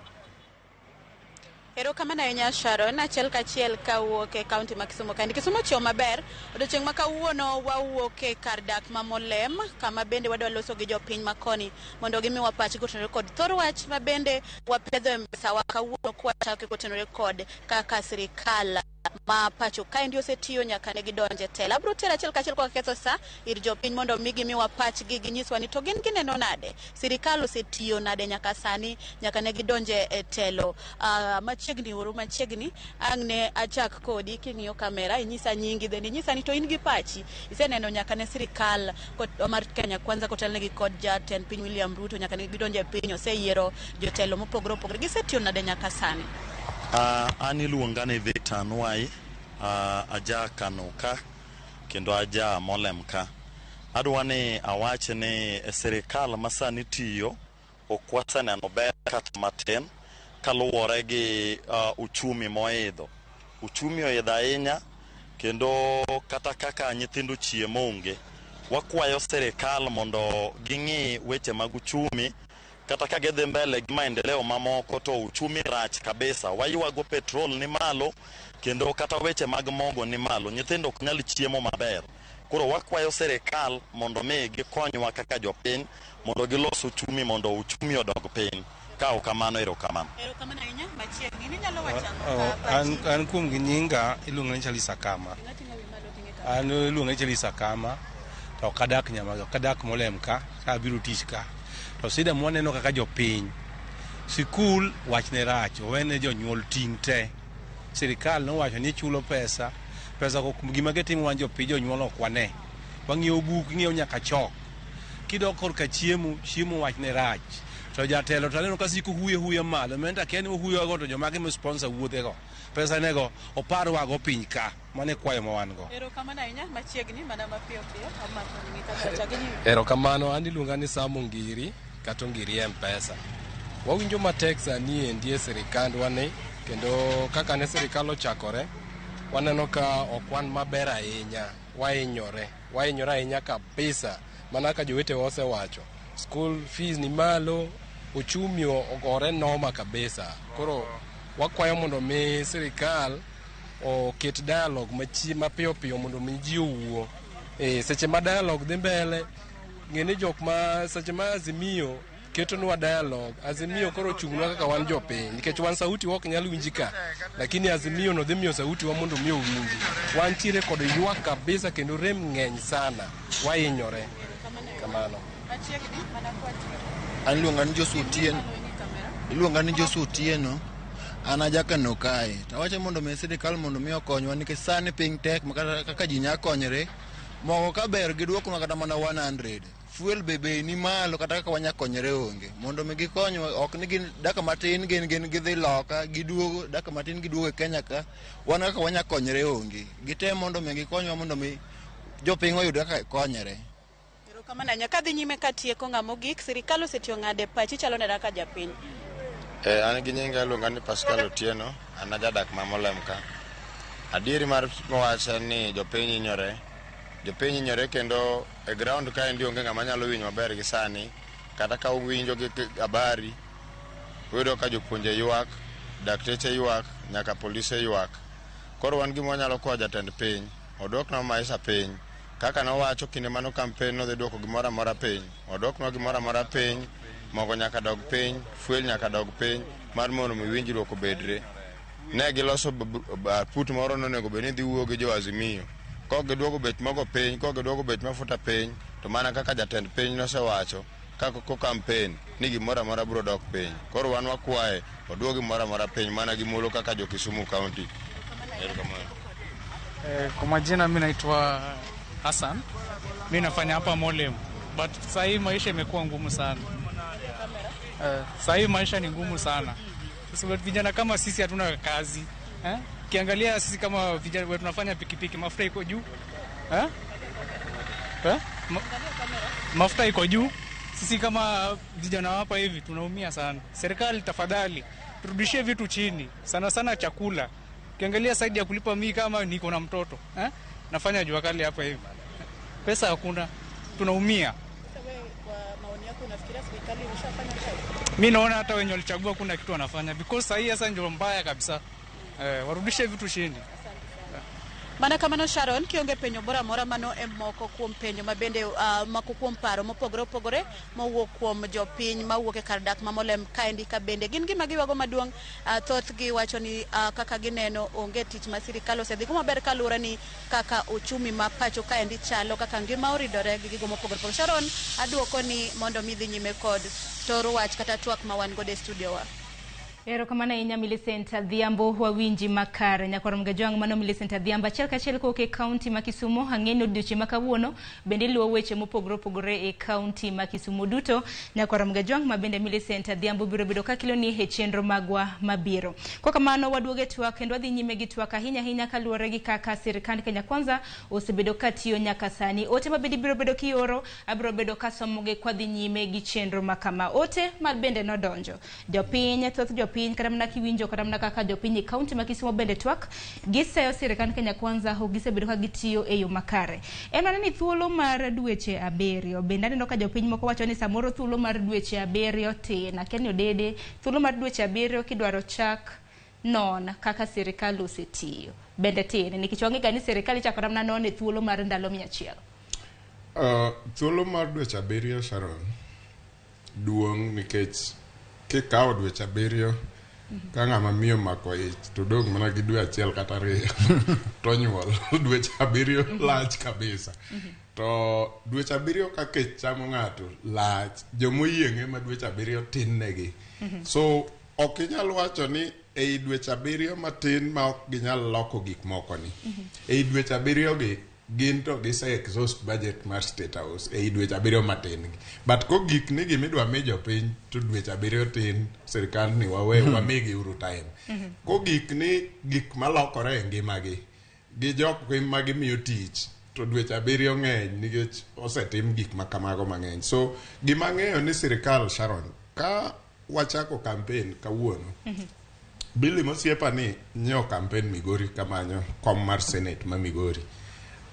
Erokamano ahinya Sharon, achiel kachiel kawuok e kaunti ma Kisumu kaendi. Kisumu ochiew maber. Odiochieng' ma kawuono wawuok e kar dak ma Molem kama bende wadwa loso gi jopiny makoni mondo gimiwa pachgi kotenore kod thor wach ma bende wapedho e mesawa kawuono kwachako kotenore kod kaka sirikal ma pacho kaendi osetiyo nyaka ne gidonje telo. Abiro tero achiel kachiel kwa ketho sa ir jopiny mondo mi gimiwa pachgi ginyiswa ni to gin gineno nade sirikal osetiyo nade nyaka sani nyaka ne gidonje e telo. Machiegni uru machiegni ang' ne achak kodi king'iyo kamera inyisa nyingi then inyisa ni to in gi pachi iseneno nyaka ne sirikal mar Kenya Kwanza kotelnegi kod jatend piny William Ruto nyaka ne gidonje e piny oseyiero jotelo mopogore opogore gisetiyo nade nyaka sani.
An iluonga ni Victor Nwai, aja Kano ka kendo aja Molem ka. Adwa ni awach ni sirikal ma sani tiyo ok waseneno ber kata matin kaluwore gi uchumi moidho. Uchumi oidho ahinya kendo kata kaka nyithindo chiemo onge. Wakwayo sirikal mondo ging'i weche mag uchumi kata ka gidhi mbele gi maendeleo mamoko to uchumi rach kabisa. Waywago petrol ni malo kendo kata weche mag mogo ni malo. Nyithindo ok nyal chiemo maber. Koro wakwayo sirikal mondo mi gikonywa kaka jopiny mondo gilos uchumi mondo uchumi odog piny. Ka ok kamano, erokamano.
Erokamano ahinya. Machiegni ninyalo wacho ang'o ka
An, an kuom gi nyinga iluonga ni Charles Akama. An iluonga ni Charles Akama to ok adak Nyamaga, ok adak Molem ka, ka abiro tich ka. To sida mwaneno kaka jopiny, sikul wachne rach, owene jonyuol ting' te. Sirikal nowacho ni chulo pesa, pesa go gima gitimo wan jopiny jonyuol ok wane. Wang'iewo buk, ing'iewo nyaka chok. Kidok korka chiemo, chiemo wachne rach. To jatelo to aneno ka siko huye huya malo, menta akia ni ohuyo go to jomage ma sponsor wuodhe go. Pesa nego oparwago piny ka, mano e kwayo ma wan go.
Erokamano ahinya. Machiegni mana mapiyo piyo amako ng'i kamera chak gi nyingi.
Erokamano, an iluonga ni Sam Ongiri kata Ongiri M-Pesa. Wawinjo matek sani endi e sirikandwa ni kendo kaka ne sirikal ochakore waneno ka ok wan maber ahinya, wahinyore, wahinyore ahinya kabisa mana kaka jowetewa osewacho. School fees ni malo, uchumi ogore noma kabisa. Koro wakwayo mondo mi sirikal oket dialogue mapiyo piyo mondo mi ji owuo. Seche ma dialogue dhi mbele, ng'e ni jok ma seche ma Azimio ketonwa dialogue, Azimio koro ochung'nwa kaka wan jopiny nikech wan sauti wa ok nyal winji ka, lakini Azimio no dhi miyo sauti wa mondo mi owinji. Wantiere kod ywak kabisa kendo rem ng'eny sana, wahinyore. Kamano.
Machiegni mana kwatieko.
An iluonga ni Joshua Otieno. Iluonga ni Joshua Otieno. An ajakano kae. To awacho mondo mi sirikal mondo mi okonywa nikech sani piny tek ma kata kaka ji nya konyre. Mogo ka ber giduoknwa kata mana 100. Fuel be bei ni malo kata kaka wanya konyre onge. Mondo mi gikonywa ok ni gin dakika matin gin gin gidhi loka giduogo dakika matin giduogo e Kenya ka. Wan kaka wanya konyre onge. Gitem mondo mi gikonywa mondo mi jopiny oyud kaka konyre.
Erokamano ahinya. Kadhi nyime katieko ng'ama ogik, sirikal osetiyo ng'ade pachi chalo nade kaka japiny?
An gi nyinga iluonga ni Pascal Otieno, an ajadak ma Molem ka. Adieri mar wach en ni jopiny hinyore. Jopiny hinyore kendo e ground kaendi onge ng'ama nyalo winjo maber gi sani. Kata ka uwinjo gi habari, uyudo ka jopuonje ywak, dakteche ywak, nyaka polise ywak. Koro wan gima wanyalo kwayo jatend piny, oduoknwa maisha piny. Kaka nowacho kinde mano campaign nodhi duoko gimoro amora piny. Oduoknwa gimoro amora piny, mogo nyaka dog piny, fuel nyaka dog piny, mar mondo mi winjruok obedre. Ne giloso put moro nonego bed ni dhi wuoyo gi jo Azimio. Kok giduogo bech mogo piny, kok giduogo bech mafuta piny, to mana kaka jatend piny nosewacho, kaka ko campaign ni gimoro amora biro dok piny. Koro wan wakwaye oduog gimoro amora piny mana gi muolo kaka jo Kisumu County. Erokamano.
Kwa majina mi naitwa Hassan. Mi nafanya hapa Molem. But saa hii maisha imekuwa ngumu sana. Saa hii maisha ni ngumu sana. Sasa vijana kama sisi hatuna kazi. Kiangalia sisi kama vijana wetu tunafanya pikipiki, mafuta iko juu. Mafuta iko juu. Sisi kama vijana hapa hivi tunaumia sana. Serikali tafadhali turudishie vitu chini, sana sana chakula. Kiangalia side ya kulipa mimi kama niko na mtoto, Nafanya jua kali hapa hivi. Pesa hakuna. Tunaumia.
Sasa wewe kwa maoni yako unafikiria serikali imeshafanya kazi?
Mimi naona hata wenye walichagua kuna kitu wanafanya because sasa hii sasa ndio mbaya kabisa. Warudishe vitu chini.
Mana kamano Sharon, kionge penjo moro amora mano e moko kuom penjo ma bende moko kuom paro mopogore opogore mowuok kuom jopiny mawuok e kar dak ma Molem kaendi ka bende gin gima giwago maduong'. Thothgi wacho ni kaka gineno onge tich ma sirikal osedhigo maber kaluwore ni kaka uchumi ma pacho kaendi chalo, kaka ngima oridore gi gigo mopogore opogore. Sharon, aduoko ni mondo mi dhi nyime kod toro wach kata twak ma wan godo e studio wa.
Erokamano ahinya Millicent Adhiambo, wawinji makare. Nyakwar Mgajwang' mano Millicent Adhiambo achiel kachiel kowuok e kaunti ma Kisumu. Ang'e ni odiochieng' ma kawuono bende iluwo weche mopogore opogore e kaunti ma Kisumu duto. Nyakwar Mgajwang' ma bende Millicent Adhiambo biro bedo kakelo ni e chenro magwa mabiro. Kwa kamano waduogo e twak kendo wadhi nyime gi twak ahinya ahinya kaluwore gi kaka sirikand Kenya Kwanza osebedo katiyo nyaka sani. Ote ma bende ibiro bedo kioro abiro bedo kasomogi kwadhi nyime gi chenro ma kama. Ote ma bende nodonjo. Jopiny, thoth jopiny kata mana kiwinjo kata mana kaka jopiny e kaunti ma Kisumu bende twak giseyo sirikand Kenya Kwanza ok gisebedo ka gitiyo e yo makare. En mana ni thuolo mar dweche 7 bende aneno ka jopiny moko wacho ni samoro thuolo mar dweche 7 tin. Akia ni Odede, thuolo mar dweche 7 kidwaro chak non kaka sirikal osetiyo bende tin nikech wang'e ga ni sirikal ichako mana non e thuolo mar ndalo 100.
Thuolo mar dweche 7 Sharon duong' nikech kikawo dweche 7 ka ng'ama miyo mako ich to dong' mana gi dwe 1 kata 2 to nyuol. Dweche 7 lach kabisa. To dweche 7 ka kech chamo ng'ato lach, jomoyieng'e ma dweche 7 tin negi. So ok inyal wacho ni ei dweche 7 matin ma ok ginyal loko gik moko ni. Ei dweche 7 gi gin to gise exhaust budget mar State House ei dweche 7 matin gi. But kogik ni gimidwa mi jopiny to dweche 7 tin, sirikal ni wawe wamigi uru time. Kogik ni gik malokore e ngimagi gi jok ma gimiyo tich to dweche 7 ng'eny nikech osetim gik ma kamago mang'eny. So gima ang'eyo ni sirikal Sharon, ka wachako campaign kawuono, Billy mosiepa ni nyiewo campaign Migori kamanyo kom mar Senate ma Migori.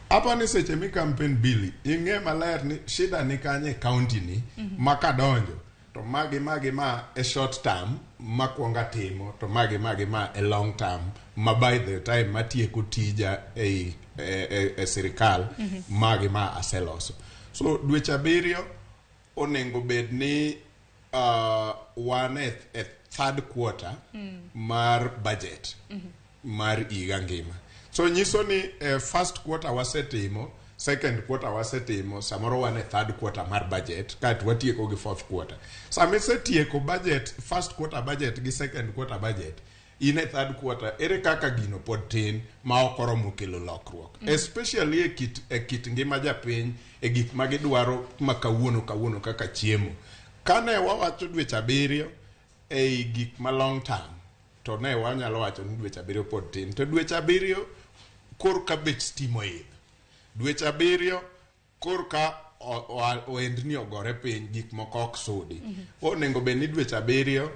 Apa ni seche mi campaign Billy, ing'e maler ni shida ni kanye e county ni ma kadonjo to magi magi ma e short term makwongo atimo to magi magi ma e long term ma by the time matieko tija ei e sirikal magi ma aseloso. So dweche 7 onego bed ni wan e third quarter mar budget mar higa ngima. So nyiso ni first quarter wasetimo, second quarter wasetimo, samoro wan e third quarter mar budget, kaeto watieko gi fourth quarter. Sama isetieko budget, first quarter budget gi second quarter budget, in e third quarter, ere kaka gino pod tin ma ok oromo kelo lokruok? Especially e kit ngima japiny, e gik ma gidwaro ma kawuono kawuono kaka chiemo. Kane wawacho dweche 7 ei gik ma long term, to ne wanyalo wacho ni dweche 7 pod tin. To dweche 7 korka bech stima oidho. Dweche 7 korka oendni ogore piny, gik moko ok sudi. Onego bed ni dweche 7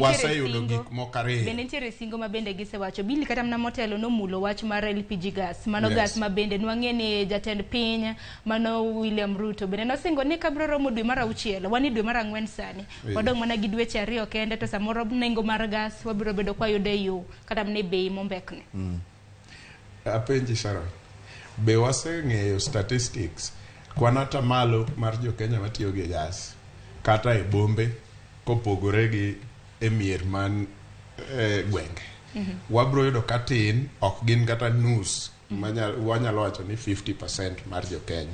waseyudo gik moko 2.
Bende nitiere singo ma bende gisewacho. Billy kata mana motelo nomulo wach mar LPG gas. Mano gas ma bende nwang'e ni jatend piny mano William Ruto bende nosingo ni kabiro romo dwe mar 6, wan dwe mar 4 sani. Wadong' mana gi dweche 2 kende to samoro nengo mar gas wabiro bedo kwa yude yo kata mana bei mombekne.
Apenji Sharon, be waseng'eyo statistics kwan atamalo mar jo Kenya matiyo gi gas kata e bombe kopogore gi e mier man gwenge? Wabro yudo ka tin ok gin kata nus, wanyalo wacho ni 50% mar jo Kenya.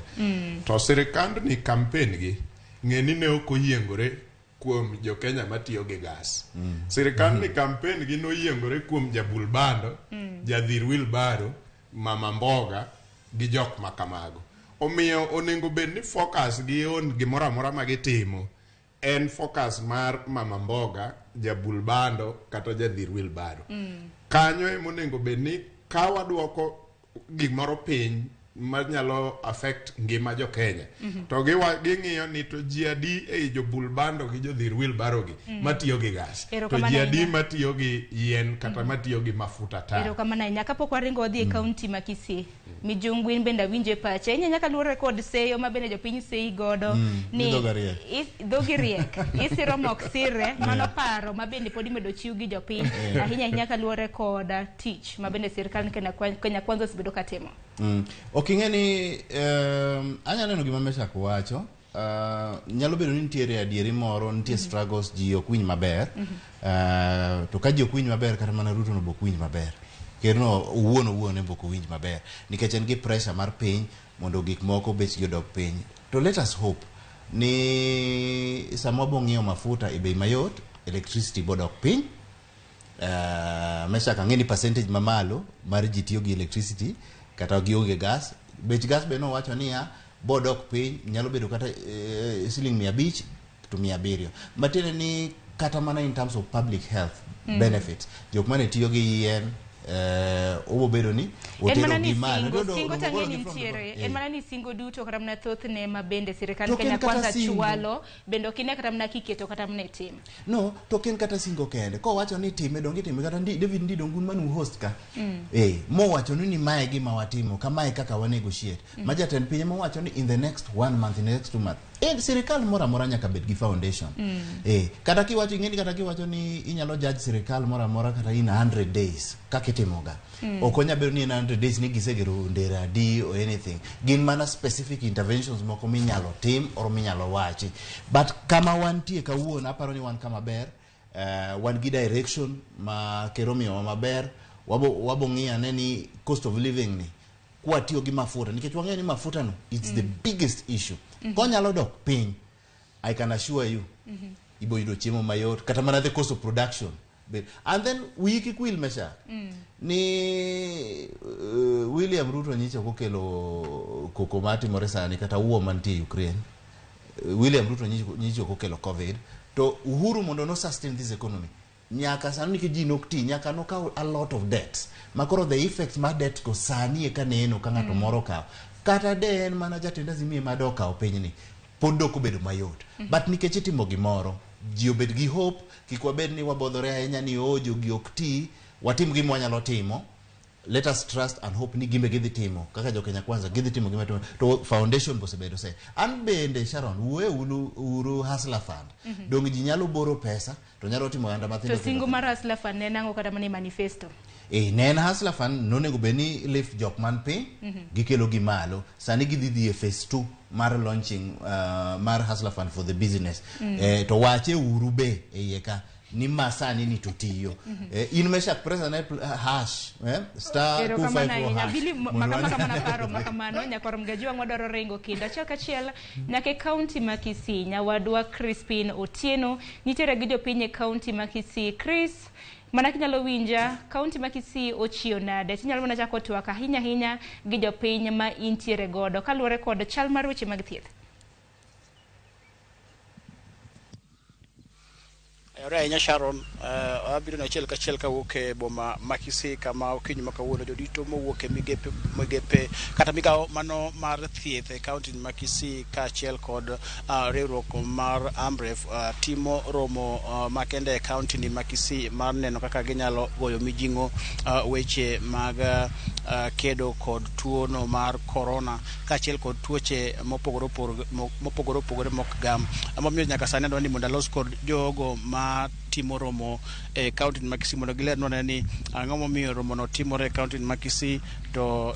To sirikand ni campaign gi ng'e ni ne ok oyiengore kuom jo Kenya matiyo gi gas. Sirikand ni campaign gi noyiengore kuom jabul bando, jadhir wheelbarrow, mama mboga gi jok makamago. Omiyo onego bed ni focus gi on gimoro amora ma gitimo en focus mar mama mboga, jabul bando kata jadhir wheelbarrow. Kanyo ema onego bed ni ka waduoko gimoro piny manyalo affect ngima jo Kenya. To ging'iyo ni to ji adi ei jobul bando gi jodhir wheelbarrow gi matiyo gi gas. To ji adi matiyo gi yien kata matiyo gi mafuta taa.
Erokamano ahinya. Kapok waringo wadhi e kaunti ma Kisii, Mijungu in bende awinjo e pache. Inya nyaka luwore kod seyo ma bende jopiny seyi godo ni dhogi riek. Isiro mok sire, mano paro ma bende pod imedo chiw gi jopiny. Ahinya ahinya kaluwore kod tich ma bende sirkal Kenya Kwanza osebedo katimo.
Ok ing'e ni anya neno gima Meshak wacho. Nyalo bedo ni nitiere adieri moro, nitie struggles, ji ok winj maber. To ka ji ok winj maber, kata mana Ruto no ok winj maber. Kerno owuon ema ok owinj maber. Nikech en gi pressure mar piny mondo gik moko bechgi odok piny. To let us hope ni sama wabo ng'iewo mafuta e bei mayot, electricity bodok piny. Meshak ang'e ni percentage mamalo mar ji tiyo gi electricity kata gionge gas. Bech gas be nowacho niya bodok piny nyalo bedo kata siling 500 to 700. Matiende ni kata mana in terms of public health benefits, jok mane tiyo gi yien obo bedo ni otero gi malo.
Singo tang'e nitiere, en mana ni singo duto kata mana thothne ma bende sirikal Kenya Kwanza chwalo, bende ok ine kata mana kiketo kata mana e tim.
No, to ok en kata singo kende. Kowacho ni time donge time kata David Ndii donge un manu host ka. Mowacho ni mae gima watimo, kamae kaka wa negotiate. Ma jatend piny mowacho ni in the next 1 month, in the next 2 months. En sirikal moro amora nyaka bed gi foundation. Kata kiwacho ing'eni, kata kiwacho ni inyalo judge sirikal moro amora kata in 100 days kaka itimoga. Ok onya bedo ni en 100 days ni gisegero ndera adi or anything. Gin mana specific interventions moko minyalo tim or minyalo wachi. But kama wantie kawuono, aparo ni wan kama ber. Wan gi direction ma ker omiyowa maber. Wabo ng'iyo ane ni cost of living ni kwatiyo gi mafuta, nikech wang'eyo ni mafuta no it's the biggest issue. Konyalo dok piny, I can assure you, ibo yudo chiemo mayot, kata mana the cost of production. And then wiyi kik wil, Mesha, ni William Ruto nyicha ok okelo koko matimore sani kata wuo mantie Ukraine. William Ruto nyicha ok okelo COVID. To Uhuru mondo no sustain this economy nyaka sani, nikech ji nok ti, nyaka nokaw a lot of debts, makoro the effects mar debt go sani eka neno ka ng'ato moro okawo, kata de en mana jatend Azimio ema do okawo pinyni, pod dok obedo mayot. But nikech itimo gimoro, ji obed gi hope, kik wabed ni wabodhore ahinya ni o jogi ok ti. Watim gima wanyalo timo. Let us trust and hope ni gimbe gidhi timo kaka jo Kenya Kwanza gidhi timo gima timo to foundation bosebedo se. An bende, Sharon, wuoye ulu uru Hustler Fund. Dong ji nyalo boro pesa to nyalo timo oganda mathindo
To
thindo.
singo mar Hustler Fund ne en ang'o kata mana e manifesto?
Ne en Hustler Fund nonego bed ni lift jok man piny, gikelo gi malo. Sani gidhi dhi e phase 2 mar launching mar Hustler Fund for the business. To wache uru be e iye ka ni ma sani ni to tiyo. In Meshak, press ane hash star
Erokamano
254
ahinya.
hash.
Bili
Mondo
makama
wane-
kamano paro makamano nyakwar Mgajiwang' wadwaro ringo kendo achiel kachiel nyaka e kaunti ma Kisii. Nyawadwa Crispin Otieno nitiere gi jopiny e kaunti ma Kisii. Chris, mana kinyalo winja, kaunti ma Kisii ochiew nade? Tinyalo mana chako twak ahinya ahinya gi jopiny ma intiere godo kaluwore kod chal mar weche mag thieth.
Ayore ahinya, Sharon. Abiro achiel kachiel kawuok e boma ma Kisii, kama okinyi ma kawuono jodito mowuok e migepe kata migawo mano mar thieth e kaunti ma Kisii kaachiel kod riwruok mar Amref timo romo makende e kaunti ni ma Kisii mar neno kaka ginyalo goyo mijing'o weche mag kedo kod tuo no mar corona kaachiel kod tuoche mopogore opogore mok gam. Emomiyo nyaka sani adwa ni mondo alos kod jogo ma timo romo e kaunti ma Kisii mondo gilernwa ni ang'o momiyo romo no timore e kaunti ma Kisii to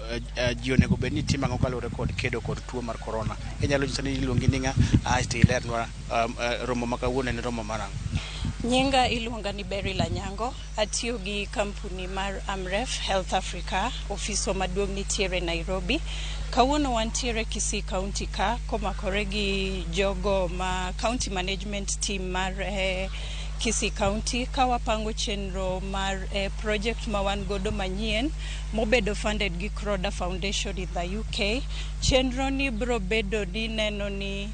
ji onego bed ni timo ang'o kaluwore kod kedo kod tuo mar corona. Inyalo nyisa ni iluongi ni ng'a, aeto ilernwa romo ma kawuono en romo mar ang'o?
Nyinga iluonga ni Beryl Anyango, atiyo gi kampuni mar Amref Health Africa, ofiswa maduong' nitiere Nairobi. Kawuono wantiere Kisii County ka komakore gi jogo ma county management team mar Kisii County ka wapango chenro mar project ma wan godo manyien mobedo funded gi Croda Foundation in the UK. Chenro ni bro bedo ni neno ni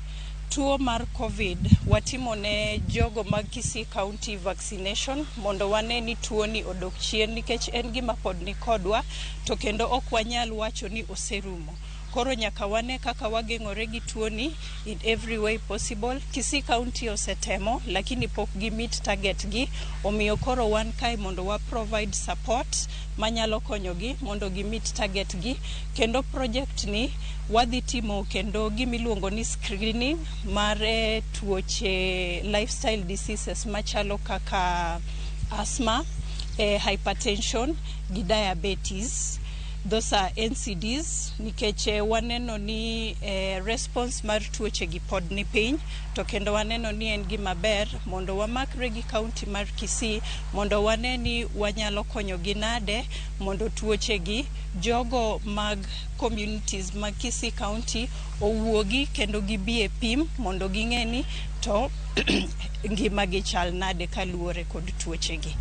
tuo mar COVID watimo ne jogo mag Kisii County vaccination mondo wane ni tuo ni odok chien, nikech en gima pod ni kodwa to kendo ok wanyal wacho ni oserumo. Koro nyaka wane kaka wageng'ore gi tuo ni in every way possible. Kisii County osetemo lakini pok gi meet target gi, omiyo koro wan kae mondo wa provide support manyalo konyogi mondo gi meet target gi. Kendo project ni wadhi timo kendo gimiluongo ni screening mar tuoche lifestyle diseases machalo kaka asthma, hypertension gi diabetes. Those are NCDs, nikech waneno ni response mar tuoche gi pod ni piny, to kendo waneno ni en gima ber mondo wamakre gi county mar Kisii mondo wane ni wanyalo konyogi nade mondo tuoche gi jogo mag communities mag Kisii County owuogi kendo gibi e pim mondo ging'e ni to ngima gi chal nade kaluwore kod tuoche gi.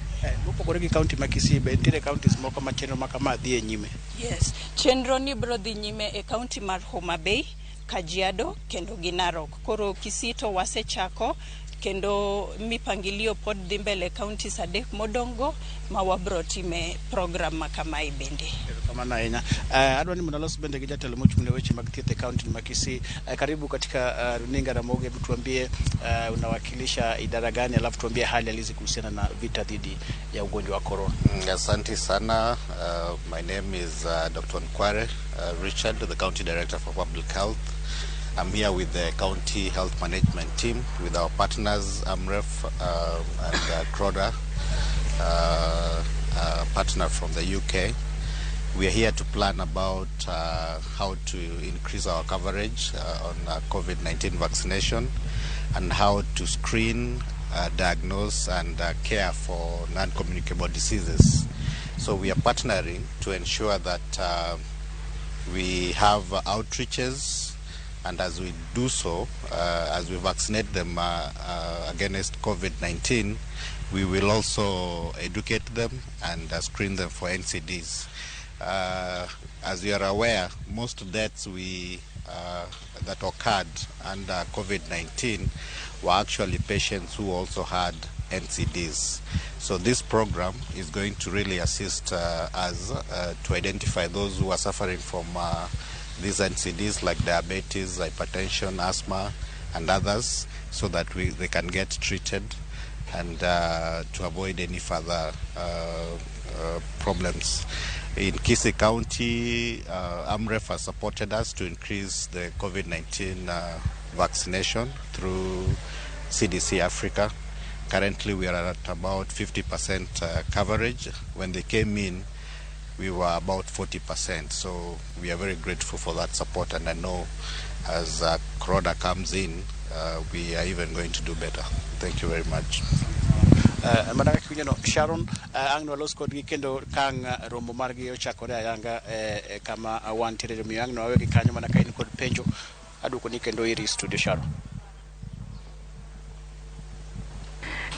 Mopogore gi kaunti ma Kisii, be nitiere counties moko ma chenro ma kama dhi e nyime?
Yes, chenro ni biro dhi nyime e county mar Homa Bay, Kajiado kendo gi Narok. Koro Kisii to wasechako, kendo mipangilio pod dhi mbele counties adek modong' go ma wabro time program ma kamae bende.
Erokamano ahinya. Adwa ni mondo alos bende gi jatelo mochung' ne weche mag thieth e kaunti ma Kisii. Karibu katika runinga Ramogi. Hebu tuambie unawakilisha idara gani, alafu tuambie hali halisi kuhusiana na vita dhidi ya ugonjwa wa corona.
Asante sana. My name is Dr. Nkware Richard, the County Director for Public Health. I'm here with the County Health Management team, with our partners AMREF and Croda, partner from the UK. We are here to plan about how to increase our coverage on COVID-19 vaccination and how to screen, diagnose and care for non-communicable diseases. So we are partnering to ensure that we have outreaches, and as we do so, as we vaccinate them against COVID-19, we will also educate them and screen them for NCDs. As you are aware, most deaths that occurred under COVID-19 were actually patients who also had NCDs. So this program is going to really assist us to identify those who are suffering from these NCDs like diabetes, hypertension, asthma, and others, so that they can get treated and to avoid any further problems. In Kisii County, AMREF has supported us to increase the COVID-19 vaccination through CDC Africa. Currently, we are at about 50% coverage. When they came in, we were about 40%. So we are very grateful for that support. And I know as Croda comes in, we are even going to do better. Thank you very much.
Mana kaka iwinjono Sharon, ang' nwalos kodgi kendo ka ang' romo margi ochakore ayanga e kama wantiere, omiyo ang' nwawegi kanyo mana ka in kod penjo aduokoni kendo iri studio Sharon.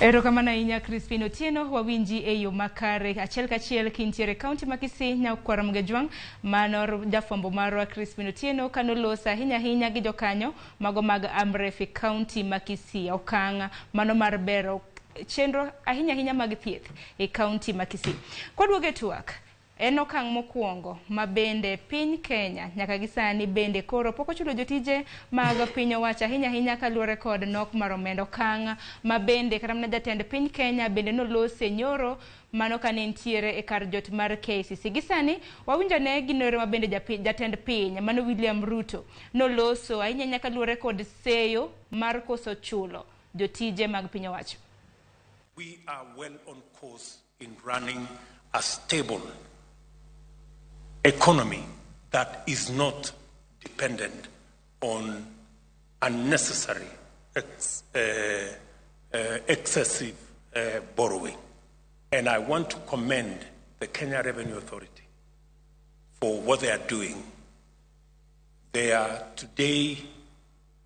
Erokamano ahinya Crispin Otieno, wawinji e yo makare achiel kachiel kintiere kaunti ma Kisii nyakwar Mgejwang'. Mano jafwambo marwa Crispin Otieno kanoloso ahinya ahinya gi jokanyo mago mag AMREF e kaunti ma Kisii, okang' mano mar bero chenro ahinya ahinya mag thieth e kaunti ma Kisii. Kwaduogo e twak, en okang' mokwongo ma bende piny Kenya nyaka gi sani bende koro pok ochulo jotije mag piny owacho ahinya ahinya kaluwore kod nok mar omenda. Okang' ma bende kata mana jatend piny Kenya bende nolose nyoro mano kane nitiere e kar jot mar KICC. Gi sani wawinjo ne gino ma bende jatend piny mano William Ruto noloso ahinya ahinya kaluwore kod seyo mar koso chulo jotije mag piny owacho.
We are well on course in running a stable economy that is not dependent on unnecessary excessive borrowing. And I want to commend the Kenya Revenue Authority for what they are doing. They are today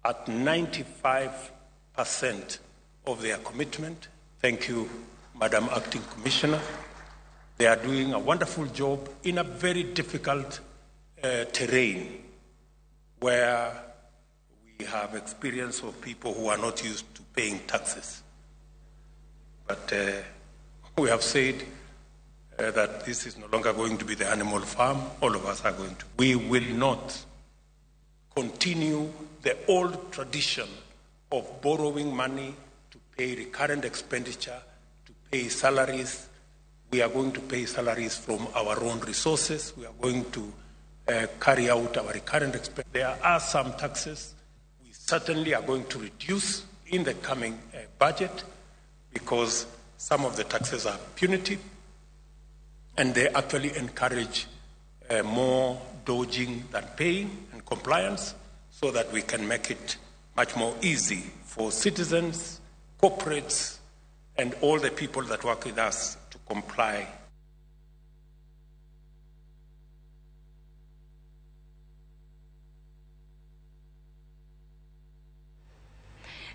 at 95% of their commitment. Thank you, Madam Acting Commissioner. They are doing a wonderful job in a very difficult terrain where we have experience of people who are not used to paying taxes. But we have said that this is no longer going to be the animal farm. All of us are going to. We will not continue the old tradition of borrowing money to pay recurrent expenditure, to pay salaries. We are going to pay salaries from our own resources. We are going to carry out our recurrent expenditure. There are some taxes we certainly are going to reduce in the coming budget, because some of the taxes are punitive and they actually encourage more dodging than paying and compliance, so that we can make it much more easy for citizens, corporates, and all the people that work with us to comply.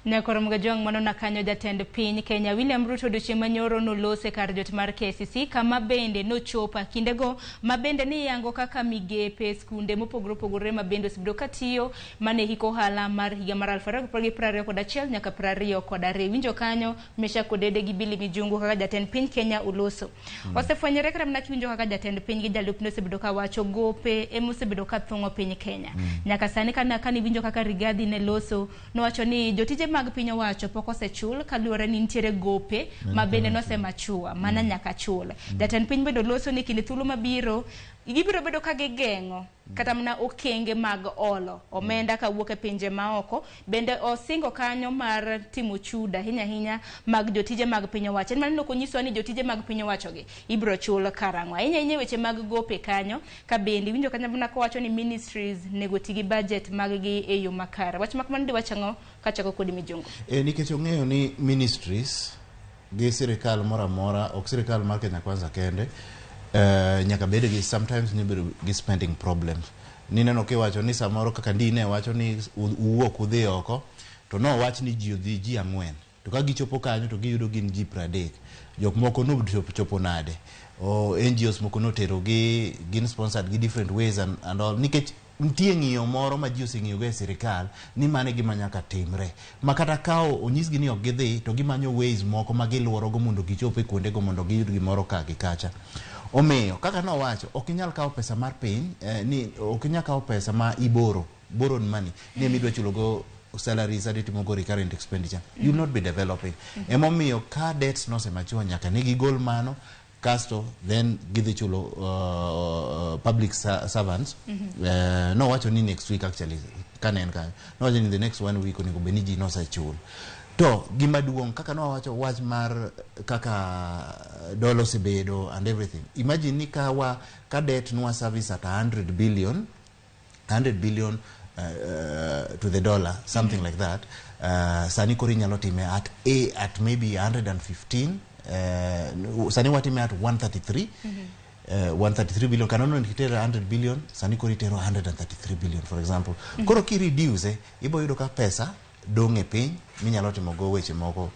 Nyakoro Mgajwang' mano nakanyo jatend piny Kenya William Ruto odiochieng' manyoro nolose kar jot mar KICC kama bende nochopo kindego ma bende niyango kaka migepe skunde mopogore opogore ma bende osebedo katiyo mane hik ohala mar higa mar 2021 nyaka 22. Winjo kanyo Meshack Odede gi Billy Mijungu kaka jatend piny Kenya oloso. Osefwenyore kata mana kiwinjo kaka jatend piny gi jalupne osebedo kawacho gope ema osebedo kathung'o piny Kenya. Nyaka sani kana iwinjo kaka Rigathi ne loso nowacho ni jotije mag piny owacho pok osechul kaluwore ni nitiere gope ma bende nosemachua mana nyaka chul. Jatend piny bende oloso ni kinde thuolo mabiro gibiro bedo ka gigeng'o kata mana okenge mag olo omenda kawuok e pinje maoko. Bende osingo kanyo mar timo chudo ahinya ahinya mag jotije mag piny owacho. En mana ok onyiswa ni jotije mag piny owacho gi ibiro chul karang'o. Ahinya ahinya weche mag gope kanyo ka bende iwinjo kanyo mana kowacho ni ministries nego ti gi budget mag gi e yo makare. Wach ma kamano diwach ang'o kachako kodi Mijungu?
Nikech ong'eyo ni ministries gi sirikal moro amora, ok sirikal mar Kenya Kwanza kende, nyaka bed gi sometimes nibedo gi spending problems. Nineno kiwacho ni samoro kaka ndi ne wacho ni uwuok udhi oko, to nowach ni ji odhi ji 4, to ka gichopo kanyo to giyudo gin ji 30. Jok moko nochopo chopo nade? O NGOs moko notero gi, gin sponsored gi different ways and all, nikech nitie ng'iyo moro ma ji oseng'iyogo e sirikal ni mano e gima nyaka timre, ma kata ka onyisgi ni ok gidhi to gimanyo ways moko ma giluorogo mondo gichop e kuondego mondo giyud gimoro ka gi kacha. Omiyo kaka nowacho, ok inyal kawo pesa mar piny, ni ok inyal kawo pesa ma iboro, borrowed money, ni ema idwa chulogo salaries adi timogo recurrent expenditure, you will not be developing. Emomiyo ka debts nosemature, nyaka ne gigol mano kasto then gidhi chulo public servants. Nowacho ni next week, actually kane en kanyo nowacho ni the next one week onego bed ni ji nosechul. To gima duong' kaka nowacho wach mar kaka dola osebedo and everything, imagine ni ka wa ka debt nwa service at 100 billion, 100 billion to the dollar, something like that, sani koro inyalo time at maybe 115, sani watime at 133, 133 billion. Kanono nikitero 100 billion, sani koro itero 133 billion, for example. Koro kireduce, ibo yudo ka pesa dong' e piny minyalo timo go weche moko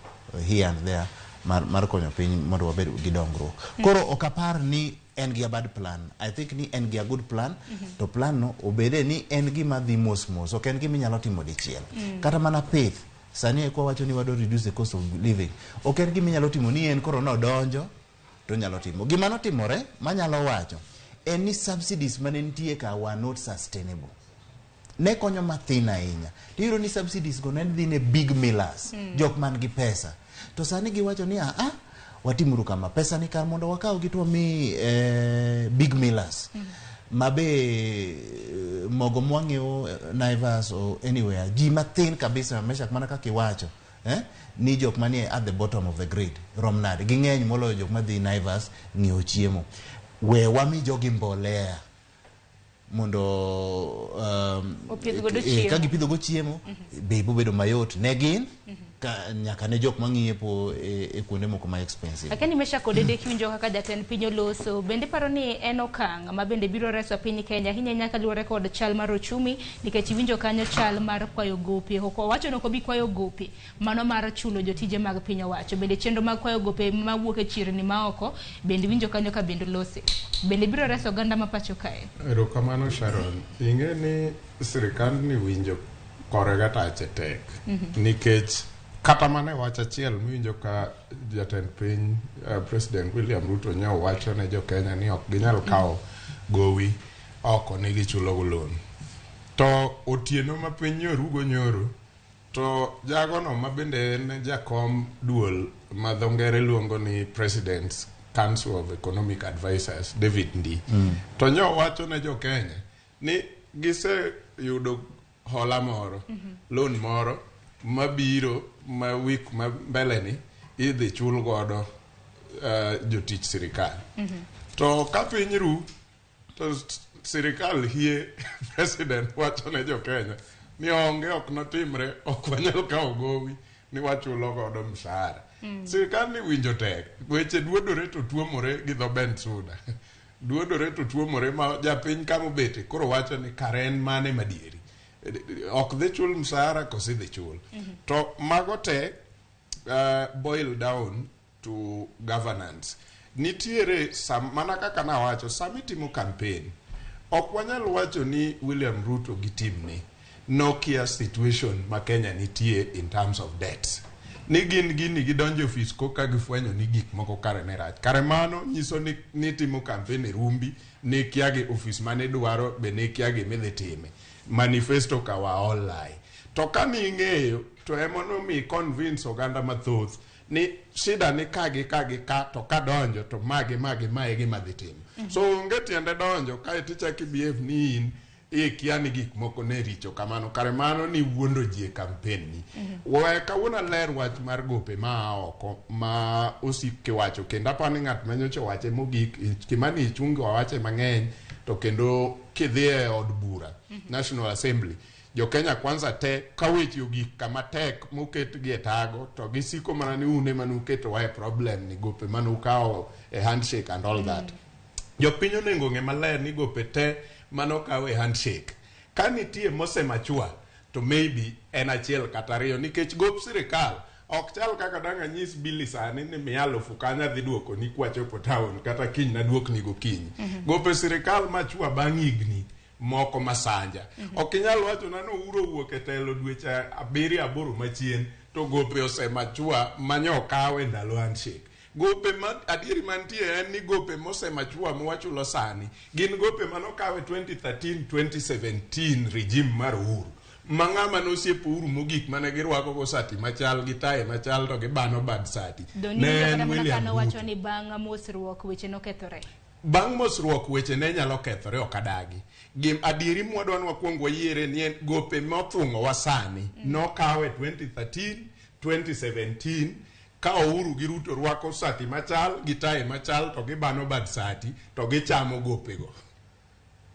here and there mar konyo piny mondo wabed gi dongruok. Koro ok apar ni en gi a bad plan. I think ni en gi a good plan. To plan no obede ni en gima dhi mos mos, ok en gima inyalo timo dichiel. Kata mana pith sani eko wacho ni wadwa reduce the cost of living, ok en gima inyalo timo ni en koro nodonjo to nyalo timo. Gima notimore manyalo wacho en ni subsidies mane nitie ka were not sustainable, ne konyo mathin ahinya. Tiyudo ni subsidies go ne dhi ne big millers, jok man gi pesa. To sani giwacho ni aa, watimuru kama, pesa ni kar mondo wakaw gi to wami big millers mabe mogo mwang'iewo Naivas or anywhere, ji mathin kabisa. Meshak, mana kaka iwacho, ni jok manie at the bottom of the grade rom nade? Ging'eny moloyo jok madhi Naivas ng'iewo chiemo. We wami jogi mbolea mondo
Opidh godo chiemo.
Ka gipidho go chiemo, bei bobedo mayot ne gin ka, nyaka ne jok mang'iepo e kuonde moko ma expensive.
Lakini Mesha kod Edek, winjo kaka jatend piny oloso, bende paro ni en okang' ma bende biro reso piny Kenya ahinya ahinya kaluwore kod chal mar ochumi, nikech iwinjo kanyo chal mar kwayo gope. Ok owacho ni ok obi kwayo gope mano mar chulo jotije mag piny owacho. Bende chenro mag kwayo gope mawuok e chirni maoko bende iwinjo kanyo ka bende olose, bende biro reso oganda ma pacho kae.
Erokamano, Sharon. Ing'e ni sirikandni winjo korega tache tek. Nikech kata mana e wach achiel miwinjo ka jatend piny, President William Ruto nyo wacho ne jo Kenya ni ok ginyal kawo gowi oko ni gichulo go loan. To otieno ma piny nyorugo nyoro, to jagono ma bende en jakom duol ma dho ngere luongo ni President's Council of Economic Advisors, David Ndii, to nyo wacho ne jo Kenya ni giseyudo hola moro, loan moro mabiro ma week ma mbele ni idhi chul godo jotich sirikal. To ka piny ru to sirikal hie, president wacho ne jo Kenya ni onge, ok notimre, ok wanyal kawo gowi ni wachulo godo mshahara. Sirikal ni winjo tek, weche duodore to tuomore gi dho Bensuda, duodore to tuomore ma japiny kama obete koro wacho ni kare en mane madieri, ok dhi chul mshahara koso idhi chul? To mago te boil down to governance. Nitiere sam, mana kaka nawacho sama itimo campaign, ok wanyal wacho ni William Ruto gi team ni nokia situation ma Kenya nitie in terms of debts, ni gin gini gidonjo e ofis koka gifwenyo ni gik moko kare ne rach. Kare mano nyiso ni nitimo campaign e rumbi, ni kia gi ofis mane dwaro be ne kia gimidhi time manifesto ka wa all lie. To ka ning'eyo to ema nomi convince oganda mathoth. Ni shida ni ka gi ka gi ka to ka donjo to magi magi mae gima dhi timo. So onge tiende donjo kae tichako ibehave ni in ikia ni gik moko ne richo kamano kare mano ni wuondo ji e campaign ni. We kawuono aler wach mar gope ma aa oko ma osik kiwacho kendo aparo ni ng'at manyocha owache mogik Kimani Ichung'wa wawache mang'eny to kendo kidhi e od bura National Assembly jo Kenya Kwanza te ka weche ogik kama tek moketgi e tago to gisiko mana ni un ema nuketowa e problem ni gope manukawo e handshake and all that. Jopiny onego ng'e maler ni gope te manokaw e handshake ka nitie mosemachua to maybe en achiel kata ariyo nikech gop sirikal ok chal kaka dang' anyis Billy sani ni miya alufu kanyo adhi duokoni kwachopo town kata kiny naduokni gokinyi. Gope sirikal machua bang' higni moko masanja. Ok inyal wachona ni Uhuru owuok e telo dweche 7 8 machien to gope osemachua manyo okaw e ndalo handshake. Gope ma adieri mantie en ni gope mosemachua mwachulo sani gin gope manokaw e 2013 2017 regime mar Uhuru. Ma ng'ama nosiepo Uhuru mogik mane girwako go sati machal gi tai machal to gibano bad sati.
Doni
Ne
winjo
en
kata mana
William
ka nowacho
Ruto.
ni bang' mosruok weche nokethore.
Bang' mosruok weche ne nyalo kethore ok adagi. Gim adieri mwadwa ni wakwong wayiere ni en gope mothung'owa sani nokaw e 2013 2017 ka Uhuru gi Ruto rwako sati machal gi tai machal to gibano bad sati to gichamo gopego.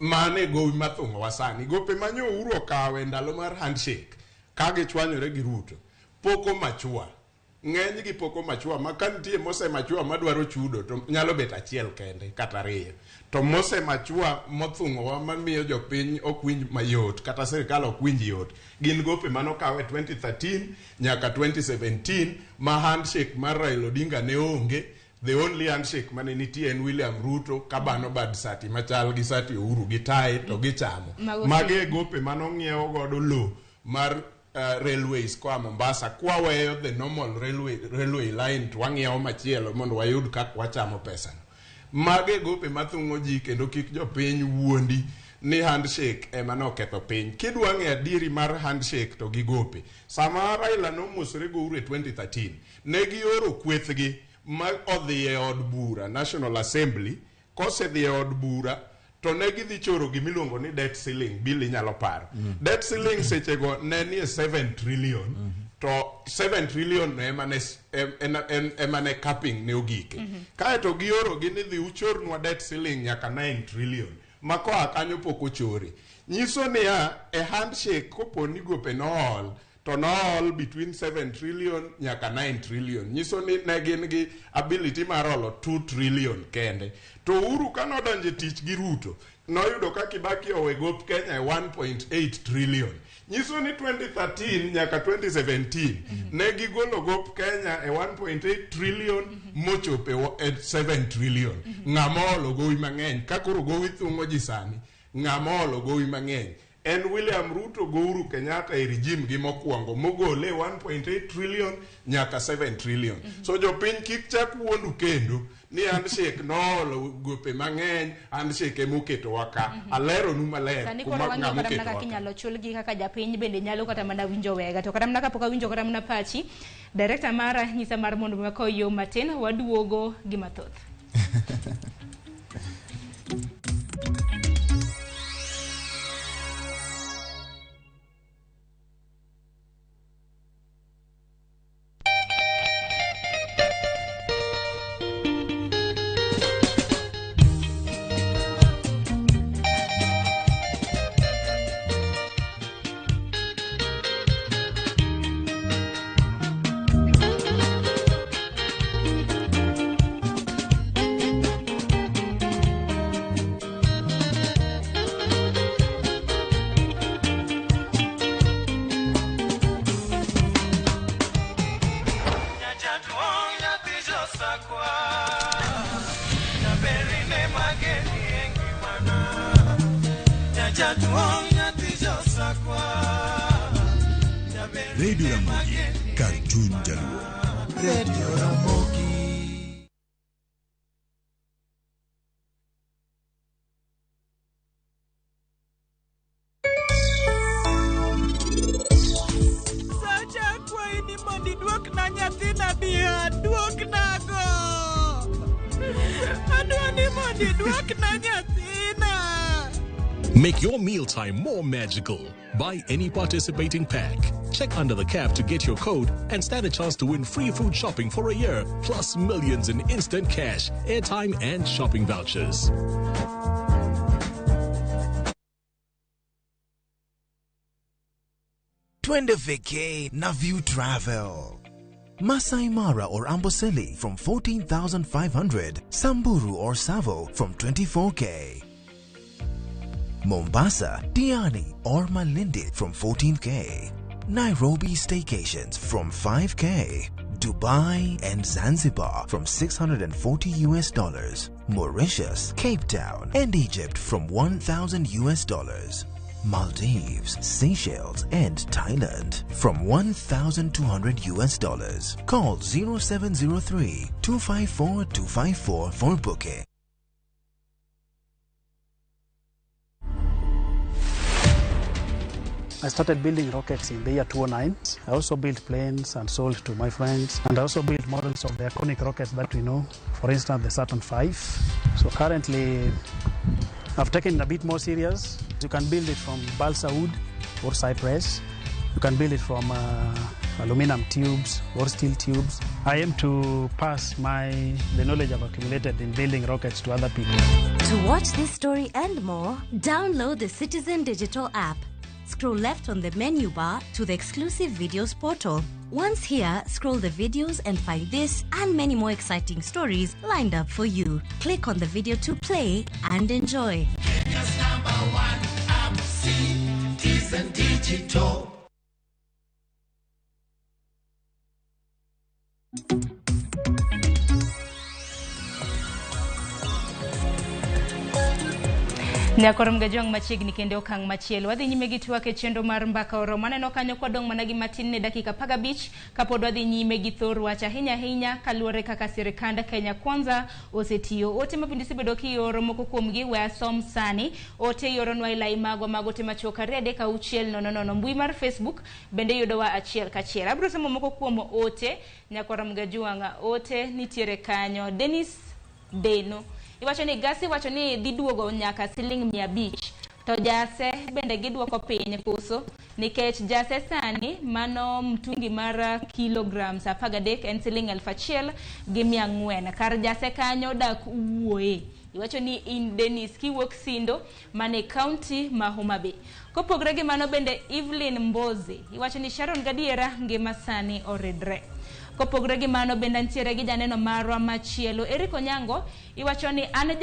Mano e gowi mathung'owa sani. Gope manyo Uhuru okawo e ndalo mar handshake ka gichwanyore gi Ruto pok omachua. Ng'eny gi pok omachua ma ka nitie mosemachua madwaro chudo to nyalo bet achiel kende kata ariyo. To mosemachua mothung'owa mamiyo jopiny ok winj mayot kata sirikal ok winj yot gin gope manokaw e 2013 nyaka 2017 ma handshake mar Raila Odinga ne onge. The only handshake mane nitie en William Ruto kabano bad sati machal gi sati Uhuru gi tai to gichamo.
Mago
Mage e gope manong'iewo godo lo mar railways koa Mombasa kwaweyo the normal railway line to wang'iewo machielo mondo wayud kaka wachamo pesano. Mage e gope mathung'o ji kendo kik jopiny wuondi ni handshake ema noketho piny. Kidwa ng'eyo adieri mar handshake to gi gope. Sama Raila nomosore go Uhuru e 2013, ne gioro kwethgi ma odhi e od bura National Assembly kosedhi e od bura to ne gidhi choro gimiluongo ni debt ceiling bill inyalo paro. Debt ceiling sechego ne nie 7 trillion to 7 trillion no ema ne capping ne ogike. Kaeto gioro gi ni dhi uchornwa debt ceiling nyaka 9 trillion ma koa kanyo pok ochore. Nyiso niya e handshake kopo ni gope nool to nool between 7 trillion nyaka 9 trillion. Nyiso ni ne gin gi ability mar olo 2 trillion kende. To Uhuru ka nodonjo e tich gi Ruto, noyudo ka Kibaki owe gop Kenya e 1.8 trillion. Nyiso ni 2013 nyaka 2017 ne gigolo gop Kenya e 1.8 trillion mochopo e 7 trillion. Ng'ama oolo gowi mang'eny ka koro gowi thung'o ji sani, ng'ama oolo gowi mang'eny en William Ruto go Uhuru Kenyatta e regime gi mokwongo mogole 1.8 trillion nyaka 7 trillion. So jopiny kik chak wuondu kendo ni handshake noolo gope mang'eny, handshake emoketowa ka. Aleronu maler
Sani koro
kuma
wang'iyo
ng'ama
kata mana
oketowa
kaka
ka.
inyalo chulgi kaka japiny bende nyalo kata mana winjo wega. To kata mana kapok awinjo kata mana pachi, director mara nyisa mar mondo wakaw yo matin waduogo gi mathoth.
Radio Ramogi, kar chuny jaluo.
Radio Ramogi.
Sacha akwayi ni mondo iduokna nyathina Bihana. ni mondo idwokna nyathina.
Make your mealtime more magical. Buy any participating pack. Check under the cap to get your code and stand a chance to win free food shopping for a year, plus millions in instant cash, airtime, and shopping vouchers.
Twende vacay na View Travel. Masai Mara or Amboseli from 14,500, Samburu or Savo from 24K. Mombasa, Diani or Malindi from 14K. Nairobi staycations from 5K. Dubai and Zanzibar from $640 US. Mauritius, Cape Town and Egypt from $1,000 US. Maldives, Seychelles and Thailand from $1,200 US. Call 0703 254 254 for booking.
I started building rockets in the year 2009. I also built planes and sold to my friends. And I also built models of the iconic rockets that we know, for instance, the Saturn V. So currently, I've taken it a bit more serious. You can build it from balsa wood or cypress. You can build it from aluminum tubes or steel tubes. I aim to pass the knowledge I've accumulated in building rockets to other people.
To watch this story and more, download the Citizen Digital app. Scroll left on the menu bar to the exclusive videos portal. Once here, scroll the videos and find this and many more exciting stories lined up for you. Click on the video to play and enjoy.
Kenya's number one app, Citizen Digital.
Nyakoro mgajwang' machiegni kendo okang' machielo. Wadhi nyime gi twak e chenro mar Mbaka Oromo. Aneno kanyo kwadong' mana gi matin ne dakika 15 kapod wadhi nyime gi thor wach ahinya ahinya kaluwore kaka sirikand Kenya Kwanza osetiyo. Ote ma bende osebedo kioro moko kuomgi we asom sani. Ote ioronwa e lai magwa mag ote machuok 2 3 6 0 0. Mbui mar Facebook bende yudowa achiel kachiel. Abiro somo moko kuom ote. Nyakoro mgajwang' ote nitiere kanyo. Dennis Deno iwacho ni gasi wacho ni dhi duogo nyaka siling 500 to jase bende giduoko piny kuso nikech jase sani mano mtungi mar kilograms 13 en siling 1400 kar jase kanyo dak wuoye. Iwacho ni in Dennis kiwuok Sindo mane county ma Homa Bay. Kopogre gi mano bende Evelyn Mbozi iwacho ni Sharon gadiera ngima sani oridre. Kopogre gi mano bende nitiere gi janeno marwa machielo Eric Onyango iwacho ni an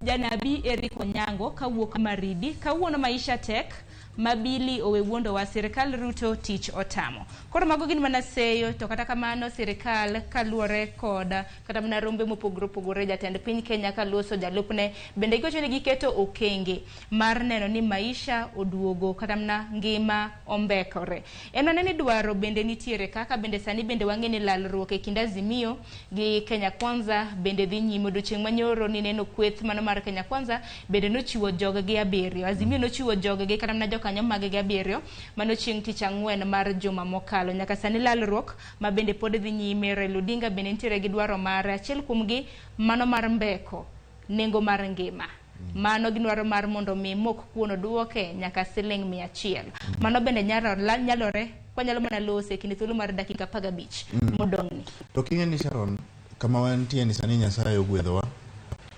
janabi Eric Onyango kawuok Maridi kawuono maisha tek mabili owe wuondo wa sirikal Ruto tich otamo. Koro mago gin mana seyo to kata kamano sirikal kaluwore kod kata mana rombe mopogore opogore jatend piny Kenya kaloso jalupne bende giwacho ni giketo okenge mar neno ni maisha oduogo kata mana ngima ombekore. En mana ni dwaro bende nitiere kaka bende sani bende wang'e ni lalruok e kind Azimio gi Kenya Kwanza bende dhi nyime. Odiochieng' manyoro ni neno kweth mano mar Kenya Kwanza bende nochiwo joggi 7. Azimio nochiwo joggi kata mana kanyo mag gi 7 mano chieng' tich ang'wen mar juma mokalo. Nyaka sani lalruok ma bende pod dhi nyime. Raila Odinga bende nitiere gi dwaro mare achiel kuomgi mano mar mbeko nengo mar ngima. Mano gidwaro mar mondo mi mok kuon oduoke nyaka siling 100. Mano bende nyalore kwanyalo mana lose kinde thuolo mar dakika 15 modong'ni.
To king'e ni Sharon, kama wantie ni sani Nyasaye ogwedhowa,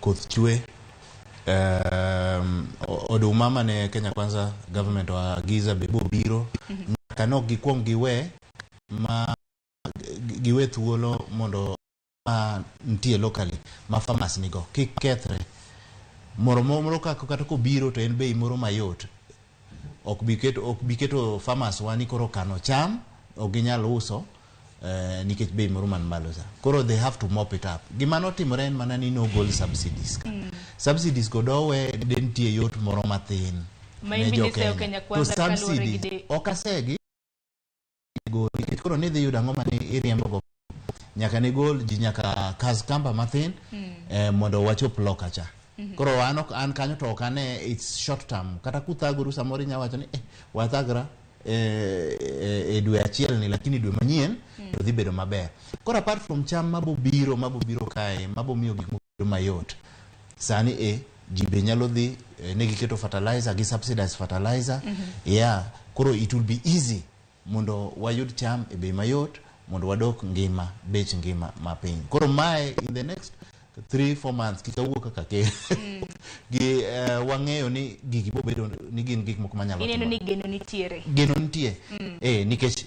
koth chwe. Oduma mane Kenya Kwanza government oagiza be bobiro nyaka nok gikuong giwe ma giwe thuolo mondo ma nitie locally ma farmers nigo kik kethre. Moro moro kata kobiro to en bei moro mayot. Ok bi keto farmers wa ni koro kano cham ok ginyal uso nikech bei moro man malo sa. Koro they have to mop it up. Gima notimore en mana ni nogol subsidies ka. Subsidies go dowe de nitie yot moro mathin ne jo Kenya. To subsidies ok asegi gol nikech koro nidhi yudo ang'o mane iriembo go. Nyaka ne gol ji nyaka kaz kamba mathin mondo wachop loka cha. Koro an kanyo to ok ane it's short term. Kata kuthagoru samoro inya wacho ni wathagra e dwe achiel ni lakini dwe manyien to dhi bedo maber. Koro apart from cham mabobiro kae mabomiyo gik moko bedo mayot, Sani e ji be nyalo dhi ne giketo fertilizer, gi subsidize fertilizer. Yeah, koro it will be easy mondo wayud cham e bei mayot, mondo wadok ngima bech ngima mapiny. Koro mae in the next 3-4 months kik awuo kaka ker gi wang'eyo ni gigi bobedo ni gin gik moko manyalo
Ineno
timore.
ni geno nitiere.
Geno nitie. Nikech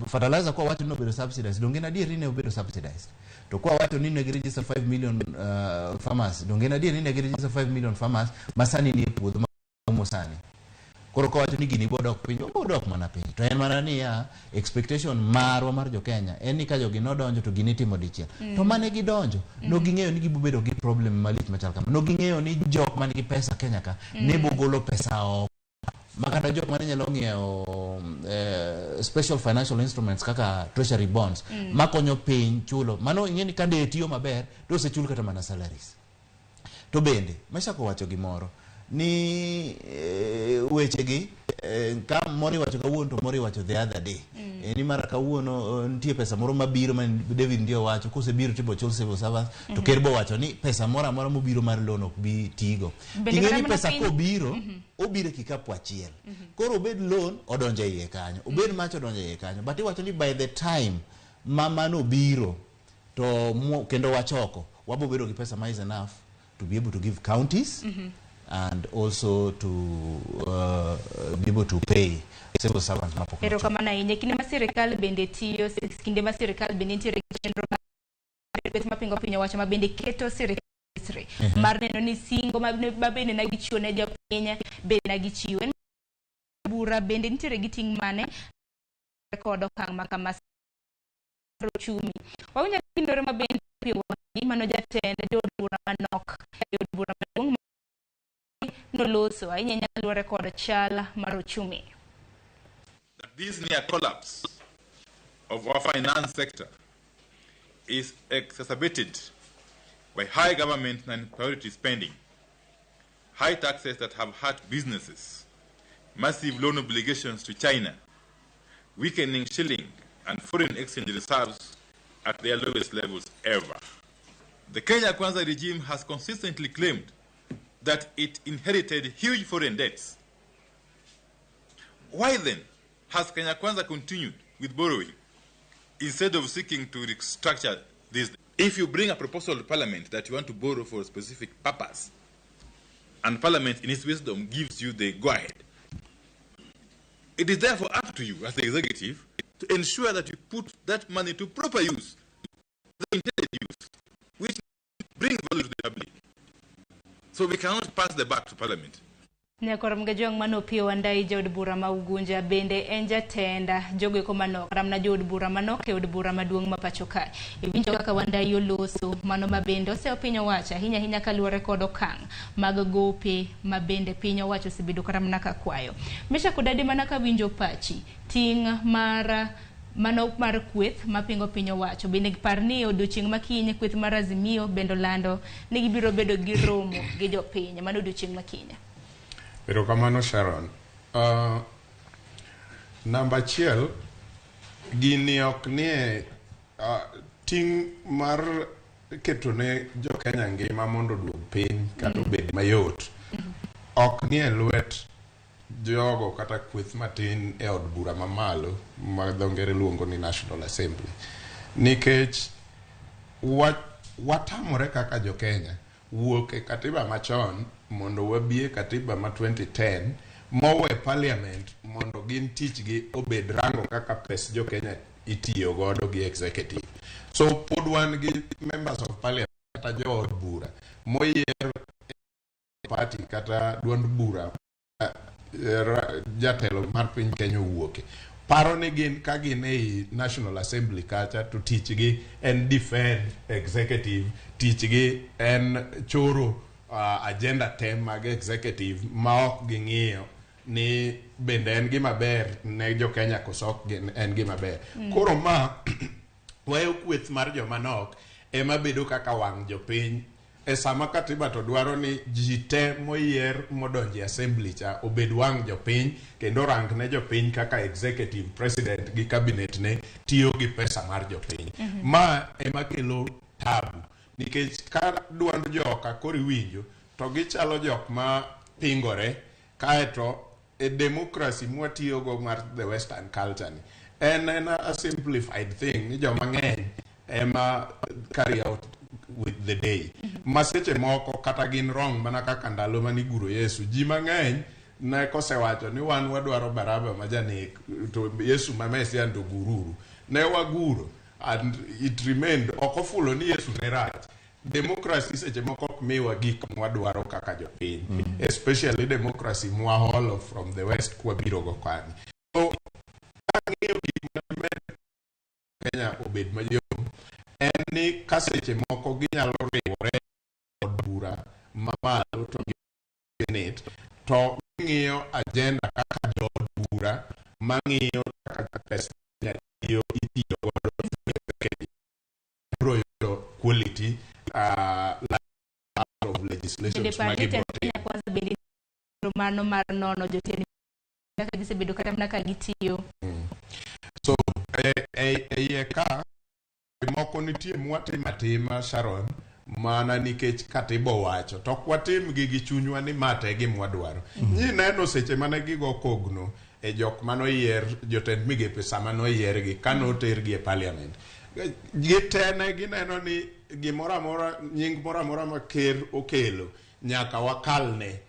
fertilizer kwa wacho ni obedo subsidized, donge en adier ni ne obedo subsidized? To kwa wacho ni ne giregister 5 million farmers, donge en adier ni ne giregister 5 million farmers ma sani nie puodho ma sani? Koro kawacho ni gini bodok piny, obodok mana piny. To en mana niya, expectation marwa mar jo Kenya en ni ka jogi nodonjo to gini timo dichiel. To mane gidonjo, no ging'eyo ni gibobedo gi problem malich machal kama. No ging'eyo ni jok man gi pesa Kenya ka ne bogolo pesa oko. Makata jok mane nyalo ng'iewo special financial instruments kaka treasury bonds makonyo piny chulo. Mano ing'e ni ka de tiyo maber to osechul kata mana salaries. To bende, Meshak owacho gimoro ni wechegi ka moro iwacho kawuono to moro iwacho the other day. Ni mara kawuono nitie pesa moro mabiro ma David ndio wacho kosebiro to ibo chul civil servants to ker bo wacho ni pesa moro amora mobiro mar loan ok bi tigo.
Bende
Ing'e
kata
ni
mana
pesa kobiro obiro e kikapu achiel. Koro obed loan odonjo e iye kanyo, obed mach odonjo e iye kanyo. But iwacho ni by the time ma mano obiro to kendo wachoko wabo bedo gi pesa ma is enough to be able to give counties and also to be able to pay civil servants mapok nochul.
Erokamano ahinya. Kinde ma sirikal bende tiyo, kinde ma sirikal bende nitiere gi chenro mar kweth mapingo piny owacho ma bende keto sirikal mar neno ni singo ma bende ne gichiwo ne jopiny bende ne gichiwo. En bura bende nitiere gi ting' mane kod okang' ma kama ochumi. Wawinjo kindore ma bende mano jatend jood bura manok e od bura maduong' noloso ahinya ahinya kaluwore kod chal mar ochumi.
That this near collapse of our finance sector is exacerbated by high government and priority spending, high taxes that have hurt businesses, massive loan obligations to China, weakening shilling and foreign exchange reserves at their lowest levels ever. The Kenya Kwanza regime has consistently claimed that it inherited huge foreign debts. Why then has Kenya Kwanza continued with borrowing instead of seeking to restructure this? If you bring a proposal to Parliament that you want to borrow for a specific purpose, and Parliament in its wisdom gives you the go-ahead, it is therefore up to you as the executive to ensure that you put that money to proper use, the intended use, which brings value to the public. So we cannot pass the buck to Parliament.
Nyakor Mgajwang' mano Opiyo Wandayi jaod bura ma Ugunja bende en jatend jogo eko manok ramna jood bura manok e od bura maduong' ma pacho kae. Iwinjo kaka Wandayi oloso mano ma bende oseyo piny owacho ahinya ahinya kaluwore kod okang' mag gope ma bende piny owacho osebedo kata mana ka kwayo. Meshack Odadi mana ka winjo pachi ting' mar mano mar kweth mapingo piny owacho bende par ni odiochieng' ma kiny kweth mar Azimio bende olando ni gibiro bedo gi romo gi jopiny mano odiochieng' ma kiny.
Erokamano Sharon. Namba achiel, gini ok nie ting' mar keto ne jo Kenya ngima mondo oduog piny kata obed mayot. Ok nie lwet jogo kata kweth matin e od bura mamalo ma dho ngere luongo ni National Assembly. Nikech watamore kaka jo Kenya wuok e katiba machon mondo wabi e katiba ma 2010 mowe parliament mondo gin tichgi obed rango kaka pes jo Kenya itiyo godo gi executive. So pod wan gi members of parliament kata jood bura moyier party kata duond bura jatelo mar piny Kenya owuoke. Paro ni gin ka gin ei National Assembly kacha to tichgi en defend executive, tichgi en choro agenda te mag executive ma ok ging'iyo ni bende en gima ber ne jo Kenya koso ok en gima ber. Koro ma weyo kweth mar joma nok ema bedo kaka wang' jopiny e sama katiba to dwaro ni ji te moyier modonjo e assembly cha obed wang' jopiny kendo rang ne jopiny kaka executive president gi cabinet ne tiyo gi pesa mar jopiny. Ma ema kelo tabu. Nikech ka duond joka koro iwinjo to gichalo jok ma pingore kaeto e democracy mwatiyogo mar the western culture ni en en a simplified thing ni joma ng'eny ema carry out with the day ma seche moko kata gin wrong mana kaka ndalo mane iguro Yesu ji mang'eny ne kosewacho ni wan wadwaro Baraba ma janek to Yesu ma Mesia to gururu ne waguro and it remained ok ofulo ni Yesu ne rach democracy seche moko ok miwa gik mwadwaro kaka jopiny especially democracy mwaholo from the west kwabiro go kani so kang'iyo gik mamed Kenya obed mayom en ni ka seche moko ginyalo riwore od bura mamalo to gi senate to ging'iyo agenda kaka jood bura mang'iyo kaka pesa tiyo itiyo godo biro yudo quality out of legislations
Bende
ma
par
gibiro
jatend Kenya Kwanza bende nonro mano mar nono jotend kaka gisebedo kata mana ka gitiyo.
So e e e iye ka moko nitie mwatimo atima Sharon mana nikech katiba owacho to ok watim gi gi chunywa ni ma to e gima wadwaro. Nyi neno seche mane gigo kogno e jok manoyier jotend migepe sama noyiergi ka notergi e parliament. Gitene gineno ni gimoro amora nying moro amora ma ker okelo nyaka wakalne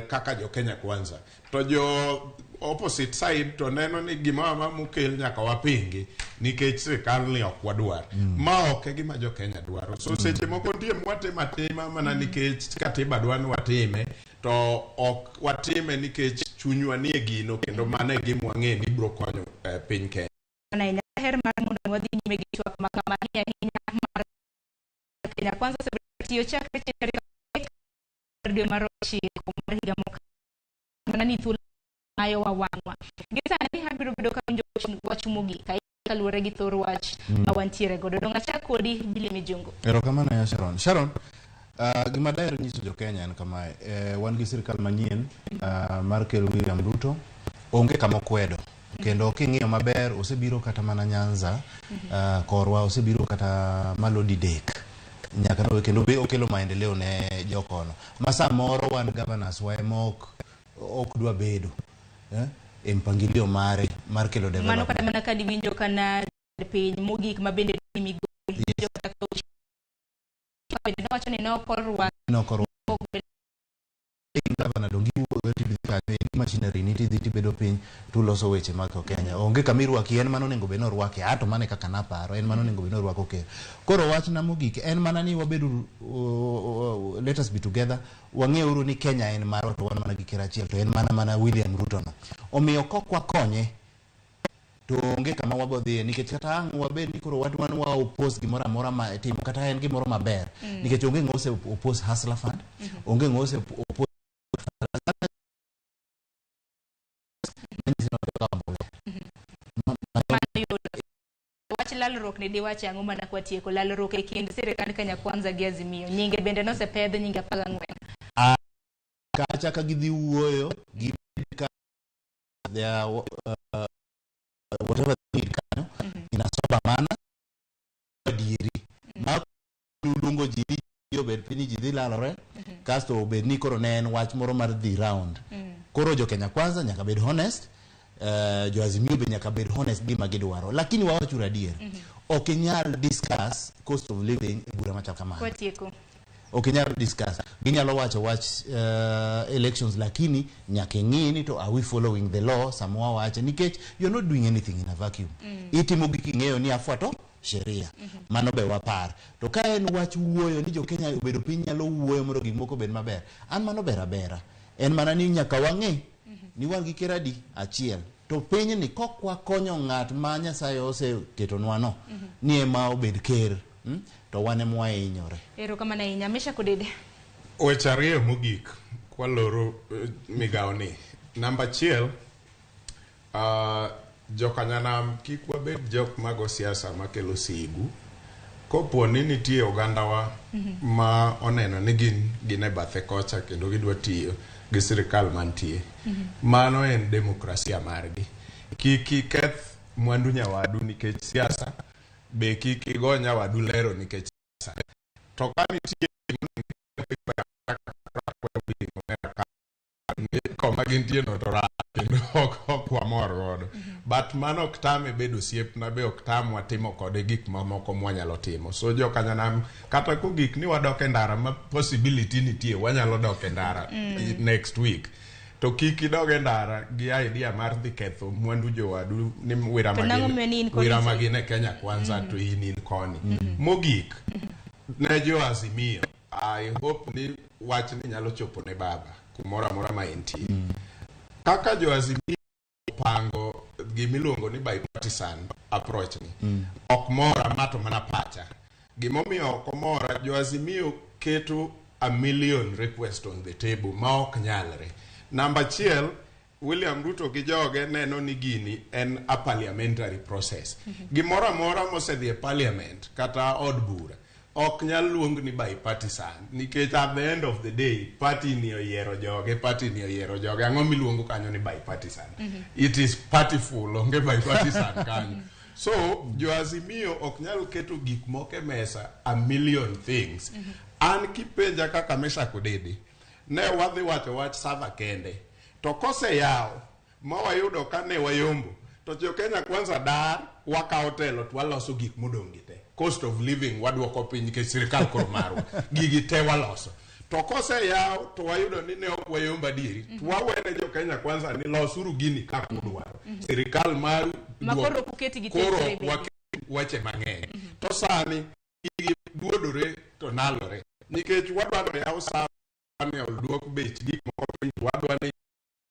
kaka jo Kenya Kwanza. To jo opposite side to neno ni gimoro amora mokel nyaka wapingi nikech sirikal ni ok wadwar. Ma ok e gima jo Kenya dwaro. So seche moko nitie mwatimo atima mana nikech katiba dwa ni watime to ok watime nikech chunywa nie gino kendo mano e gima wang'e ni biro konyo piny Kenya.
Mana her mar mondo wadhi nyime gi twak ma kama ahinya ahinya mar Kenya Kwanza osebedo tiyo chakre chieng' tarik 3 dwe mar 9 mar higa mokalo mana ni thuolo mayowa wang'wa. Gi sani abiro bedo ka winjo wach mogik kaluwore gi thor wach ma wantiere godo. Dong' achak kodi Billy Mijungu.
Erokamano ya Sharon. Sharon, gima daher nyiso jo Kenya en kamae. Wan gi sirkal manyien mar Ker William Ruto. Onge kama okwedo. Kendo king'iyo maber osebiro kata mana Nyanza korwa osebiro kata malo didek. Nyaka no kendo be okelo maendeleo ne jokono. Ma samoro wan governors wa ema ok dwa bedo e mpangilio mare mar kelo
Mano
development.
kata mana ka diwinjo kana piny mogik ma bende ni Migori. Jo kata bende nowacho ni ne ok orwak.
Ne ok orwak. In governor donge iwuoyo tidhi kanyo in gi machinery ni tidhi tibedo piny tuloso weche mag Kenya. Onge kama irwaki en mano onego bed ni orwaki. Ato mano e kaka naparo en mano onego bed ni orwako ker. Koro wachna mogik en mana ni wabedo let us be together. Wang'euru ni Kenya en marwa to wan mana gi ker achiel to en mana William Ruto no. Omiyo kok wakonye to onge kama wabo dhiye nikech kata ang' wabed ni koro wan wa oppose gimoro amora ma itimo kata en gimoro maber nikech onge ng'o ose oppose Hustler Fund onge ng'o ose oppose
Wach lalruok ni diwach ang'o mana kwatieko lalruok e kind sirikand Kenya Kwanza gi Azimio. Nyinge bende nosepedh nyinge 14.
Kacha ka gidhi wuoyo gi ka they are whatever they need kanyo in a sober manner adieri ma luongo ji ni obed piny ji dhi lalore kasto obed ni koro ne en wach moro mar dhi round koro jo Kenya Kwanza nyaka bed honest jo Azimio be nyaka bed honest gima gidwaro lakini wawachuru adier ok inyal discuss cost of living e bura machal kamano
Kwatieko.
ok inyal discuss ginyalo wacho wach elections lakini nyaka ing'i ni to are we following the law sama wawache nikech you're not doing anything in a vacuum itimo gik ing'eyo ni afuato sheria mano be wapar to ka en wach wuoyo ni jo Kenya obedo piny nyalo wuoyo mondo gik moko obed maber an mano ber abera en mana ni nyaka wang'e ni wan gi ker adi achiel to piny ni kok wakonyo ng'at ma Nyasaye oseketonwa no ni ema obed ker to wan ema wahinyore.
Erokamano ahinya. Mesha Kodede.
Weche ariyo mogik kwaloro migawo ni. Namba achiel, jokanyanam kik wabed jok mago siasa makelo sigu. Kopo ni nitie ogandawa ma oneno ni gin e bathe kocha kendo gidwa tiyo gi sirikal mantie. Mano en demokrasia margi. Kik iketh mwandu nyawadu nikech siasa, be kik igo nyawadu lero nikech siasa. To ka nitie koma gintie no to rach kendo ok wamor godo. But mano ok tame bedo osiepna be ok tamwa timo kode gik mamoko mwanyalo timo. So jokanyanam kata kogik ni wadok e ndara ma possibility nitie wanyalo dok e ndara next week. To kik idog e ndara gi idea mar dhi ketho mwandu jowadu ni wira
To nang'o omiyo ni in koni
wira magin e Kenya Kwanza to in koni. Mogik ne jo Azimio, I hope ni wachni nyalo chopo ne baba kumoro amora ma entie. Kaka jo Azimio opango gimiluongo ni bipartisan approach ni ok mora ma to mana pacha. Gimomiyo ok omora, jo Azimio keto a million request on the table ma ok nyalre. Namba achiel, William Ruto gi joge neno ni gini en a parliamentary process. Gimoro amora mosedhi e parliament kata od bura ok nyal luong ni bipartisan nikech at the end of the day party ni oyiero joge, party ni oyiero joge. Ang'o miluongo kanyo ni bipartisan? It is partyful, onge bipartisan kanyo. So jo Azimio ok nyal keto gik moko e mesa a million things. An kipenja kaka Meshack Odede, ne wadhi wacho wach server kende. To koseyaw ma wayudo ka ne wayombo, to jo Kenya Kwanza dar wakawo telo to waloso gik modong' gi te. Cost of living waduoko piny nikech sirikal koro marwa. Gigi te waloso. To koseyaw to wayudo ni ne ok wayombo adieri, to wawene jo Kenya Kwanza ni losuru gini kaka udwaro. Sirikal maru
Ma koro ok uket gi
koro
tekre bende.
waket weche mang'eny. To sani gigi duodore to nalore. Nikech wadwa ni oyaw server ni oduok bech gik moko piny, to wadwa ni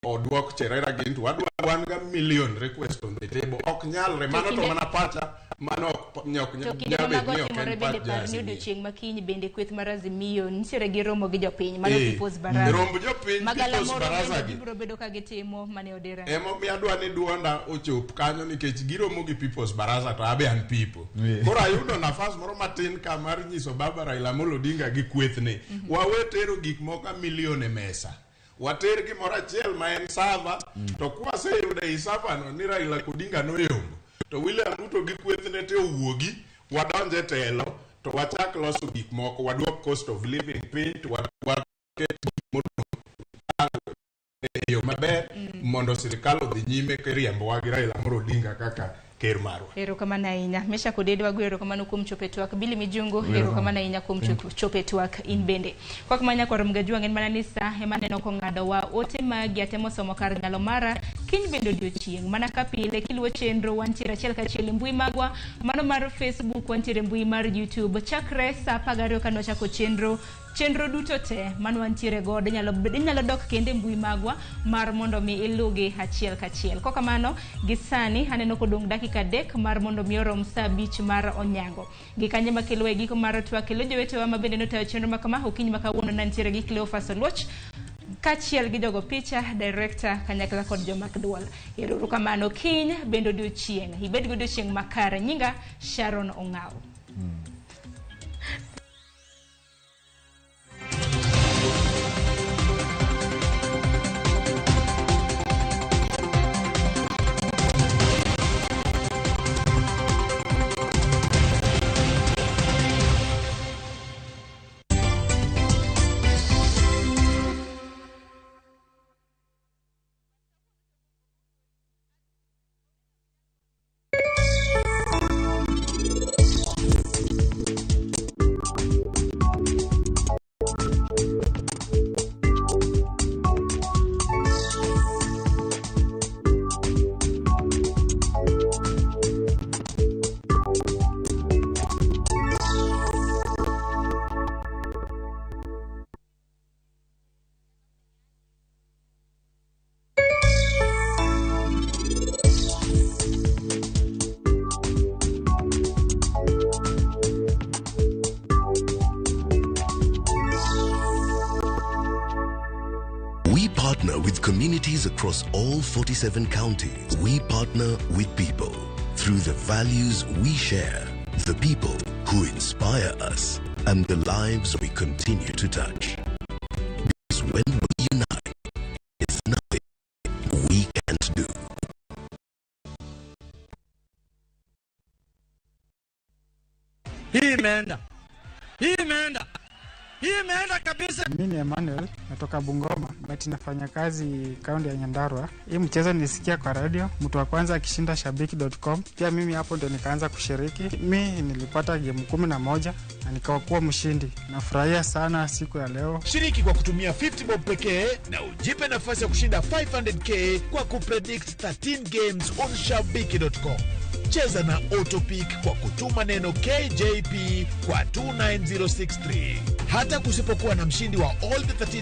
oduok Cherera gin to wadwa wan ga million request on the table. Ok nyalre, mano to mana pacha, mano ok
To kinde
nyal
ma
bet
mago
ni ok
timore
en
bende
pach
par ni
jo Azimio.
odiochieng' ma kiny bende kweth mar Azimio nitiere gi romo gi jopiny mano People's Baraza.
Romb jopiny
Magala
People's
moro
Baraza
bende
gi.
gibiro bedo ka gitimo mane odera.
Emomiyo adwa ni duonda ochop kanyo nikech giromo gi People's Baraza to abe an people. Koro ayudo nafas moro matin ka mar nyiso baba Raila Amolo Odinga gi kwethne. Wawe tero gik moko a million e mesa. Water gimoro achiel ma en server to kwaseyudo ei server no ni Raila Odinga noyombo to William Ruto gi kwethne te owuogi wadonj e telo to wachak loso gik moko waduok cost of living piny to waket gik modong' e yo maber mondo sirikal odhi nyime kiriembowa gi Raila Amolo Odinga kaka ker marwa.
Erokamano ahinya. Meshack Odede wago erokamano kuom chopo e twak. Billy Mijungu erokamano ahinya kuom chopo e twak in bende. Kwak ma nyakwar Mgajuang' en mana ni sa ema neno kong'ado wa ote magi atemo somo kar nyalo mara kiny bende odiochieng' mana ka pile kiluwo chenro wantiere achiel kachiel e mbui magwa mano mar Facebook wantiere e mbui mar YouTube chakre sa 12 kane wachako chenro chenro duto te mano wantiere godo inyalo dok kendo e mbui magwa mar mondo mi ilugi achiel kachiel. Kokamano gi sani aneno kodong' dakika 3 mar mondo mi orom sa 5 mar onyango. Gi kanye makelo e giko mar twak kelo jowetewa ma bende notayo chenro ma kama okinyi ma kawuono nantiere gi Cleophas Oluoch kaachiel gi jogo picha director kanyakla kod jomak duol. Ero kamano kiny bende odiochieng' ibed gi odiochieng' makare. Nyinga Sharon Ong'aw.
We partner with communities across all 47 counties. We partner with people through the values we share, the people who inspire us, and the lives we continue to touch. Because when we unite, it's nothing we can't do.
Hii imeenda.
Hii imeenda. Hii imeenda kabisa.
Mi ni Emmanuel, natoka Bungoma, but nafanya kazi kaunti ya Nyandarua. Hii mchezo nilisikia kwa radio, mtu wa kwanza akishinda shabiki.com. Pia mimi hapo ndo nikaanza kushiriki. Mi nilipata game 11 na nikakuwa mshindi. Nafurahia sana siku ya leo.
Shiriki kwa kutumia 50 bob pekee na ujipe nafasi ya kushinda 500K kwa kupredict 13 games on shabiki.com. Cheza na Autopick kwa kutuma neno KJP kwa 29063. Hata kusipokuwa na mshindi wa all the 13